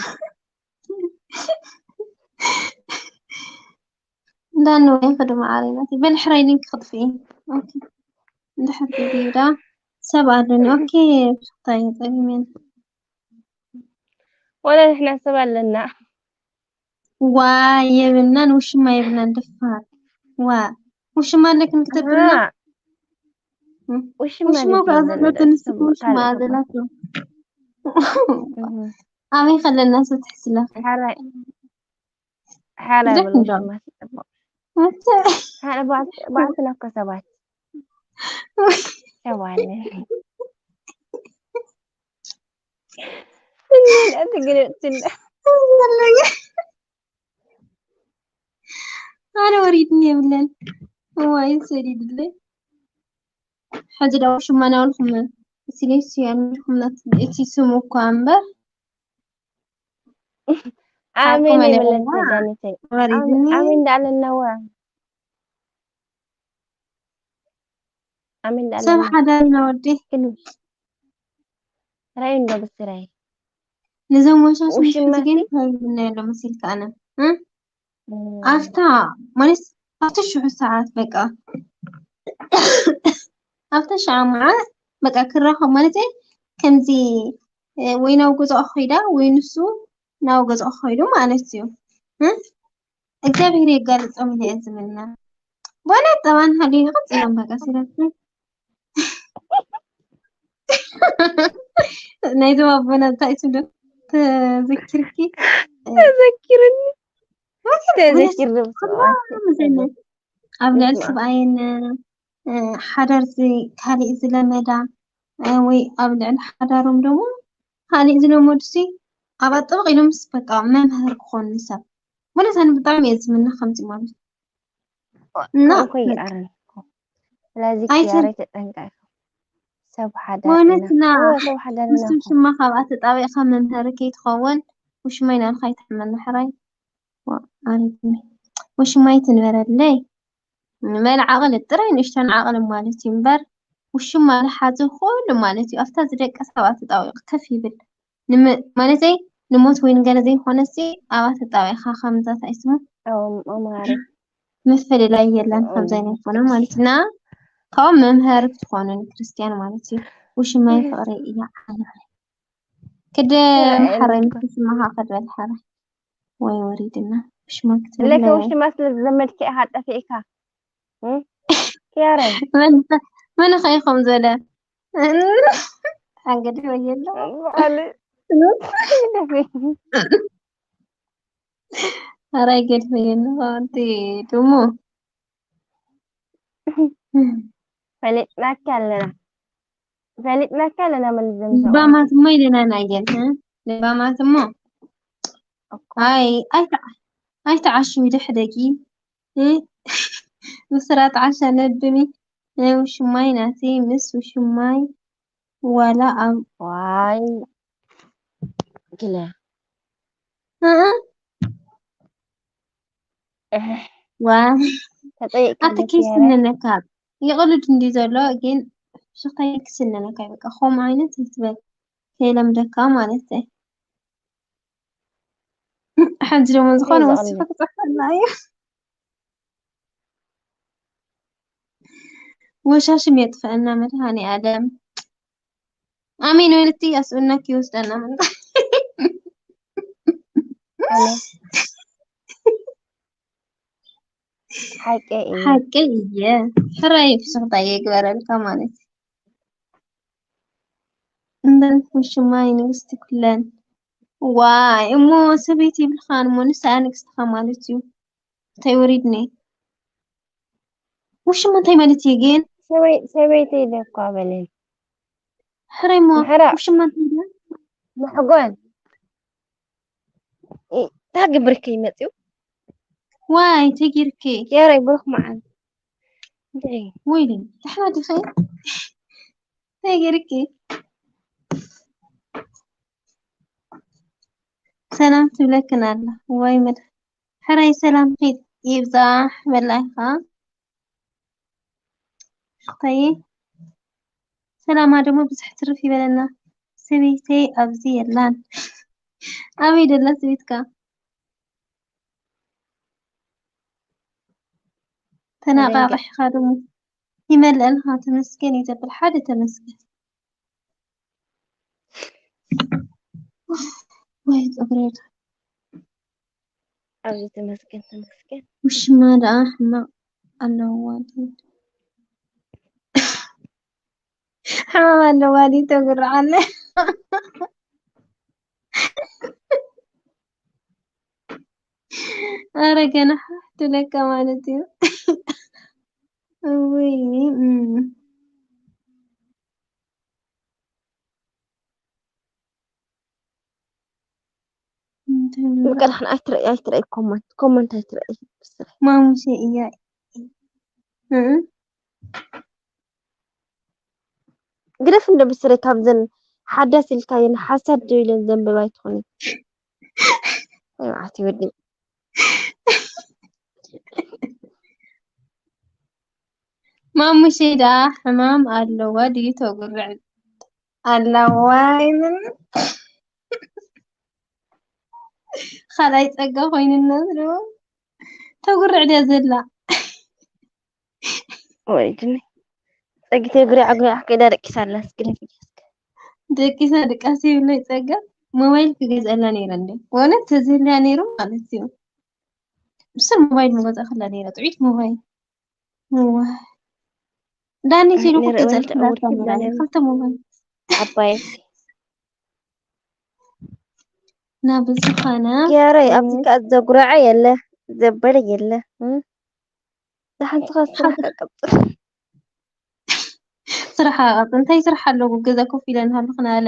እንዳነወ ይኸዱ መዓረይ ናተይ። በል ሕራይ ሊንክ ክጥፍኢ። ኦኬ። እንድሕር ቪዲዮ ዳ ሰብ ኣለኒ። ኦኬ። ብስክታይ ጸሊመን። ወላ ንሕና ሰብ ኣለና። ዋ የብልናን ውሽማ የብልናን ደፋር። ዋ ውሽማ ኣለክን ክተብልና? ኣሃ። እም። ውሽማ ውሽማ ደስ እኮ ይላል፣ ዘለክን ደስ ንስኪ ይላል። ውሽማ ካልእ ዘለክን። እህ። ኣበይ ከለና ሰትሕ ስለኺ? ሓራይ፣ ሓራይ ግደፍ በሉ እንዶ። ውሽማ ሲጠቦ። ኣንተ። ሓ-፣ ባዕ-፣ ባዕትና እኮ ሰባት። ሰዋለ። እንዴ፣ ኣንተ ግለጽ እንዳ። ኣነ ወሪድኒ የብለን። እዋይ፣ ሰዲድለይ። ሕጂ ዳው ሽማ ናውልኩም። ሲሌክት ያንልኩም ናት እቲ ስሙ እኳ እምበር። ኣሜን ሓቅኩም ይበለልካ ኣለዋ። ዳኒተይ። ወሪድኒ። ኣሜን እንዳለና ዋ። ኣሜን እንዳለና። ሰብ ሓዳሪ ነው ወዲ። ግን ራይ እንዶ ብስራይ። ነዞም ወሻሽ ውሽማ ምሽት ግን ሲ? እንታይ ይብልና ያለው መሲልካ ኣነ? እ? እም። ኣፍታ ማለት ኣብቲ ሽዑ ሰዓት በቃ ኣብቲ ሽዓ መዓት በቃ ክራኸብ ማለት ከምዚ፣ እ፣ ወይ ናብ ገዛኡ ኸይዳ ወይ ንሱ ናብ ገዛኡ ኸይዱ ማለት እዩ። እ? እግዚኣብሔር የጋልጾም ኢለ እየ ዝምነ። በእውነት ጠባን ሃልዩ ይቐጽሎም በቃ ሲረቱ። ናይዞም ኣቦና እንታይ ስም ዶ ተዘኪርኪ? ተዘኪርኒ። ተዘኪር ኣብ ልዕሊ ስብኣየን፣ እ፣ ሓዳር ዝ-፣ ካሊእ ዝለመዳ፣ እ፣ ወይ ኣብ ልዕሊ ሓዳሮም ደሞ ካሊእ ዝለመዱ ሲ ኣብ ኣጠበቕ ኢሎም ስ-፣ በቃ መምሃሪ ክኾኑ ሰብ። ማለት ኣነ ብጣዕሚ እየ ዝምነ ከምዚ ማለት። እና ከምኡ እኮ በቃ ይኣረን እኮ። ስለዚ ኣይተ-፣ ክያረይ ተጠንቀቂ። ሰብ ሓዳር በእውነት ኢና። እና እወ፣ ሰብ ሓዳር ኢና ንሱም እኮ። ሽማ ካብኣ ተጣቢቕካ መምሃሪ ከይትኸውን ውሽማይ ናልካ ኣይትሕመና ሕራይ። ዋ፣ ኣረግኒ። ውሽማይ ትንበረለይ። ንመን ዓቕሊ ጥራይ ንእሽተን ዓቕሊ ማለት እዩ እምበር ውሽማ ዝሓዘ ኩሉ ማለት እዩ። ኣብታ ዝደቀሰ ኣብኣ ተጣቢቑ ከፍ ይብል። ንመ-፣ ማለተይ ንሞት ወይ ንገለ ዘይኮነሲ ኣብኣ ተጣቢቕካ ከምዛ እንታይ ስሙ? ኣዎ፣ ኣማረ። ምፍልላይ የለን ከምዚ እም። ዓይነት ኮነ ማለት እና ካብኡ መምሃሪ ክትኾኑ ንክርስቲያን ማለት እዩ። ውሽማይ እህ። ፍቕረይ እያ ዓለመይ። ክደ እ፣ እ፣ ሓራይ እኮ። ምስትስማኻ ከድበል ሓራይ። ወይ ወሪድና። ሽማ ክትብል ለከ ለያ። ውሽማ ስለ ዝዘመድኪ ኢኻ ጠፊእካ። እም? ክያረይ። መን፣ መን ኸ ኢኹም ዘለ? ሓንገዲ ወይ የለ? በዓል ኧረ ኣይገድፈየኒ ከምቲ ድሙ። ፈሊጥናካ ኣለና። ፈሊጥናካ ኣለና ማለት ዘምሰ። ልባማት እሞ ኢለና ናየን፣ እ? ልባማት እሞ። እኮ። ኣይ፣ ኣይተ-፣ ኣይተዓሽዊ ደሕደጊ። እ? ብስራት ዓሻ ነብኒ። ናይ ውሽማይ ናተይ ምስ ውሽማይ ዋላ ኣብ ዋይ። ግለ። እ? እህ። ዋ። ተጠይቅ ኣቲ ኣለኪ ኬስ ያረ። ስነነካ። ይቕልድ እንዲ ዘሎ ግን ሽኸይ ክስነነካ በቃ። ከምኡ ዓይነት ይትበል። ከይለምደካ ማለት እዩ። ሓንቲ ደሞ ዝኾነ እንታይ ወሲኹ ይዘቕልል? ክጽሕፈልና እዩ። ወሻሽም የጥፍአና መድኃኔ ዓለም። ኣሜን ወለቲ ኣስኡናኪ ይወስደና። ኣሜን። ሓቂ እዩ። ሓቂ እየ። ሕራይ ፍሽኽታ ይግበረልካ ማለት እዩ። እምበር ውሽማይ ንግስቲ ኩለን። ዋይ፣ እሞ ሰበይቲ ይብልኻን እሞ ንሳ እያ ንግስትኻ ማለት እዩ። እንታይ ወሪድኒ? ውሽማ እንታይ ማለት እዩ ግን? ሰበይ-፣ ሰበይቲ ኢለ እኮ በለኒ። ሕራይ እሞ ምሕራ-፣ ውሽማ እንታይ እዩ? መሕጎን። እ፣ እንታይ ግብርኪ ይመጽኡ? ዋይ፣ ተጊርኪ። የረይ ብሩኽ መዓልቲ። እንታይ? ወይለይ፣ ደሕና ዲኺ? ተጊርኪ። ሰላም ትብለክን ኣላ። ዋይ መድሓ-፣ ሕራይ ሰላምኪ ይብዛሕ በላይኻ። ሽኽታዬ፣ ሰላማ ደሞ ብዝሕ ትርፍ ይበለና። ሰበይተይ ኣብዚ የላን። ኣበይ ደላ ሰበይትካ? ተናቓቒሕኻ ደሞ። ይመልአልኻ፣ ተመስገን እዩ ዘብል ሓደ ተመስገን። ወይ ጸጉረይ። ኣብዚ ተመስገን፣ ተመስገን። ውሽማ ደኣ ሕማቕ ኣለዋ ድዩ? ሕማም ኣለዋ ድዩ ተጉርዓለ? ኣረ ገና ሓሕቱ ለካ ማለት እዩ። እውይ፣ እም። እንታይ በቃ ንሕና ኣይትረኢ፣ ኣይትረኢ ኮመንት፣ ኮመንት ኣይትረኢ ብስራሕ። ማሙሸ እያ። እም። ግደፍ እንደ ብስረይ ካብዘን ሓዳስ ኢልካየን ሓሳድ ዶ ኢለን ዘንብባ ኣይትኾኒ። ኣይ መዓት ይወዲ። ማሙሸ ደኣ ሕማም ኣለዋ ድዩ ተጉርዕ ኣለዋ? ኣይምን ካልኣይ ጸጋ ኮይንና ዝዶ ተጉርዕ ድያ ዘላ? ወይ ድኒ ጸጊተ ጉሪዓ ጉሪዓ ከይዳ ደቂሳ ኣላ። እስኪ ደቂሳ ድቃስ ይብለይ ጸጋ ሞባይል ክገዝአላ ነይረ እንደ ወነት ተዝህልያ ነይሩ ማለት እዩ። ብስም ሞባይል መገዛእክላ ነይረ ጥዑይት ሞባይል። እዋ። ዳኒ ኣይ፣ ሲሉ ነረ ክገዝአልክ እወን ዳታ ተእውርኪ ሞባይል፣ ዳኒ። ክልተ ሞባይል። ዓባይ። ናብዚ ኾነ፣ ያረይ፣ እ፣ ኣብዚ ከኣ ዘጉረዐ የለ፣ ዘበለ የለ። እ? ደሓን ስኻ ስራሕ ቀጽል። ስራሕ ቀጽል። እንታይ ስራሕ ኣለዎ? ገዛ ኮፍ ኢለ እናሃለኹ ናለ።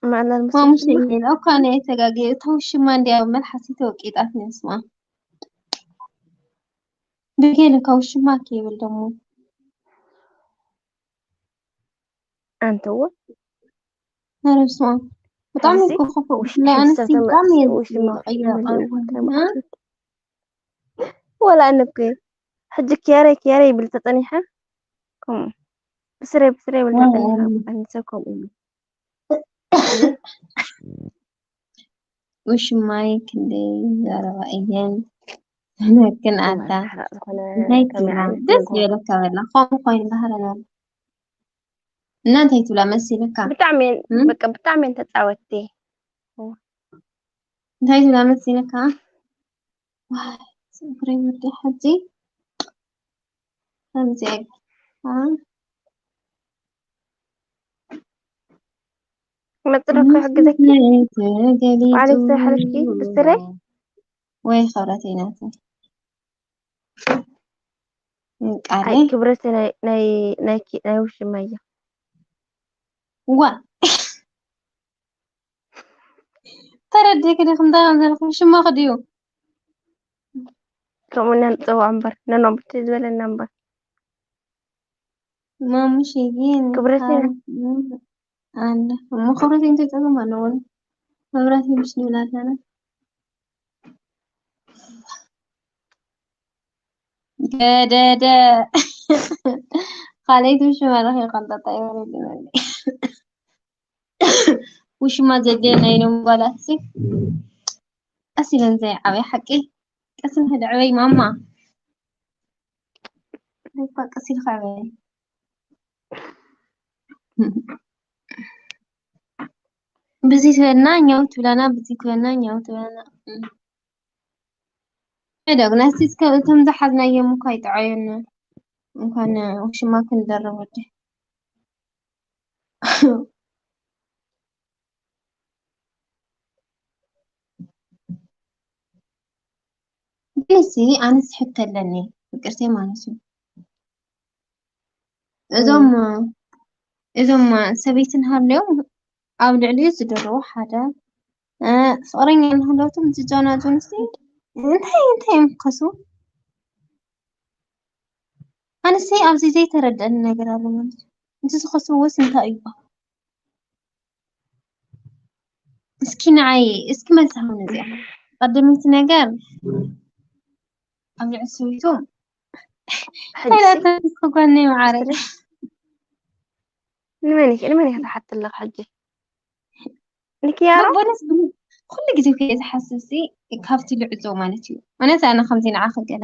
ማዕላል ምስ ማሙሽ ውሽማ? እኔ ነው እኮ እኔ ተጋጌ ተውሽማ እንዲያው መልሓሲ ተወቂጣት ነው ስማ። ብጌል ከውሽማ ኬብል ደግሞ። ኣንተዎ? ኧረ በስመ ኣብ። በጣም ኣብዚ እኮ ክፉእ። ውሽ-፣ ናይ ኣንስቲ ውሽማ በጣም እየ ውሽማ ዝቀየር። ምን ይወ-፣ እ? ወላ ኣነ እኮ እየ። ሕጂ ክያረይ፣ ክያረይ ይብል ተጸኒሐ። ከምኡ። ብስረይ፣ ብስረይ ይብል ወላ ተጸኒሐ። ኣነ። ኣንተ ሰብ ከምኡ እዩ። ውሽማይ ክንደይ ዘረባ እየን ነክን ኣታ። ዝሓራቕ ዝኾነ እንታይ ከመይ ትብላ? ዓይነት ደስ መግቢ? ዝበለካ በላ። ከምኡ ኮይኑ ባህርና። እና እንታይ ትብላ መሲልካ? ብጣዕሚ እየን፣ እም? በቃ ብጣዕሚ እየን ተጻወትቲ። እንታይ ትብላ መሲልካ? ዋይ፣ ጸጉረይ ወዲ ሕጂ ከምዚ፣ አ? ክመጽእ ዶ ክሕግዘኪ? ተገሊጹ ባዕለይ ክሰርሓልኪ ብስረይ? ወይ ኸብረተይ ናተይ ቃለ ኣይ ክብረተይ ናይ ናይ ናይ ኪ- ናይ ውሽማ እያ። ዋ ተረዲእኪ ዲኺ እንታይ ከም ዘለኹ ሽማኺ ድዩ? ከምኡ ኢና ንጽውዖ እምበር ነኖ ብትይ ዝበለና እምበር ማሙሽ ግን ክብረተይ ካብ- ኣለ እሞ ክብረተይ እንታይ ጸገም ኣለዎ? መብራት ይምሽ ንብል ኣለና። ገደደ ካልኣይቲ ውሽማ ለኺ ቀንጠጣ ይበለልና። ውሽማ ዘድልየና ኢሎም ጓላት ሲ ቀስ ኢለን ዘይዓበይ ሓቂ ቀስ ኢልካ ድዕበይ ማማ እኳ ቀስ ኢልካ ዕበይ። ብዚ ትበልና ኛው ትብላና ብዚ ትበልና ኛው ትብላና። ሄደግ ናስቲ እስከ እቶም ዝሓዝናዮም እኳ ይጥዓዩና እንኳን ውሽማ ክንደረብ ወዲ ግን ሲ ኣነስ ሕቶ ኣለኒ ፍቅርተይ ማለት እዩ። እዞም እዞም ሰበይትን ሃለዮም ኣብ ልዕሊኡ ዝደረቡ ሓደ እ፣ ፍቅረኛ እናሃለወቶም ዝጃናጀኑ ሲ እንታይ እንታይ እዮም ክኸሱ? ኣነስ ኣብዚ ዘይተረደአኒ ነገር ኣሎ ማለት እዩ። እቲ ዝኸስዎስ እንታይ እዩ? እስኪ ንዓይ እስኪ መልሲ ሃብኒ እዚኣ ቀዳመይቲ ነገር ኣብ ልዕሊ ሰበይቱ ሕጂ ከይዳተንስ ከጓኒ ማዓረይ ንመን ኢኺ ንመን ኢኺ ትሓቲ ኣለኺ ሕጂ ንኪያሮ ቦነስ ኩሉ ግዜ ከየ ዝሓስብ ሲ ካብቲ ልዕዞ ማለት እዩ። ማለት ኣነ ከምዚ ንዓኺ ገለ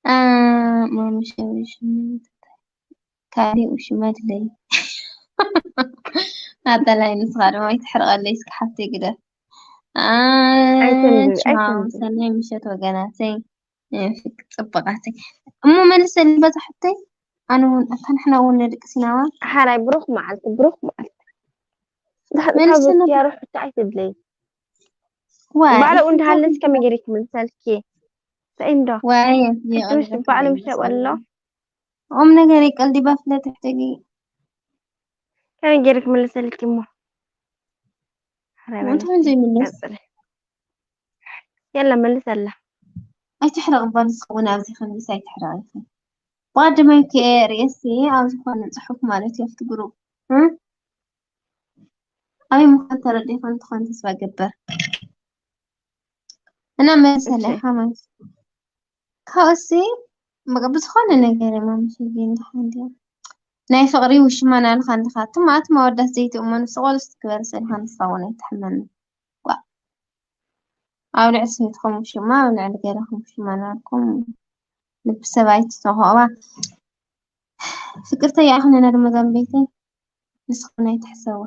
አ፣ ማሙሽ ገብረሽም ካሊእ ውሽማ ድለይ ኣጠላይ ንስኻ ድማ ይትሕርቐለይ እስኪ ሓፍተይ ግደፍ። አ፣ ኣይተንብቢ፣ ቻው፣ ኣይተንብቢ። ሰናይ ምሸት ወገናተይ፣ እ፣ ፍቅ-፣ ጽቡቓተይ። እሞ መልሰኒ በዛ ሕቶይ፣ ኣነ እውን፣ ኣታ ንሕና እውን ነድቅስ ኢና ዋ። ሓራይ ብሩኽ መዓልቲ፣ ብሩኽ መዓልቲ። ድሓ-፣ ካብ መልሰኒ። ኪያሮ ሕቶ ኣይትድለይ። ዋይ፣ ባዕሉ ሕቶ እንዳሃለስ ከመይ ገይሩ ክምልሰልኪ? እንታይ እንዶ? ዋይ፣ ሕጂ ምሽ ባዕሉ ምሽ ኣሎ። ቁም ነገር ይቀልዲ ባፍለ ትሕተጊ። ከመይ ገይሩ ክምልሰልኪ እሞ? ሓራይ በል። እንታይ ዘይምለስ? ቀጽሊ። የለ፣ መልሰላ። ኣይትሕረቕ እባ ንስኺ እውን ኣብዚ ከምዚስ ኣይትሕረቒ ኢኺ። ብቐዳማይ ከ ርእየሲ ኣብ ዝኾነ ጽሑፍ ማለት እዩ ኣብቲ ግሩፕ፣ እ? ኣበይ ምዃን ተረዲእኺ እንትኾን ተስፋ እገብር። እና መልሰላ እሺ። ኢኻ ማለት እዩ። ካብኡሲ በቃ ብዝኾነ ነገር እየ ማሙሸይ ግን ደሓን ድያ? ናይ ፍቕሪ ውሽማ ናልኻ ኣለኻ። ትማት መወዳት ዘይትእመኑ ስቕ በሉ እስቲ ክበርስ ኢልካ ንስኻ እውን ኣይትሕመኒ። ጓ። ኣብ ልዕሊ ሰበይትኹም ውሽማ፣ ኣብ ልዕሊ ገለኹም ውሽማ ናልኩም ልቢ ሰብ ኣይትተኽኡ። እባ ፍቅርተይ ይኣኽለና ድማ ዛምበይተይ ንስኽን ኣይትሕሰዋ።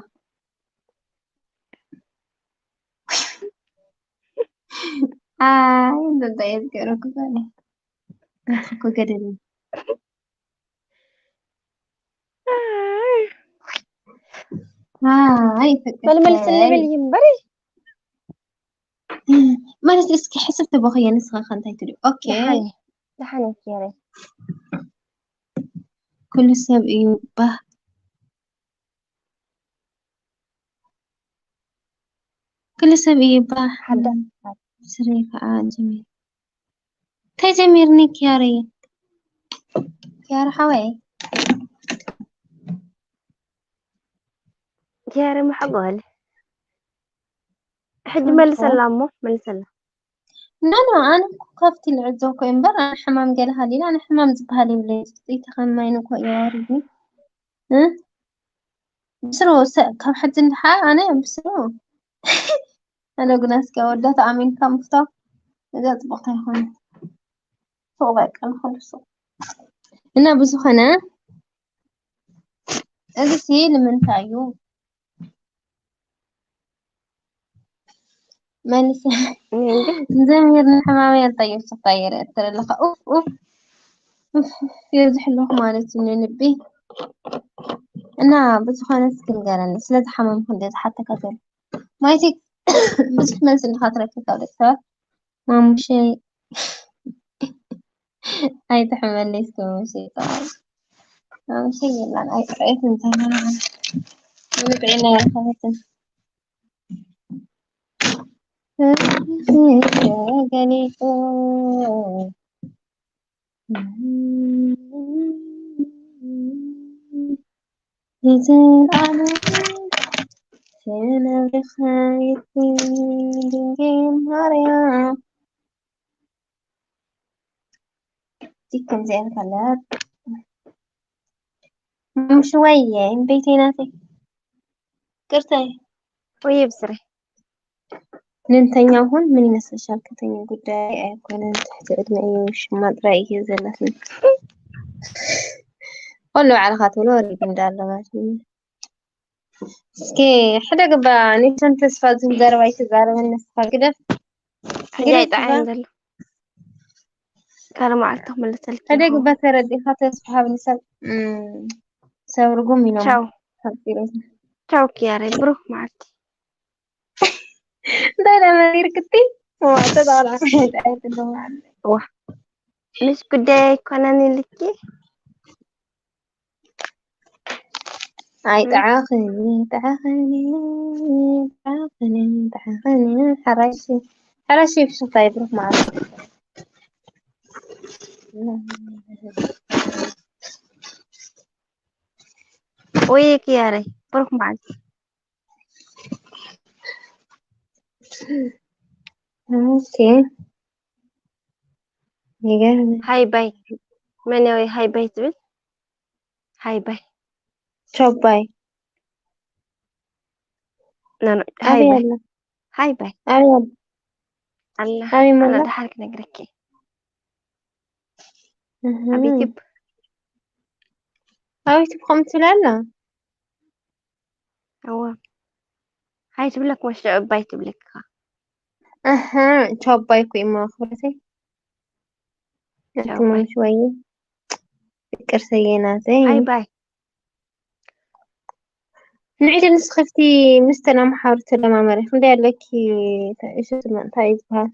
ኣይ እንደዛ እየ ዝገብረኩ ጓለይ። ኣትኩ ገደል። ኣይ ፍቅርተይ። መልመልስለይ በልይ እምበሪ። ማለት እስኪ ሕስብ ተበኽየ ንስኻ ከ እንታይ ትሪኦ? ኦኬ። ደሓን እየ፣ ደሓን እየ ኪያረይ። ኩሉ ሰብ እዩ ባህ ኩሉ ሰብ እዩ ባህ ሓደ ስረይ ከዓ ጀሚር እንታይ ጀሚርኒ ኪያረይ ኪያረ ሓወይ ኪያረ መሓጓል ሕጂ መልሰላ እሞ መልሰላ ኖ ኖ ኣነ እኮ ካብቲ ንዕዘብ እኮ እምበር ኣነ ሕማም ገለ ሃሊና ኣነ ሕማም ዝበሃል የብለይ። ጽይቲ ከም ማይ ንኮ የዋርድኒ እ ብስሩ ሰ- ካብ ሕጂ እንድሓ ኣነ ብስሩ ኣነ ግና እስኪ ኣወዳት ኣሚንካ ምፍታው እዛ ጽቡቕታ ይኾነ ሱቕ በቃ ንኸሉ ሱቕ እና ብዝኾነ እዚ ሲ ንምንታይ እዩ መልሰ ዘሚር ንሕማመይ ኣልጠይብ ስፋየር እትር ኣለኻ ኡፍ ኡፍ ኡፍ የብዝሕልኹ ማለት እዩ ንልቢ እና ብዝኾነ እስኪ ንገረኒ፣ ስለ ዝሓመምኩ እንደ ዝሓተካ ዘሎ። ማይቲ ብዙሕ መልሲ እንዲኻ ትረክብ ካብ ደቂ ሰባት። ማሙሸይ ኣይትሕመለይ እስኪ ማሙሸይ፣ ጠዋይ። ማሙሸይ የላን፣ ኣይጥዕየትን ዘለና። ምንም ጥዕና የረኸበትን። ገሊጹ። ንዘለኣለም ክነብርኻ ይኩን ድንግል ማርያም። ዲክም ዜን ከለር። ማሙሽ ወየ፣ እምበይተይ ናተይ። ቅርተይ። ወይ ብስረይ። ንንተኛ እውን ምን ይመስልሻል? ከተኛ ጉዳይ ኣይኮነን፣ ትሕቲ ዕድመ እዩ፣ ሽማ ጥራይ እዩ ዘላትኒ። ኩሉ ባዕልኻ ትብሎ ወሪድ እንዳለባት። እስኪ ሕደግ እባ፣ ኒሰን ተስፋ ዝብል ዘረባ ኣይትዛረበኒ ንስኻ፣ ግደፍ። ሕጂ ግደፍ ኣይጠዓየን እባ። ዘሎ። ካልእ መዓልቲ ክምልሰልኪ ሕደግ እባ። ተረዲእኻ ተስፋ ሃብኒ፣ ሰብ፣ እም፣ ሰብ ርጉም ኢሎም ቻው። ሓጺሮም። ቻው ኪያረይ፣ ብሩኽ መዓልቲ። እንታይ ደኣ መሪርክቲ? እዋ፣ ተጣቕላዕ። እንታይ ትብሎ ማለት? እዋ። ምስ ጉዳይ ኣይኮነን ኢልኪ? ኣይጠዓኽኒ፣ ጠዓኽኒ፣ ጠዓኽኒ፣ ጠዓኽኒ። ሓራሽ፣ ሓራሽ ብሽኽታ ይብሩኽ ማለት። ወይ ኪያረይ፣ ብሩኽ መዓልቲ። ኦኬ። ይገርም። ሃይ ባይ። መን ያው ሃይ ባይ ትብል? ሃይ ባይ። ቻው ባይ። ኖ፣ ኖ፣ ሃይ ኣበይ ባይ። ኣላ? ሃይ ባይ። ኣበይ ኣላ? ኣላ፣ ኣበይ ኣላ ሞላ? ደሓር ክነግረኪ። እህ። ኣብ ዩቲዩብ። ኣብ ዩቲዩብ ከምኡ ትብል ኣላ? እዋ። ሃይ ትብለክ ወሽ ዕባይ ትብለካ። ኣሃ፣ ቻው ባይ እኮ እሞ ክብረተይ። ቻው ኣቲ ባይ። ማሙሽ ወይ። ፍቅር ሰየናተይ። ሃይ ባይ። ንዒ ንስኺ ኣብቲ ምስተን ኣምሓሩ ተደማመሪ። ክንደይ ኣለኪ? እሺ፣ ስመ-፣ እንታይ እዩ ዝበሃል?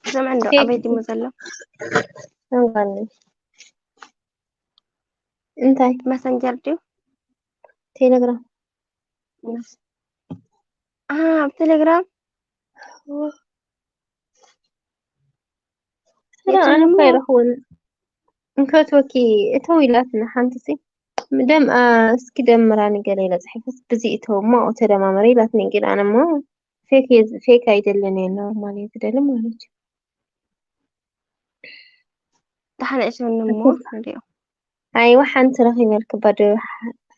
ስምዕ እንዶ፣ ፌክ ኣበይ ድዩ ዘሎ? እንኳን እንታይ? መሰንጀር ድዩ? ቴሌግራም። መስ-፣ ኣ፣ ኣብ ቴሌግራም? ስራ ኣነ እኮ ኣይረኽቦን። እንከትወኪ እተው ኢላትና ሓንቲ ሲ ደም፣ ኣ፣ እስኪ ደምራኒ ገለ ኢላ ጽሒፈት፣ ብዚ እተው እሞ ተደማመሪ ኢላትኒ። ግን ኣነ እሞ ፌክ እየ ዝ-፣ ፌክ ኣይደልን እየ፣ ኖርማል እየ ዝደሊ ማለት እዩ። ደሓን ዕሽውኒ እሞ ንሪኦ። ኣይዋ፣ ሓንቲ ረኺበልኪ ባዶ፣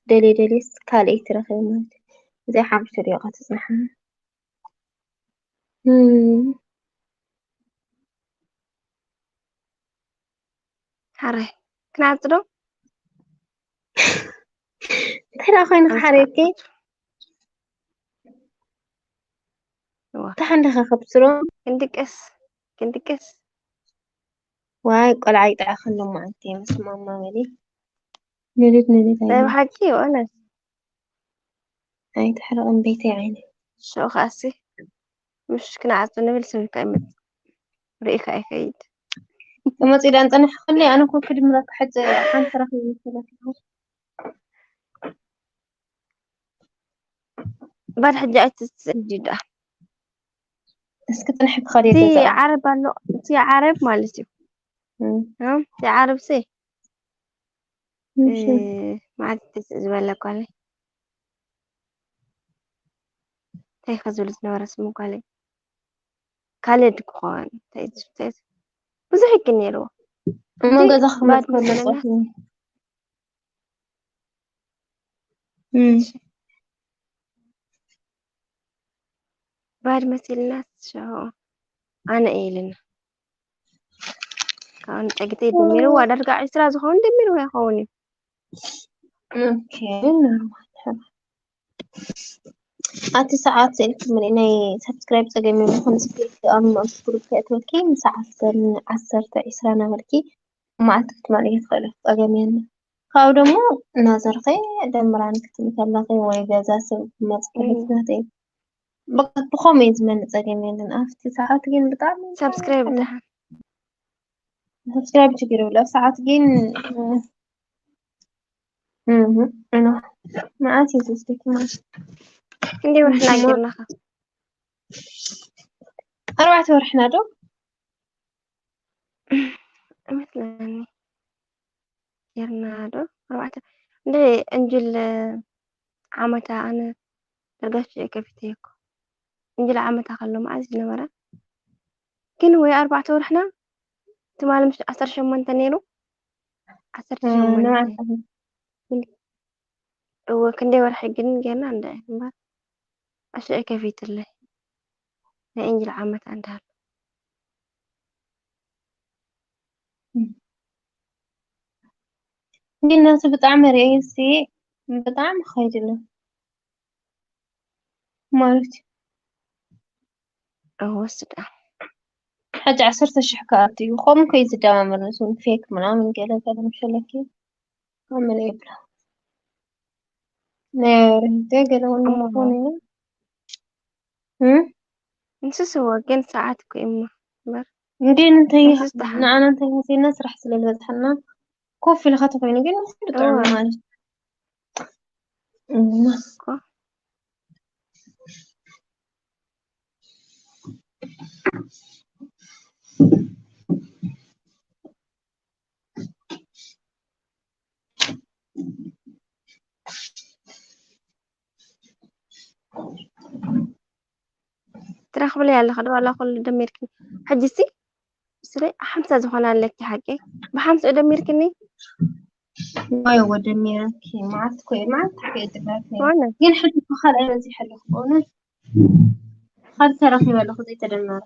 ደልየ ደልየስ ካልኣይቲ ረኺበ ማለት እዩ። እዚኣ ሓንቲ ሪኦ ትጽንሓ። እም። ሓራይ፣ ክነዓጽዶ? እንታይ ደኣ ኮይኑ ኣንስ ክሓርየኪ? ክዓጽዶ? እዋ። እንታይ ሓንዳኻ ከብስሮ? ክንድቅስ፣ ክንድቅስ። ዋይ፣ ቆልዓ ይጥዓኸሎም መዓልቲ፣ ምስ ማማ በሊ። ንድድ፣ ንድድ ናይ ኣይበል። ብሓቂ ይኾነ። ኣይትሕረቕን ቤተይ ዓይነይ። ሽዑ ከኣሲ፣ ምሽ ክነዓጹ ንብል ሰብ ኢልካ ይመጽእ። ርኢኻ ኣይከይድ። ተመጺኡ ዳኣ ንጸንሕ ክፍለይ፣ ኣነ እኮ ክድምረካ ሕጂ ሓንቲ ረኺበ መሰለኪ። ባድ ሕጂ ኣይትስዕዲ ደኣ። እስኪ ጽንሒ ክኸድ እቲ ይገዛኣ። ዓረብ ኣሎ፣ እቲ ዓረብ ማለት እዩ። እም። እም፣ እቲ ዓረብ ሲ፣ እሺ። እ፣ መዓልቲ ትስእ ዝበለ ጓለይ። እንታይ ከ ዝብል ዝነበረ ስሙ ጓለይ? ካልድ ክኾን፣ እንታይ እዩ፣ እንታይ እዩ? ብዙሕ ሕጊ ነይርዎ። እሞ እቲ ገዛ ክመጽእ ባድ ከሎ መሰለና። ጸርፊ። እም። እሺ። ባድ መሲልና ሽዑ ኣነ እየ ኢልና። ካብኡ ንጸግተይ ደሚርዋ ዳርጋ ዕስራ ዝኸውን ደሚርዋ ይኸውን እዩ። ኦኬ፣ ኖርማል። ኣቲ ሰዓት ስእልኪ ምልኢ ናይ ሳብስክራይብ ጸገም የብልኩን። እስኪ ኣብ ንኡስ ግሩፕ ከእትወኪ ንሰዓት ዘን ዓሰርተ ዒስራ ነበርኪ። መዓልቲ ክትመልኢ ትኽእሊ፣ ጸገም የለን። ካብኡ ደሞ እናዞርኸ ደምራን ክትብል ከለኺ ወይ ገዛ ሰብ ክመጽእ ከሎ ናተይ በቃ ብኸመይ ዝመልእ ጸገም የለን። ኣብቲ ሰዓት ግን ብጣዕሚ ሳብስክራይብ ደሓን። ሳብስክራይብ ችግር የብሉ። ኣብ ሰዓት ግን እህ፣ እህ፣ እኖ መዓት እዩ ዝወስደኪ ማለት። ክንደይ ወርሕና እሞ ጌርናኻ? ኣርባዕተ ወርሕና ዶ? እመስለኒ። ጌርና ዶ? ኣርባዕተ። እንደ እንጅል ዓመታ ኣነ ደርጋ ሽዑ ከፊተዮ እኮ። እንጅል ዓመታ ከሎ መዓዝ ዝነበረ? ግን ወይ ኣርባዕተ ወርሕና፣ ትማሊ ምሽ ዓሰርተ ሸሞንተ ነይሩ? ዓሰርተ ሸሞንተ። ንባዕልኻ። እወ፣ ክንደይ ወርሒ ግን ጌርና እንዳ እምበር። ኣሽዑ ከፊትለይ። ናይ እንጅል ዓመታ እንዳሃሉ። ግን ነቲ ብጣዕሚ ርእየሲ ብጣዕሚ ከይድና ማለት እዩ። እወ፣ ስዳ። ሕጂ ዓሰርተ ሽሕ ክኣቱ እዩ። ከምኡ ከይዝደማመር ንሱ ፌክ ምናምን ገለ ገለ ምሸለኪ። ከምኡ ይብላ። ናይ ርህተ ገለ እውን እሞ ይኾን እዩ። እም? ንስስ እወ፣ ግን ሰዓት እኮ እዩ እሞ። እምበር እንዴ እንታይ ንስስ ደሓን። ንዓና እንታይ መሲልና ስራሕ ስለ ዝበዝሓና ኮፍ ኢልካ ተኾይኑ ግን ንኹሉ ጥዑም እወ። ማለት እዩ። እም። እኮ። ትረኽብለይ ኣለኻ ዶ ዋላ ኩሉ ደሚርክኒ? ሕጂሲ ስለ ሓምሳ ዝኾና ኣለኪ ሓቂ ብሓምሳ ደሚርክኒ? ዋይ ወደሚረኪ መዓት ኮ መዓት ኮ ይጥራክ። ሆነ። ግን ሕጂ እኮ ካልኣይ በዚሕ ኣለኹ በእውነት። ካልእ ተረኺበ ኣለኹ ዘይተደመረ።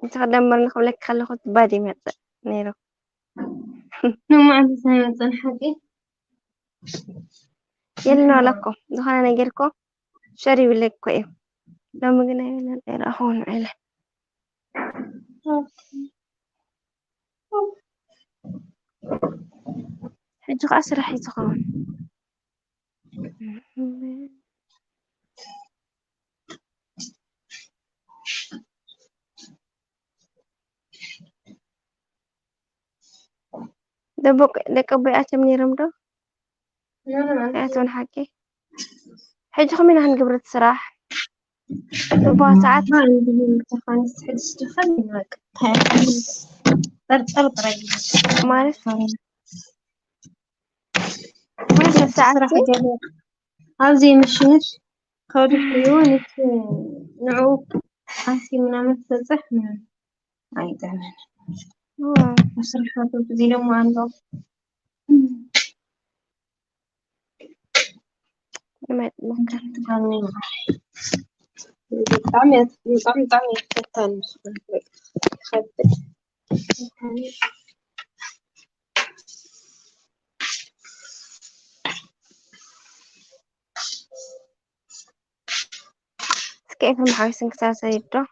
እንተ ክደምር ንኽብለኪ ከለኹ ባድ ይመጽእ ነይሩ። ንመዓልቲ ሳይመጽእ ሓቂ የለን ዋላ እኮ ዝኾነ ነገር እኮ ሸር ይብለኪ እኮ እዩ። ሎሚ ግን ኣይበለን ኣይረኣኹን ውዒለ። ሕጂ ኸዓ ስራሕ እዩ ዝኸውን። ደቦ-፣ ደቂ ኣቦይ ኣትዮም ነይሮም ዶ? ኣይኣተውን ሓቂ። ሕጂ ከመይ ኢና ክንገብር እቲ ስራሕ? ጽቡቕ ሰዓት። ጠርጠር ጥራይ ማለት ማለት ሰዓት ስራሕ ገለ ኣብዚ ምሽምሽ ካብ ድሕሪኡ ነቲ ንዕኡ ሓሲ ምናምን ትበጽሕ ምናምን ኣይጥዕምን። ዋው። ኣብ ስራሕ ሓሶት እዚ ደሞ ኣሎ። ንመ-፣ መከራ። ብጣዕሚ እያ፣ ብጣዕሚ፣ ብጣዕሚ እያ ትፈታኒ። ይኸብድ። እስከ ኤፍሬም ሓወይ ስንክሳር ሰይድ ዶ?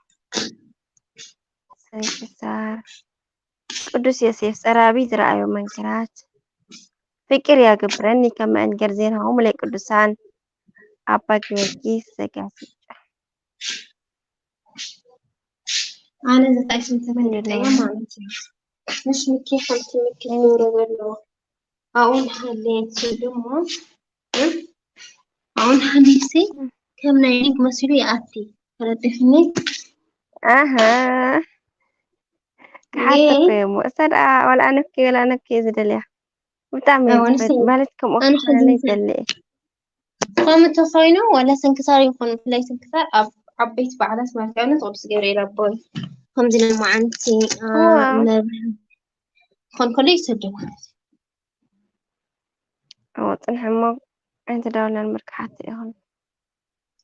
ስንክሳር ቅዱስ ዮሴፍ ጸራቢ ዝረኣዮ መንክራት ፍቅር ያገብረኒ ከመ እንገር ዜናሆሙ ለቅዱሳን ኣባ ጊዮርጊስ ዘጋስጫ። ኣነ ዘጣይሽን ተፈለጠ ማለት እዩ። ምሽ ምኪ ከምቲ ምኪ ዝገብሮ ዘሎ ኣብኡ እንተሃልየት ደሞ፣ እ? ኣብኡ እንተሃልየትሲ ከም ናይ ሊግ መሲሉ ይኣቲ። ተረዲፍኒ? ኣሃ። ክሓተኮ እየ እሞ። እሳ ደኣ ዋላ ኣነኪ ዋላ ኣነኪ እየ ዝደልያ። ብጣዕሚ እየ ኣዎ፣ ንስይ ዝፈት-፣ ማለት ከምኡ ኣነ ክኾነለይ ሕጂ ይደሊ እየ። ከምኡ ተኾይኑ ዋላ ስንክሳር ይኹን ብፍላይ ስንክሳር ኣብ ዓበይቲ በዓላት ማለት እዩ። ንኣብነት ቅዱስ ገብርኤል ኣቦይ ከምዚ ናይ መዓንቲ፣ አ፣ ዋው። መብርሂ ክኾን ከሎ ይሰዱ ማለት እዩ። እዎ፣ ጽንሒ እሞ ኣይንተዳወልናን ምርክሓት ኢኹም።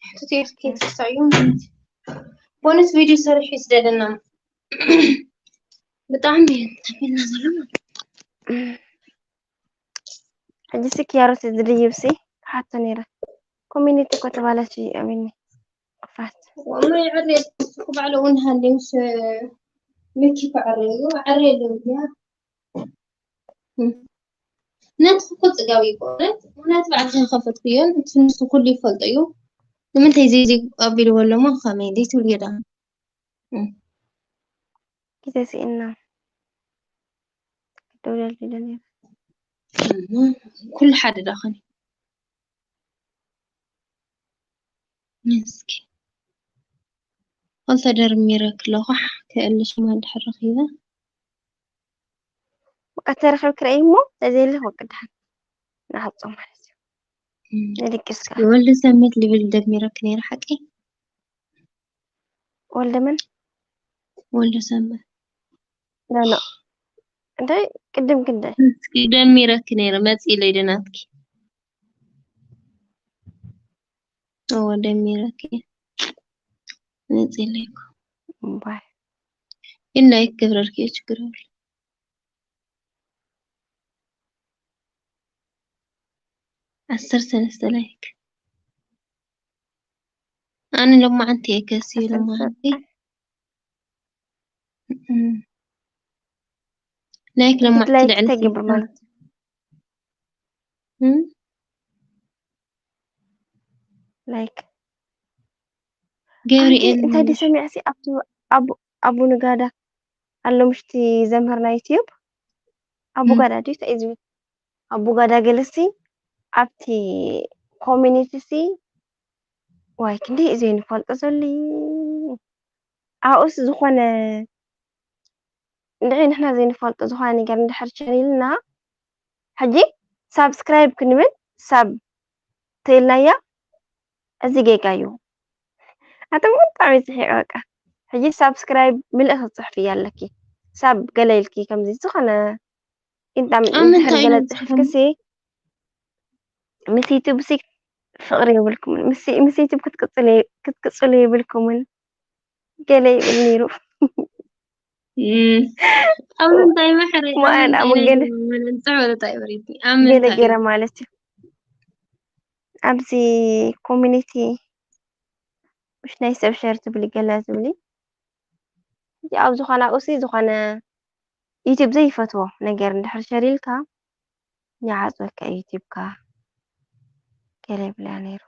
ሕቱት እየ ክትሳዩ ማለት እዩ። ቦነስ ቪድዮ ሰሪሑ ይስደደና። ብጣዕሚ እዩ ተፊልና ዘሎ ማለት እዩ። ሕጂ ሲ ክያሮስ ዝድይብ ሲ ክሓቶ ነይረ። ኮሚኒቲ እኮ ተባላሽ ኣሚኒ። ክፋት። ወማ ይዕሬ እኮ ባዕሉ እውን ሃሊ ምስ መኪ ክዕሬ እዩ። ዕሬ ኣለዉ ድያ? እም። ናትኪ እኮ ጽጋብ እዩ እኮ። እውነት፣ እውነት ባዕልኺ ከፈትክዮን እቲ ንሱ ኩሉ ይፈልጦ እዩ። ንምንታይ ዘይዚ ኣቢልዎ ኣለሞ ከመይ ዘይትብልዮ ደኣ? እም። ግዜ ስኢንና። ክደውለሉ ኢለ ነይረ። እም። ኩሉ ሓደ ደኣ ኾን እዩ። እስኪ። ክልተ ደርሚረ ክለኹሕ ክእልሽ ማል ድሕር ረኺበ። በቃ ተረኺብኪ ረኣይ እሞ፣ ተዘይልኽ በቃ ደሓን ንዓጾ ማለት እዩ። እም። ንድቅስ ከኣ። ወልደ ሰንበት ልብል ደሚረኪ ነይረ ሓቂ? ወልደ መን? ወልደ ሰንበት። ኖ፣ ኖ። እንታይ ቅድም ክንደይ? እስኪ ደሚረኪ ነይረ፣ መጺእ ኢለ ኢደ ናትኪ። እወ፣ ደሚረኪ። መጺእ ኢለ እኮ። እምባይ። ግን ላይክ ክገብረልኪ እየ፣ ችግር የብሉ። ዓሰርተ ሰለስተ ላይክ። ኣነ ሎማዓንቲ እየ ከሲ፣ ዓሰርተ ሰለስተ። ሎማዓንቲ። እም። ላይክ ሎማዓንቲ ላይክ ልዕሊ ተግብር ሰለስተ። ማለት እዩ። እም? ላይክ። ገብርኤል ኣንቲ እንታይ ድዩ ሰሚዐሲ? ኣብቲ ኣቡ-፣ ኣቡ ንጋዳ ኣሎ ምሽቲ ዘምህር ናይ ዩትዩብ? ኣቡ እም። ጋዳ ድዩ? እንታይ እዩ ዝብል? ኣቡ ጋዳ ገለሲ ኣብቲ ኮሚኒቲ ሲ ዋይ ክንደይ እዩ ዘይንፈልጦ ዘሎ። ኣብኡስ ዝኾነ እንድዒ ንሕና ዘይንፈልጦ ዝኾነ ነገር እንድሕር ሸር ኢልና፣ ሕጂ ሳብስክራይብ ክንብል ሳብ ተይልናያ፣ እዚ ጌጋ እዩ። ኣቶም እውን ብጣዕሚ ስሒቕ በቃ። ሕጂ ሳብስክራይብ ምልእኺ ክትጽሕፍያ ኣለኪ። ሳብ ገለ ኢልኪ ከምዚ ዝኾነ ኢንጣም ኣብ እንድሕር ምንታይ ገለ እዮም ጽሕፍክሲ፣ ምስ ዩቱብ ሲ ፍቕሪ የብልኩምን። ምስ፣ ምስ ዩቱብ ክትቅጽሉ፣ ክትቅጽሉ የብልኩምን። ገለ ይብል ነይሩ። እም። ኣብ ምንታይ ማሕረ፣ ኣብ ማን፣ ምንታይ ኣብ ናይ ገለ፣ መለንጽዕ ወለታ ይበሪት? ኣብ ገለ ምንታይ? ገይረ ማለት እዩ። ኣብዚ ኮሚኒቲ፣ ምሽ ናይ ሰብ ሸር ትብሊ፣ ገለ ትብሊ። ኣብ ዝኾነ፣ ኣብኡሲ ዝኾነ ዩቲዩብ ዘይፈትዎ ነገር እንድሕር ሸር ኢልካ፣ ይዓጽወካ ዩቲዩብካ። ገለ ይብላ ነይሩ።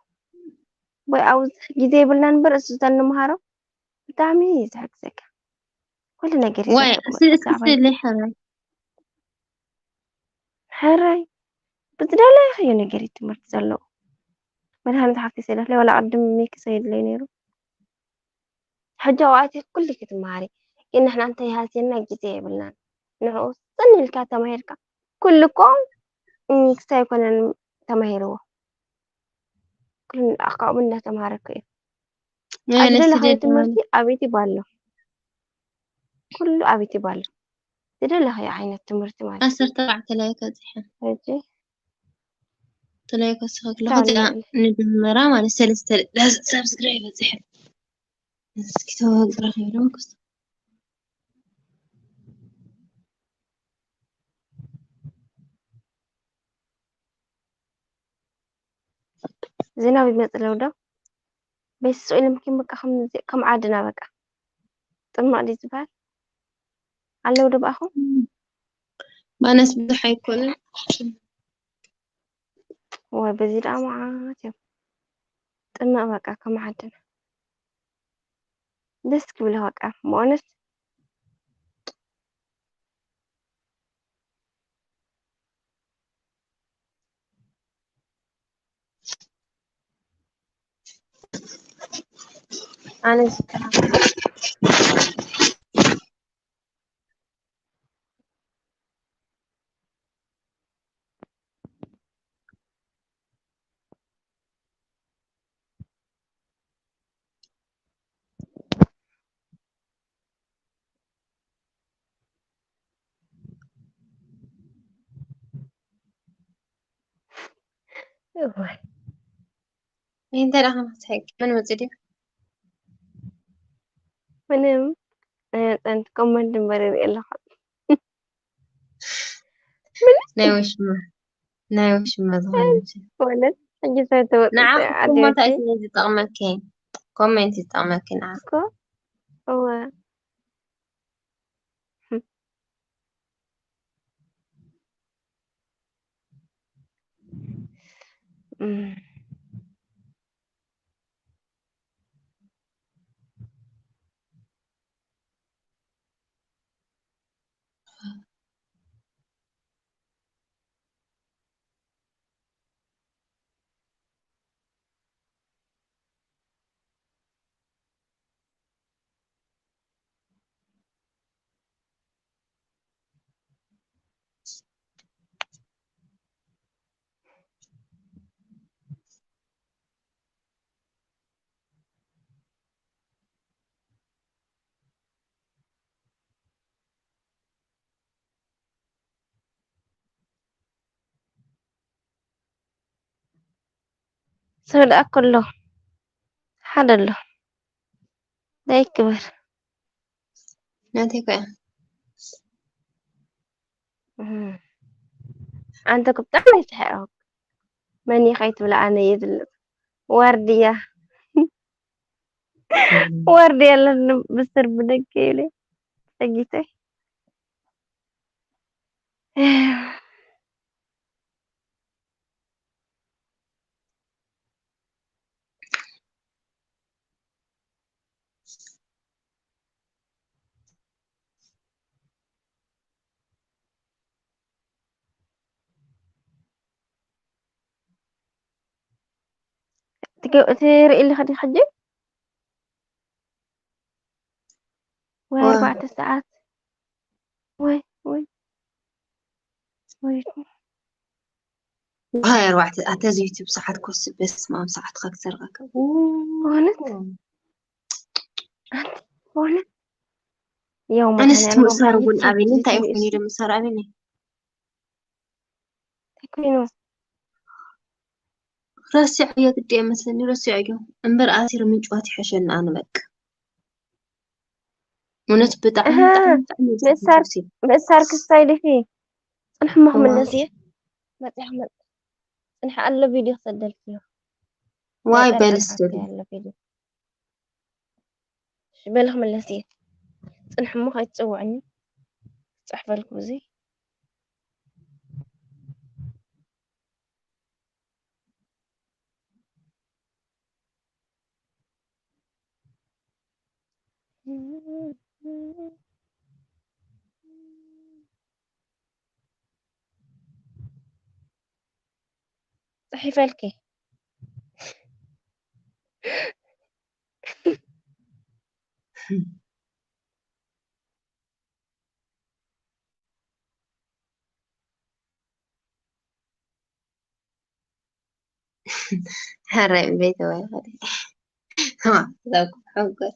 ወይ ኣብዚ ግዜ የብልናን እምበር፣ እሱ ተንምሃሮ ብጣዕሚ እዩ ዝሕግዘካ። ኩሉ ነገር እዩ ዋይ፣ ዘርግቦ፣ እስኪ፣ እስኪ ብዛዕባ ስእሊ ሕራይ። ሕራይ። ብዝደለኽዮ ነገር እዩ ትምህርቲ ዘለዎ። መድሃኒት ሓፊሰ ይደፍለ፣ ዋላ ቅድም ሚኪ ሰይድለይ ነይሩ። ሕጂ ኣብኡ ኣትየ ኩሉ ክትመሃሪ። ግን ንሕና እንተይሃስየና ግዜ የብልናን። ንዕኡ ጽን ኢልካ ተማሂርካ። ኩሉ እኮ፣ እም፣ ክሳይ ኣይኮነን ተማሂርዎ። ኩሉ ካብኡ እናተማሃረ እኮ እዩ። ናይ ኣብ ዝደለኻዮ ነስደድ ትምህርቲ ማለት። ኣብ ዩቲዩብ ኣሎ። ኩሉ ኣብ ዩቲዩብ ኣሎ። ዝደለኻዮ ዓይነት ትምህርቲ ማለት እዩ። ዓሰርተ ኣርባዕተ ላይ ከጽሐ። ሕጂ ተላይ ከስኸ ክለኹ ብጣዕሚ እዚኣ እዩ። ንድምራ ማለት ሰለስተ ሳብስክራይብ በጽሐ። እስኪ ተዋግራ ከይዶም ክስ-፣ ዝናብ ይመጽእ ኣለዉ ዶ? ቤት ስቕ ኢሎም ኪም በቃ ከም፣ ከም ዓድና በቃ። ጽማቕ ድዩ ዝበሃል? ኣለዉ ዶ ብኣኹም? ባነስ ብዙሕ ኣይኮነን። ወይ በዚ ደኣ መዓት እዮም። ጽማቕ በቃ ከም ዓድና። ደስ ክብል በቃ፣ ብእውነት። ኣነ ዝከታተል እዋይ። እንታይ ደኣ ከማን ትስሕቂ? መን መጺኡ ድዩ? ምንም። ኣይመጸን። ኮመንት እምበር ይርኢ ኣለኹ። ምንም። ናይ ወሽማ። ናይ ውሽመ ዝኾነ። ወለት ሕጂ ሰብ ተወጥተ ንዓኹም ኮመንት እዩ ዝጠቕመኪ። ኮሜንት ይጠቕመኪ ንዓኹም። እኮ እወ እም። ሰብ ደኣ እኮ ኣሎ ሓደ ኣሎ እንታይ ክበር ናተይ ኮያ ኣንተ እኮ ብጣዕሚ ይስሕቕ መን እዩ ከይትብላ ኣነ እየ ዝብለካ ዋርድያ ዋርድያ ኣለኒ ብስር ብደገ ኢለ ጸጊተይ ትሪኢ ኣለኻ ዲኻ ሕጂ ወይ ኣርባዕተ ሰዓት ወይ ወይ ወይ ሃያ ኣርባዕተ ኣታ እዚ ዩቲብ ሰዓት ኮስ በስመ ኣብ ሰዓትካ ክሰርቀካ እውነት ኣንቲ እውነት ያው ኣነስ ምእሳር እውን ኣበኒ እንታይ ይኹን ኢለ ምእሳር ኣበኒ ተኮይኑ ረሲዐዮ ግዲ መስለኒ ረሲዐዮ እምበር ኣሲር ምንጭዋት ይሐሸኒ ኣነ በቃ እውነት ብጣዕሚ ምእሳር ክስታይ ዲኺ ፅንሕሞ ክምለስ እየ መፅያ ክመፅ ፅንሕ ኣሎ ቪድዮ ክሰደልክዮ ዋይ በልስ ደሊ በልኽ መለስ እየ ፅንሕሞ ከይትፅውዕኒ ክፅሕፈልኩ ብዙ ጽሒፈልኪ ሐራይ ቤት ወይ ኸዲ ዛኩ ሐጎስ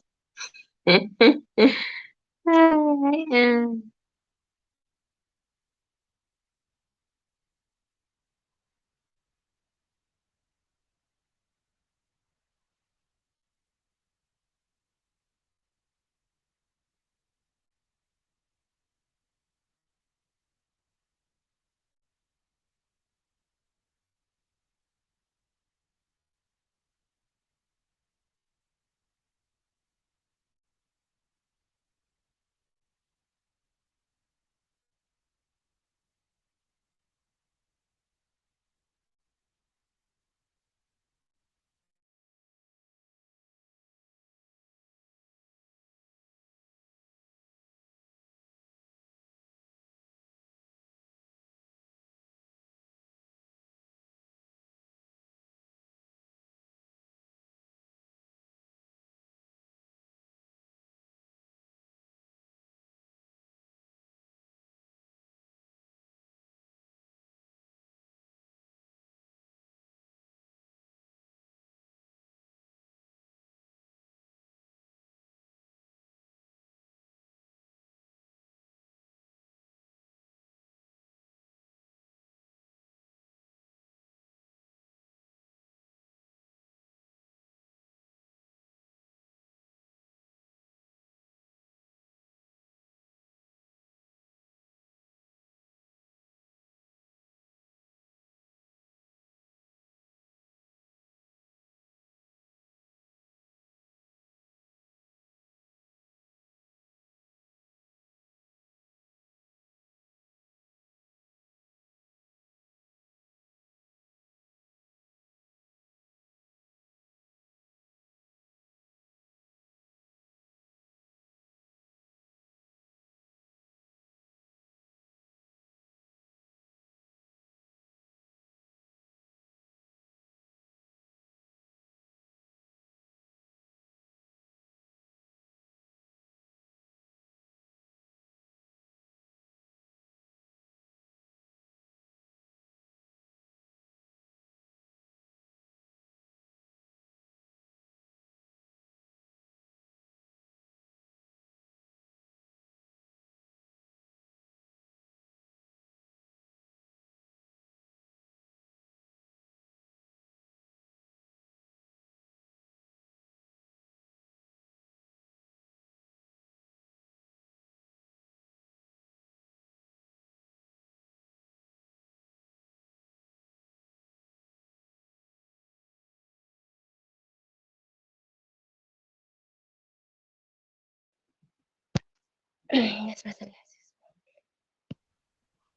የስመተላ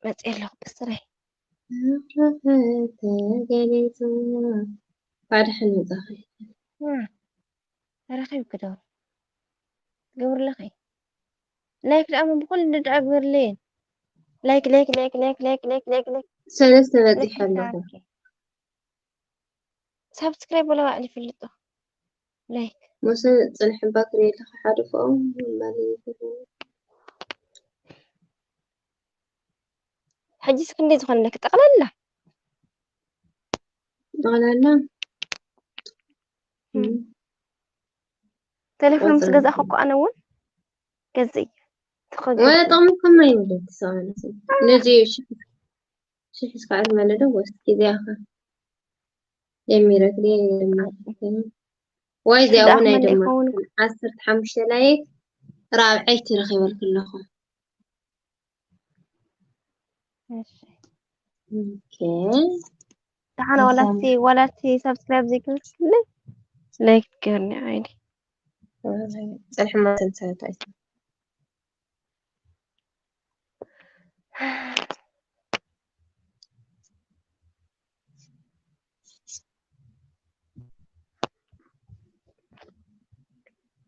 መጽእ ኣለኹ ብስረይ። ተገሊጹ ባድሕን መጻኺ ተረኺብኪ ዶ ትገብርለኺ? ላይክ ደኣ ምን ብኹሉ እንድዓ ግበርለይን። ላይክ ላይክ ላይክ ላይክ ላይክ ላይክ ላይክ ላይክ ሰለስተ በጺሐ ኣለኹ። ሳብስክራይብ ወላ ባዕል ይፈልጦ። ላይክ ሙሰ ጽንሕ እባ ክርእየለኻ ሓደ ፎኦም ማለት እዩ። ሕጂስ ክንደይ ዝኾነለኪ ጠቕላላ? ጠቕላላ ቴሌፎን ምስ ገዛእኹ እኮ ኣነ እውን ገዝእ እየ። ትኸ- ወላ ጥቕሚ ከማይ ንደቂ ሰባት ነዚ ሽሕ ሽሕ እስካዕ ዝመለደ ወስኪ እዚኣኻ ጀሚረክ ድየ ጀሚረክ ወይ እዚኣ እውን ናይ ኣሕመድ ደማ ይኸውን። ዓሰርተ ሓሙሽተ ላይክ ራብዐይቲ ረኺበልክ ኣለኹ። እሺ። ኦኬ ደሓን ዋላቲ ዋላቲ ሳብስክራይብ ዘይገብርክለይ ላይክ ገርኒ ዓይኒ ጸንሕማ ተንሳት ኣይተ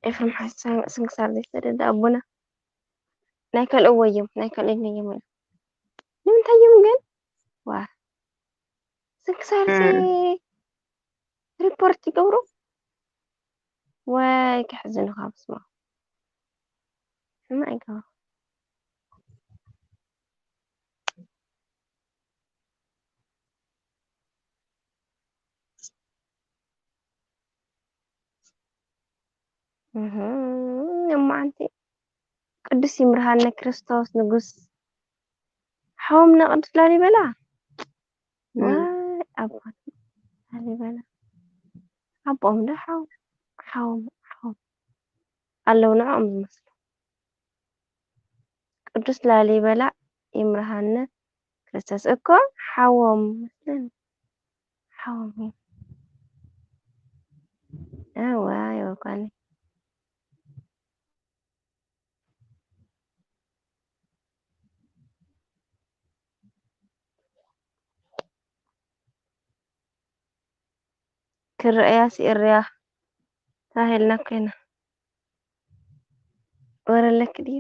ኤፍሬም ሓሳብ ስንክሳር ዘይሰደደ ኣቦና ናይ ካልእ ወዮም ናይ ካልእ ነዮም እዮም። ንምንታይ እዮም ግን? ዋ ስንክሳር ሲ ሪፖርት ይገብሩ ወይ ከሕዝንኻ ብስማ ሕማቅ ይገብሩ። እማዓንቲ ቅዱስ ይምርሃነ ክርስቶስ ንጉስ ሓወምና ቅዱስ ላሊበላ ዋይ ኣቦና ላሊበላ ኣቦኦም ዶ ሓው ሓዎም ሓዎም ኣለዉ ንዕኦም ዝመስሉ ቅዱስ ላሊበላ ይምርሃነ ክርስቶስ እኮ ሓዎም መስለኒ ሓዎም እዩ እዋ ይወኳኒ ክረኣያ ስኢርያ ተባሂልና ኮይና ወረ ኣለኪ ድዩ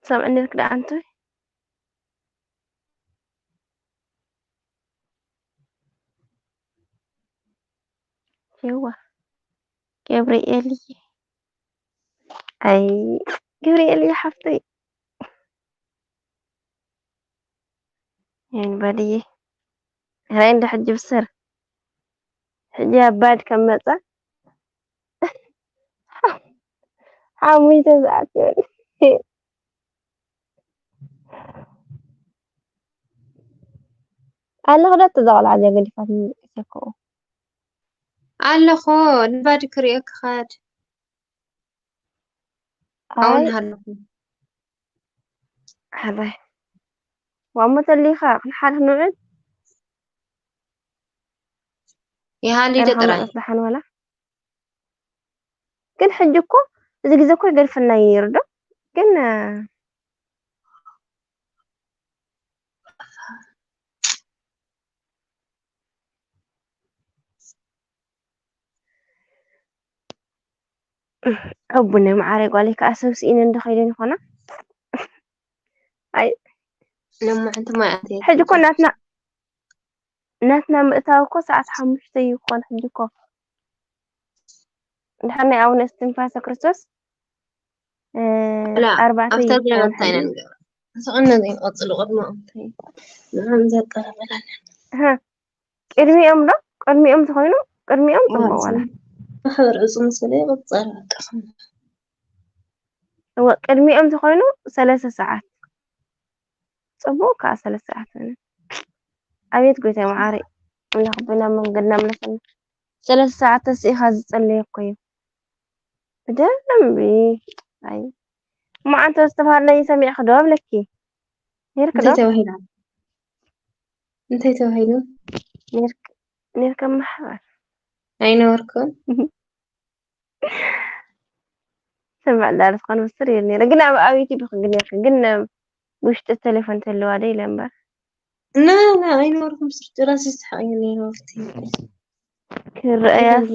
ሰምዕኒ ኢልክ ደኣ ኣንቶይ የዋ ገብርኤል እየ ኣይ ገብርኤል እየ ሓፍተይ የን ባድየ ራይ እንደ ሕጂ ብሰር ሕጂ ኣባድ ከም መጻ ሓሙሽተ ሰዓት ይበል ኣለኹ ዶ እዛ ቆልዓ እዚኣ ገዲፋትኒ ደቂሰ እኮ ኣለኹ ንባዲ ክሪኦ ክኸድ ኣይ ኣውን ሃለኹ ሕራይ ዋሞ ተሊኻ ክንሓር ክንውዕል ይሃሊ ዶ ጥራይ ደሓን ዋላ ግን ሕጂ እኮ እዚ ግዜ እኮ ይገድፈና እዩ ነይሩ ዶ ግን ኣቡነ ማዓረይ ጓለይ ከዓ ሰብ ስኢነን ዶ ከይደን ይኾና ኣይ ነማዕንቲ ማይ ኣትየ ሕጂ እኮ ናትና ናትና ምእታው እኮ ሰዓት ሓሙሽተ እዩ ክኾን ሕጂ እኮ ድሓር ናይ ኣቡነ እስትንፋሰ ክርስቶስ እ፣ ላ ኣርባዕተ ኣብታ እዩ ክኾን ዝለመታ ኢና ሕጂ ንገብራ ስቕነ ዘይንቐፅሉ ቅድሚ እንታይ ንዓም ዘቀረበላና እህ፣ ቅድሚኦም ዶ ቅድሚኦም ተኾይኑ ቅድሚኦም ፅቡቅ ዋላ ማሕበር ዕፁ ምስ በለ ይቕፀር በቃ እወ ቅድሚኦም ተኾይኑ ሰለስተ ሰዓት ጽቡቅ ከዓ ሰለስተ ሰዓት ሆነ። ኣቤት ጎይታይ መዓረይ ኣምላኽ ብና መንገድና ምለሰና። ሰለስተ ሰዓት ተስኢኻ ዝጸለየ እኮ እዩ። ብደንቢ ኣይ እሞ ኣንተ ዝተባህልናዮ ሰሚዕኺ ዶ ኣብለኪ ነይርኪ ዶ? እንታይ ተባሂላ? እንታይ ተባሂሉ? ነይርክ ነይርከ ማሕበር ኣይነበርኩን። ሰማዕ ዳርስ ኮን ብስር ይል ነረ ግን ኣብ ኣብ ዩቲብ ይኽግን ይኽን ግን ውሽጢ ቴሌፎን ተለዋ ደ ኢለ እምበር ና ና ኣይነበርኩም ስርጭ ራስ ይስሓቅ እዩ ነረ ወርቲ ክረኣያስ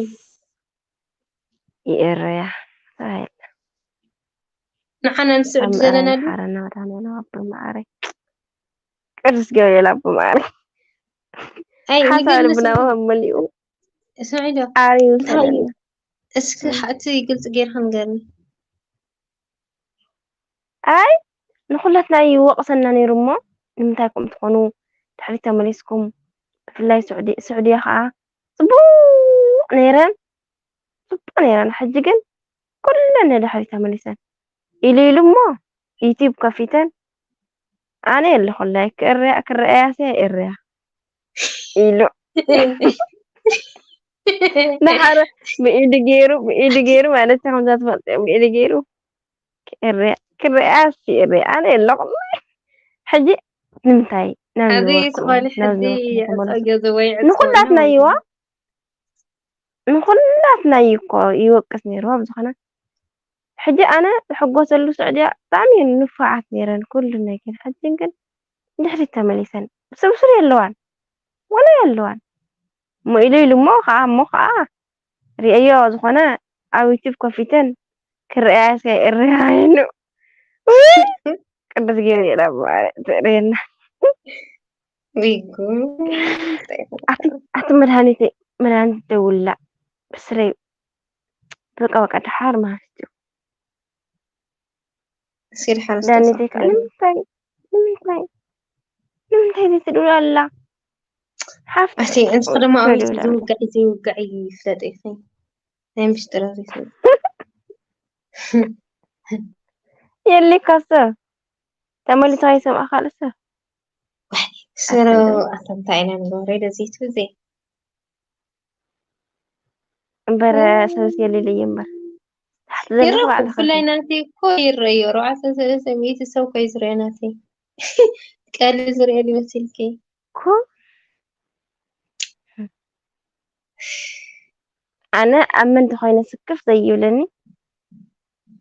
ይእረያ ተባሂል ንዓና ንስዕድ ዘለና ድ ሓረና መድሃኒዓለም ኣቦ መዓረይ ቅዱስ ገብርኤል ኣቦ መዓረይ ኣይ ሓሳብ ንገርኒ ልብና ወሃብ መሊኡ ስምዒ ዶ ዓርዩ እንታይ እዩ? ሰደና እስኪ ሓቲ ግልፂ ጌርካ ንገርኒ ኣይ ንኹላትና ይወቕሰና ነይሩ እሞ ንምንታይ ከምኡ ትኾኑ ድሕሪት ተመሊስኩም ብፍላይ ስዑዲ ስዑድያ ከዓ ፅቡቕ ነይረን ፅቡቕ ነይረን ሕጂ ግን ኩለን ንድሕሪት ተመሊሰን ኢሉ ኢሉ እሞ ዩቲብ ከፊተን ኣነ የለኹላይ ክእርያ ክረኣያስ እያ እርያ ኢሉ ንሓረ ብኢዱ ገይሩ ብኢዱ ገይሩ ማለት ከምዛ ትፈልጥ ብኢዱ ገይሩ ክእርያ ክረኣያስ እርያ ኣነ የለኹም ሕጂ ንምንታይ ናብ ሕዚ ዝበልኩ ስቆሊ ናብ ሕዚ ዝበልኩ ተመለሱ ኣፀገ ዘወይ ንኹላትና ይዋ ንኹላትና እዩ እኮ ይወቅስ ነይሩ ኣብ ዝኾነ ሕጂ ኣነ ዝሕጎሰሉ ስዑድያ ብጣዕሚ እዩ ንፉዓት ነይረን ኩሉ ነገር ሕጂ ግን ድሕሪት ተመሊሰን ብስብስር የለዋን ወላ የለዋን እሞ ኢሉ ኢሉ እሞ ከዓ እሞ ከዓ ርእዮ ዝኾነ ኣብ ዩቲብ ከፊተን ክረኣያ እርያ ኢሉ ቅዱስ ገብርኤል ኣብ ማርያም ትርእየና ዊጉ ኣቲ ኣቲ መድሃኒት መድሃኒት ደውላ ብስረይ በቃ በቃ ደሓር ማለት እዩ ሲል ሓረስታ ዳኒተይ ከዓ ንምንታይ ንምንታይ ንምንታይ ዘይትድውል ኣላ ሓፍቲ እቲ እንስኽ ድማ ኣበይ ዝውጋዕ ዘይውጋዕ ይፍለጥ ኢኺ ናይ ምሽጥረ ዘይትብል የሊካ ሰብ ተመሊሱ ኣይሰምዓ ካልእ ሰብ ስረ ኣታ እንታይ ኢና ንገብሮ ኢለ ዘይትብል ዘይ እምበር ሰብስ የሊለይ እምበር ታሕቲ ዘለኹ ይረኩ ባዕልኻ ብፍላይ ናተይ እኮ ይረዮ ኣርባዕተ ሰለስተ ሚእቲ ሰብ እኮ እዩ ዝረአ ናተይ ቀሊ ዝረአ ይመስልኪ እኮ ኣነ ኣብ ምንታይ ኮይነ ስክፍ ዘይብለኒ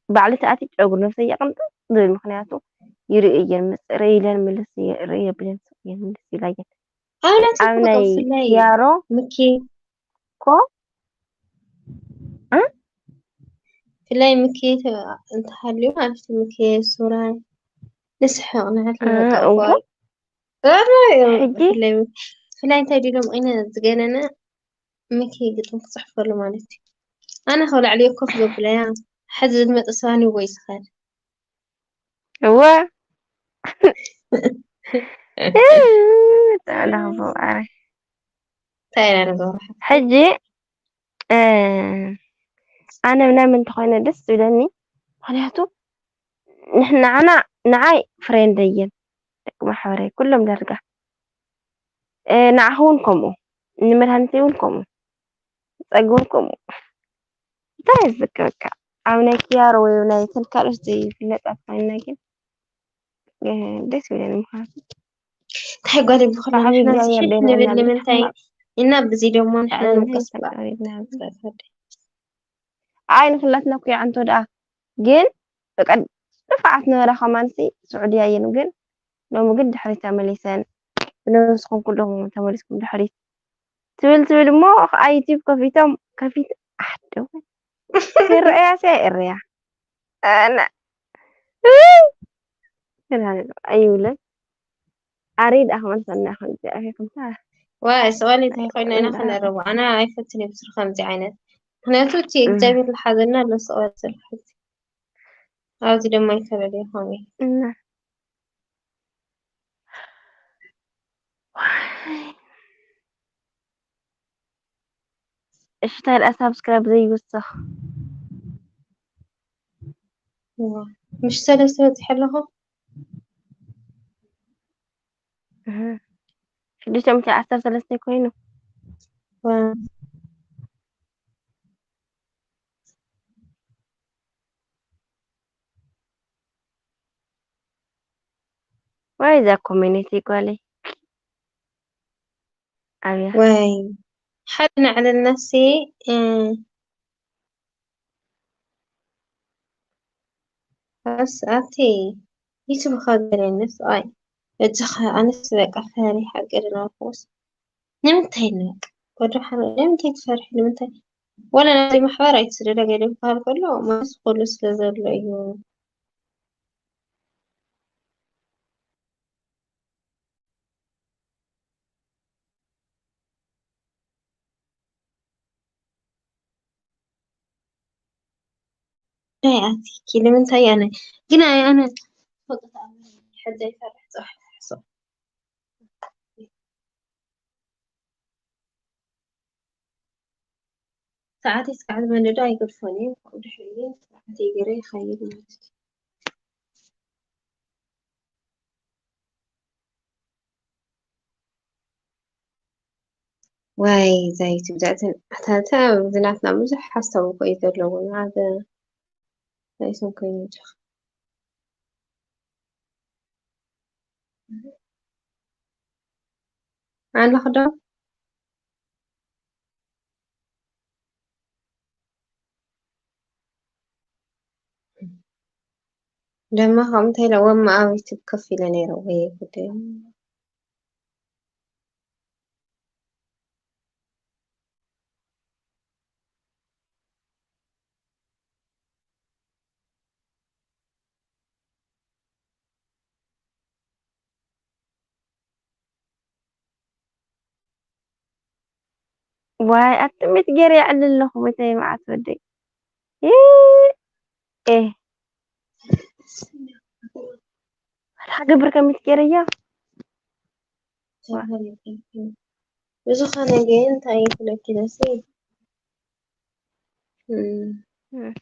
ባዕሊ ተኣቲ ጨጉሪ ነብሰይ የቕንጥጥ ዝብል ምክንያቱ ይርእየን ምፅእ ርእይለን ምልስ ርእየ ብለን ስቕየን ምልስ ይላየን ኣውላት ኣብ ናይ ብፍላይ ያሮ ምኪ ኮ ብፍላይ ምኪ እንተሃልዩ ማለት ምኪ ሱራይ ንስሕቕ ንሕት እ፣ እወ። ንዕቀቋል ሕጂ ብፍላይ እንታይ ዲሎም ዒነ ዝገነነ ምኪ ግጥም ክፅሕፈሉ ማለት እዩ ኣነ ካብ ላዕሊ ኮፍ ዘብለያ ሕዚ ዝመፀ ሰባኒ ወይ ዝኸድ እወ ተዕላኽቦ ኣረ እንታይ ኢና ንገብሮ ሕጂ እ፣ ኣነ ናይ ምንታይ ኮይነ ደስ ዝብለኒ ምክንያቱ ንሕና ንዓና ንዓይ ፍሬንደይ እየን ደቂ ማሕበረይ ኩሎም ዳርጋ እ፣ ንዓኺ እውን ከምኡ ንመድሃኒተይ እውን ከምኡ ንፀጊ እውን ከምኡ እንታይ ዝዝክረካ ኣብ ናይ ክያሮ ወይ ናይ ተን ካልኦት ዘይፍለጣት ኮይና ግን እ፣ ደስ ይብለኒ ምክንያቱ እንታይ ጓል ብክላ ብሓቢብ ንሕና ናይ ዝሽት ኣቤል ንብል ሆናል ንምንታይ ሕማቕ እና ብዚ ደሞ ንሕና ኣነ ንውቀስ ተቃሪብና ባ ኣይ ንኩላትና እኮ ይዓንቶ ደኣ ግን በቃ ንፋዓት ነበራ ከማንሲ ስዑድያ እየን ግን ሎሚ ግን ድሕሪት ተመሊሰን ብነብስኹም ኩለኹም ተመሊስኩም ድሕሪት ትብል ትብል እሞ ከዓ ዩቲብ ከፊቶም ከፊት ኣሕደው ይረአያ ሲ ኣይእረያ ኣነ ኣይብለን ኣሬ ደኣ ክመልሰና ይኽእል እግዚኣብሔር ከምታ ዋይ ስቓሊ እንታይ ኮይና ኢና ክነረቡ ኣነ ኣይፈትን እየ ብስሩ ከምዚ ዓይነት ምክንያቱ እቲ እግዚኣብሔር ዝሓዘና ኣሎ ስቓሊ ዘሎ ሕዚ ኣብዚ ድማ ይፈለለዩ ከምኡ እዩ እና እሽታ ደኣ ሳብስክራይብ ዘይውስኽ ምሽ ሰለስተ በፂሐ ኣለኹ ሽዱሽተ ሚእቲ ዓሰርተ ሰለስተ ኮይኑ ወይ እዛ ኮሜኒቲ ጓለይ ኣብያ ወይ ሓደ ናዕለልናሲ እ፣ ኣቲ ዩቱብ ካ ገለኒ ስቃይ። እጅኻ ኣነስ በቃ ፈሪሓ ገለ ናፍቆስ ንምንታይ ንበቃ ወደ ሓመድ ንምንታይ ትፈርሒ ንምንታይ? ወላ ናብዚ ማሕበር ኣይትስደደ ገለ ክበሃል ከሎ ማለት ኩሉ ስለ ዘሎ እዩ። እንታይ ኣቲኪ ንምንታይ ኣነ ግን ኣይ ኣነ ትፈልጦ ተኣምር ሕዚ ኣይፈርሕ ጽባሕ ይፈርሕ። ሰዓተይ እስካዕ ዝመለዶ ኣይገድፎን እየ። ካብኡ ድሕሪ ግን ሰዓተይ ገይረ ይኸይድ ማለት እዩ። ዋይ ዛይቲ ብዛዕትን ኣታተ ዝናትና ብዙሕ ሓሳብ እኮ እዩ ዘለዎ። ንዓበ ዛይትን ኮይኑ ጃ ኣለኹ ዶ? ደማ ከምኡ እንታይ ኢለ ወማ ኣብ ዩቱብ ከፍ ኢለ ነይረ። ወይ ጉደይ። ዋይ ኣጥሚት ገይረ የዕልል ኣለኹ መተይ መዓት ወደይ። እ፣ እ። ኣታ ገብር ከሚት ገይረያ። ብዝኾነ ግን እንታይ ይብለኪ ደሲ? እም። እም።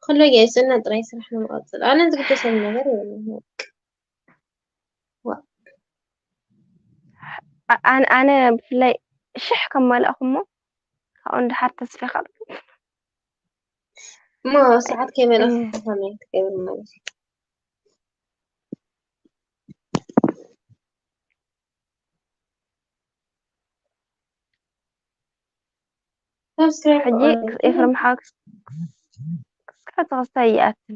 ኩሉ ጌስና ጥራይ ስራሕ ንምቐጽል። ኣነ ዝግደሰኒ ነገር የብሉን። ዋ። ኣ-፣ ኣነ፣ ኣነ ብፍላይ ሽሕ ከማልእኹሞ ካብኡ ንደሓር ተስፋ ይኸልኩ። እሞ ሰዓት ከይመለእኹ እ። ከመይ ትገብሪ ማለት እዩ? ሳብስክራይብ ሕጂ ክቆርጥ ኤፍሬም ሓወይ ክስካ ተኸስታይ ይኣትን።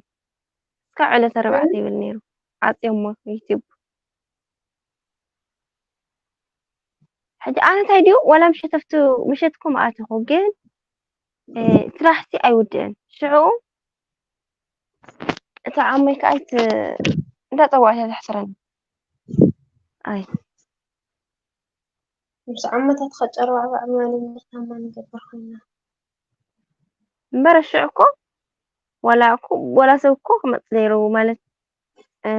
እስካብ ዕለት ኣርባዕተ ይብል ነይሩ። ዓጽዮሞ ዩቲዩብ። ሕጂ ኣነ እንታይ ድዩ ዋላ ምሸት ኣብቲ ምሸትኩም ኣተኹ፣ ግን፣ እ፣ ስራሕሲ ኣይውድእን። ሽዑ እታ ዓሞይ ከኣ ኣይት-፣ እንዳጸዋዕት እያ ተሕስረኒ። ኣይ። ምስ ዓመታት ኸጨረባዕባዕ ምባል እምበር ታማ ንገብር ኮይና። እምበር ሽዑ እኮ ዋላ እኮ፣ ዋላ ሰብ እኮ ክመጽእ ነይሩ ማለት፣ እ፣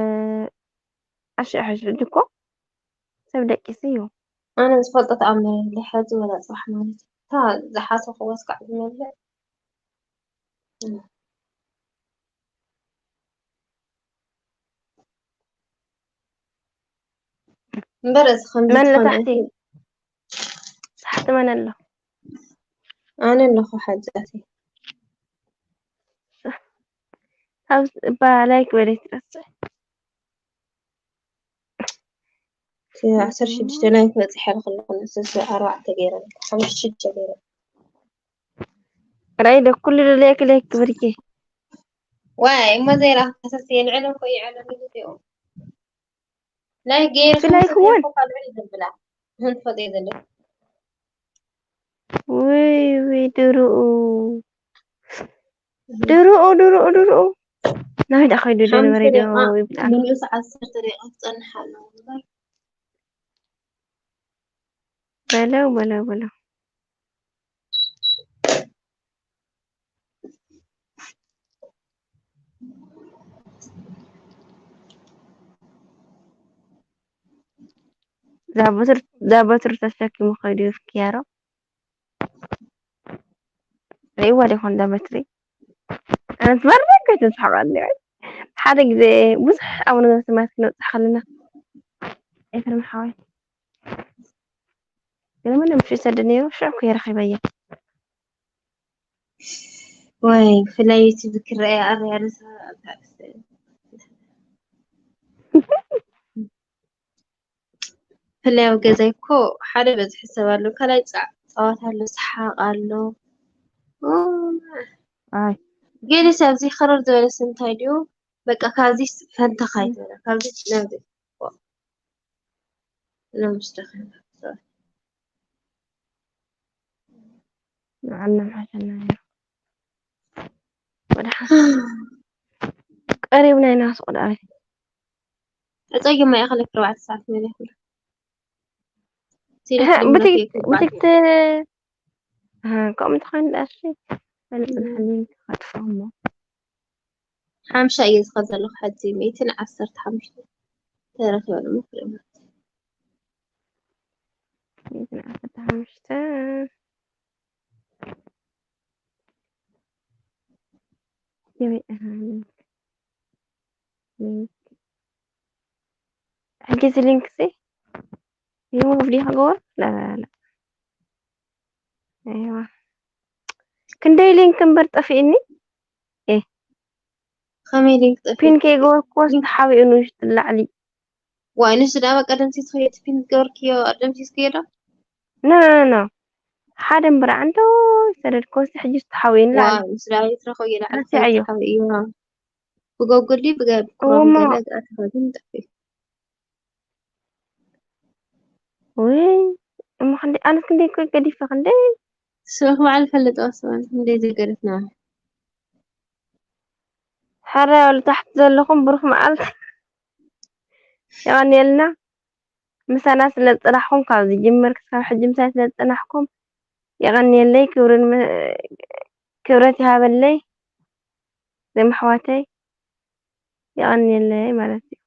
ኣሽዑ ሕጂ እኮ ሰብ ደቂሱ እዩ። ኣነ ዝፈልጦ ተኣምር የለ፣ ሕዚ ወላ ጽባሕ ማለት እዩ። እታ ዝሓሰኹዎ እስካዕ ዝመልእ። እምበር እዚ ከምዚ መን ትኾነ ታሕቲ? ታሕቲ መን ኣሎ? ኣነ ኣለኹ ሓጃተይ። ኣብ እባ ላይክ በለይ ትረስዕ። እቲ ዓሰርተ ሽዱሽተ ላይክ በፂሐ ኣለኹ፣ ንስስ ኣርባዕተ ገይረ፣ ሓሙሽተ ሽዱሽተ ገይረ። ራይ ዶ ኩሉ ዶ ላይክ ላይክ ክብርኪ። ዋይ፣ እሞ ዘይራ ተሰስየ ልዕለ እኮ ይዕለ ሚሊዮን። ላይክ ገይረ ብላይክ ከምሰ እውን? ገይረ እኮ ልዕል ዘብላ። ህን ትፈጥዮ ዘለኪ። ውይ፣ ውይ፣ ድርኡ። ድርኡ፣ ድርኡ፣ ድርኡ። ናይ ዳ ኸይዱ ሓሙሽተ ደነበረ ዶ ደቂቃ፣ ይብጣ። ንንኡስ ዓሰርተ ደቂቃ ክጸንሕ ኣለዎ እምበር። በለው፣ በለው፣ በለው። እዛ በትሪ፣ እዛ በትሪ ተሸኪሙ ከይዱ ይፍክያሮ። ርእይዋ ዶ ይኾን እዛ በትሪ? ኣነ ትበርግ ከይትስሓቕ ኣለዋ። ሓደ ግዜ ብዙሕ ኣብ ነገር ስማት ክነብጽሕ ከለና ኤፍሬም ሓወይ። ገለ ምንም ሽሰድ ነይሩ፣ ሽዑ እኮ የረኺበያ። ወይ፣ ብፍላይ ዩቲዩብ ክረአ ኣርያ ርእሳ ኣብታ ርእሳ። ብፍላይ ኣብ ገዛይ እኮ ሓደ በዝሒ ሰብ ኣሎ፣ ካልኣይ ጻ-፣ ጸዋታ ኣሎ፣ ሰሓቕ ኣሎ። ኦ፣ ኣይ፣ ገለ ሰብ እዚ ክርር ዝበለስ እንታይ ድዩ? በቃ ካብዚ ፈንታ ካይትበላ፣ ካብዚ ናብዚ። ለምሽ ደኸና። ንዓና ምሓሸና ነይሩ። ወደ ሓ-፣ ቀሪብና ኢና ስቕ ደኣ። እፀግማ ኢኻ ለክ ኣርባዕተ ሰዓት መሊኹ። እህ፣ ብትክ-፣ ብትክት-፣ እህ፣ ከምኡ እንተኾይኑ ደኣ እሺ። በለ ፅንሓኒ ከጥፍኦ እሞ። ሓምሻ እየ ዝኸድ ዘለኹ ሕጂ፣ ሚእትን ዓሰርተ ሓሙሽተ ተረኺበ ድማ ክርኢ። ሚእትን ዓሰርተ ሓሙሽተ። የበይ፣ ኣሃ፣ ሊንክ። ሊንክ። ሕጂ እዚ ሊንክ እዚ ሪሙቭ ድዩ ክገብር? ላ፣ ላ፣ ላ። ኣይዋ። ክንደይ ሊንክ እምበር ጠፊእኒ? ኤ። ከመይ ሊንክ ጠፊእኒ? ፒን ከይገበርኩዎስ ተሓቢኡ ንውሽጢ ላዕሊ። ዋይ፣ ንሱ ደኣ በቃ ደምሲስክዮ፣ እቲ ፒን ዝገበርክዮ ደምሲስክዮ ዶ? ኖ፣ ኖ፣ ኖ። ሓደ እምበር ዓንዶ ሰደድክዎስ ሕጂ ተሓቢኡ ንላዕሊ። ዋይ፣ ንሱ ደኣ ይትረኸው እዩ፣ ላዕሊ ረሲዐዮ። ተሓቢኡ። ብጎግል ድዩ ብገ-፣ ብክሮም እሞ ገለ ኣተኻኺሉ ጠፊኡ። ውይ፣ እሞ ክንደይ፣ ኣነስ ክንደይ እኮ ገዲፈ፣ ክንደይ? ስብኽ በዓል ፈልጦ፣ ስብኣል ክንደይ ዘገደፍና። ሕራይ በሉ ታሕቲ ዘለኹም ብሩኽ መዓልቲ። የቐንየልና። ምሳና ስለ ዝጸናሕኩም፣ ካብ ዝጅምር ክሳብ ሕጂ ምሳይ ስለ ዝጸናሕኩም የቐንየለይ። ክብርን መ-፣ ክብረት ይሃበለይ። ዘም ኣሕዋተይ የቐንየለይ ማለት እዩ።